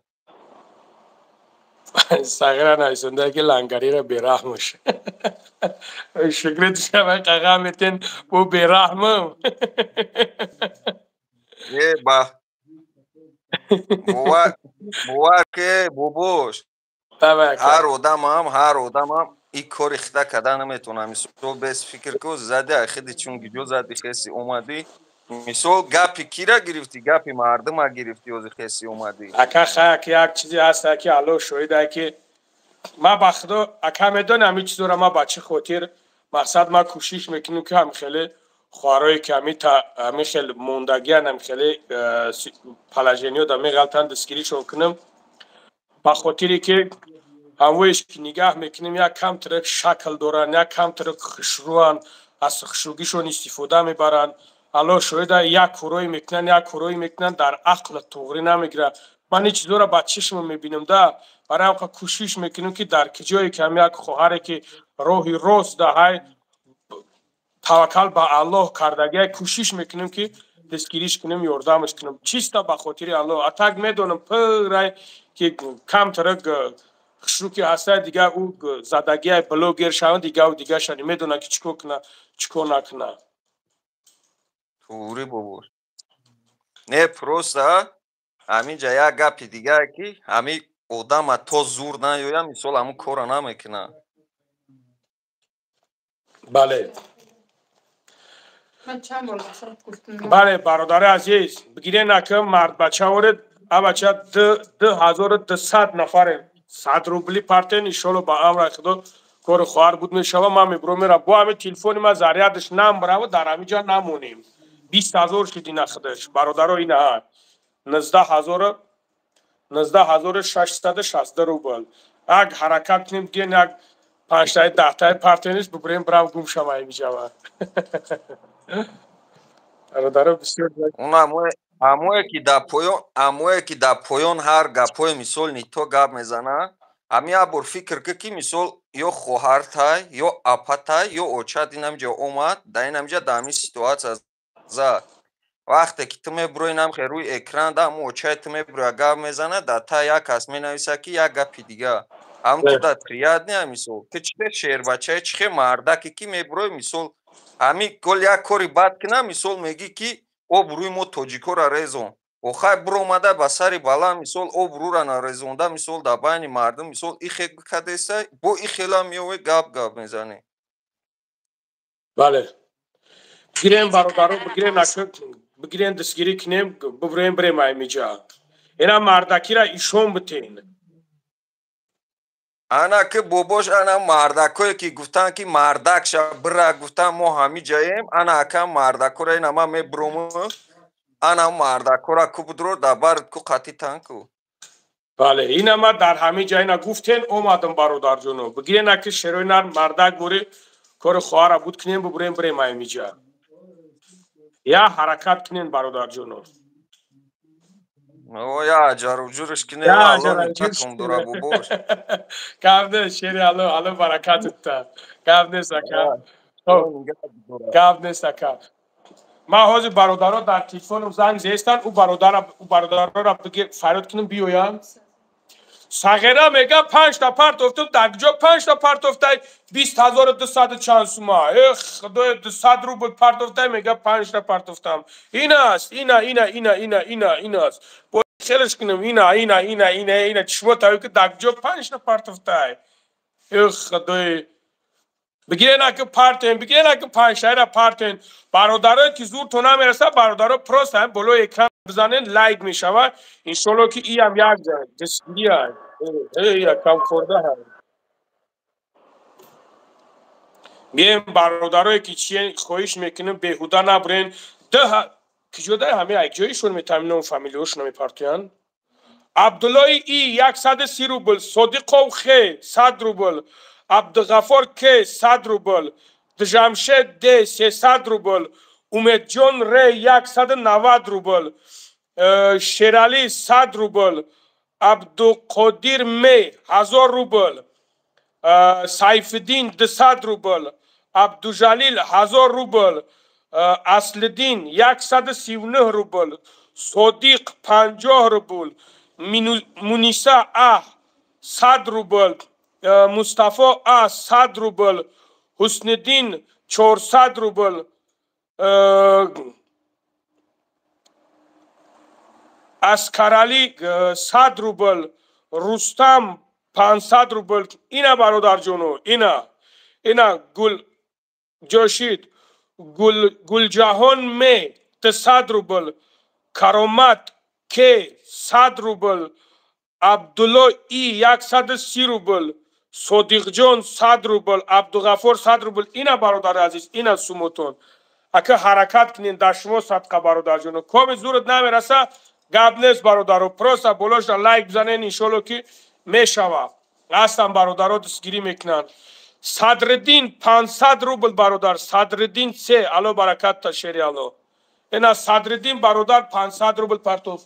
Сағира нависонда ки лангарира бераҳмш. Шукри душава қаға метен бу бераҳмам. Е ба бовар ке бобош. Ҳар одамам и кори хита карда наметавонам. Мисол, без фикр ку, зади ахиди чун гиҷо зади хеси омадӣ. Мисол, гапи кира гирифтӣ, гапи мардума гирифтӣ, ози хеси омадӣ. Ака, хай, як чизе ҳаст, ки Аллоҳ шоҳида, ки ма ба худо, ака, медонам ҳамин чизоро ма ба чӣ хотир, мақсад, ма кӯшиш мекунем, ки ҳам хеле хоҳарое ки ҳамин хел мондагиан, ҳам хеле положениё да меғалтанд, дастгиришон кунам, ба хотире ки ҳамвоеш ки нигаҳ мекунем, як камтарак шакл доранд, як камтарак хушрӯанд, аз хушрӯгишон истифода мебаранд. Аллоҳ шоҳида, як корое мекунанд, як корое мекунанд, дар ақл туғрӣ намегирад. Ман ин чизоро ба чишм мебинам да, барои ҳам кӯшиш мекунем, ки дар ҷое ки ҳам як хоҳаре ки роҳи рост даҳай, таваккал ба Аллоҳ кардагия, кӯшиш мекунем, ки дастгириш кунем, ёрдамаш кунем, чисто ба хотири Аллоҳ. А так медонам пирай ки камтарак хушрӯ ки ҳастай, дига ӯ задагиай, блогер шаванд, дигаву дигашани медонад, ки чӣ кор куна, чӣ кор накуна. Туғри, бобош, не, просто ҳаминҷа як гапи дигае, ки ҳамин одама то зур наёя, мисол, ҳамун корро намекунад. Бале, бале, бародари азиз, бигирен, ака, мардбача оред, абача, 2200 нафаре, 100 рубли партен, иншолло, ба амри Худо кори хоҳар буд мешава. Ман мебурам, мера бо ҳамин телефони ма зарядаш намбарава, дар ҳамин ҷа намонем. 20 000 шуд ина худаш, бародаро, ина 19 000, 19 660 рубл. Як ҳаракат кунем, ген як панҷтаи, 10таи партениш бубурем, бирам гум шава инҷава, бародаро, бисёр. Амое ки дар поён ҳар гапҳои, мисол, нито гап мезанад, ҳамин як бор фикр кӣ, ки мисол ё хоҳартай, ё апатай, ё очат инамҷа омад, дар инамҷа, дар ҳамин ситуация зад. Вақте ки ту мебурои намхе рӯи экран да, ҳамун очаи ту мебуроя, гап мезанад, дар та як кас менависа, ки як гапи дига ҳам ту да приятно. Мисол, ту чихе шербачае, чихе мардаке, ки мебурои, мисол, ҳамин гол як кори бад кина, мисол, мегӣ, ки обрӯи мо тоҷикора резон. Охай, биромада ба сари баланд, мисол, обрӯра нарезонда, мисол, дар байни мардум, мисол, ихе кадеса, бо ихела меове, гап гап мезанӣ. Бале, бигирем, бародаро, бигирем, бигирем, дастгирӣ кунем, бибурем, бирем аймиҷа, ина мардакира ишон битен. Ана ки, бобош, ана мардакое ки гуфтанд, ки мардак ша бира, гуфтанд, мо ҳамиҷаем. Ана ака, мардакора ина ман мебурому, ана мардакора ку будро дар бар ку қатӣ танку. Бале, ина ма дар ҳамин ҷа ина гуфтен, омадам, бародарҷоно, бигирен, аки шерои нар, мардак бори, кори хоҳара буд кунем, бубурем, бирем аймиҷа, я ҳаракат кунен, бародарҷоно. Я ҷаруҷурш кине, дора, бобош. Гап нест, шери Алло, Алло баракатта. Гап нест, ака, гап нест, ака. Ман ҳозир, бародаро, дар телефонам занг зестан, ӯ бародароро фарёд кунам, биёянд. Сағира мега, панҷта партофтум. Дар ҷо панҷта партофтай, 20 200 чанд сума, э худоё, 200 рубл партофтай, мега, панҷта партофтам. Ин аст, ина, ина, ина, ина, ина, ин аст. Бо хелеш кунам, ина, ина, ина, ина, ина, чишмо тавӣ, ки дар ҷо панҷта партофтай. Э худои, бигирен, аки партен, бигирен, аки панҷтаира партен. Бародарое ки зуртон намераса, бародаро, просто ҳам болои экран бизанен, лайк мешава, иншолло, ки иам як дастгирия якам хӯрда. Бием, бародарое ки чи хоҳиш мекунем, беҳуда набурен. Киҷода ҳаме якҷоишон метаминам, фамилиҳошон мепартоянд. Абдуллои и 130 рубл, Содиқов хе 100 рубл, Абдуғафор к 100 рубл, Дижамшед д 300 рубл, Умедҷон р 190 рубл, Шералӣ 100 рубл, Абдуқодир м 1000 рубл, Сайфиддин 200 рубл, Абдужалил 1000 рубл. Аслиддин 139 рубл, Содиқ 50 рубл, Муниса А 100 рубл, Мустафо А 100 рубл, Ҳусниddин 400 рубл, Аскаралӣ 100 рубл, Рустам 500 рубл. Ина бародарҷоно, ина гул ҷошид, Гулҷаҳон Ме 200 рубл, Каромат К 100 рубл, Абдулло И 130 рубл, Содиқҷон 100 рубл, Абдуғаффор 100 рубл. Ина бародари азиз, ина сумотон. Ака ҳаракат кунед, дар шумо садқа бародарҷоно. Коми зурат намераса, гап нест бародаро, просто болошда лайк бизанед, иншолло ки мешава. Ҳастан бародаро дастгирӣ мекунанд. Садриддин 500 рубл бародар, Садриддин С, Алло баракатта шери Алло. Ина Садриддин бародар 500 рубл партов.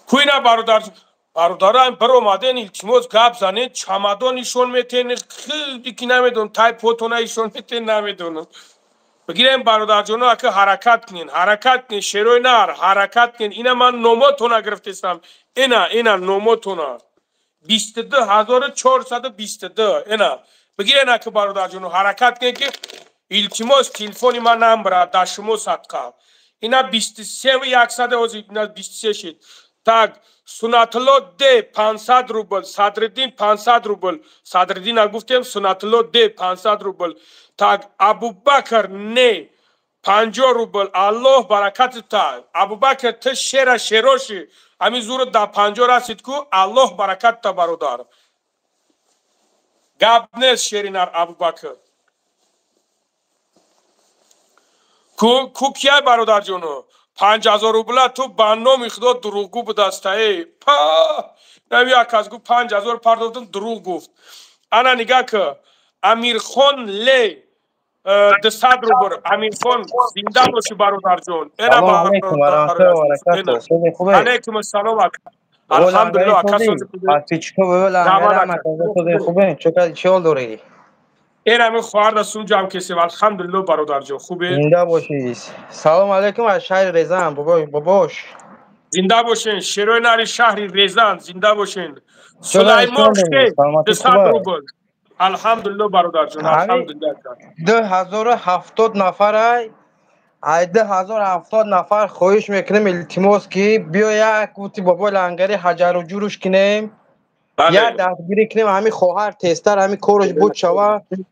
Куина бародар, бародарам биромаден, илтимос гап занед, чамадон ишон метен, хеле ки намедонам, тай потона ишон метен, намедонам. Бигирем бародарҷоно, ака ҳаракат кунед, ҳаракат кунед, шерои нар, ҳаракат кунед. Ина ман номотона гирифтестам. Ина номотона. 22422. Ина. Бигирен ака бародарҷоно, ҳаракат кунед ки илтимос телефони ман намбарад, дар шумо садқа. Ина 23100 ҳозир, ина 23 шид. Так, Сунатулло Д 500 рубл, Садриддин 500 рубл. Садриддина гуфтем, Сунатулло Д 500 рубл. Так, Абубакр Не 50 рубл. Аллоҳ баракат та. Абубакр ту шера шероши. Ҳамин зур да 50 расид ку, Аллоҳ баракат та бародар. Гап нест шеринар Абубакр. Ку кияй бародарҷоно? 5000 рубла ту ба номи Худо дурӯғгӯ будастае. Па! Нави як кас гуфт 5000 пардохтам, дурӯғ гуфт. Ана нигаҳ ки Амирхон Ле 200 рубл. Амирхон зинда бошӣ бародарҷон. Эна алайкум ассалом ака. Алҳамдулиллоҳ ака, сози хубе. Чӣ ҳол дорӣ? Эна ми хоҳар да сум ҷамъ кесем. Алҳамдулиллоҳ бародарҷон, хубе? Зинда бошӣ. Салом алайкум аз шаҳри Резан, бобош. Зинда бошен, шерои нари шаҳри Резан, зинда бошен. Сулаймон Ше 200 рубл. Алҳамдулиллоҳ бародарҷон, алҳамдулиллоҳ. 2070 нафарай. Ай 2070 нафар хоҳиш мекунем, илтимос ки биё як гуфти бобои лангари ҳаҷару ҷуруш кунем. Я дастгирӣ кунем, ҳамин хоҳар тезтар ҳамин кораш буд шава,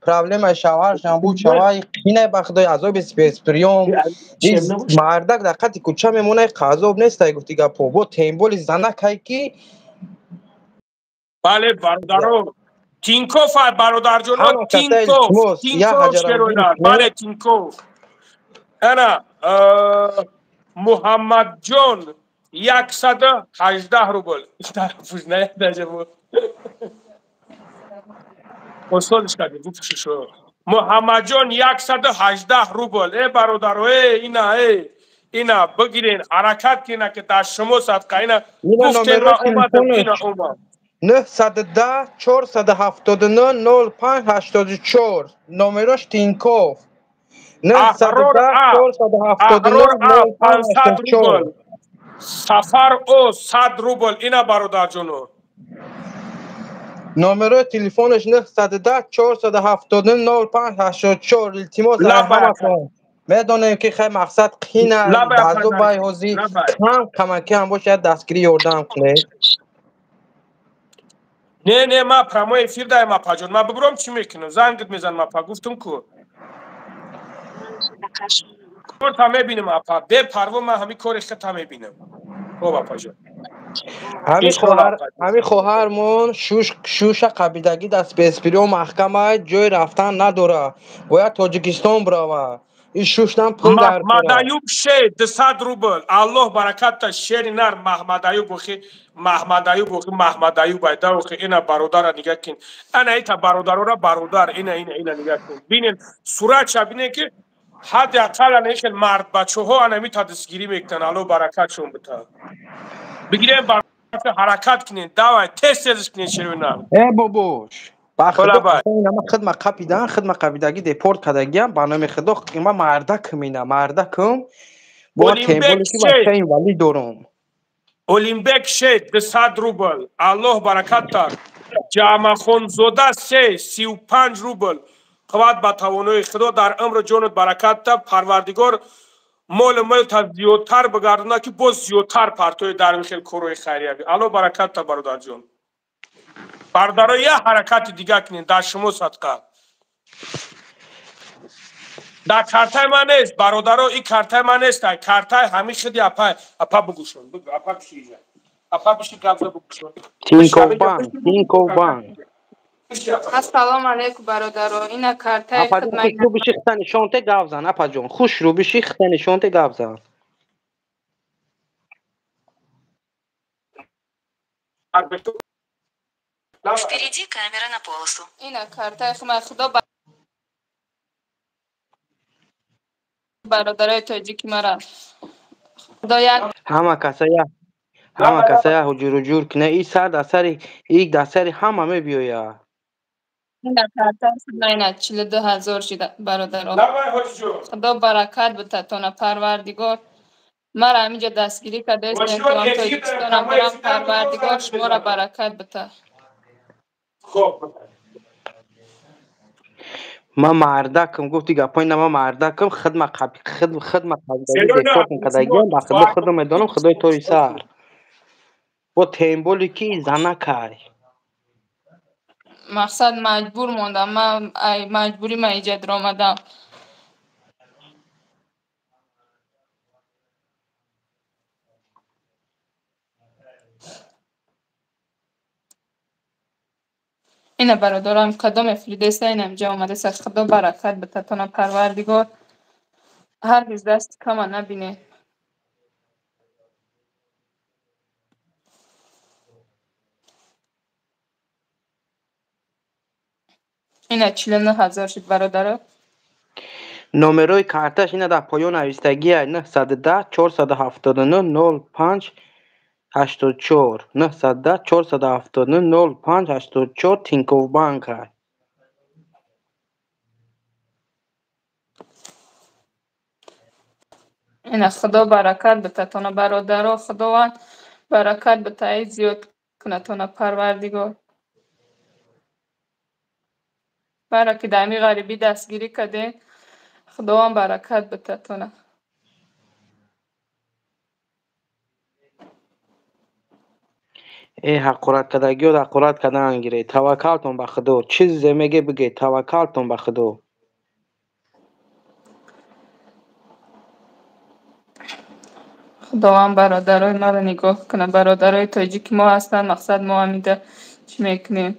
проблемаи шавҳарашам буд шава. Қинай ба худои азоби спецприём. Мардак дар қати кӯча мемонай, азоб нестай гуфти гапо. Бо темболи занакай ки. Бале бародаро, Тинков бародарҷоно, Тинков, Тинков шероинар, бале Тинков. Ана Муҳаммадҷон 118 рубл. Устодиш кардем, бупӯшишо. Муҳаммадҷон 118 рубл. Э бародаро, э ина, э ина бигирен, ҳаракат кунед ки дар шумо садқа. Ина гуфтем ма омадам, ина омад. 910 479 05 84 номерош Тинков. 910 479 05 84. Сафар О 100 рубл. Ина бародарҷоно. Номерои телефонаш 910 479 05 84. Илтимос ҳаматон. Медонем ки хай мақсад қина азобай ҳозир кам камаки ҳам бошад дастгирӣ ёрдам кунед. Не, ма прямой эфир даем апаҷон. Ма бибуром чӣ мекунам? Зангит мезанам апа, гуфтум ку. Корта мебинам апа, бепарво ман ҳамин кори хата мебинам. Хоб апаҷон. Ҳамин хоҳармон шуша қабидагӣ дар спецприём маҳкама, ҷои рафтан надора. Бояд Тоҷикистон бирава. Ин шушнам пул дар Маҳмадаюб Ше 200 рубл. Аллоҳ баракатта шери нар Маҳмадаюб охи, Маҳмадаюб охи, Маҳмадаюб айда охи, ина бародара нигаҳ кун. Ана ита бародарора бародар, ина ина ина нигаҳ кун. Бинен суратша бинен ки ҳадди ақал ана хел мард бачаҳо ана мита дастгирӣ мекунанд. Аллоҳ баракатшон бита. Бигирем бародар, ҳаракат кунед, давай тез тезш кунед шерои нар. Э бобош. Ба худо ма хидма қапидан, хидма қапидаги депорт кардагиам ба номи худо ма мардакм ина мардакм бо темболи ки бача инвалид дорум. Олимбек Шед 200 рубл. Аллоҳ баракат тар. Ҷамъахонзода се 35 рубл. Қувват ба тавонои худо дар умру ҷонат баракат та. Парвардигор молу мулкат зиёдтар бигардонад ки боз зиёдтар партои дар ин хел корҳои хайриявӣ. Аллоҳ баракат та бародарҷон. Бародаро як ҳаракати дига кунед дар шумо садқа. Дар картаи ман нест бародаро, ин картаи ман нест, картаи ҳамин худи апа, апа бугӯшон, апа биши, апа биши гапза бугӯшон. Тинькофф банк, Тинькофф банк. Ассалому алайкум бародаро, ина картаи худман. Хушрӯ биши хита нишонте гап зан, апаҷон. Хушрӯ биши хита нишонте гап зан. Впереди камера на полосу. Ина картаи худман, худо бародарои тоҷики мара худо як ҳама касая, ҳама касая ҳуҷуру ҷур кина, и сар дар сари, и дар сари ҳама мебиёя. Ина картаи худман ина 42 ҳазор шида бародаро. Худо баракат битатона парвардигор. Мара ҳаминҷо дастгирӣ кардаистем, тоҷикистонам барам, парвардигор шуморо баракат бита. Ман мардакам гуфти гапои на, ман мардакам хидма хидма қабидаги кардагиам ба худо худо медонам, худои тои сар. Бо темболи ки зана кай. Мақсад маҷбур мондам, ман ай маҷбурӣ ман иҷа даромадам. Ина бародарам кадом эфлидеса ина инҷа омадеса, худо баракат битатона парвардигор. Ҳаргиз дасти кама набине. Ина 49 ҳазор шуд бародаро. Номерои карташ ина дар поён навистагия 910 479 05 84 910 479 05 84 Тинькофф банк. Ина худо баракат битатона бародаро, худованд баракат битаи зиёд кунатона парвардигор. Бара ки дар ҳамин ғарибӣ дастгирӣ кардем, худованд баракат битатона. Э ҳақорат кардагиёт ҳақорат кардан гире. Таваккалтон ба худо. Чизе меге биге, таваккалтон ба худо. Худованд бародарои маро нигоҳ кунад. Бародарои тоҷики мо ҳастанд, мақсад мо ҳамида чӣ мекунем.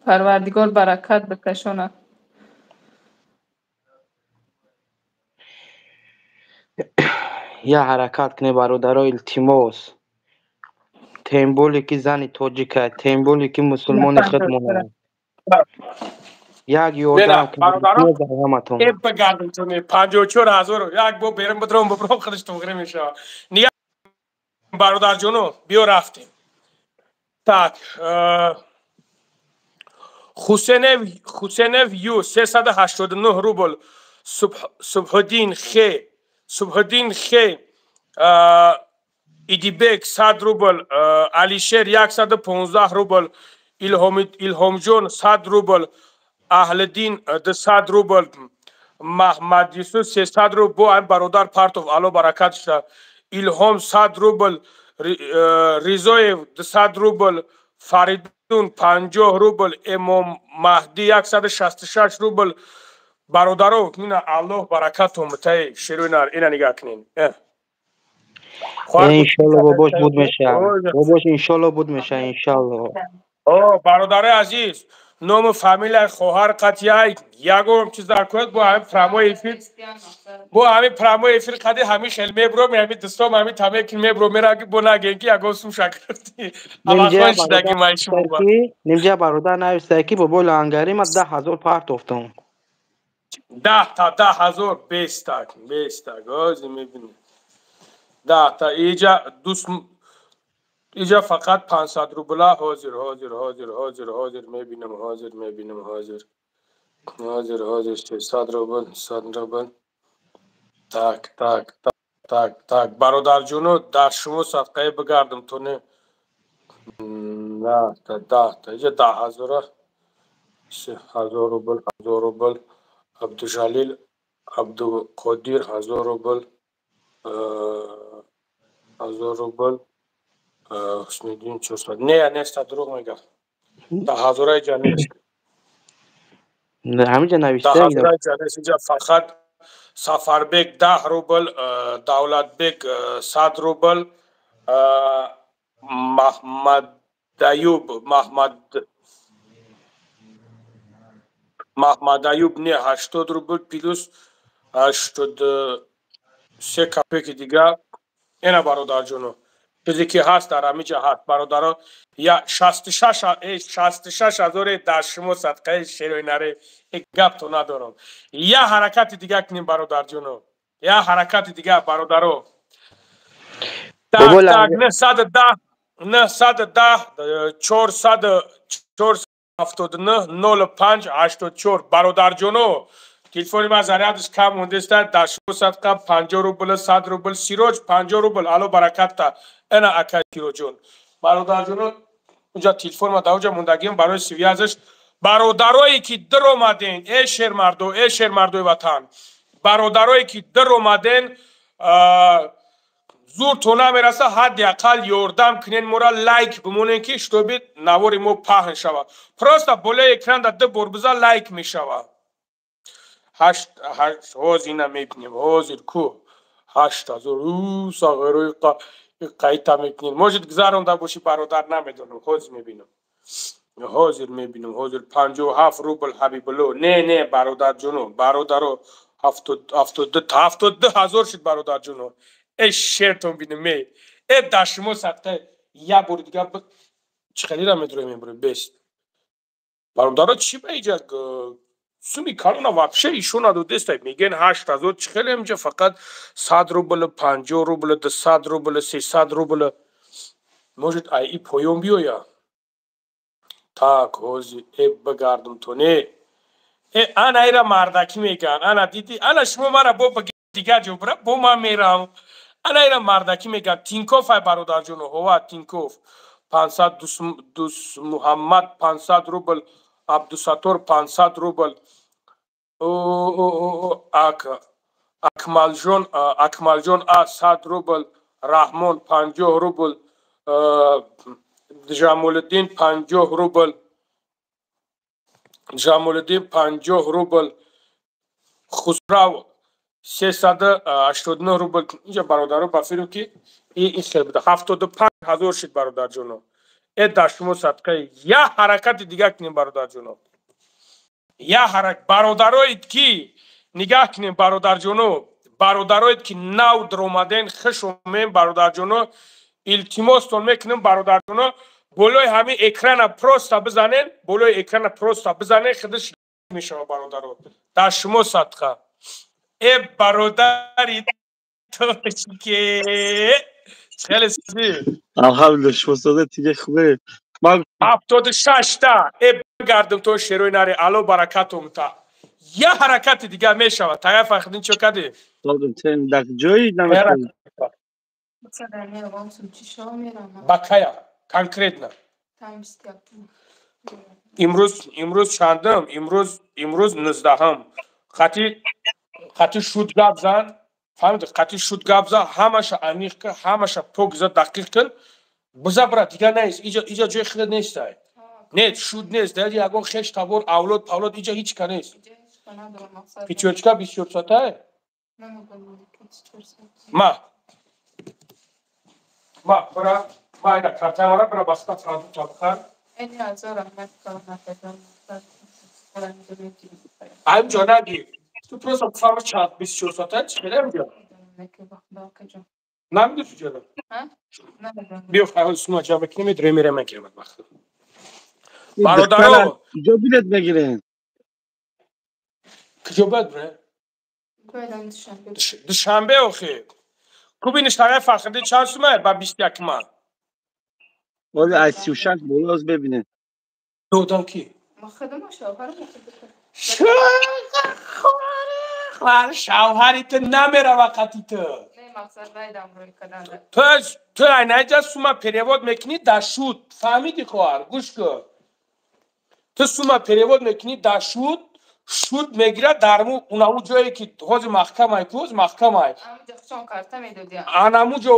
Парвардигор баракат бикашонад. Я ҳаракат кунед бародаро, илтимос. Темболе ки зани тоҷика, темболе ки мусулмони худмон. Як ёрдам кунед ҳаматон. Э бигардонтон 54 ҳазор як бо берун бидром бибром худаш туғри мешавад. Нига бародарҷоно, биё рафтем. Так, Хусенев Ю 389 рубл. Субҳуддин Хе, Субҳуддин Хе Идибек 100 рубл, Алишер 115 рубл, Илҳомҷон 100 рубл, Аҳлиддин 200 рубл, Маҳмад Юсуф 300 рубл, бо ҳамин бародар партов, Алло баракат шуда. Илҳом 100 рубл, Ризоев 200 рубл, Фаридун 50 рубл, Эмом Маҳдӣ 166 рубл. Бародаро, ина Аллоҳ баракатон битаи шируи нар, ина нигаҳ кунед. Иншолло бобош буд меша. Бобош иншолло буд меша, иншолло. О, бародарои азиз, ному фамилияи хоҳар қатъияй ягон чиз дар кунед, бо ҳамин прямой эфир, бо ҳамин прямой эфир қади ҳамин хел мебуром, ҳамин дӯстом ҳамин тамеки мебуром, мераги бо нагем ки ягон сум шакрти. Аллоҳ шидаги ман шумо. Нимҷа бародар нависта ки бобои лангари ма 10 ҳазор партофтам. 10 та 10 ҳазор бестак, бестак. Ози мебинем. 10 та иҷа Иҷа фақат 500 рубла. Ҳозир, ҳозир, ҳозир, ҳозир, ҳозир мебинам, ҳозир мебинам, ҳозир, ҳозир, ҳозир, 300 рубл, 100 рубл. Так, так, так, так, бародарҷоно, дар шумо садқае бигардам, то не 10 та, иҷа 10 ҳазора, 1000 рубл, 1000 рубл. Абдужалил Абдуқодир, 1000 рубл, 1000 рубл. Ҳусмиддин, 400. Не, неста, дурӯғ мегӯяд, 10 ҳазора иҷа нест. Ҳаминҷа навишта. 10 ҳазора иҷа нест, иҷа фақат Сафарбек 10 рубл, Давлатбек 100 рубл, Маҳмадаюб, Маҳмадаюб, не, 80 рубл плюс 83 копейки дига. Ена, бародарҷоно, чизе ки ҳаст, дар ҳамиҷа ҳаст, бародаро. Я 66, 66 ҳазоре дар шумо садқаи шероинаре, гапто надорам. Я ҳаракати дига кунем, бародарҷоно, я ҳаракати дига, бародаро. Так, так, 910, 910, 400 479 05 84. Бародарҷоно, телефони ман зарядаш кам мондеста. Дар шумо садқа, 50 рубл, 100 рубл. Сироҷ, 50 рубл, ало баракатта. Ана, акай Сироҷон. Бародарҷоно, унҷа телефон ма дар уҷа мондагиам барои связь аш. Бародарое ки диромаден, э шермардо, э шермардои ватан, бародарое ки диромаден, зур то намераса, ҳадди ақал ёрдам кунен мора, лайк бимонен, ки чтобы навори мо паҳн шавад. Просто болои экранда ду бор биза, лайк мешавад. Ҳозир ина мебинем, ҳозир ку 8000 сағирои қайта мекунем. Может, гузаронда бошӣ, бародар, намедонам, ҳозир мебинам, ҳозир мебинам, ҳозир. 57 рубл, Ҳабибулло. Не, не, бародарҷоно, бародаро, 72 ҳазор шуд, бародарҷоно. Э шертон бинем, э дар шумо садқа. Як бори дига чӣ хелира медроем, мебурем бест. Бародаро, чӣ ба иҷа суми калона вообще ишо надодеста, мегӯен 8000. Чӣ хеле инҷа фақат 100 рубл, 50 рубл, 200 рубл, 300 рубл. Может, ай и поён биёя. Так, ҳозир э бигардум то не. Э, ана ира мардакӣ мегӯянд, ана диди, ана шумо мара бо дигар ҷо бира, бо ман мерам. Ана ира мардакӣ мегӯянд. Тинков ай, бародарҷоно, ҳова Тинков, 500. Дусмуҳаммад, 500 рубл. Абдусаттор, 500 рубл. Акмалҷон, Акмалҷон а, 100 рубл. Раҳмон, 50 рубл. Ҷамолиддин, 50 рубл. Ҷамолиддин, 50 рубл. Хусрав, 389 рубл. Инҷа, бародаро, ба фирм ки ин хел буда, 75 ҳазор шуд, бародарҷоно. Э дар шумо садқаи, як ҳаракати дига кунем, бародарҷоно, як ҳарак. Бародароед ки нигаҳ кунем, бародарҷоно, бародароед ки нав даромаден, хуш омем, бародарҷоно. Илтимостон мекунем, бародарҷоно, болои ҳамин экрана просто бизанен, болои экрана просто бизанен, худаш мешава. Бародаро, дар шумо садқа. Э бародари тоҷике, хеле сизи. Алҳамдулилла, шумо сода тиге хубе? 76-та. Э бигардум то шерои нари, ало баракатумта. Я ҳаракати дига мешавад. Тагай Фахриддин, чо кади? Ҷои Ба кая конкретно? Имрӯз, имрӯз чандум? Имрӯз 19-ум. Қати шуд гап зан, фаҳмиди? Қати шуд гап зан, ҳамаша аниқ кун, ҳамаша пок за, дақиқ кун, биза бира, дигар нест иҷа, ҷои хеле нестай. Не, шуд нест, дар ягон хеш табор, авлод павлод иҷа ҳеч ка нест. Пятёрочка 24 соатае. Ма бира, ма ина картамара бира, баста продукт бихар. Аймҷо нагир, ту просто бифарма чанд 24 соата чӣ хеле мҷо. Намедонӣ чиҷода? Биё, файҳоли сума ҷамъ мекунем, медроем, мерем, мегирем вақт. Бародаро, куҷо билет мегирем? Куҷо бояд бирем? Душанбе. Охи, ку биниш, тағай Фахриддин, чанд сумае ба 21-ма? Оли аз 36 боло аз бибинед. Додам ки? Ма худам шавҳарам. Хоҳар, шавҳари ту намерава қати ту. Не, мақсад вайдам рӯй кадан. Ту айнаҷа сума перевод мекунӣ да шуд. Фаҳмидӣ хоҳар? Гӯш кун. Ту сума перевод мекунӣ да шуд, шуд мегирад дар унаму ҷое ки ҳозир маҳкамай ку, ҳозир маҳкамай. Анаму ҷо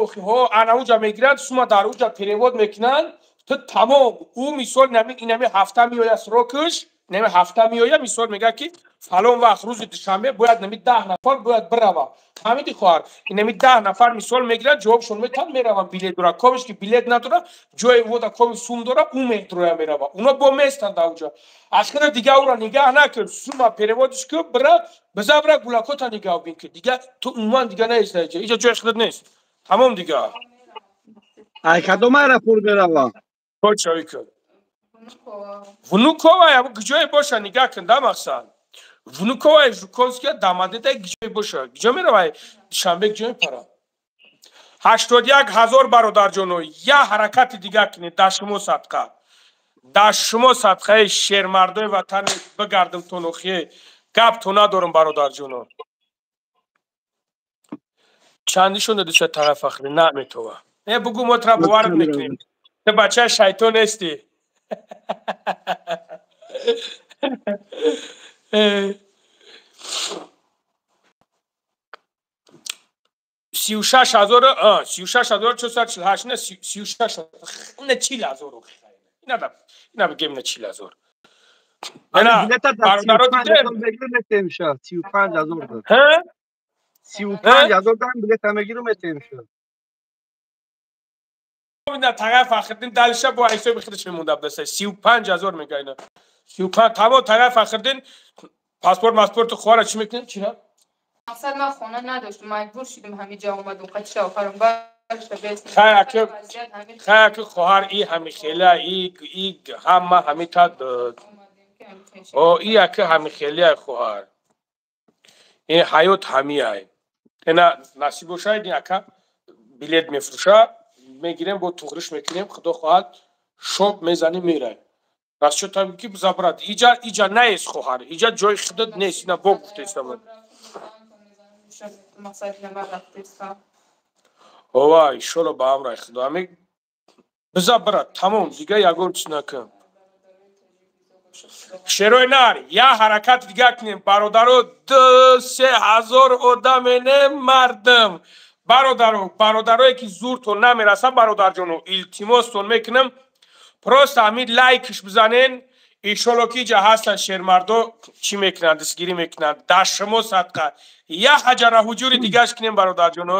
анаму ҷа мегиранд, сума дар уҷа перевод мекунанд, ту тамом. Ӯ мисол инами ҳафта меояд срокаш, инами ҳафта меояд, мисол мегӯяд ки фалон вақт рӯзи душанбе бояд нами 10 нафар бояд бирава. Фаҳмидӣ хоҳар? Инами 10 нафар мисол мегиранд, ҷавобшон метавон мераванд билет дора. Ковиш ки билет надора, ҷои вода кови сум дора, ӯ метроя мерава. Уно бо местанд дар уҷа. Аз худа дига ӯра нигаҳ накун, сума переводиш кун, бира, биза бира гулакота нигаҳ бин ки дига ту умуман дига нест дар иҷа. Иҷа ҷои худат нест. Тамом дига. Ай кадом аэропорт мерава? Точно кун. Внуково ҷое боша нигаҳ кун да мақсад. Внуково Жуковския дамадеда ҷое боша. Ҷо меравай? Душанбе ҷо мепара? 81 ҳазор бародарҷоно, я ҳаракати дига кунед, дар шумо садқа. Дар шумо садқаи шермардои ватан бигардам тонохие. Гап то надорам бародарҷоно. Чандишон дадиша тараф ахри наметова. Не бугу мо тра бовар мекунем. Ту бачаи шайтон нестӣ. 36 448, не 36, не 40 000. Ина бигем на 40 000. Ина бародаро дидем. 35 000. Ҳа? 35 000 дам билета мегирам метемша. ина тағай Фахриддин далиша бо ҳисоби худаш мемонда бдаста. 35 000 мега ина. 35 тамом тағай Фахриддин паспорт маспорт хоҳара чӣ мекунед? Чира? Мақсад ман хона надоштам, маҷбур шудам ҳамиҷа омадам, қати шавҳарам. Хай аки хоҳар, и ҳами хела, и ҳама ҳами та о и аки ҳами хелия хоҳар. Ин ҳаёт ҳамиай. Ина насиб бошад, ин ака билет мефурӯша, мегирем, бо туғриш мекунем, худо хоҳад, шоб мезанем мераем. Расчёт там ки забрат. Иҷа нест хоҳар, иҷа ҷои худат нест, ина бо гуфтаистам. Ова, иншолло ба амраи худо. Ами биза брат, тамом, дига ягон чиз накун. Шерои нар, я ҳаракати дига кунем, бародаро, 2-3 ҳазор одаме не мардум. Бародаро, бародарое ки зуртон намераса, бародарҷоно, илтимостон мекунам, просто ҳамин лайкш бизанен, иншолло ки иҷа ҳастанд шермардо, чӣ мекунанд, дастгирӣ мекунанд. Дар шумо садқа. Я ҳаҷара ҳуҷури дигаш кунем, бародарҷоно.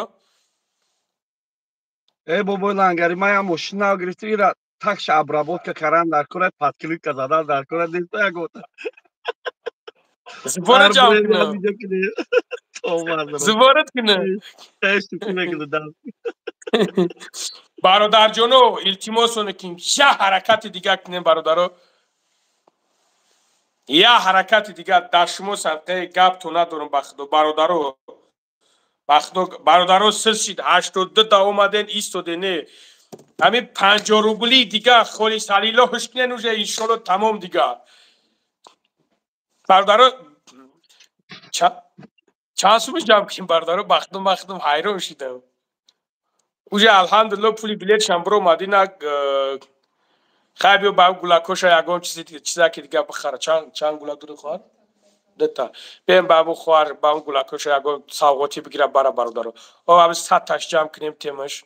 Э бобои лангари, ман як мошин нав гирифтам, ира такша обработка кардан дар кора, подклика задан дар кора, нест ягота. Зубора ҷамъ кунам. Зуборат кунам. Бародарҷоно, илтимосоне ки я ҳаракати дига кунем, бародаро. Я ҳаракати дига дар шумо садқаи гапто надорам ба худо, бародаро. Ба худо, бародаро, сиз шид, 82 да омаден, истоде не. Ҳамин 50 рубли дига холи салилоҳш кунен уже иншолло тамом дига. Бародаро, чанд сумаш ҷамъ кунем, бародаро, бахтум ҳайрон шидам. Уже алҳамдулилло пули билетшам биромад, ина хай биё ба гулакоша ягон чизи чизаки дига бихара. Чанд гулак дори хоҳар? Дута. Бием ба абу хоҳар, ба он гулакоша ягон савғотӣ бигира бара бародаро. О, аби 100 таш ҷамъ кунем темаш.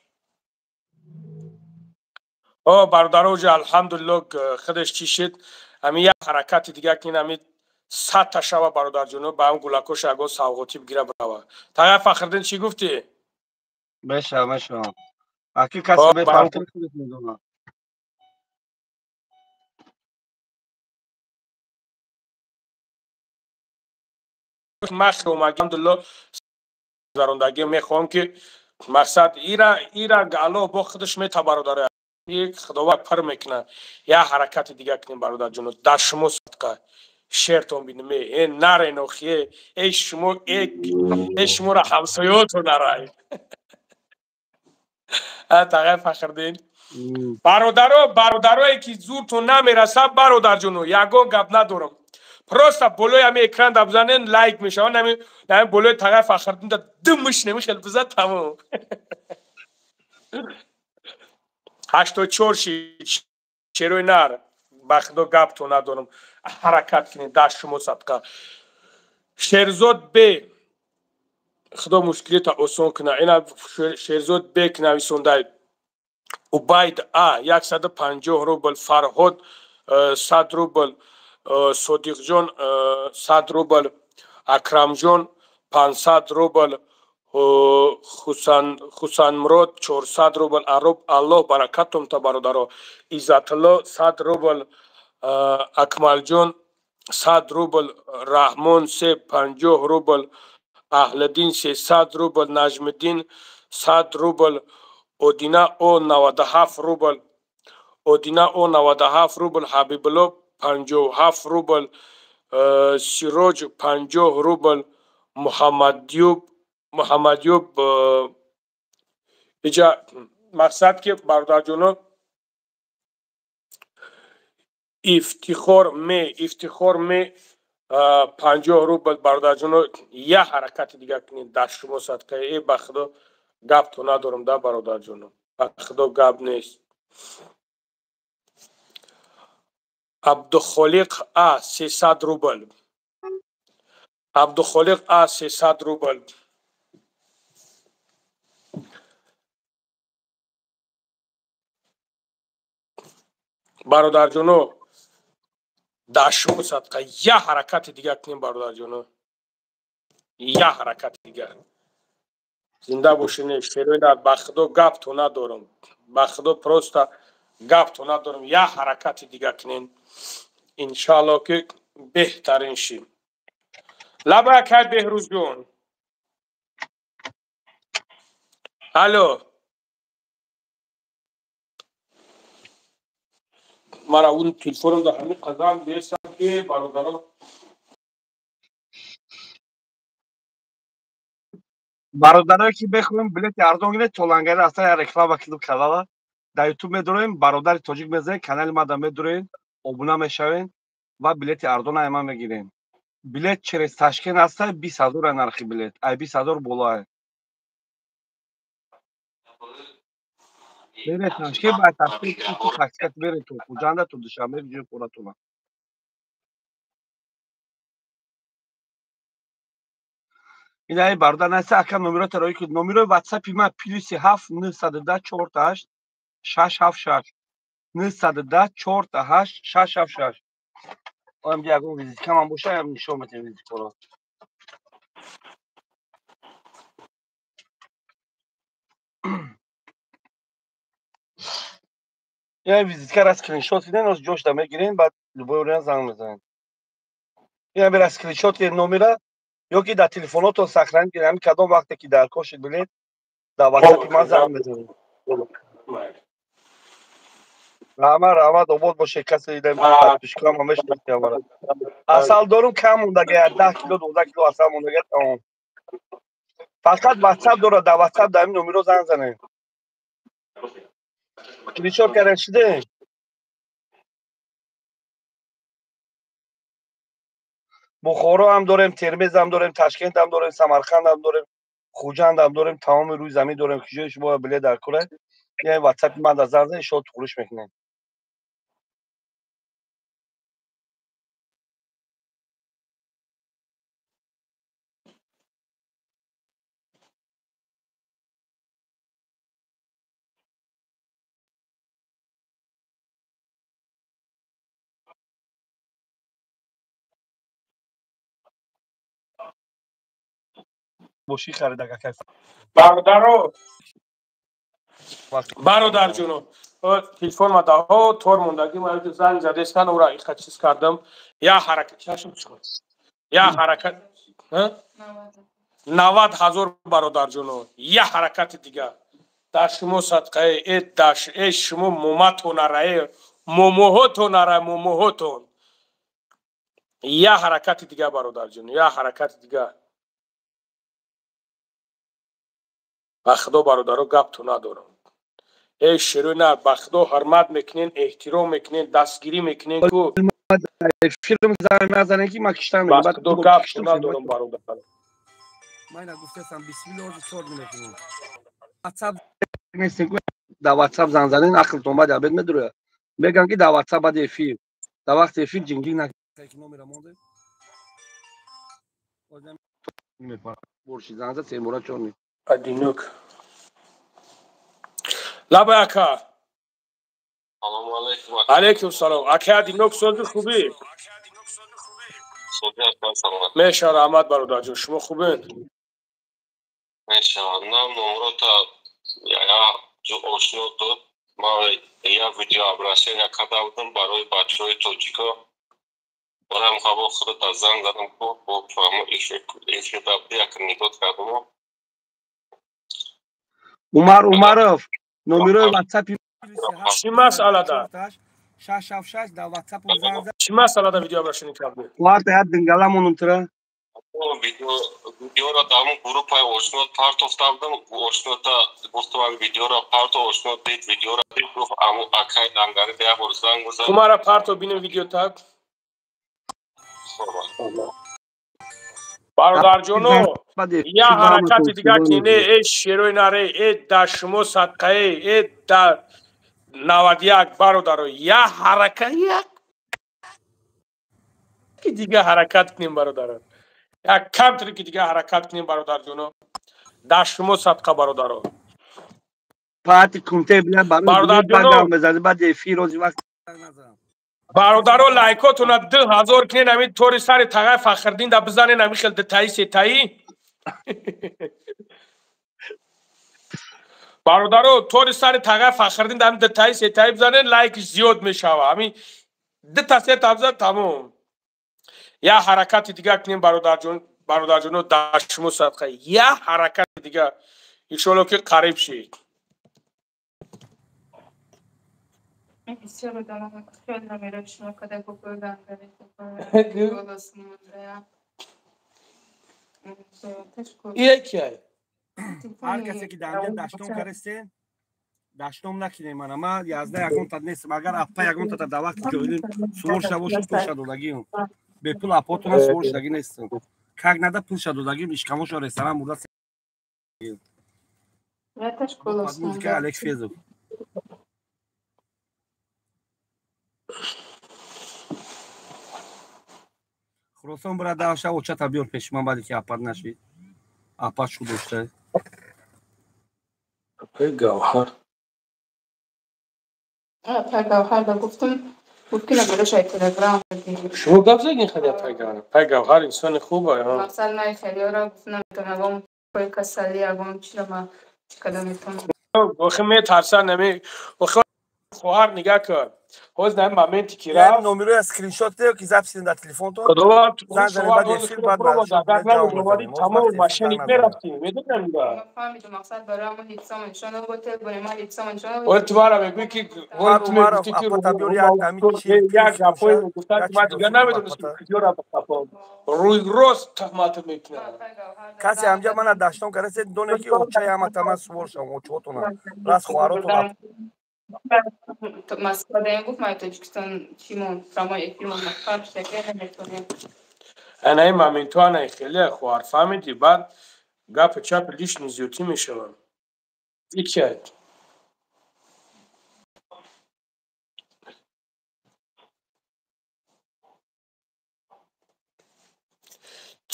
О, бародаро, уже алҳамдулилло худаш чӣ шид. Ҳамин як ҳаракати дига кунем, ҳамин 100 та шава бародарҷоно, ба ҳам гулакоша ягон савғотӣ бигира барава. Тағай Фахриддин чӣ гуфтӣ? Мешава, мешава. Аки касе бепартои худаш медонад. Алҳамдулилло гузарондагӣ мехоҳам ки мақсад ира Аллоҳ бо худаш мета бародаро. Худованд пир мекунад. Як ҳаракати дига кунем бародарҷоно, дар шумо садқа. Шертон бинем, э нарен охи, э шумо, э шуморо ҳамсоётон нарай. Тағай Фахриддин. Бародаро, бародарое ки зуртон намерасад, бародарҷоно, ягон гап надорам. Просто болои ҳами экран да бизанен, лайк мешавад, ҳами болои тағай Фахриддин да дымш намешад, бизад, тамом. 84 шид, шерои нар, ба худо гаптон надорам. Ҳаракат кунед, дар шумо садқа. Шерзод Б, худо мушкилита осон кунад. Ина Шерзод Бек нависондай. Убайд А 150 рубл, Фарҳод 100 рубл, Содиқҷон 100 рубл, Акрамҷон 500 рубл, Хусанмурод 400 рубл. Аллоҳ баракатум та бародаро. Иззатулло 100 рубл, Акмалҷон 100 рубл, Раҳмон 50 рубл, Аҳлиддин 300 рубл, Наҷмиддин 100 рубл, Одина О 97 рубл, Одина О 97 рубл, Ҳабибулло 57 рубл, Сироҷ 50 рубл, Муҳаммадюб. Иҷа мақсад ки бародарҷоно, Ифтихор ме 50 рубл. Бародарҷоно, як ҳаракати дигар кунед, дар шумо садқа. Э ба худо гапто надорам да бародарҷоно, ба худо гап нест. Абдухолиқ А 300 рубл, Абдухолиқ А 300 рубл. Бародарҷоно, дар шумо садқа, як ҳаракати дигар кунем бародарҷоно, як ҳаракати дигар. Зинда бошед, шерои нар, ба худо гапто надорам, ба худо просто гапто надорам. Як ҳаракати дигар кунем, иншаалло ки беҳтарин шим. Лаба акай Беҳрӯзҷон. Алло, мара он телефоном да ҳамин қадам десам ки бародаро. Бародарое ки бехоҳем билети арзон гиред, толангари аста я реклама клип канала дар ютуб медуроем, бародари тоҷик мезанед, канали мада медуроем, обуна мешавем ва билети арзон ай ман мегирем. Билет через Ташкент аста 20 ҳазор нархи билет, ай 20 ҳазор болоае. Бере Ташкент, ба Ташкент таксикат бере то Хуҷанда, то Душанбе, ҷои хоратона. Инаи бародар наста ака номерота рои куд. Номерои ватсапи ман +7 910 48 676 910 48 676. Оям ягон визитка ман боша, ям нишон метем визиткаро. Я визиткара скриншот кунен, оз ҷошда мегирен, баъд любой вариант занг мезанед. Я бера скриншот кунен номера, ё ки дар телефонотон сохранить кунед, ҳамин кадом вақте ки дар кор шуд билет, дар ватсапи ман занг мезанед. Раҳмат, раҳмат, обод бошед, касе дидем подписчикам ҳам мешиносад мара. Асал дорум кам мондага, 10 кило, 12 кило асал мондага, тамом. Фақат ватсап дорад, дар ватсап дар ҳамин номеро занг занед. Скриншот кардан шуде? Бухоро ҳам дорем, Термез ҳам дорем, Ташкент ҳам дорем, Самарқанд ҳам дорем, Хуҷанд ҳам дорем, тамоми рӯи замин дорем. Ки ҷои шумо билет дар кора, яъне ватсапи ман дар занг занед, шумо туғриш мекунед. Бошӣ харида какай. Бародаро, бародарҷоно, телефон ма даҳо тор мондагӣ, ма занг задестан, ура иқа чиз кардам. Я ҳаракат, чашм чиқо. Я ҳаракат, 90 ҳазор бародарҷоно, я ҳаракати дигар. Дар шумо садқае, э даш, э шумо моматонара, э момоҳотонара, момоҳотон. Я ҳаракати дигар бародарҷоно, я ҳаракати дигар. Ба худо бародаро гапто надорам. Эй шерои нар, ба худо ҳурмат мекунен, эҳтиром мекунен, дастгирӣ мекунен ку. Филм занг назанен ки ман киштам. Ба худо гап надорам бародар. Ман ина гуфтаам бисмиллоҳ чор мекунем. WhatsApp нестем ку дар WhatsApp занг занен ақлтон баъд абед медурояд. Мегӯям ки дар WhatsApp баъд эфир. Дар вақти эфир ҷингир накунед. Номера монде. Борши занг зад се бора чор ми. Адинок. Лабай ака. Салому алейкум. Алейкум салом. Ака Адинок сози хубӣ? Сози ҳастам, саломат. Меша раҳмат бародарҷон, шумо хубед? Меша, нам номрота я ошно дод. Ман я видеообращение карда будам барои бачаҳои тоҷико. Барам хабо худата занг задам ку бо фаҳмо эфир дабди як нигоҳ кардам. Умар Умаров номерои WhatsApp чӣ масъалада? 676 дар WhatsApp занг зад. Чӣ масъалада видеообращение кардед? Варта як дингалам монум тура. Видеоро дар ҳамон группаи ошно партофта будам. Ошнота гуфтам видеоро парто, ошно дид видеоро дид, гуфт аму акай лангари як бор занг бизан. Умара парто бинем видео так. Бародарҷоно, я ҳаракати дига ки не, э шерои наре, э дар шумо садқае, э дар 91 бародаро, я ҳаракат як дига ҳаракат кунем бародаро. Як камтаре ки дига ҳаракат кунем бародарҷоно. Дар шумо садқа бародаро. Пати кунте бля бародарҷоно баъд эфир рози вақт бародаро лайкотона 2000 кунен, ҳамин тори сари тағай Фахриддин да бизанен, ҳамин хел дутаи сетаи. Бародаро тори сари тағай Фахриддин да ҳамин дутаи сетаи бизанен, лайкш зиёд мешава. Ҳамин дута сета бизан тамом. Я ҳаракати дига кунем бародарҷон, бародарҷоно дар шумо садқа. Я ҳаракати дига иншоалло ки қариб шид. Бисёр одамон хеле номерои шумо када гугл лангари голос монда. Яке. Ҳар касе ки дар инҷа даштом карастен, даштом накунем мана. Ман 11 ягонта нестам. Агар аппа ягонтата дар вақти ҷоҳилӣ сувор шуда бошад, пулша додагиам. Бепул аппотона сувор шудагӣ нестам. Как нада пулша додагиам, ишкамошо ресторан бурда. Музыка Олег Фезов. Хуросон бира даша очата биёр пеши ман баъде ки аппат нашид. Аппат шу дошта. Аппаи Гавҳар. Аппаи Гавҳар да гуфтам, гуфт ки номерош ай Телеграм. Шумо гап задин хеле аппаи Гавҳар. Аппаи Гавҳар инсони хуб ай. Мақсад ман хелиёро гуфт наметавонам, ягон пои касалӣ, ягон чиро ман чӣ карда метавонам. Охи метарсан нами. Охи хоҳар нигаҳ кун. Ҳоз дар моменте ки рафт номероя скриншот кунед ки запись кунед дар телефонтон. Худованд занг занед баъд эфир баъд тамом мошенник мерафтӣ медонам да. Фаҳмидам мақсад барои ҳамон ҳифзома нишон набуд, барои ман ҳифзома нишон набуд. Вол ту мара мегӯӣ ки вол ту мегуфтӣ ки як гапҳое мегуфтанд ки ман дигар намедонистам куҷо рафт гапҳо. Рӯй рост туҳмат мекунад. Касе ҳамҷа мана даштом кардасе доне ки очаи ҳамата ман сувор шавам очаҳотона раст хоҳаротона. Москва даем гуфт ман Тоҷикистон чӣ мон прямой эфир мон фарқ шакля наметонем. Ана ин моментҳо ана хеле хоҳар фаҳмидӣ, баъд гапи чапи лишний зиёдтӣ мешаванд. Икият.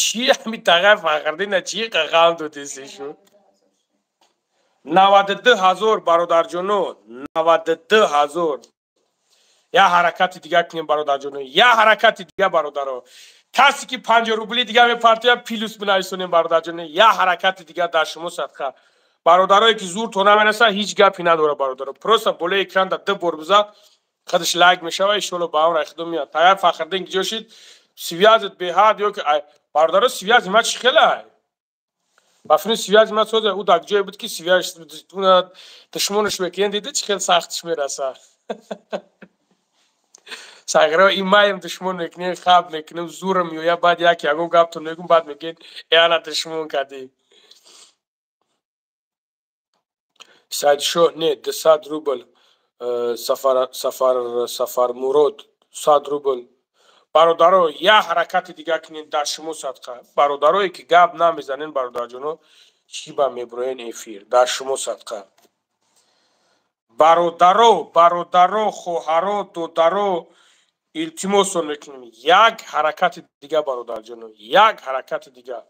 Чӣ ҳами тағай Фахриддина чӣ ғам додеси шу? 92 000 бародарҷоно, 92 000. Я ҳаракати дига кунем бародарҷоно, я ҳаракати дига бародаро. Касе ки 50 рубли дига мепартояд плюс бинависонем бародарҷоно, я ҳаракати дига дар шумо садқа. Бародарое ки зур то намерасад ҳеҷ гапе надорад бародаро. Просто болои экран да ду бор бизад, худаш лайк мешавад, иншоалло ба он райхудо меяд. Тағай Фахриддин киҷо шид, связит беҳад ё ки бародаро связи ма чӣ хелай? Ба фини связи ма соза ӯ дар ҷое буд ки связь душмонаш мекунед, дида чӣ хел сахтиш мерасад. Сағиро ин маем душмон мекунем, хаб мекунем, зурам меояд, баъд як ягон гаптон мегӯм, баъд мегӯед э ана душмон кардӣ. Сайдшоҳ не, 200 рубл. Сафармурод 100 рубл. Бародаро, як ҳаракати дига кунед, дар шумо садқа. Бародарое ки гап намезанен, бародарҷоно, чӣ ба меброен эфир, дар шумо садқа. Бародаро, бародаро, хоҳаро, додаро, илтимосон мекунем, як ҳаракати дига, бародарҷоно, як ҳаракати дига.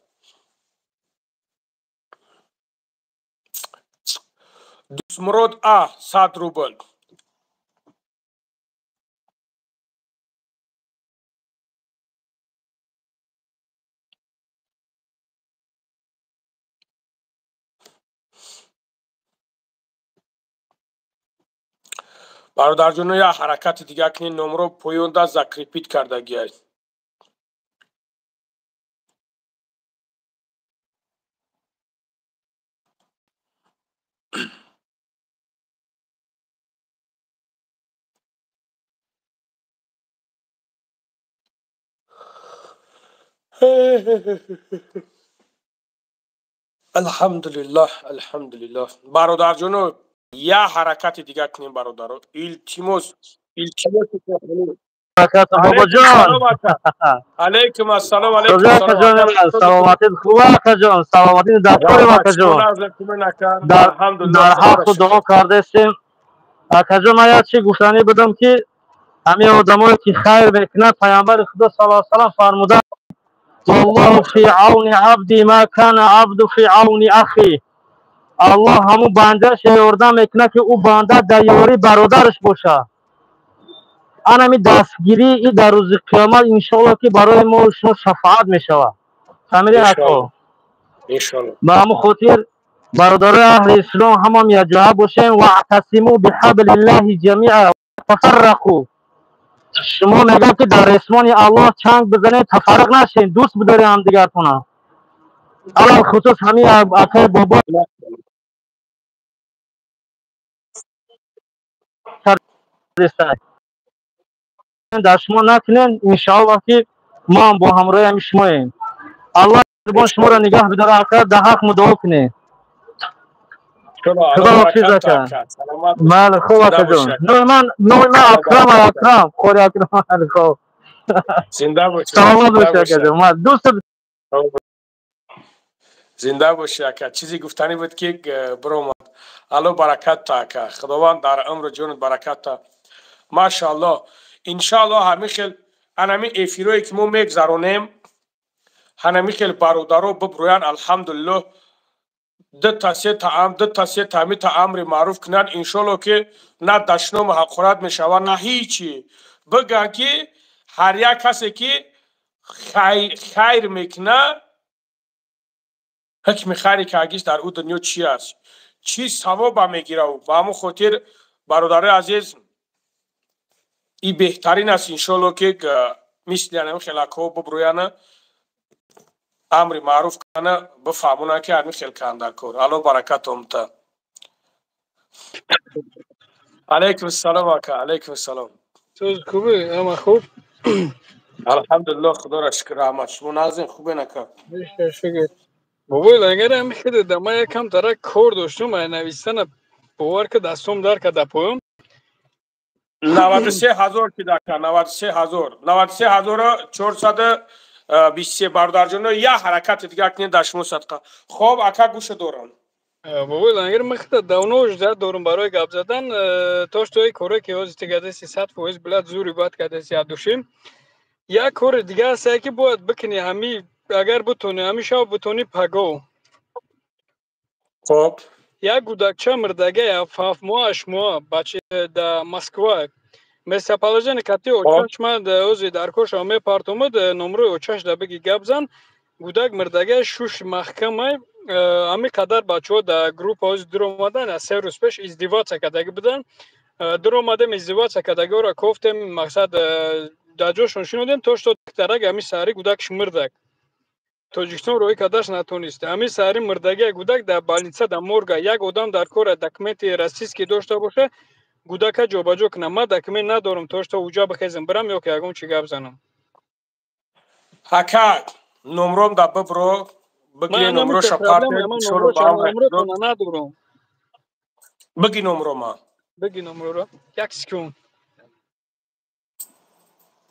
Дӯстмурод А 100 рубл. Бародарҷоно, як ҳаракати дига кунед, номро поёнда закрепить кардагиай. Алҳамдулиллаҳ, алҳамдулиллаҳ. Бародарҷоно, як ҳаракати дига кунем, бародаро, илтимос, илтимос. Бобоҷон, алайкум ассалом. Алайкум. Саломатит хуб, акаҷон? Саломатит дастори, акаҷон. Дар ҳаққу дуо кардастем, акаҷон. Ман як чи гуфтанӣ будам, ки ҳамин одамое ки хайр мекунад, Пайғамбари Худо сал салам фармуданд: «Валлоҳу фи авни абди ма кана абду фи авни ахи». Аллоҳ ҳамун бандааш ёрдам мекунад, ки ӯ банда дар ёрии бародараш бошад. Анами дастгирӣ и дар рӯзи қиёмат, иншоалло, ки барои мо шумо шафоат мешавад. Фаҳмидед, ако? Ба ҳамун хотир, бародарои аҳли ислом, ҳамам якҷоя бошем. Ваътасиму биҳаблиллаҳи ҷамиа тафаррақу. Шумо мегӯям, ки дар ресмони Аллоҳ чанг бизанед, тафарруқ нашед, дӯст бидоред ҳамдигаркуна. Алалхусус ҳамин акаи бобо дар шумо накунен, иншоаллоҳ, ки мо ҳам бо ҳамроҳи ҳами шумоем. Аллоҳ меҳрубон шуморо нигаҳ бидора, ака, дар ҳақ мудоа кунед. Худо ҳофиз, ака. Бале, хуб, акаҷон. Номи ман Акрам, Акрам, қори Акрам. Хуб. Зинда бошед. Саломат бошед, акаҷон. Дӯст. Зинда бошед, ака. Чизе гуфтанӣ буд, ки биромад. Алло баракат та, ака, Худованд дар умру ҷонат баракат та. Машааллоҳ, иншааллоҳ, ҳамин хел анами эфирое ки мо мегзаронем, ҳанами хел бародаро бибрӯянд, алҳамдулиллоҳ, дута се таам, дута се таамита амри маъруф кунанд, иншоалло, ки на дашному ҳақорат мешавад, на ҳичи. Бигӯянд, ки ҳар як касе ки хайр мекунад, ҳукми хайри кагиш дар ӯ дунё чи аст, чӣ савоба мегирав. Ба ҳамон хотир, бародарои азиз, и беҳтарин аст, иншоалло, ки мисли анами хелакҳо бубрӯяна, амри маъруф кана, бифаҳмонанд, ки ҳамин хел кан дар кор. Алло баракатом та. Алайкум ассалом, ака, алайкум ассалом. Соз, хубе? Ама хуб. Алҳамдулиллоҳ, Худоро шукр, раҳмат. Шумо назин, хубен, ака? Шукр. Бобои Лангар, ҳами хеле да ман якам тара кор доштум, ай навистана, бовар ка, дастом дар када поём. 93 000 шид, ака, 93 000, 93 423. Бародарҷоно, як ҳаракати дига кунед, дар шумо садқа. Хоб, ака, гӯша дорам. Бобои Лангар, ман хеле давно ждать дорум барои гап задан. То что и коре ки ҳозир ти гадеси, 100%, блядь, зури бад кадаси от души. Як кори дига аст, ки бояд бикунӣ, ҳами агар бутонӣ, ҳами шаб бутонӣ, паго. Хоб. Як гудакча мирдага, 7 моҳ, 8 моҳ бача, да Москва. Местоположение кати очаш ман ози дар коша мепартомад, номрои очаш да биги, гап зан. Гудак мирдага, шуш маҳкамай. Ҳами қадар бачаҳо дар группа ози дуромадан, аз 3 рӯз пеш издеваться кардаги будан. Дуромадем, издеваться кардагиҳоро кофтем, мақсад, дар ҷошон шинодем, то что дарак ҳами саҳари гудакш мирдак. Тоҷикистон роҳӣ кардаш натонист. Ҳамин саҳари мирдагия гудак дар больница, дар морга. Як одам дар кора, документи российский дошта боша, гудака ҷобаҷо кунам. Ман документ надорам, то что уҷа бихезам бирам ё ки ягон чи гап занам. Ака, номром да бибро, бигире, номроша. Надорам. Бигӣ номро ма. Бигӣ номроро. Як секунд.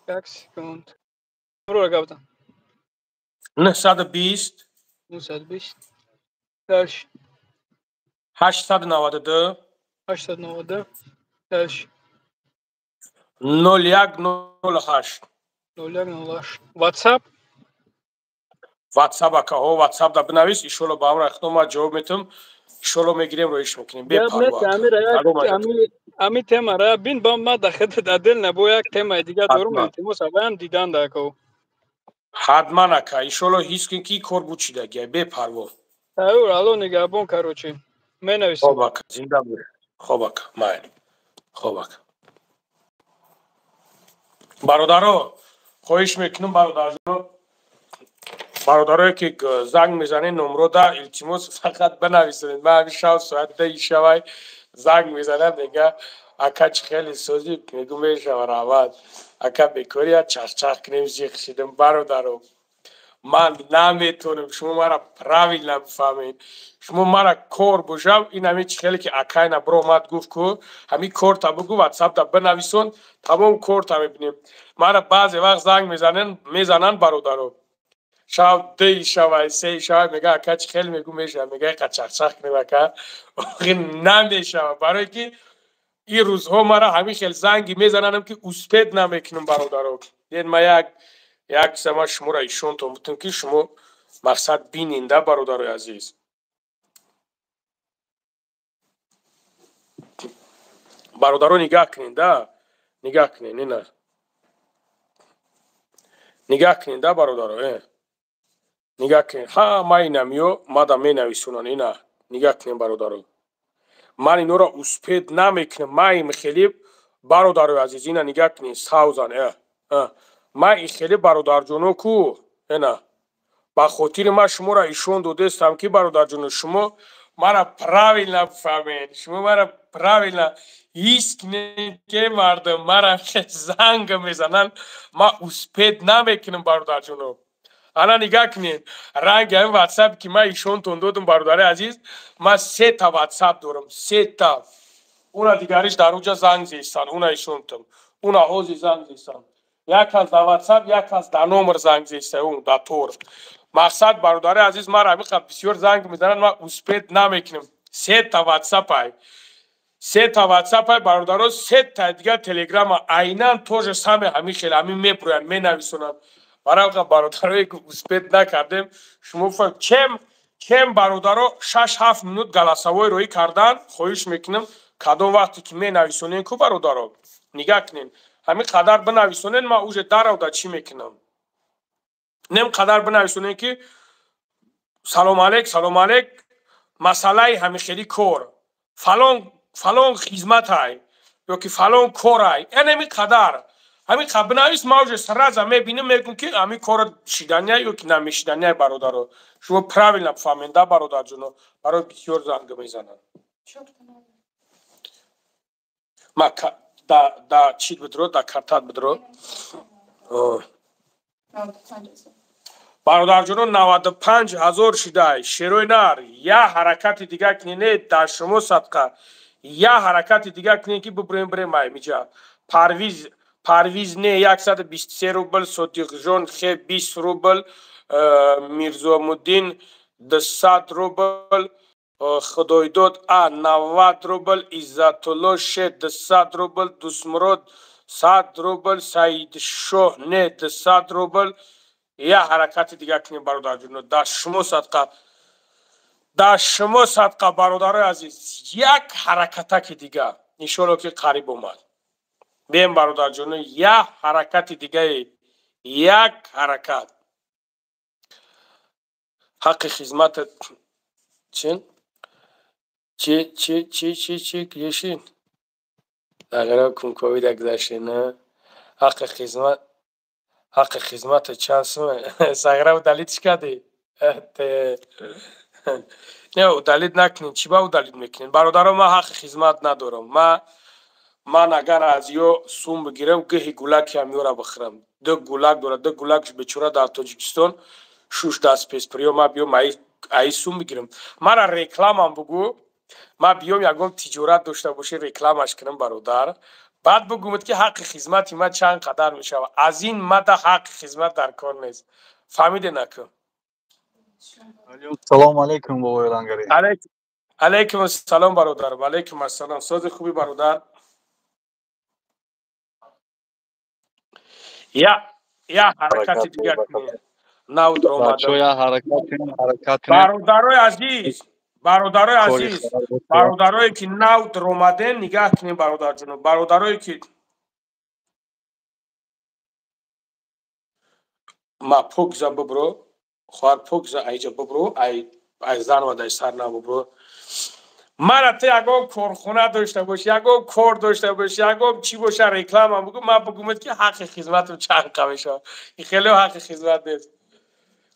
Як секунд. Номроро гап зан. 920 920. Дальше. 892 892. Дальше. 0108. 0108. WhatsApp? WhatsApp акаҳо, WhatsApp да бинавис, иншолло ба амра худо ма ҷавоб метам. Иншолло мегирем, роиш мекунем. Бепарво. Ами тема ра бин ба ма да хедат отдельно бо як темаи дига дорум, илтимос аваям дидан да акаҳо. Ҳатман ака, иншолло ҳис кун ки кор бучидагия, бепарво. Тайёр, алло нигаҳбон, короче. Менависем. Хоб ака, зинда бош. Хоб ака, майли. Хоб ака. Бародаро, хоҳиш мекунам, бародарҷоно, бародарое ки занг мезанед номро да, илтимос, фақат бинависонед. Ман ҳамин шав соат 10 шавай занг мезанам, мега ака чӣ хеле созӣ, мегӯ мешава раҳмат ака, бекория чахчах кунем, зиқ шидам. Бародаро, ман наметонам, шумо мара правильно бифаҳмед. Шумо мара кор бошам, ин ҳамин чӣ хеле ки акайна биромад гуфт ку, ҳамин корта бугӯ, ватсапта бинависон, тамом корта мебинем. Мара баъзе вақт занг мезананд бародаро, шав 2 шавай, 3 шавай, мега ака чӣ хеле, мегӯ мешава, мега иқа чахчах кунем ака. Охир намешава, барое ки ин рӯзҳо мара ҳамин хел занги мезананам ки успеть намекунам бародаро. Ден ма як чиза ман шуморо ишонтон бутам ки шумо мақсад бининда, бародарои азиз. Бародаро, нигаҳ кунед да, нигаҳ кунед, ина нигаҳ кунед да, бародаро, нигаҳ кунед. Ҳама инамиё мада менависонанд, ина нигаҳ кунед, бародаро. Ман инора успеть намекунам, ман им хеле бародарои азиз, ина нигаҳ кунед, савзан, ман ин хеле бародарҷоно ку, ина ба хотири ман шуморо ишон додестам ки бародарҷоно, шумо мара правильно бифаҳмед, шумо мара правильно ҳис кунед ки мардум мара занг мезананд, ман успеть намекунам, бародарҷоно. Ана нигаҳ кунед, ранги ҳамин ватсап ки ман ишонтон додам, бародари азиз, ман сета ватсап дорам, сета. Уна дигариш дар уҷа занг зестан, уна ишонтам, уна ҳози занг зестан. Як кас дар ватсап, як кас дар номер занг зеста, ун дар тор. Мақсад, бародари азиз, мара ҳамин қадр бисёр занг мезананд, ман успеть намекунам. Сета ватсапай, сета ватсапай, бародаро, сета дигар телеграма, айнан тоже самое ҳамин хел ҳамин мепурӯянд, менависонанд. Барои бародарое ки успеть накардем, шумо чем бародаро 6-7 минут голосовой роӣ кардан, хоҳиш мекунам, кадом вақте ки менависонем ку, бародаро, нигаҳ кунед, ҳамин қадар бинависонед, ман уже даравда чӣ мекунам. Нем қадар бинависонем ки салом алейк, салом алейк, масъалаи ҳамин хели кор, фалон фалон хизматай ё ки фалон корай, ҳамин қадар ҳамин қадр бинавис, ман уже сразу мебинам, мегӯм ки ҳамин кора шидания ё ки намешидания. Бародаро, шумо правильно бифаҳмед да, бародарҷоно, барои бисёр занг мезананд. Ма да чит бидро, да картат бидро. Бародарҷоно, 95 000 шидай, шерои нар, я ҳаракати дига кунед, дар шумо садқа, я ҳаракати дига кунед ки бибурем, бирем аймиҷа. Парвиз, Парвиз не 123 рубл, Содиқҷон хе 20 рубл, Мирзомуддин 200 рубл, Худойдод а 90 рубл, Иззатулло ше 200 рубл, Дусмурод 100 рубл, Саидшоҳ не 200 рубл. Я ҳаракати дига кунем, бародарҷоно, дар шумо садқа, дар шумо садқа, бародарои азиз, як ҳаракатаки дига, иншолло ки қариб омад. Бем, бародарҷоно, як ҳаракати дигае, як ҳаракат. Ҳаққи хизмата чин чи чи чи чи чи кешин дағира кунковида гузаште на ҳаққи хизмат, ҳаққи хизмата чанд сума? Сағира, удалить кардӣ? Не, удалить накунед. Чӣ ба удалить мекунед, бародаро? Ман ҳаққи хизмат надорам. Ман агар аз ё сум бигирам, гӯҳи гулаки ҳамёра бихӯрам. Ду гулак дорад, ду гулакш бечора дар Тоҷикистон шуш даст песприё. Ман биём аи сум бигирам, мара рекламам бугӯ. Ман биём ягон тиҷорат дошта бошӣ, рекламаш кунам, бародар, баъд бугумед, ки ҳаққи хизмати ман чанд қадар мешавад. Аз ин мада ҳаққи хизмат дар кор нест, фаҳмиде наку? Салому алейкум, бобои Лангари. Алейкум ассалом, бародар. Алейкум ассалом. Сози хуби, бародар? Я ҳаракати дигар кунед, нав даромадам. Бародарои азиз, бародарои азиз, бародарое ки нав даромаден, нигаҳ кунед, бародарҷоно, бародарое ки ма покза бибро, хоҳар, покза, айҷа бибро, ай занвадай сар набибро. Мара ту ягон корхона дошта бошӣ, ягон кор дошта бошӣ, ягон чӣ боша, реклама бугу, ман бугумед, ки ҳаққи хизматам чанд қа мешавад. Хеле ҳаққи хизмат нест.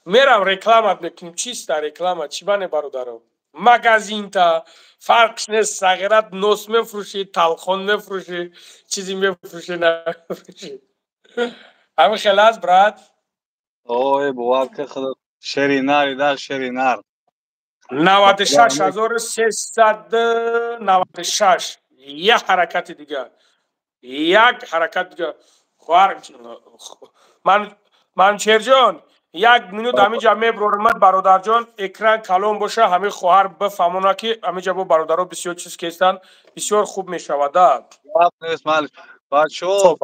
Мерам, рекламат мекунем. Чиста реклама? Чӣ бане, бародаро? Магазинта фарқш нест, сағират нос мефурӯшӣ, талхон мефурӯшӣ, чизе мефурӯшӣ, намефурӯшӣ, ҳамин хел аст, брат. Ой, бовар ки, худо шери нари да шери нар. 96 396. Як ҳаракати дигар, як ҳаракат дигар, хоҳар Манучерҷон, як минут ҳаминҷа меброрам, бародарҷон. Экран калон боша, ҳамин хоҳар бифаҳмона, ки ҳаминҷа бо бародаро бисёр чиз кестанд, бисёр хуб мешавада. Бачаҳо,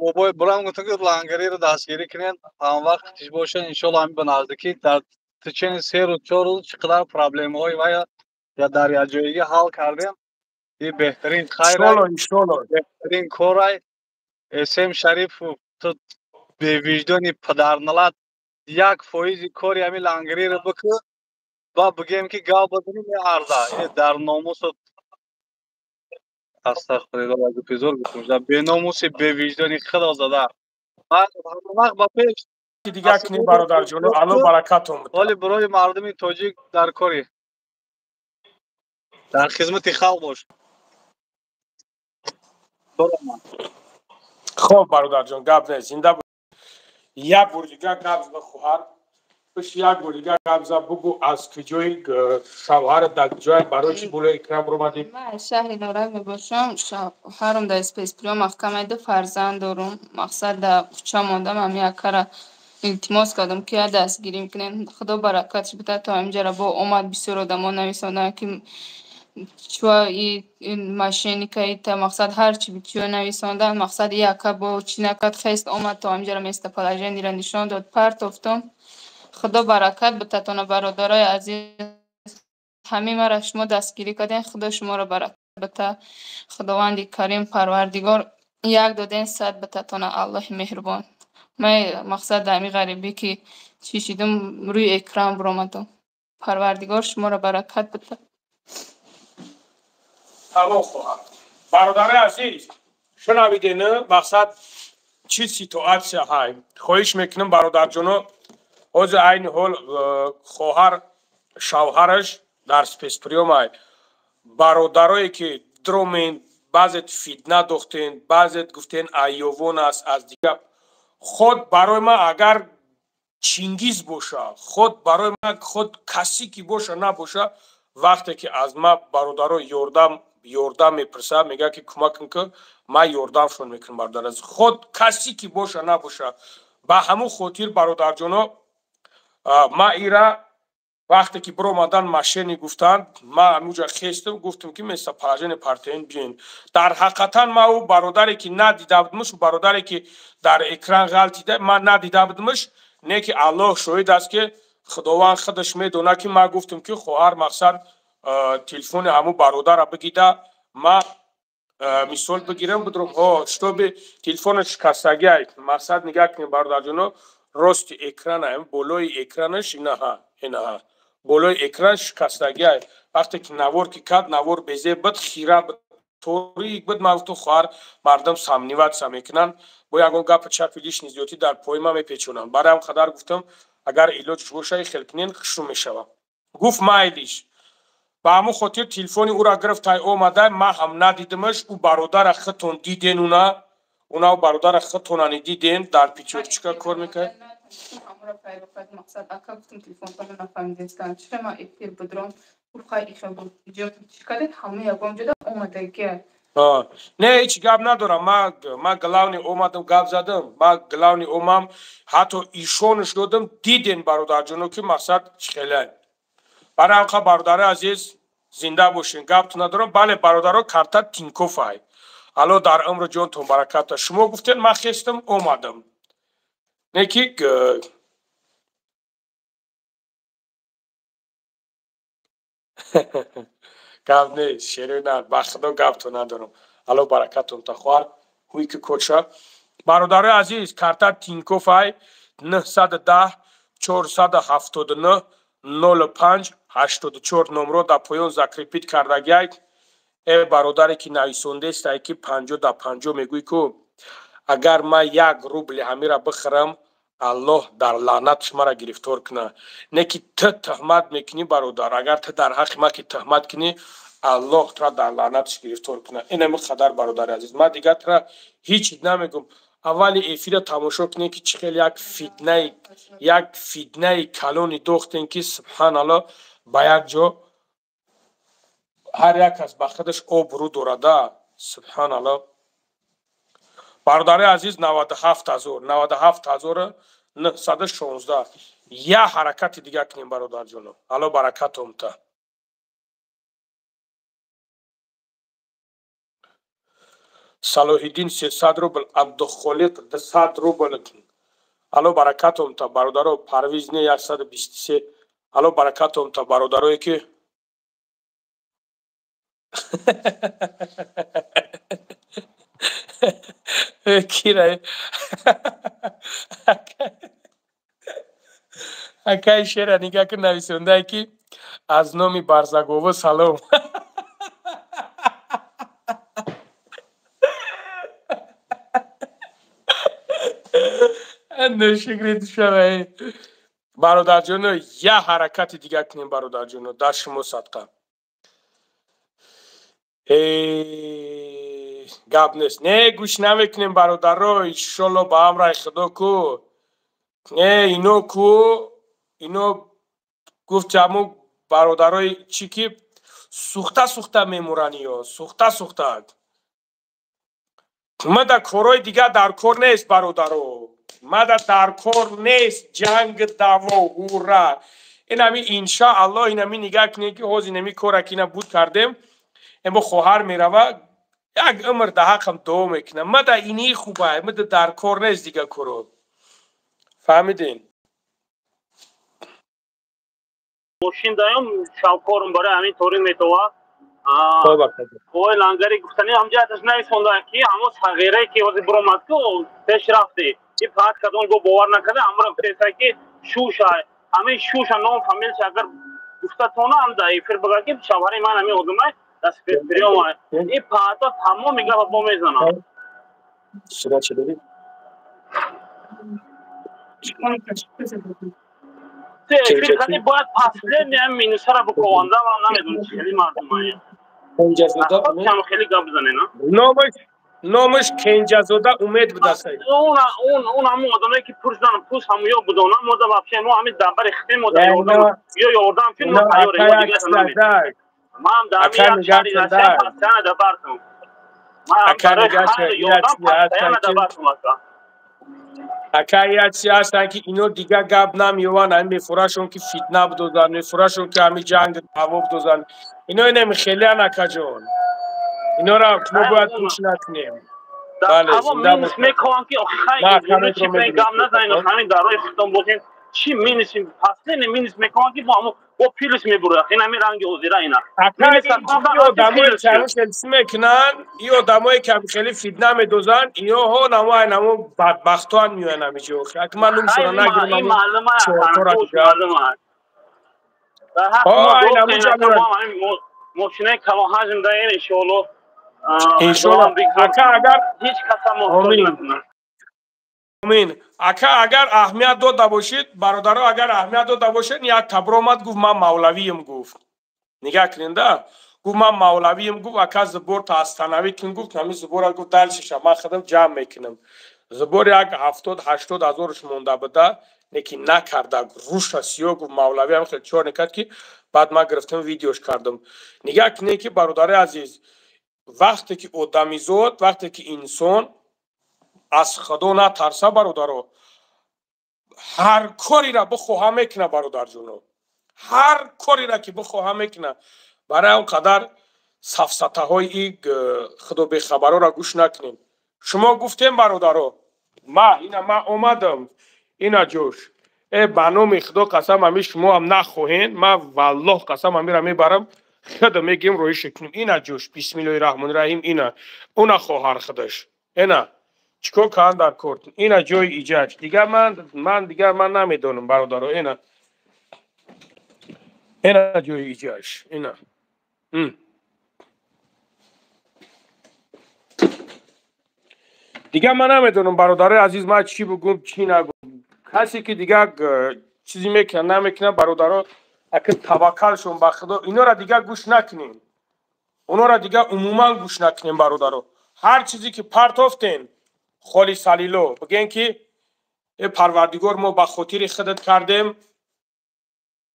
бобои бурам гуфтам, ки Лангариро дастгирӣ кунед, ҳамвақт тиш боша, иншолло, ҳамин ба наздикӣ дар течение 3 рӯз, 4 рӯз чӣ қадар проблемаҳои вая я дар якҷоягӣ ҳал кардем. И беҳтарин хайр, беҳтарин корай. Эсем Шарифов, ту бевиҷдони падарналат, 1 фоизи кори ҳамин Лангариро бикӯ, ба бигем, ки гав базанӣ меарза дар номусу. Астағфируллоҳ, гапи зур гуфтам. Беномуси, бевиҷдони худо зада. Вақт ба пеш. Дигар кунем, бародарҷоно, Алло баракатон. Ҳоли барои мардуми тоҷик дар кори, дар хизмати халқ бош. Хоб, бародарҷон, гап нест, зинда. Як бор дигар гап зада, хоҳар, пеш як бор дигар гап зад, бугӯ, аз куҷои, шавҳарат дар куҷоя, барои чӣ болои экран баромадӣ? Ман аз шаҳри Норак мебошам. Шавҳарам дар спецприём маҳкамаи, ду фарзанд дорум. Мақсад, дар кӯча мондам. Ҳамин акара илтимос кардам, ки я дастгирӣ кунем. Худо баракатш бидад, то ҳаминҷара бо омад. Бисёр одамо нависонданд, ки чӯа ин мошенника, ита, мақсад, ҳарчи чиё нависонданд. Мақсад, и ака бо чӣ накард, хест омад, то ҳаминҷара местоположениеро нишон дод, партофтум. Худо баракат бидатона, бародарои азиз. Ҳамин мара шумо дастгирӣ кардем, Худо шуморо баракат бита. Худованди Карим, Парвардигор, як доден, сад битатона, Аллоҳи меҳрубон. Ман, мақсад, дар ҳамин ғарибӣ ки чӣ шидум, рӯи экран баромадам. Парвардигор шуморо баракат бита. Тамом, хоҳар. Бародари азиз, шунавиден, мақсад, чӣ ситуация ҳай. Хоҳиш мекунам, бародарҷоно, ҳозир айни ҳол хоҳар шавҳараш дар спецприём ай. Бародарое ки дромен, баъзет фитна дохтен, баъзет гуфтен айёвон аст, аз дигар худ барои ман агар Чингиз боша, худ барои ман, худ касе ки боша набоша, вақте ки аз ман бародаро ёрдам мепурсад, мегӯяд, ки кӯмак кун, ки ман ёрдамшон мекунам, бародар азиз, худ касе ки боша набоша. Ба ҳамун хотир, бародарҷоно, ман ира вақте ки биромадан, мошенник гуфтанд, ман ҳамуҷа хестам, гуфтам, ки местоположение партоен, биёен. Дар ҳақиқатан ман ӯ бародаре ки надида будмуш, бародаре ки дар экран ғалтида, ман надида будмуш. Не ки Аллоҳ шоҳид аст, ки Худованд худаш медонад, ки ман гуфтам, ки хоҳар, мақсад, телефони ҳамун бародара бигида, ман мисол бигирам, бидром, чтобы телефона шикастагиай. Мақсад, нигаҳ кунем, бародарҷоно, рости экрана, болои экранаш, инаҳа, инаҳа, болои экран шикастагиай. Вақте ки навор ки кард, навор безеб буд, хира буд, торик буд. Ман гуфтам, хоҳар, мардум сомневаться мекунанд, бо ягон гапи чапи лишний зиёдӣ дар пои ман мепечонанд. Барои ҳам қадар гуфтам, агар илоҷш боша, хел кунен, хушрӯ мешавам. Гуфт, майлиш. Ба ҳамун хотир телефони ӯра гирифтай, омада. Ман ҳам надидимаш. Ӯ бародара худтон диден, уна бародара худтонани диден, дар Пятёрочка кор мекард. Мақсад, ака, гуфтам, телефонтонро нафаҳмидестам, чира ман эфир будром. Хай ихел буд. Чӣ кардед? Ҳама ягон ҷода омадагия. Не, ҳеҷ гап надорам. Ма главный омадам, гап задам. Ма главный омам, ҳатто ишонаш додам, диден бародарҷоно, ки мақсад чӣ хеле. Барои ҳамқа бародари азиз, зинда бошен, гаптон надорам. Бале, бародаро, карта Тинькофф ай. Алло дар умру ҷонтон бараката. Шумо гуфтен, ман хестам, омадам. Не ки гап нест, шерои на, ба худо гаптон надорам. Алло баракатон та хоҳар, ҳуй ки коча. Бародарои азиз, карта Тинькофф ай 910 479 05 84 номро дар поён закрепить кардагиай. Э бародаре ки нависондестай, ки 50 да 50 мегӯй ку, агар ман як рубли ҳамира бихӯрам, Аллоҳ дар лаънаташ мара гирифтор кунад. Не ки ту туҳмат мекунӣ, бародар, агар ту дар ҳаққи ман ки туҳмат кунӣ, Аллоҳ тура дар лаънаташ гирифтор кунад. Инами қадар, бародари азиз, ман дигар тура ҳеҷ намегӯм. Аввали эфира тамошо кунем, ки чӣ хел як фитнаи калони дохтем, ки субҳаналлоҳ, ба як ҷо ҳар як кас ба худаш обрӯ дорада. Субҳаналлоҳ. Бародари азиз, 97 000, 97 916. Як ҳаракати дига кунем, бародарҷоно. Алло баракатом та. Салоҳиддин 300 рубл, Абдухолиқ 200 рубл. Алло баракатом та, бародаро. Парвиз не 123. Алло баракатом та, бародарое ки кира акай шера нигаҳ кун, нависондае ки аз номи Барзагово салом. Ношукри душавай. Бародарҷоно, як ҳаракати дига кунем, бародарҷоно, дар шумо садқа. Гап нест, не, гӯш намекунем, бародаро. Иншолло, ба амраи худо ку, не, ино ку, ино гуфт ҳамун бародарои чӣ ки сӯхта сӯхта мемуранд, ё сӯхта сӯхта. Мада корҳои дигар дар кор нест, бародаро, мада дар кор нест ҷанг, даъво, ҳурра. Инами иншааллоҳ, инами нигаҳ кунед, ки ҳозир инами кора ки ина буд кардем, эмо хоҳар мерава, як умр да ҳаққам дуо мекунам. Мада ини хуба, мада дар кор нест дига коро, фаҳмидин? Мошин даём, шавкорум барои ҳамин тори метова. Ой, лангари гуфтани ҳамҷиҳаташ нависонда, ки ҳамо сағирае ки ҳозир биромад, ку пеш рафти и паҳат кардон, го бовар накарда, ҳамора гуфтеса, ки шуша, ҳамин шуша, ном фамилша агар гуфта тона, ҳам да эфир бага, ки шавҳари ман ҳамин одамай дар спецприём ай. И паҳата тамоми гапа бо мезанам. Сурат чӣ дорӣ? Эфир кардӣ, бояд последний минусара бикованда. Ман намедонам, чӣ хели мардумае. Кенҷазода. Хеле гап бизанед. Номаш Кенҷазода Умед будасай. Он ҳамун одамое ки пур шудан, пус ҳамуё будона. Мо да вообще мо ҳамин дарбари хитем, мо да ёрдам ё ёрдам кун, мо тайёрем, мо дигаша намедонем. Ман дар ҳамин як шаҳри Россия постоянно дар бартум. Ман барои ёрдам постоянно дар бартум ака. Ака, як чиз ҳастанд, ки ино дига гап намеёванд, ҳамин мефурашон, ки фитна бидозанд, мефурашон, ки ҳамин ҷанг даъво бидозанд. Ино инами хелеан, акаҷон, инора мо бояд гӯш накунем. Бале, минус мекунам, ки охай гап назанед, ҳамин дар роҳи худтон бошед. Чӣ минус? Последний минус мекунам, ки бо ҳамон бо плюс мебурад. Ин ҳамин ранги ҳозира ина. Одамое ки мекунанд, и одамое ки хеле фитна медозанд, иноҳо намо намо бадбахтоан меоянд ҳамиҷо. Ак ман номшона нагирам. Мошинаи калонҳаҷм даем, иншоалло. Иншоалло, ака, агар ҳеҷ каса муҳтоҷ накунад. Амин. Ака, агар аҳамият дода бошед, бародаро, агар аҳамият дода бошед, як табро омад, гуфт: «Ман мавлавием», гуфт. Нигаҳ кунед, гуфт: «Ман мавлавием», гуфт, «ака, сбор та остановить кун», гуфт, «ҳамин сбор а», гуфт, «дальше ша ман худам ҷамъ мекунам». Сбор як 70-80 ҳазорш монда буда, лекин накарда, руша сиё гуфт, мавлавиам хел чор накард, ки Баъд ман гирифтам, видеош кардам. Нигаҳ кунед, ки бародари азиз, вақте ки одамизод, вақте ки инсон аз Худо натарса, бародаро, ҳар корира бихоҳа мекуна, бародарҷоно, ҳар корира ки бихоҳа мекуна. Барои он қадар сафсатаҳои худобехабарора гӯш накунем. Шумо гуфтем, бародаро, ма ина ма омадам, ина ҷош. Э, ба номи Худо қасам, ами шумоам нахоҳен, ма валлоҳ қасам, амира мебарам, худо мегем, роише кунем. Ина ҷош, бисмиллоҳи раҳмони раҳим, ина уна хоҳар худаш, ина чикор кардам дар кор, ина ҷои иҷаш. Дигар ман дигар ман намедонам, бародаро, ина ина ҷои иҷаш, ина. Дигар ман намедонам, бародарои азиз, ман чӣ бугум, чӣ нагум. Касе ки дигар чизе мекунад, намекунад, бародаро, аки таваккалшон ба Худо, инора дигар гӯш накунем, онора дигар умуман гӯш накунем, бародаро. Ҳар чизе ки партофтен, холи салило бигӯен, ки э Парвардигор, мо ба хотири худат кардем,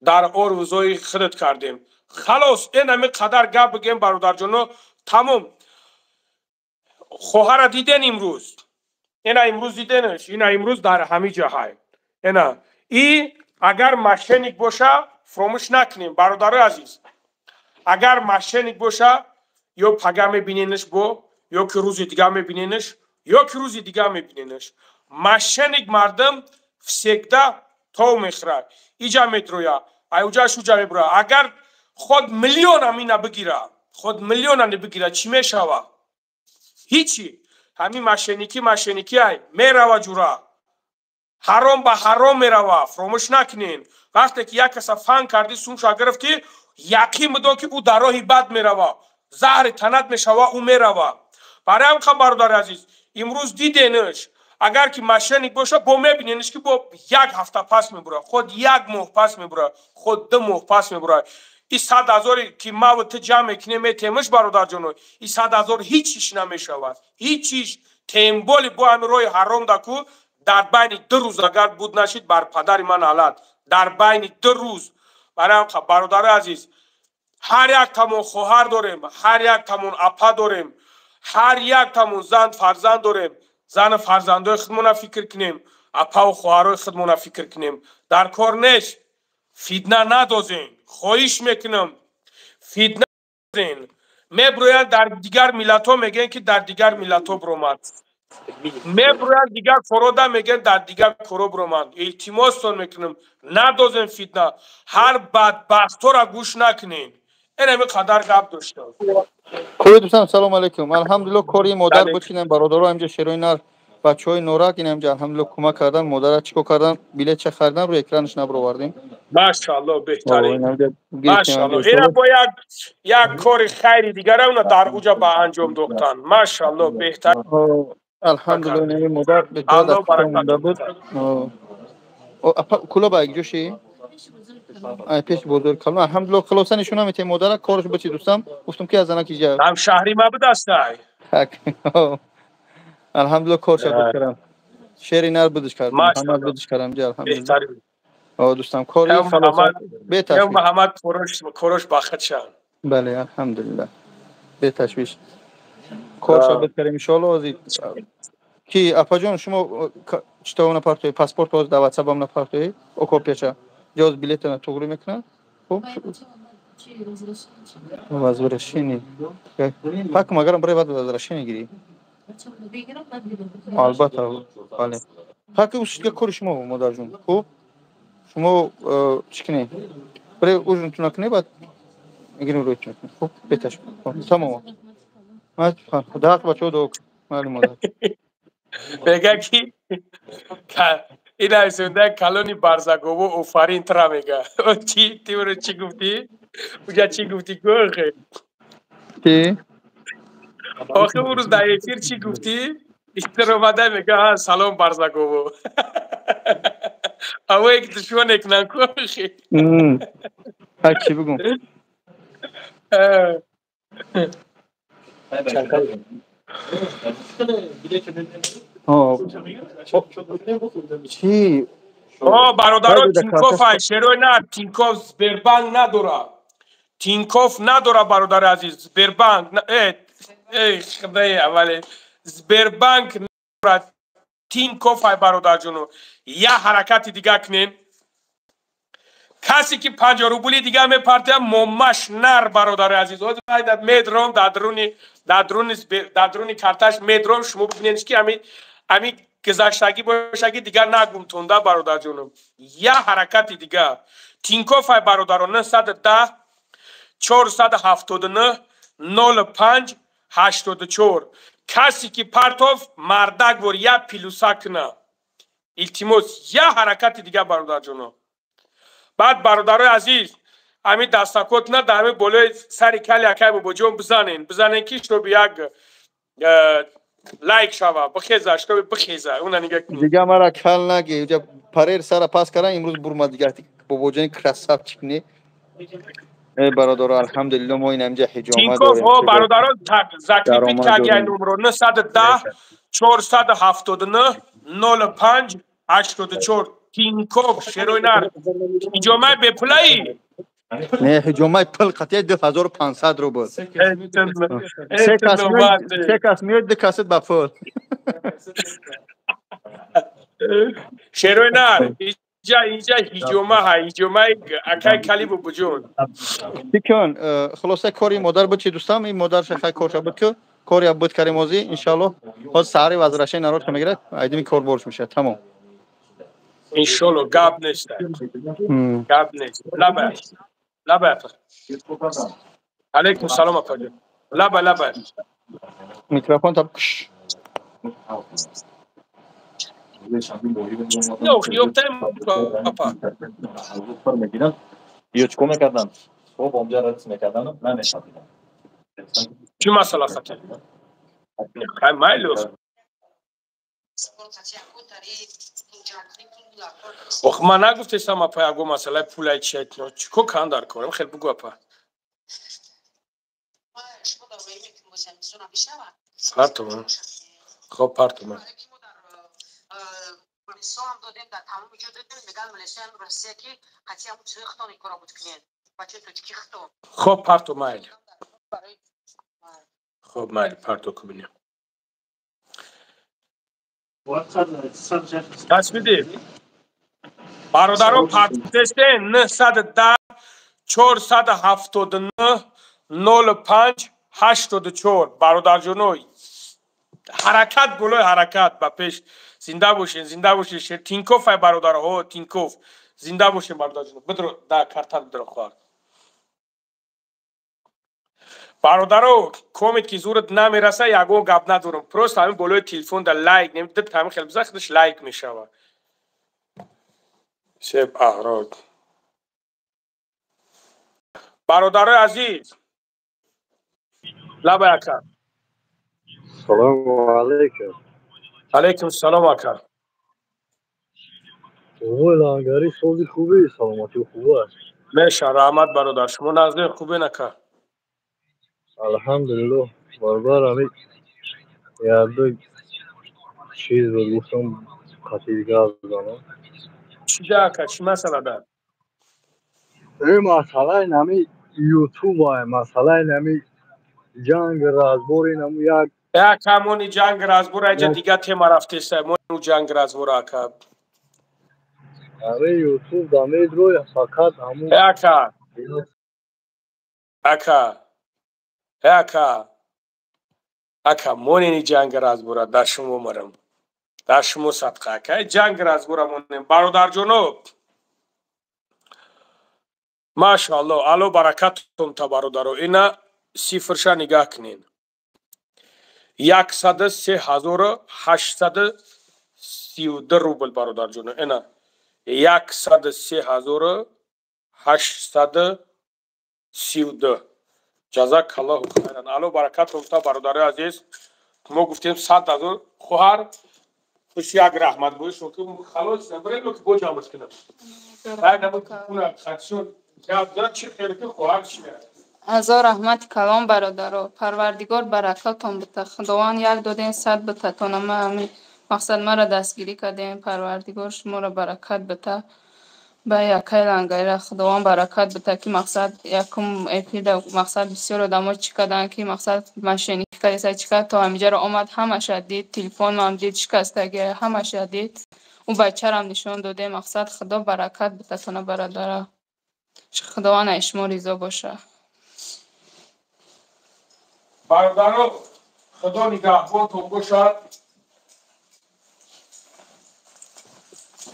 дар орзуи худат кардем, халос. Энами қадар гап бигӯем, бародарҷоно, тамом. Хоҳара диден имрӯз, ина имрӯз диденаш, ина имрӯз дар ҳами ҷаҳай. Ина и агар мошенник боша, фуромӯш накунем, бародарои азиз, агар мошенник боша, ё пага мебиненаш бо, ё ки рӯзи дигар мебиненаш, ё ки рӯзи дигар мебиненаш. Мошенник мардум всегда тов мехӯрад, иҷа медроя, аюҷа шуҷа мебура. Агар худ миллионам ина бигира, худ миллионам бигира, чӣ мешава? Ҳичи. Ҳамин мошенникӣ мошенникӣ ай мерава, ҷура, ҳаром ба ҳаром мерава. Фуромӯш накунен, вақте ки як каса фан кардӣ, сумша гирифтӣ, яқин бидон, ки ӯ дар роҳи бад мерава, заҳри танат мешава, ӯ мерава. Барои ҳам қа, бародари азиз, имрӯз диденаш, агар ки мошенник боша, бо мебиненаш, ки бо як ҳафта пас мебура, худ як моҳ пас мебура, худ 2 моҳ пас мебура. И 100 000-е ки маву ту ҷамъ мекунем, метемаш, бародарҷоно, и 100 000 ҳичиш намешавад, ҳичиш. Тем более бо ҳами роҳи ҳаром даку дар байни 2 рӯз агар буд нашид, бар падари ман алат, дар байни 2 рӯз. Барои ҳам, бародари азиз, ҳар як тамон хоҳар дорем, ҳар як тамон апа дорем, ҳар як тамон зан фарзанд дорем. Зану фарзандои худмона фикр кунем, апаву хоҳарои худмона фикр кунем. Дар кор нест, фитна надозем, хоҳиш мекунам, фитна надозем. Меброянд дар дигар миллатҳо, мегӯянд, ки дар дигар миллатҳо биромад, меброянд дигар корода, мегӯянд, дар дигар коро биромад. Илтимостон мекунам, надозем фитна, ҳар бадбахтҳоро гӯш накунем. Инами қадар гап доштам. Кои дӯстам, салому алайкум. Алҳамдулилло, кори модар буд, ки бародаро ҳамҷа шерои нар, бачаҳои норак ин ҳамҷа, алҳамдулилло, кӯмак кардан. Модара чӣ кор кардан? Билетча харидан, рӯи экранаш набаровардем. Машаалло, беҳтарин, машаалло. Ина бо як кори хайри дигара уна дар уҷа ба анҷом дохтан. Машаалло, беҳтарин. Алҳамдулилло, ин модар бечора монда буд. Куло ба якҷоши ай пеш бозори калон. Алҳамдулилло, хулоса нишона метем модара, кораш ба чи. Дӯстам, гуфтам, ки аз занаки ҷа ҳамшаҳри ма будастай. Алҳамдулилло, корша буд кардам, шери нар будиш кардам, ҳама будиш кардам ҷа, алҳамдулилло. Дӯстам, кори халоса беташвиш. Муҳаммад, корош бахт шан. Бале, алҳамдулилло, беташвиш корша буд кардем, иншоалло. Ози ки апаҷон, шумо читова напартои паспорт, ҳозир дар ватсапам напартои о копияша ҷоз билетана туғрӣ мекунад. Хуб, возвращение ҳакм агарам барои баъд возвращение гирӣ, албатта, бале. Ҳаки усига кори шумо, модарҷон. Хуб, шумо чӣ кунед, барои ужинтона кунед, баъд мегирем, рӯйтон. Хуб, беташ тамом. Даҳ бачаҳо дуо майли, модар. Мега, ки ина сунда калони барзагово офарин тра мега. Чи тиро чӣ гуфтӣ? Уҷа чӣ гуфтӣ, гӯхе? Чӣ? Охи, он рӯз дар эфир чӣ гуфтӣ? Омада мега, салом барзагово. Авое ки душман мекунанд кӯхе. Ҳар чӣ бигӯм? Чӣ? О, бародаро, Тинькофф ай, шерои на, Тинькофф Сбербанк надора. Тинькофф надора, бародари азиз, Сбербанк, э, худои аввале, Сбербанк надора, Тинькофф ай, бародарҷоно. Я ҳаракати дига кунем. Касе ки 50 рубли дига мепартоям, момаш нар, бародари азиз. Ҳозир медром дар дуруни карташ медром, шумо бибинед, ки ами гузаштагӣ бошаги дигар нагумтонда, бародарҷоно. Я ҳаракати дига. Тинькофф ай, бародаро, 910 479 05 84. Касе ки партов, мардак бор я плюса куна. Илтимос, я ҳаракати дига, бародарҷоно. Баъд, бародарои азиз, ҳамин дастакотна дар ҳамин болои сари кали акай бобоҷон бизанен, бизанен, ки чтобы як лайк шава, бихеза, чтобы бихеза, уна нига кунед. Дига мара кал наги, уҷа парер сара пас кардан, имрӯз бурма дига, бобоҷони красавчик не. Э, бародаро, алҳамдулилло, мо ин ҳамҷа ҳиҷома Тинькофф дорем. О, бародаро, закрепить Даромад кардиай дорем. Номро 910 479 05 84, Тинькофф, шерои нар. Ҳиҷомаи бепулаи? Не, ҳиҷомаи пул қатия, 2500 рубл. Се кас меояд, се кас меояд, ду касит ба пул. Шерои нар, инҷа ҳиҷома ҳай, ҳиҷомаи акай кали бобоҷон. Бикун, хулоса, кори модар буд чи дӯстам, ин модар шахай корша буд, ки кори буд карим озӣ, иншаллоҳ, ҳоз саҳари возвращение народ мегирад, айдими кор борш мешавад, тамом. Иншолло, гап нест, гап нест. Лаба, лаба, алейкум салом, апаҷон, лаба, лаба. Микрофон та куш. Ёфтаем, апа. Ё чикор мекарданд? Хоб онҷа радис мекардану намешавиданд. Чӣ масъала хати? Хай, майли. Ох, ман нагуфтестам, апа, ягон масъалаи пулай чиай, чӣ кор кан дар корам, хел бугу, апа. Партум, хоб, партум. Хоб, парту, майли. Хоб, майли, парту, кубинем. Тасмиди, бародаро, партестен 910 479 05 84. Бародарҷоно, ҳаракат болои ҳаракат, ба пеш. Зинда бошен, зинда бошен. Шер Тинькофф ай, бародаро, Тинькофф. Зинда бошен, бародарҷоно. Бидро да картат, бидро, хоҳар. Бародаро, комет ки зурат намераса, ягон гап надорам, просто ҳамин болои телефон да лайк немдид, ҳамин хел биза, худаш лайк мешава. Себ аҳрод, бародарои азиз, лаба, ака. Салому алейкум. Алейкум салом, ака. Ой, лангари, сози хубӣ, саломатӣ хуб аст? Меша, раҳмат, бародар, шумо назди хубен, ака? Алҳамдулиллоҳ, бародар, ами якду чиз буд, гуфтам қатъи гап занам. Чӣ да, ака, чӣ масъала да? Э, масъалаи нами ютуб ай, масъалаи нами ҷанг разбор, инаму як Ака, мони ҷанг разбор, айҷа дига тема рафтеста, мони ҷанг разбор, ака. Ами ютуб да медрой, фақат ҳамун Ака, ака, ака, ака, монени ҷанг разбора, дар шумо марам, дар шумо садқа, ака, ҷанг разбора монем. Бародарҷоно, машаалло, алло баракатум та, бародаро, ина сифрша нигаҳ кунен: 103 832 рубл, бародарҷоно, ина 103 832. Ҷазакаллоҳу хайран, алло баракатум та, бародарои азиз. Мо гуфтем 100 000. Хоҳар, хуш як раҳмат бои шумо, халос, бирем ки бо ҷамъш кунам. Чӣ хеле ки хоҳар чӣ. Ҳазор раҳмати калон, бародаро, Парвардигор баракатон бита, Худованд як доден, сад битатон. Ама ами Мақсад маро дастгирӣ кардем, Парвардигор шуморо баракат бита. Ба якай лангарира Худованд баракат бита, ки мақсад якум эфирда мақсад бисёр одамо чӣ карданд, ки мақсад мошенникӣ кардеса, чӣ кард, то ҳамиҷаро омад, ҳамаша дид, телефонам дид, шикастагия ҳамаша дид. Ӯ бачарам нишон додем, мақсад Худо баракат битатона, бародара. Худованд аз шумо ризо боша. Бародаро, Худо нигаҳбонтон бошад.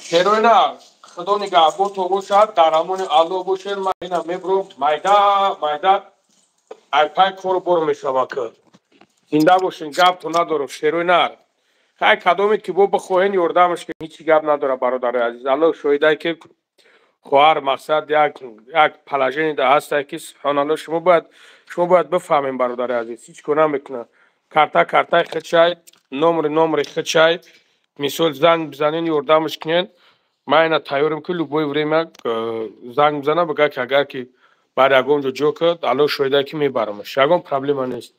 Шероина, Худо нигаҳбонтон бошад, дар амони Аллоҳ бошед. Ман ина мебурам, майда майда айпай кору бор мешавам. Ки зинда бошен, гапто надорам. Шероина, хай кадомед ки бо бихоҳен ёрдамаш ки ҳечи гап надорад, бародарои азиз. Аллоҳ шоҳидае ки хоҳар мақсад як положение да ҳастае ки субҳоналлоҳ, шумо бояд бифаҳмем, бародари азиз, ҳеҷ кор намекунад. Карта картаи худшай, номери номери худшай. Мисол, занг бизанен, ёрдамаш кунен. Ман ина тайёрем ки любое время занг бизанам, бигӯя ки агар ки бар ягон ҷо ҷо кард, Аллоҳ шоҳидае ки мебарамаш, ягон проблема нест.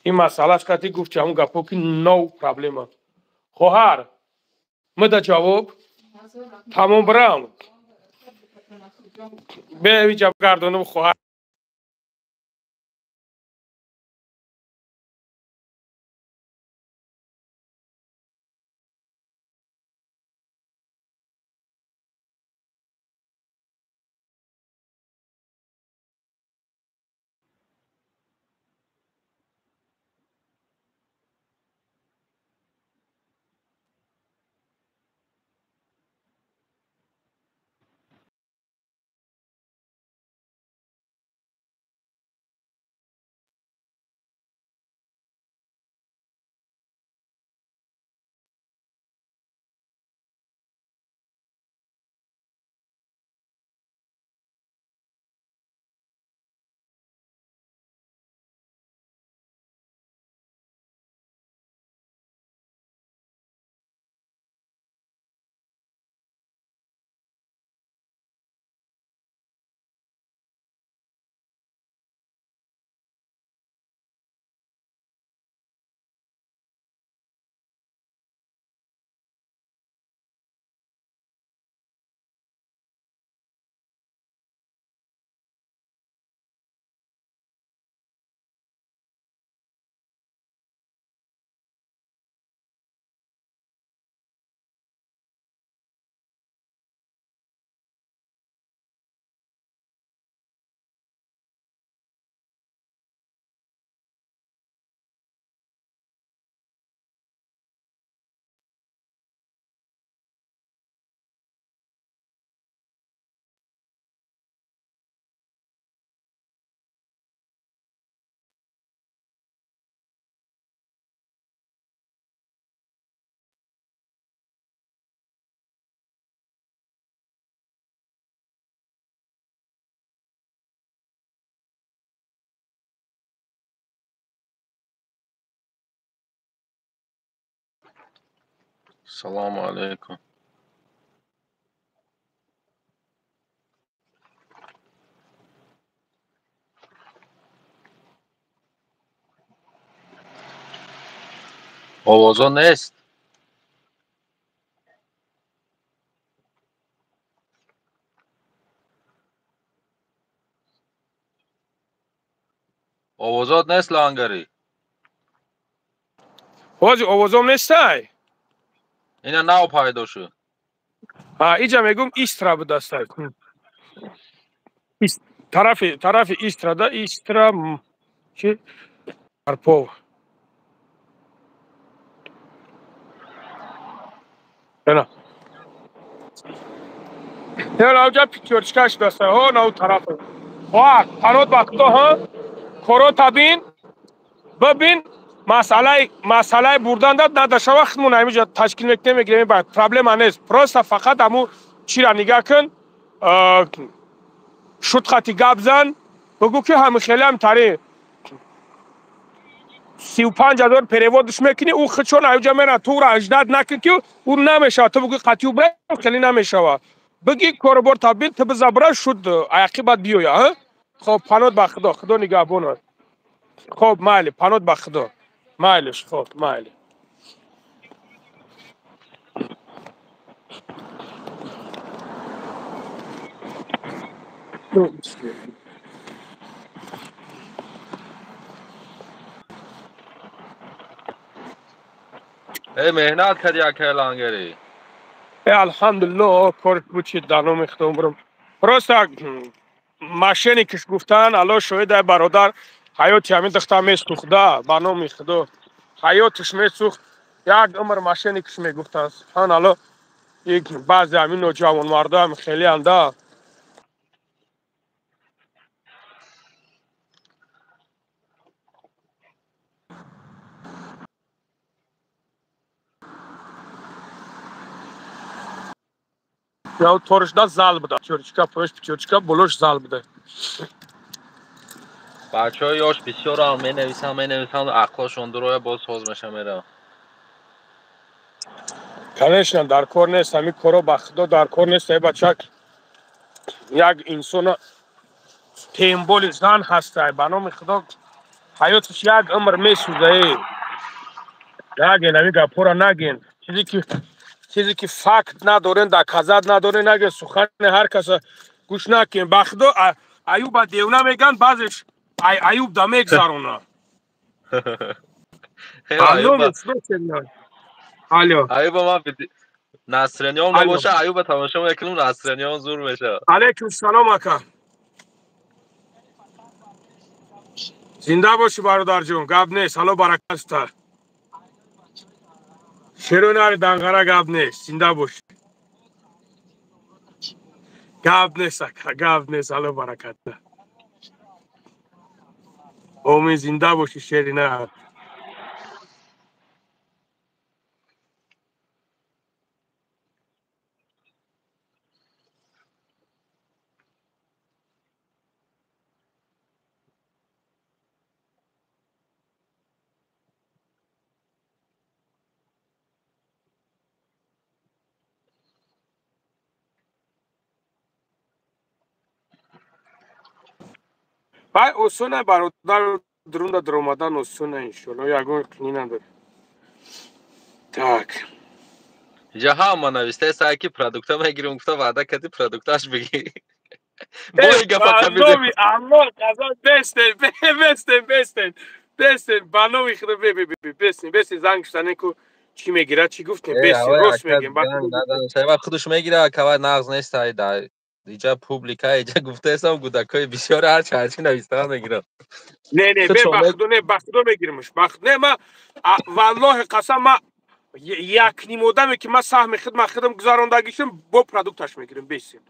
Ин масъалааш кати гуфти ҳамун гапҳо ки но проблема. Хоҳар, мида ҷавоб тамом, бирам беиҷа гардонам, хоҳар. Салому алейкум. Овозо нест? Овозот нест, Лангари. Ҳози овозом нестай? Ина нав пайдо шуд. Ҳа, иҷа мегум, Истра будастай. Тарафи Истрада, Истра чи Карпов. Ена. Ена авҷа пятёрочка шудастай. Ҳо, нав тараф. Хоҳар, панот ба Худо, ҳа? Корота бин, бибин, масъалаи бурдан дад надашава, худмон ҳамиҷа ташкил мекунем, мегирем, ба проблема нест. Просто фақат ҳаму чира нигаҳ кун, шуд хати гап зан, бигӯ ки ҳами хелеам тари 35 000 перевод ш мекунӣ, ӯ худшон ҳамиҷа мера, тура ждать накун ки ӯ намешава, ту бигӯ қатиу бира, хеле намешава. Бигӣ коробор табин, ту бизабра, шуд аяқи баъд биёя, ҳа? Хоб, панот ба Худо, Худо нигаҳбонат. Хоб, майли, панот ба Худо. Майлиш, хоб, майли. Эй, меҳнат кардӣ, акай Лангари. Э, алҳамдулилло, кор буд, чи дар номи худо бурам. Просто мошенникиш гуфтан, алло шоҳид ай бародар, ҳаёти ҳамин духтар месӯхта, ба номи худо. Ҳаётиш месӯхт, як умр мошенникиш мегуфтан. Субҳан алло, як баъзе ҳамин ноҷавонмардоам хеле анда. Я торишда зал буда. Пятёрочка, поёш пятёрочка, болош зал буда. Бачаҳои ёш бисёрам менависанд, менависанд, ақлошон дуроя боз соз меша мераванд. Конечно, дар кор нест, ҳамин коро ба худо дар кор нест, эй бачак. Як инсона темболи зан ҳастай, ба номи худо ҳаётиш як умр месӯза, эй. Наген, ҳамин гапҳоро наген. Чизе ки факт надорен, доказат надорен, наген, сухани ҳар каса гӯш накунем. Ба худо Аюба девна меган, баъзеш Аюб да мегзарона. Алло. Аюба ман Насрениём набоша, Аюба тамошо мекунам, Насрениём зур мешавад. Алейкум салом ака. Зинда бошӣ бародарҷон, гап нест, ало баракат та. Шеронари данғара гап нест, зинда бошӣ. Гап нест ака, гап нест, ало баракат та. Омин, зинда бошӣ шерина. Вай осона бародар, дурунда даромадан осона, иншолло, ягон қинӣ надорад. Так. Иҷа ҳама навистаеста, ки продукта мегирем, гуфта ваъда кардӣ, продукташ бигӣ. Бо ин гапа Ба номи Аллоҳ қасам, бестен, бестен, бестен, бестен, ба номи худо, бе, бе, бе, бестен, бестен, занг шуданен ку чӣ мегирад, чӣ гуфтем, бестен, рост мегем. Худаш мегирад, кавай нағз нест, ай да иҷа публика, иҷа гуфтаестам, гудакҳои бисёр ҳарчи ҳарчи навистаан мегирам. Не, не, бе, ба худо, не, ба худо мегиримш. Ба худо, не, ма валлоҳи қасам, ма як ним одаме ки ма саҳми худ ма худам гузарондагишам, бо продукташ мегирем, бесен.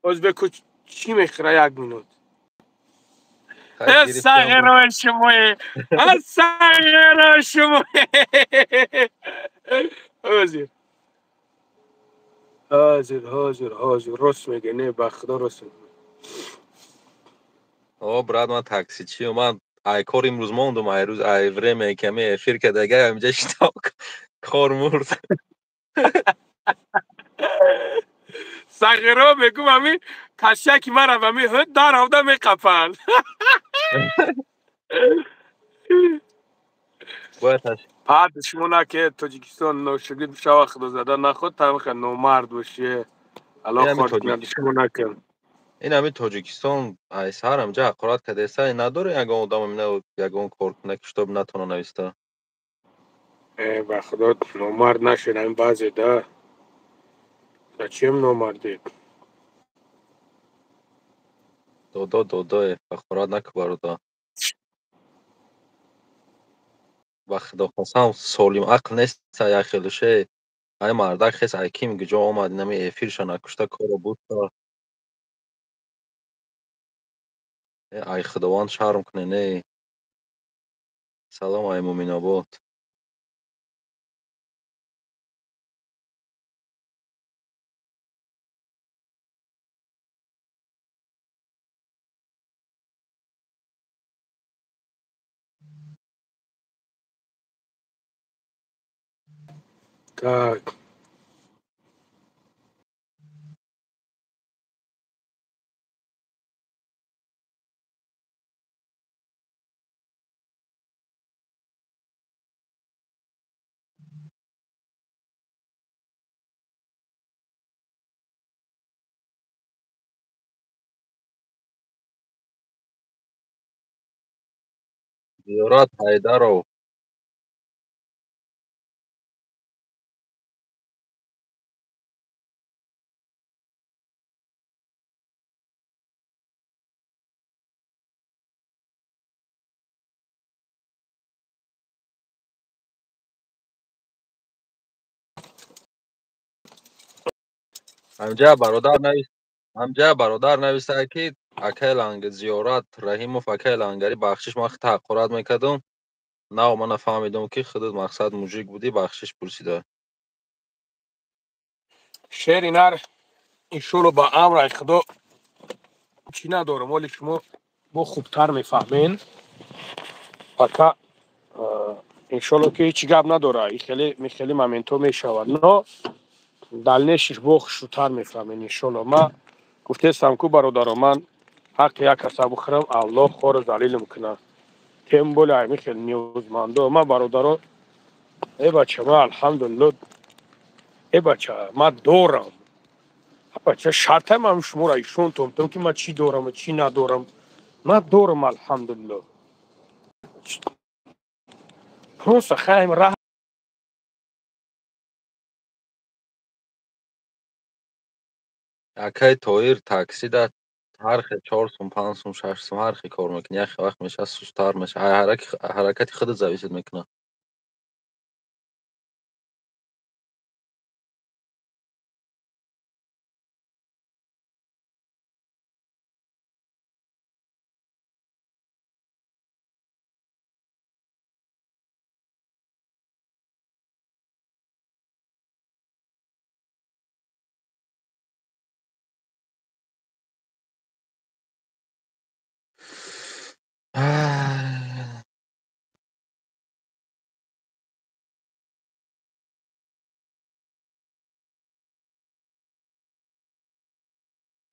Оз бе ку чӣ мехӯра як минут. Сағирои шумое, сағирои шумое. Ҳозир. Ҳозир, ҳозир, ҳозир, рост меге, не, ба худо рост меге. О, брат, ман таксичиам, ман ай кор имрӯз мондум, ай рӯз, ай время каме эфир кардага, инҷа шитоб кор мурд. Сағиро мегум, ҳамин кашаки мара ҳамин ҳуд дар авда меқапанд. Пад шумо наке Тоҷикистон ношугид бишава, худо зада наход, тамиха номард боши. Алло хор кунад шумо наке. Ин ҳамин Тоҷикистон ай сар ҳамҷа ҳақорат кардааста, надорӣ ягон одам ина ягон кор куна, ки чтоб натона нависта. Э, ба худо номард нашед, ҳамин баъзе да. Зачем номардӣ? Додо, додо, ҳақорат наку бародар. Ба худо қасам, солим ақл нест, як хелуше. Ай мардак хес, ай ким гиҷо омад, инами эфирша накушта коро буд. Ай худованд шарм куне, не. Салом, ай Муминобод. Так. Зиёрат Ҳайдаров. Ҳамҷа бародар навис, ҳамҷа бародар нависта, ки акай Ланг Зиёрат Раҳимов, акай Лангари, бахшиш, ман хита ҳақорат мекардум. Нав ман нафаҳмидум, ки худат мақсад мужик будӣ, бахшиш пурсида. Шери нар, иншолло, ба амраи Худо чӣ надорам, оли шумо бо хубтар мефаҳмен. Пока иншолло, ки ҳеҷ гап надора, и хеле михели моментҳо мешавад, но дальнейший ш бо хушрӯтар мефаҳмен, иншолло. Ман гуфтестам ку, бародаро, ман ҳаққи як каса бихӯрам, Аллоҳ хору залилм кунад, тем более ами хел ниёзмандо. Ман, бародаро, э бача, ман алҳамдулилло, э бача, ман дорам, бача, шартай ман шуморо ишон томтам, ки ман чӣ дорам, чӣ надорам. Ман дорам, алҳамдулилло, просто хаем раҳ. Акай Тоҳир, таксида ҳар хел 4 сум, 5 сум, 6 сум, ҳар хел кор мекунӣ. Як хел вақт мешавад, сустар мешавад, ҳаракати худат зависит мекунад.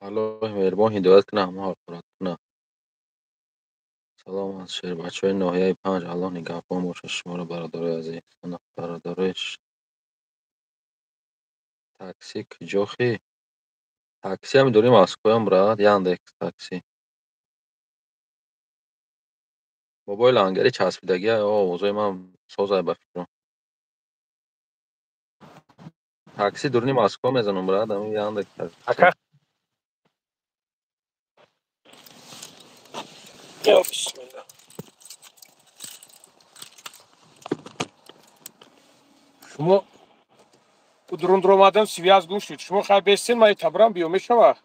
Аллоҳи меҳрубон ҳидоят кунад, ҳама ҳақорат кунад. Салом аз шербачаҳои ноҳияи Панҷ. Аллоҳ нигаҳбон бошад шуморо, бародарои азиз. Бародарои, такси куҷо хи? Такси ҳами дори Москваям, брат, Яндекс такси. Бобои Лангари часпидагӣ, овозои ман созай ба фикрам. Такси дуруни Москва мезанам, брат, ами Яндекс такси. Ё бисмилла. Шумо дурун омадам, связь гум шуд. Шумо хай бестен, ман табрам биё, мешава?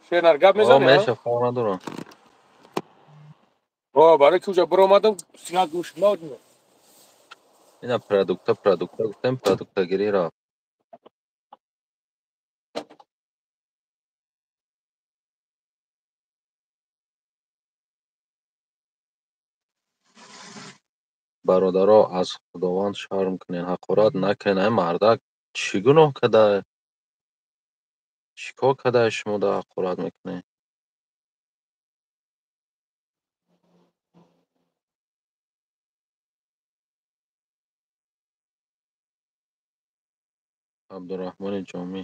Шернар, гап мезанӣ? Меша, фарқ надорам. О, барои ки уҷа биромадам, связь гум шуд. Ма Ина продукта, продукта гуфтем, продуктагирӣ рафт. Бародаро, аз Худованд шарм кунед, ҳақорат накунед. Ай мардак чӣ гуноҳ кардае, чӣ кор кардае, шумо да ҳақорат мекунед? Абдураҳмони Ҷомӣ.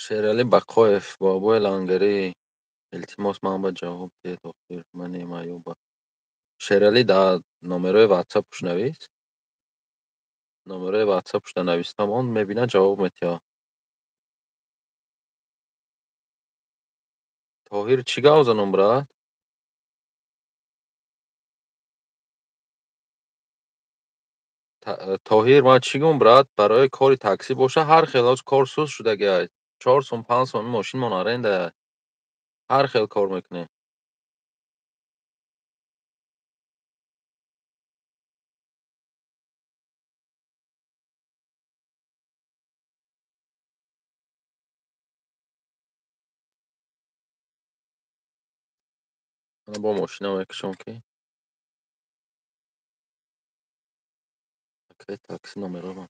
Шералӣ Бақоев, бобои Лангарӣ, илтимос, ман ба ҷавоб диҳед, охир мани маъюба. Шералӣ, дар номерои ватсапуш навис, номерои ватсапушда навистам, он мебинад, ҷавоб метиҳад. Тоҳир, чӣ гап занам, брат? Тоҳир, ман чӣ гум, брат? Барои кори таксӣ боша, ҳар хел ҳоз кор суст шудагиай. 4 сум, 5 сум мошинмон аренда, ҳар хел кор мекунем. Бо мошина мекушам, ки акай такси номерои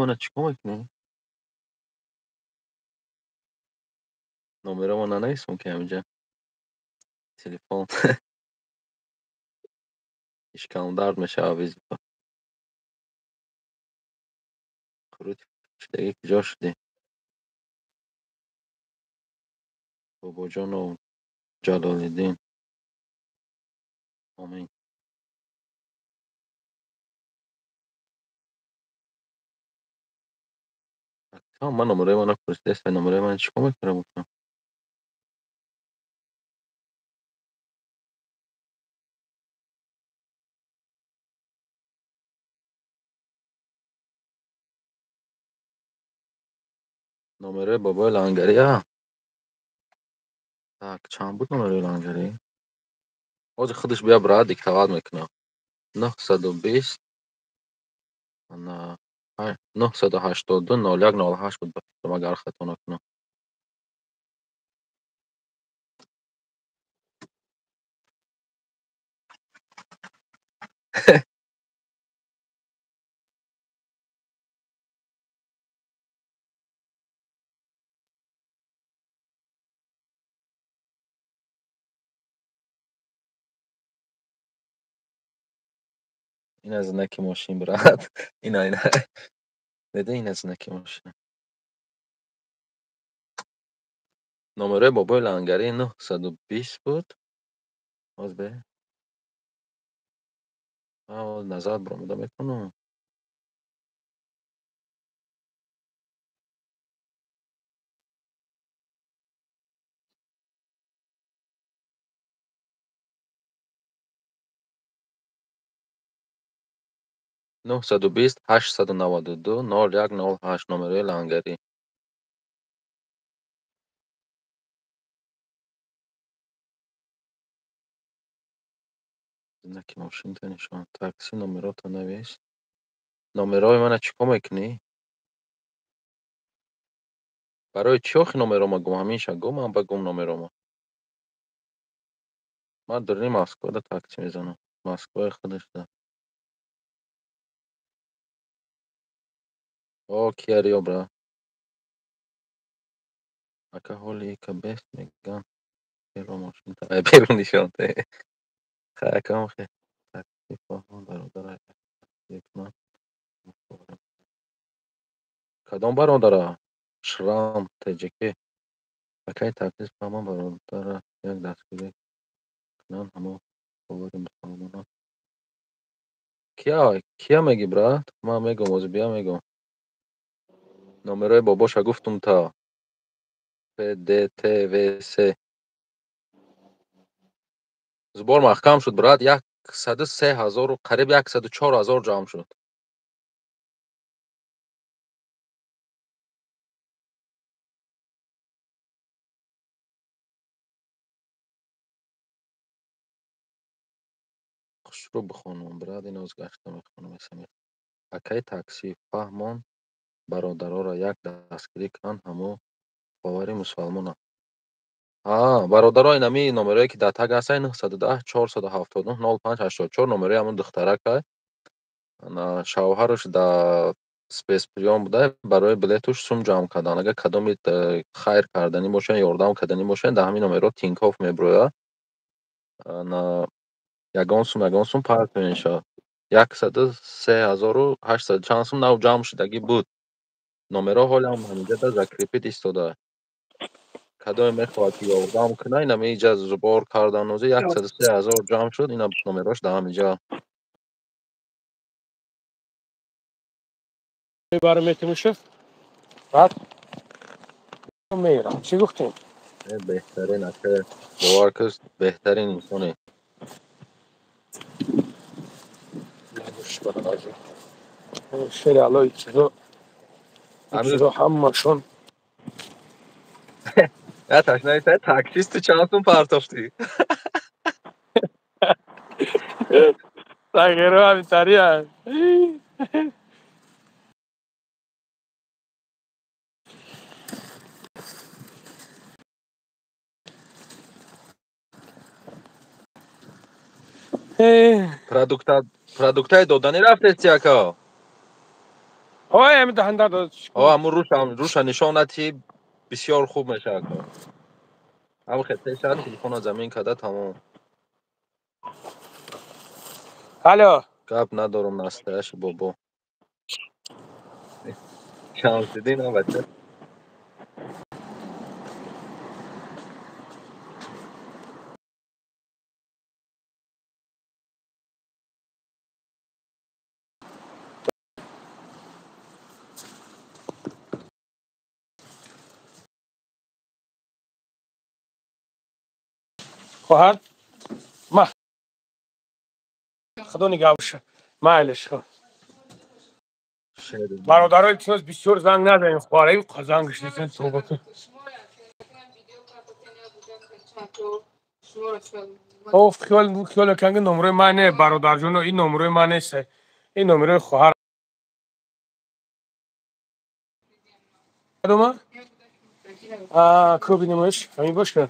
мана чӣ кор мекунӣ? Номерои мана нанависам, ки ҳаминҷа телефон. Ишкамдард мешава визита. Қурути шудагӣ куҷо шудӣ? Бобоҷону Ҷалолиддин. Омин. Ман номерои мана пурсидааст, номерои мана чӣ кор мекунам гуфтам. Номерои бобои Лангария? Так, чанд буд номерои Лангарӣ? Ҳозир худаш бия брат диктовать мекунам. 920 982 01 08 буд ба фикрам, агар хато накунам. Ин аз знаки мошин, брат. Ина, ина. Деда, ин аз знаки мошин. Номерои бобои Лангарӣ 920 буд. Боз бе. Ман назар баромада мекунам. 920 892 01 08 номерои Лангарӣ. Знаки мошинта нишон. Такси номерота навис. Номерои мана чӣ кор мекунӣ? Барои чӣ охи номерома гум? Ҳаминша гум, ман ба гум номерома. Ман дуруни Москвада такси мезанам. Москваи худашда. О, Киа Рио, бра. Ака ҳоли ика бест меган. Беро мошинта. Ай берун нишон те. Хай акам хе. Такси фаҳмон бародар мекунам. Кадом бародара? Шрам ТҶК. Акай таксист фаҳмон бародара як дастгирӣ кунанд ҳамо бовари мусалмонон. Кия? Кия мегӣ, брат? Ман мегӯм, ҳозир бия мегӯм. Номерои бобоша гуфтум та. ПДТВС. Сбор маҳкам шуд, брат. 103 ҳазору қариб 104 ҳазор ҷамъ шуд. Хушрӯ бихонам, брат, ин оз гашта мехонам смс. Акаи таксӣ фаҳмон бародароро як дастгирӣ кунанд ҳамо бовари мусалмонам. А, бародаро, ин ҳами номерое ки дар таг ҳастанд 910 479 05 84 номерои ҳамон духтаракай. Шавҳараш дар спецприём буда, барои билетуш сум ҷамъ кардан. Агар кадоме хайр карданӣ бошанд, ёрдам карданӣ бошанд, дар ҳамин номеро Тинькофф меброяд. Ягон сум, ягон сум партоен шавад. 103 800 чанд сум нав ҷамъ шудагӣ буд. Номеро ҳолиам ҳаминҷа закрепить истода. Кадоме мехоҳад ки ёрдам кунад, ин ҳаминҷа сбор кардан ози 103 ҳазор ҷамъ шуд, ина номерош дар ҳаминҷа. Барметимуша. Баъд мерам. Чӣ гуфтем? Беҳтарин ака, бовар кун, беҳтарин инсоне. Шери Аллоҳ чизо чизо ҳамашон. Я ташнаи таксисту чанд сум партофтӣ? Тағйиро ҳамитария. Продуктаи доданӣ рафтести ака? Ой, ами даҳанда дод. О, ҳамун руша нишон надиҳӣ, бисёр хуб мешавад ака. Ҳам хел теша телефонро замин карда тамом. Алло. Гап надорам, настоящий бобо. Шамсиддин бача. Хоҳар, ма худо нигаҳ боша, майлиш. Хо, бародаро, илтимос, бисёр занг назанем. Хоҳар, зангш несен, тоба кун. Оф, хиёл кан, номрои ман не, бародарҷоно, ин номрои ман нест, ин номрои хоҳар дума ку бинемош, ҳамин боша.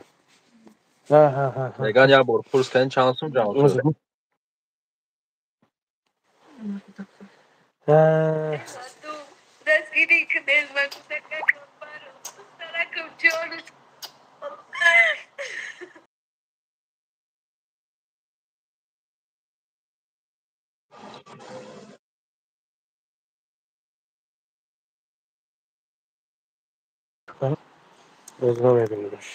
Меган, як бор пурс кардин, чанд сум ҷамъ шуд? Дастгирӣ кунед, ман кӯдакакам баро, духтаракам ҷону. Мебинемаш.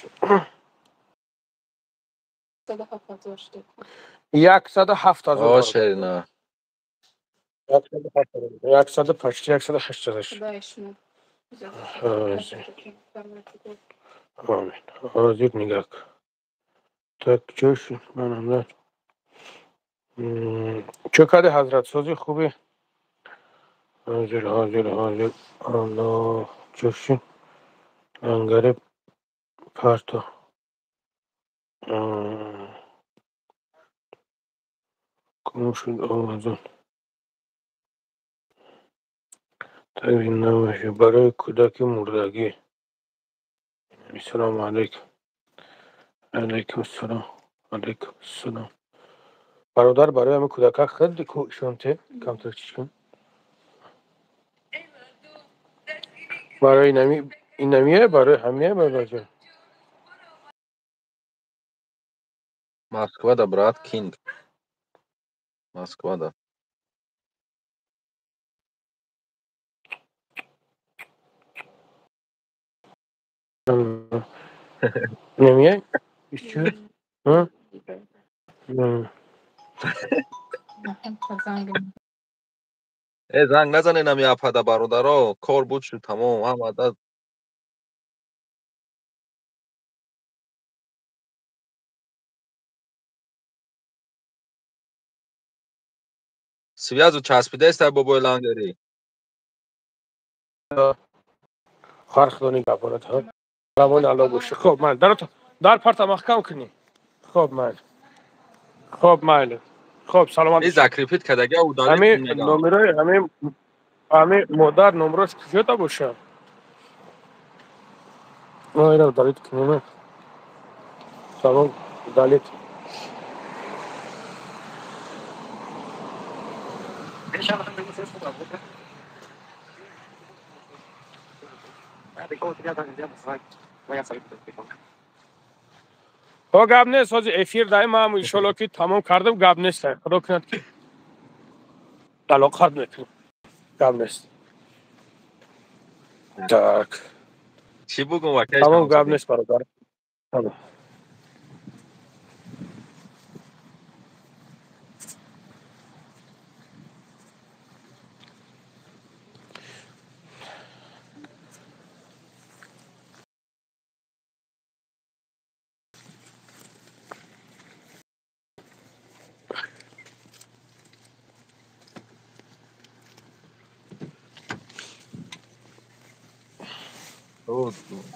107 000. О, Шерина. 107 000, почти 108 000. Амин. Ҳозир нигоҳ кун. Так, чё шуд? Манам чё кади, ҳазрат, сози, хубӣ? Ҳозир, ҳозир, ҳозир. Аллоҳ, чё шуд? Лангари парто. Гум шуд овозон. Так, намаша барои кӯдаки мурдагӣ. Ассалому алайкум. Алайкум ассалом. Алайкум ассалом. Бародар, барои ҳамин кӯдака хеле шонте камтар чиз кун. Барои инами инамие, барои ҳамие, бародарҷон. Москва да, брат Кинг. Москва да. Намие? Чӣ? Э, занг назанед ами апада, бародаро, кор буд, шуд, тамом, ҳама. Связу часпидаеста, бобои Лангарӣ. Хоҳар, худо нигаҳбонат. Равони Алло боша. Хоб, майли, дар парта маҳкам кунӣ. Хоб, майли, хоб, майли, хоб, саломат. И закрепить кардага, удалить. Ҳамин номерои ҳамин модар, номрош куҷода боша? Мо ира удалить кунем. Салом, удалить. Ҳо, гап нест, ҳозир эфир даем, ман иншолло ки тамом кардам, гап нест, худо кунад ки алоқат мекунем, гап нест. Так. Чӣ бугум, вакай? Тамом, гап нест, бародар. Тамом.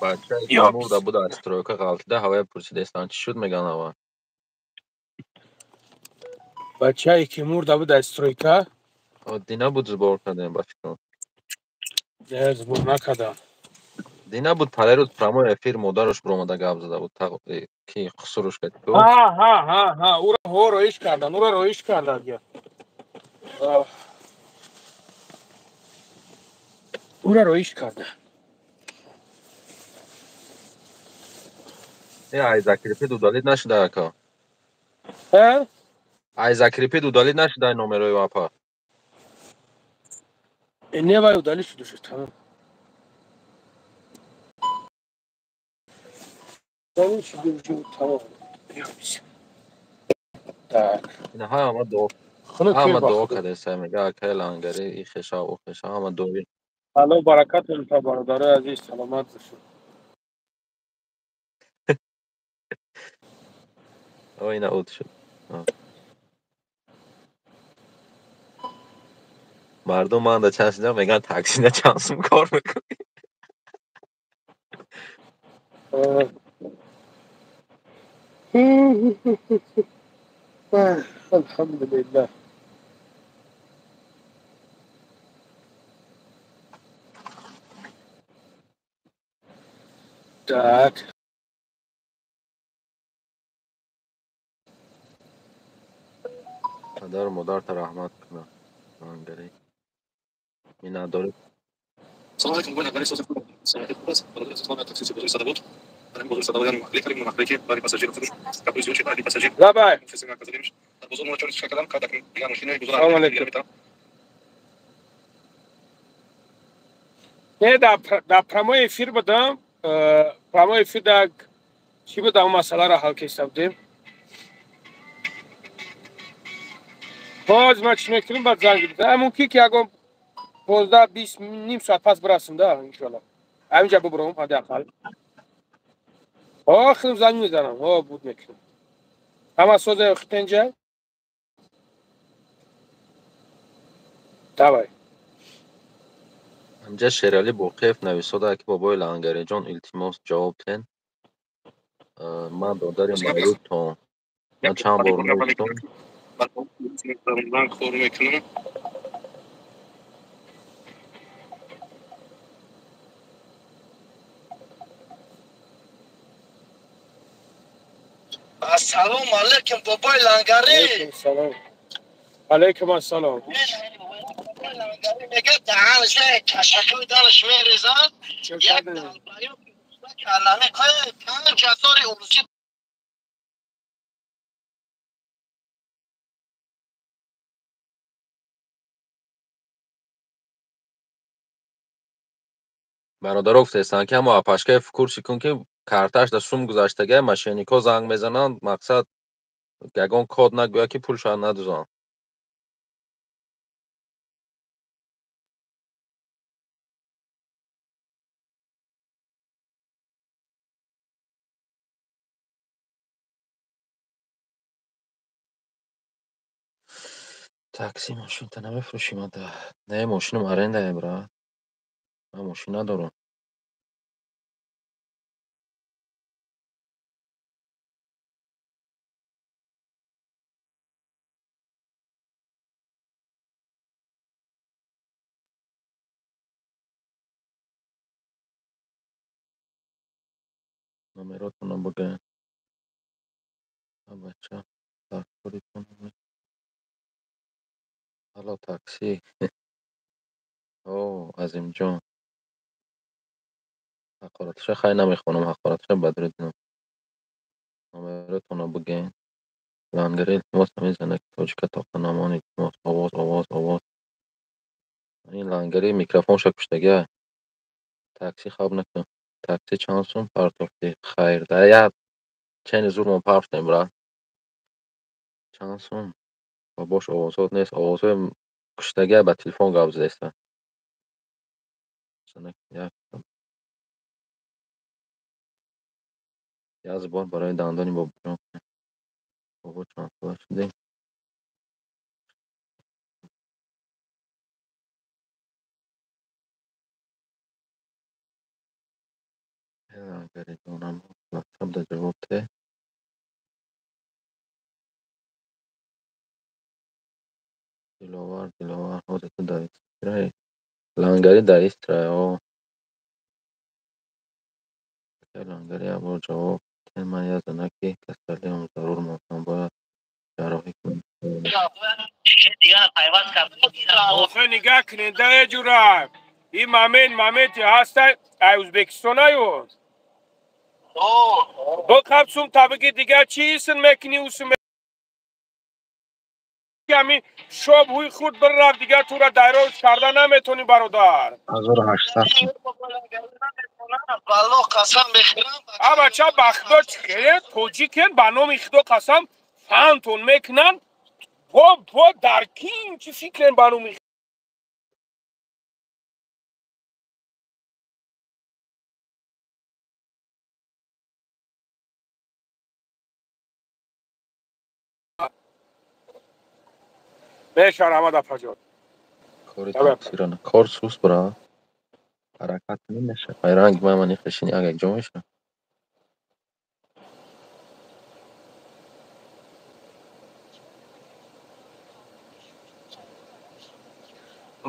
Бачае ки мурда буд, аз стройка ғалтида, ҳавая пурсидестан, чӣ шуд, меган ава. Бачае ки мурда буд аз стройка? Дина буд, сбор кардем, ба фикрам. Не, сбор накардам. Дина буд, парерӯз прямой эфир модараш биромада гап зада буд, ки қусуруш кард. Ҳа, ура ҳо роиш кардан, ура роиш кардан, ура роиш кардан. Э, ай закрепить удалить нашуда, ака? Э? Ай закрепить удалить нашидай номерои вапа. Не, вай удалить шуд уже, тамом. Удалить шуд уже, тамом. Так. Ина ҳама дуо. Ҳама дуо кардеса, мега акай Лангари, и хеша, о хеша, ҳама дуои. Алло, баракатун та бародарои азиз, саломат бошед. О, ина уд шуд. Мардум манда чанд шида меган таксина чанд сум кор мекунӣ. Алҳамдулиллаҳ. Так. Падару модарта раҳмат кунад. Лангари. Миннатдорӣ. Салом алейкум, бобои Лангари, сози хуб, саломатӣ хуб аст. Бародари азиз, ман таксиси бозори Садовод. Дар ин бозори Садовод як маҳалле кардем, маҳалле ки барои пассажир фурӯш капои зиёд шуд, барои пассажир. Лабай. Дар бозор мо чор чиз кардам, кад дигар мошинаи бозор Салом алейкум. Не, дар прямой эфир будам, прямой эфир дар чӣ будам, масъаларо ҳал кеста будем. Боз ман чӣ мекунем, баъд занг бизанам. Мумкин ки ягон 15-20 ним соат пас бирасем да, иншоалло. Ҳаминҷа бубурам, ҳадди ақал. Ҳо, худам занг мезанам, ҳо, буд мекунам. Ҳама соза хитенҷа? Давай. Ҳамҷа Шералӣ Боқиев нависода, ки бобои Лангариҷон, илтимос ҷавоб тен. Ман додари маъюбтон. Ман чанд бор навиштам. Ман кор мекунам. Ассалому алейкум, бобои Лангари. Алейкум салом. Алейкум ассалом. Мега даҳанаш кашакои данаш мерезад, як далбаю каламе кое 5000 урусӣ. Бародаро гуфтестанд, ки ҳамо апашкаи фукурси кун, ки карташ да сум гузаштага, мошенникҳо занг мезананд, мақсад ягон код нагӯяд, ки пулшояд надузанд. Такси мошинта намефурӯшӣ мада? Не, мошинам арендае, брат. Ман мошин надорам. Номеротонро бигӯед. Бача, дар коритон. Алло, такси. О, Азимҷон. Ҳақораташа хай намехонам, ҳақораташа Бадриддинов. Номеротонро бигӯед. Лангари, илтимос, ҳамин занаки тоҷика тоқа намон, илтимос. Овоз, овоз, овоз. Ин Лангари микрофонша куштагиа. Такси хаб накун. Такси чанд сум партофтӣ? Хайр, да як чени зурмон партофтем, брат. Чанд сум? Бобош овозҳо нест, овозҳои куштагиа ба телефон гап задаиста. Як бор барои дандони бобоҷон. Бобо чанд сола шудӣ? Лангариҷонам, ватсап да ҷавоб те. Диловар, Диловар, ҳозир ту дар Истраи. Лангари дар Истрае, о. Лангари як бор ҷавоб те, ман як занаки касалиам зарур мондам, бояд ҷарроҳӣ кунам. Охе, нигаҳ кунед, да е ҷура. Ин момент, моменти ҳаста, ай Ӯзбекистонаю. Бо қаб сум та бигӣ, дигар чӣ исм мекунӣ, усм. ами шоб ҳуй худ бирафт, дигар тура дайрош карда наметонӣ бародар. 1800. Валло қасам мехӯрам. А бача, ба худо чихеле тоҷикен, ба номи худо қасам фантон мекунанд. Бо дар кин чӣ фикрен ба номи меша. Раҳмат, апаҷон. Кори таксирана кор сус бра ҳаракат намеша. Пайранг ма мани хешини аг якҷо меша.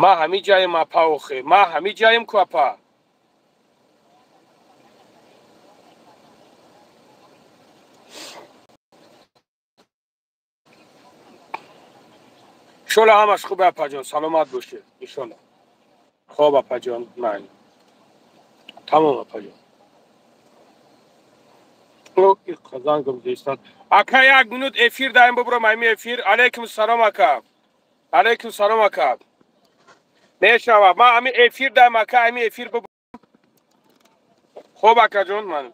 Ма ҳами ҷаем, апа, охе ма ҳами ҷаем ку, апа. Иншолла ҳамаш хубе, апаҷон, саломат бошед, иншолла. Хоб, апаҷон, майли, тамом, апаҷон. Зангам зестан, ака, як минут эфир даем, бубурам ами эфир. Алайкум салом, ака, алайкум салом, ака. Мешава, ма ами эфир даем, ака, ами эфир бубурам. Хоб, акаҷон, ман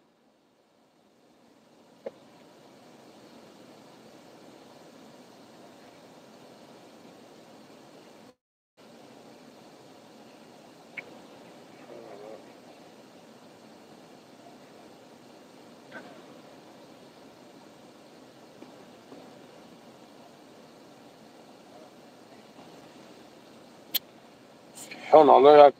субҳоналлоҳ як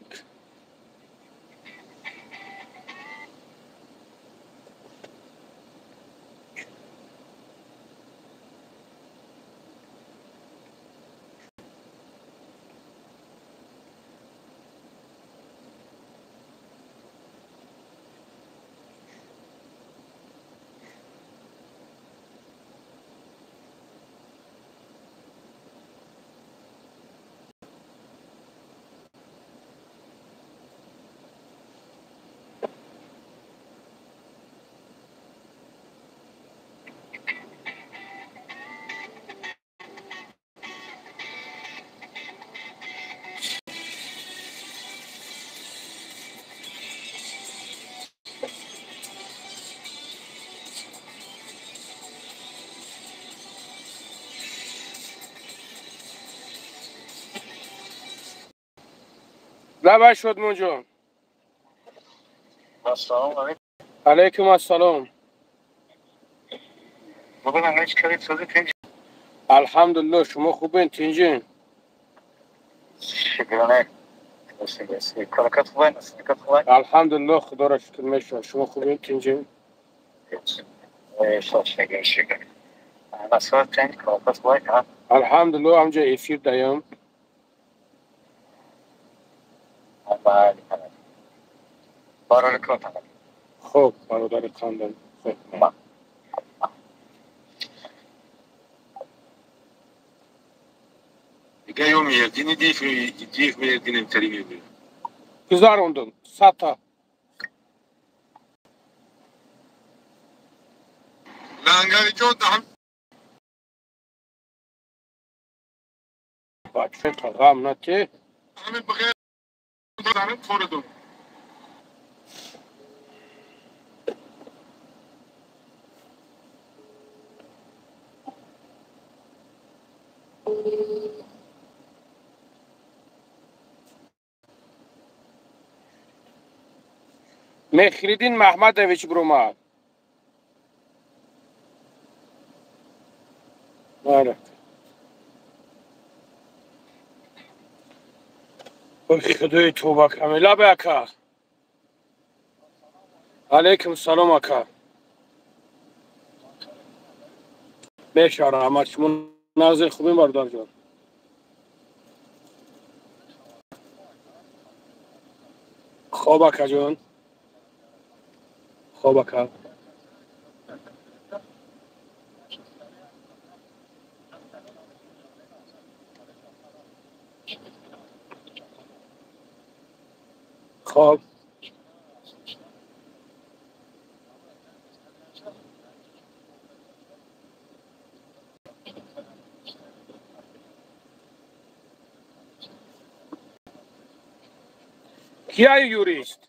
лабай шодмонҷон. Ассалому алайкум. Алайкум ассалом. Алҳамдулилло, шумо хубен, тинҷин? Алҳамдулилло, худоро шукр, мешавад. Шумо хубен, тинҷин? Алҳамдулилло, ҳамҷа эфир даям. Хоб, бародари қандам, хоб. Дига ё меердини диф меердинем тари мебуд. Гузарондум сата. Лангариҷон даҳам. Бача, ғам нате. Ҳамин бихайр дарем коредум. Мехриддин Маҳмадович биромад. Бале. Ой, худои тоба каме. Лабе, ака. Алайкум салом, ака. Меша, раҳмат. Шумо назир хубин, бародарҷон? Хоб, акаҷон. Хоб, ака. Хоб. Кияи юрист?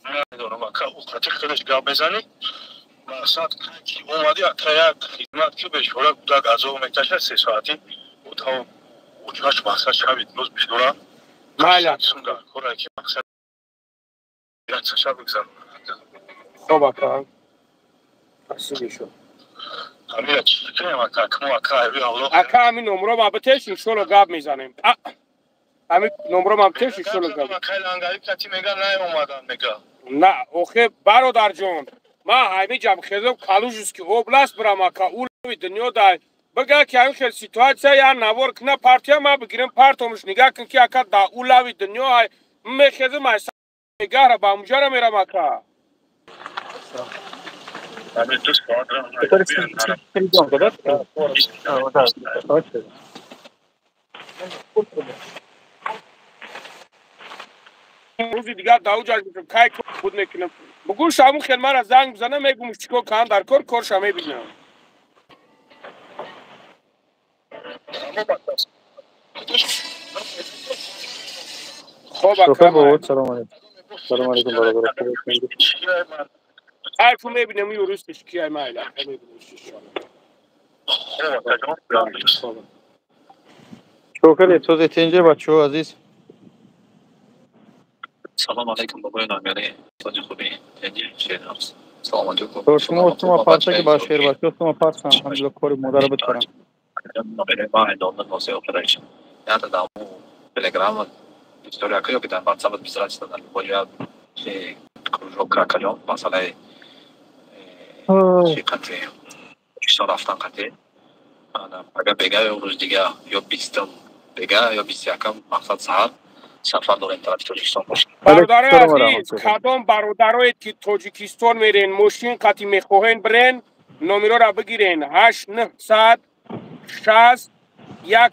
Намедонам, ака, ӯ қати худаш гап мезанӣ. Мақсад ки омадӣ, ака, як хидмат ки бечора кӯдак азоб мекашад 3 соатӣ. Учаш мақсад шавид боз бечора. Майла. Кора ки мақсад як шаб бигзаронад. Хоб, ака. Спасибо шо. Амира чӣ кунем, ака? Кмо, ака, айби Аллоҳ. Ака, ҳамин номро ма битеш, иншолло гап мезанем. Ҳамин номро ма битеш, иншолло гап. Акай лангари кати мега наомадан мега. На, охе бародарҷон, ман ҳамин ҷам хезам Калужский область бирам, ака, улави дунё дай. Бага ки ҳамин хел ситуация я навор кна партия ма бигирем партомш нигаҳ кун ки ака да улави дунё ай мехезам ай гаҳра ба муҷара мерам, ака. Рӯзи дигар дар уҷа кай худ мекунам. Бугӯ шаму хел мара занг бизана, мегум чикор кан дар кор корша мебинам. Хоб, ака. Салом алейкум. Салом алейкум, бародар. Ҳарфу мебинем юристш кияй, майла мебинем. Чикор кардед? Созе тенҷа, бачаҳо азиз? Салом алейкум, бобои Лангари. Сози хубӣ? Тенҷи шернавз. Салом алейкум. То шумо сума парча ки ба шер бачаҳо сума парча, алҳамдулиллоҳ, кори модарро битарам. Телеграм история ё ки дар WhatsApp писать дар любой ҷоя чи кружок кракалён масъалаи чи қати Тоҷикистон рафтан қати агар бега ё рӯзи дига ё 20-ум бега ё 21-ум мақсад саҳар сафар дорем тарафи Тоҷикистон. Бародарои азиз, кадом бародарое ки Тоҷикистон мерен, мошин қати мехоҳен бирен, номерора бигирен: 8 960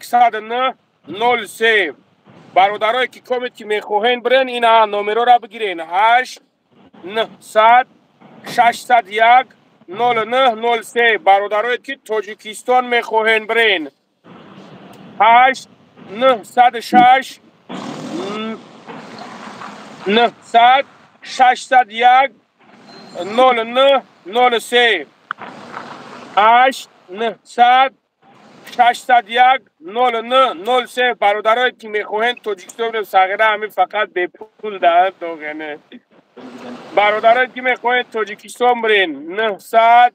109 03. Бародарое ки коме ки мехоҳен бирен, ина номерора бигирен: 8 900 601 09 03. Бародарое ки Тоҷикистон мехоҳен бирен, 8 906 900 601 09 03, 8 900 601 09 03. Бародарое ки мехоҳен Тоҷикистон бирем, сағира ҳамин фақат бепул даҳад доғене. Бародарое ки мехоҳен Тоҷикистон бирен, 900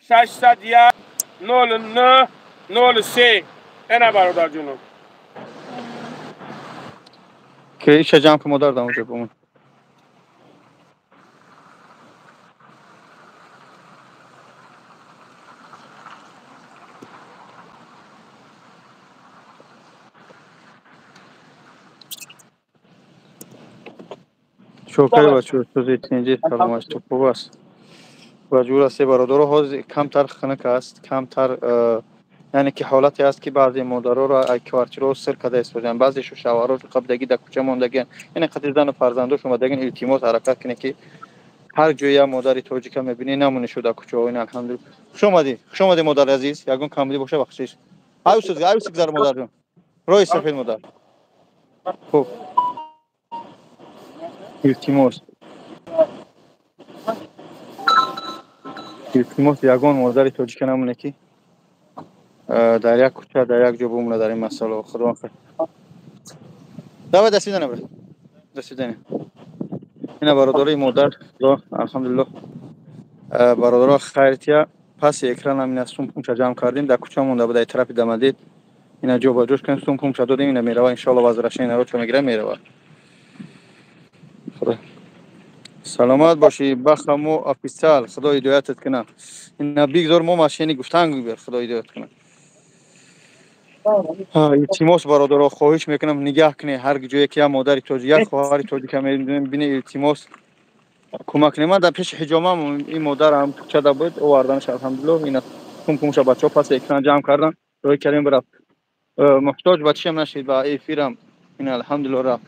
601 09 03. Ена, бародарҷонам. Ки иша ҷамъ ки модар дар онҷо бимон. Шокари бачаҳо, сози тинҷи, саломатӣ хуб аст ва ҷур аст, бародаро. Ҳозир камтар хунук аст, камтар, яъне ки ҳолате аст ки баъзе модароро ай квартираҳо сир карда истодианд, баъзешу шавҳарошу қабдагӣ дар кӯча мондагианд, яъне қадри зану фарзандош омадагианд. Илтимос, ҳаракат кунед ки ҳар ҷое як модари тоҷика мебинӣ, намонӣ дар кӯчаҳо. Ин алҳамдулилла. Хуш омадӣ, хуш омадӣ, модари азиз. Ягон камбудӣ боша, бахшиш. Аюсуз, аюсуз, гузар, модарҷон, роҳи сафед, модар. Хуб, илтимос, илтимос, ягон модари тоҷика намоне ки дар як кӯча, дар як ҷо бимона дар ин масъала. Худо хайр. Давай, до свидания, брат, до свидания. Ина, бародарои модар, алҳамдулиллоҳ, бародаро, хайртия. Паси экранам ина сум пумча ҷамъ кардем, дар кӯча монда буда, тарафи Дамадид. Ина ҷо ба ҷош кунем, сум пумча додем, ина мерава, иншоалло, возвращение народ мегира, мерава. Худо саломат бошӣ, бахамо официал. Худо ҳидоятат кунад. Ина бигзор мо машини гуфтан гӯбер, Худо ҳидоят кунад. Илтимос, бародаро, хоҳиш мекунам, нигаҳ кунед, ҳар ҷое ки як модари тоҷик, як хоҳари тоҷика мебинед, илтимос, кӯмак кунед. Ман дар пеши ҳиҷомам ин модарам кӯчада буд, оварданаш, алҳамдулиллоҳ. Ина кум-кумша бачаҳо паси экран ҷамъ кардан, роҳи карим бирафт, муҳтоҷ ба чиам нашид, ба эфирам. Ина, алҳамдулиллоҳ, рафт.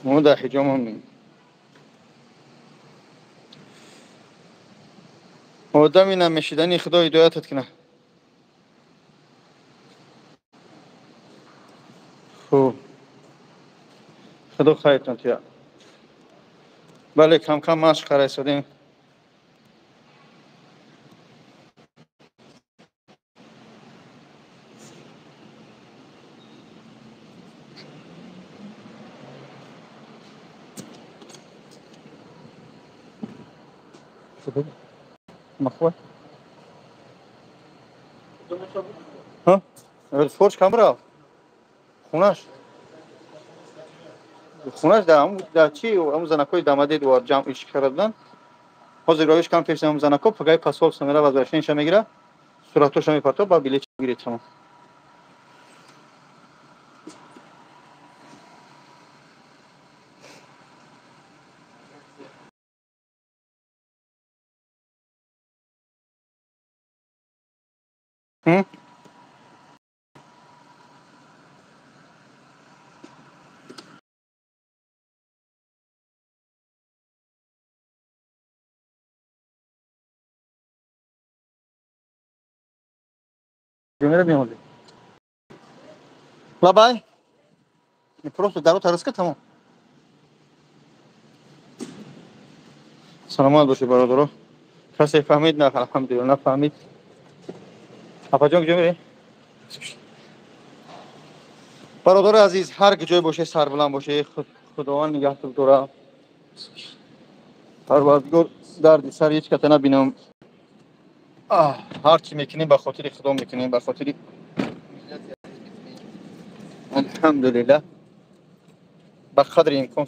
Мо дар ҳиҷомам одами намешидани. Худо ҳидоятат кунад. Худо хайртон тия. Бале, кам-кам машқ карда истодем. Махва? Ҳа? Форш кам рафт? Хунаш? Хунаш дар чи? Ҳамун занакҳои дамадед вар ҷамъ иш карда буданд. Ҳозир роиш кам пеш ҳамун занакҳо, пагаи посольство мера, возвращениеша мегира, суратоша мепарто, ба билет гиред тамом. Мера. Лабай. Просто даро тараска, тамом. Саломат бошед, бародаро. Касе фаҳмид, на, алҳамдулилла, нафаҳмид. Апаҷон, куҷо мерӣ? Бародари азиз, ҳар куҷое бошед, сарбуланд бошед, Худованд нигаҳтон дора. Парвардигор дарди сари ҳеҷ каса набинам. Ҳар чӣ мекунем, ба хотири Худо мекунем, ба хотири алҳамдулиллаҳ, ба қадри имкон.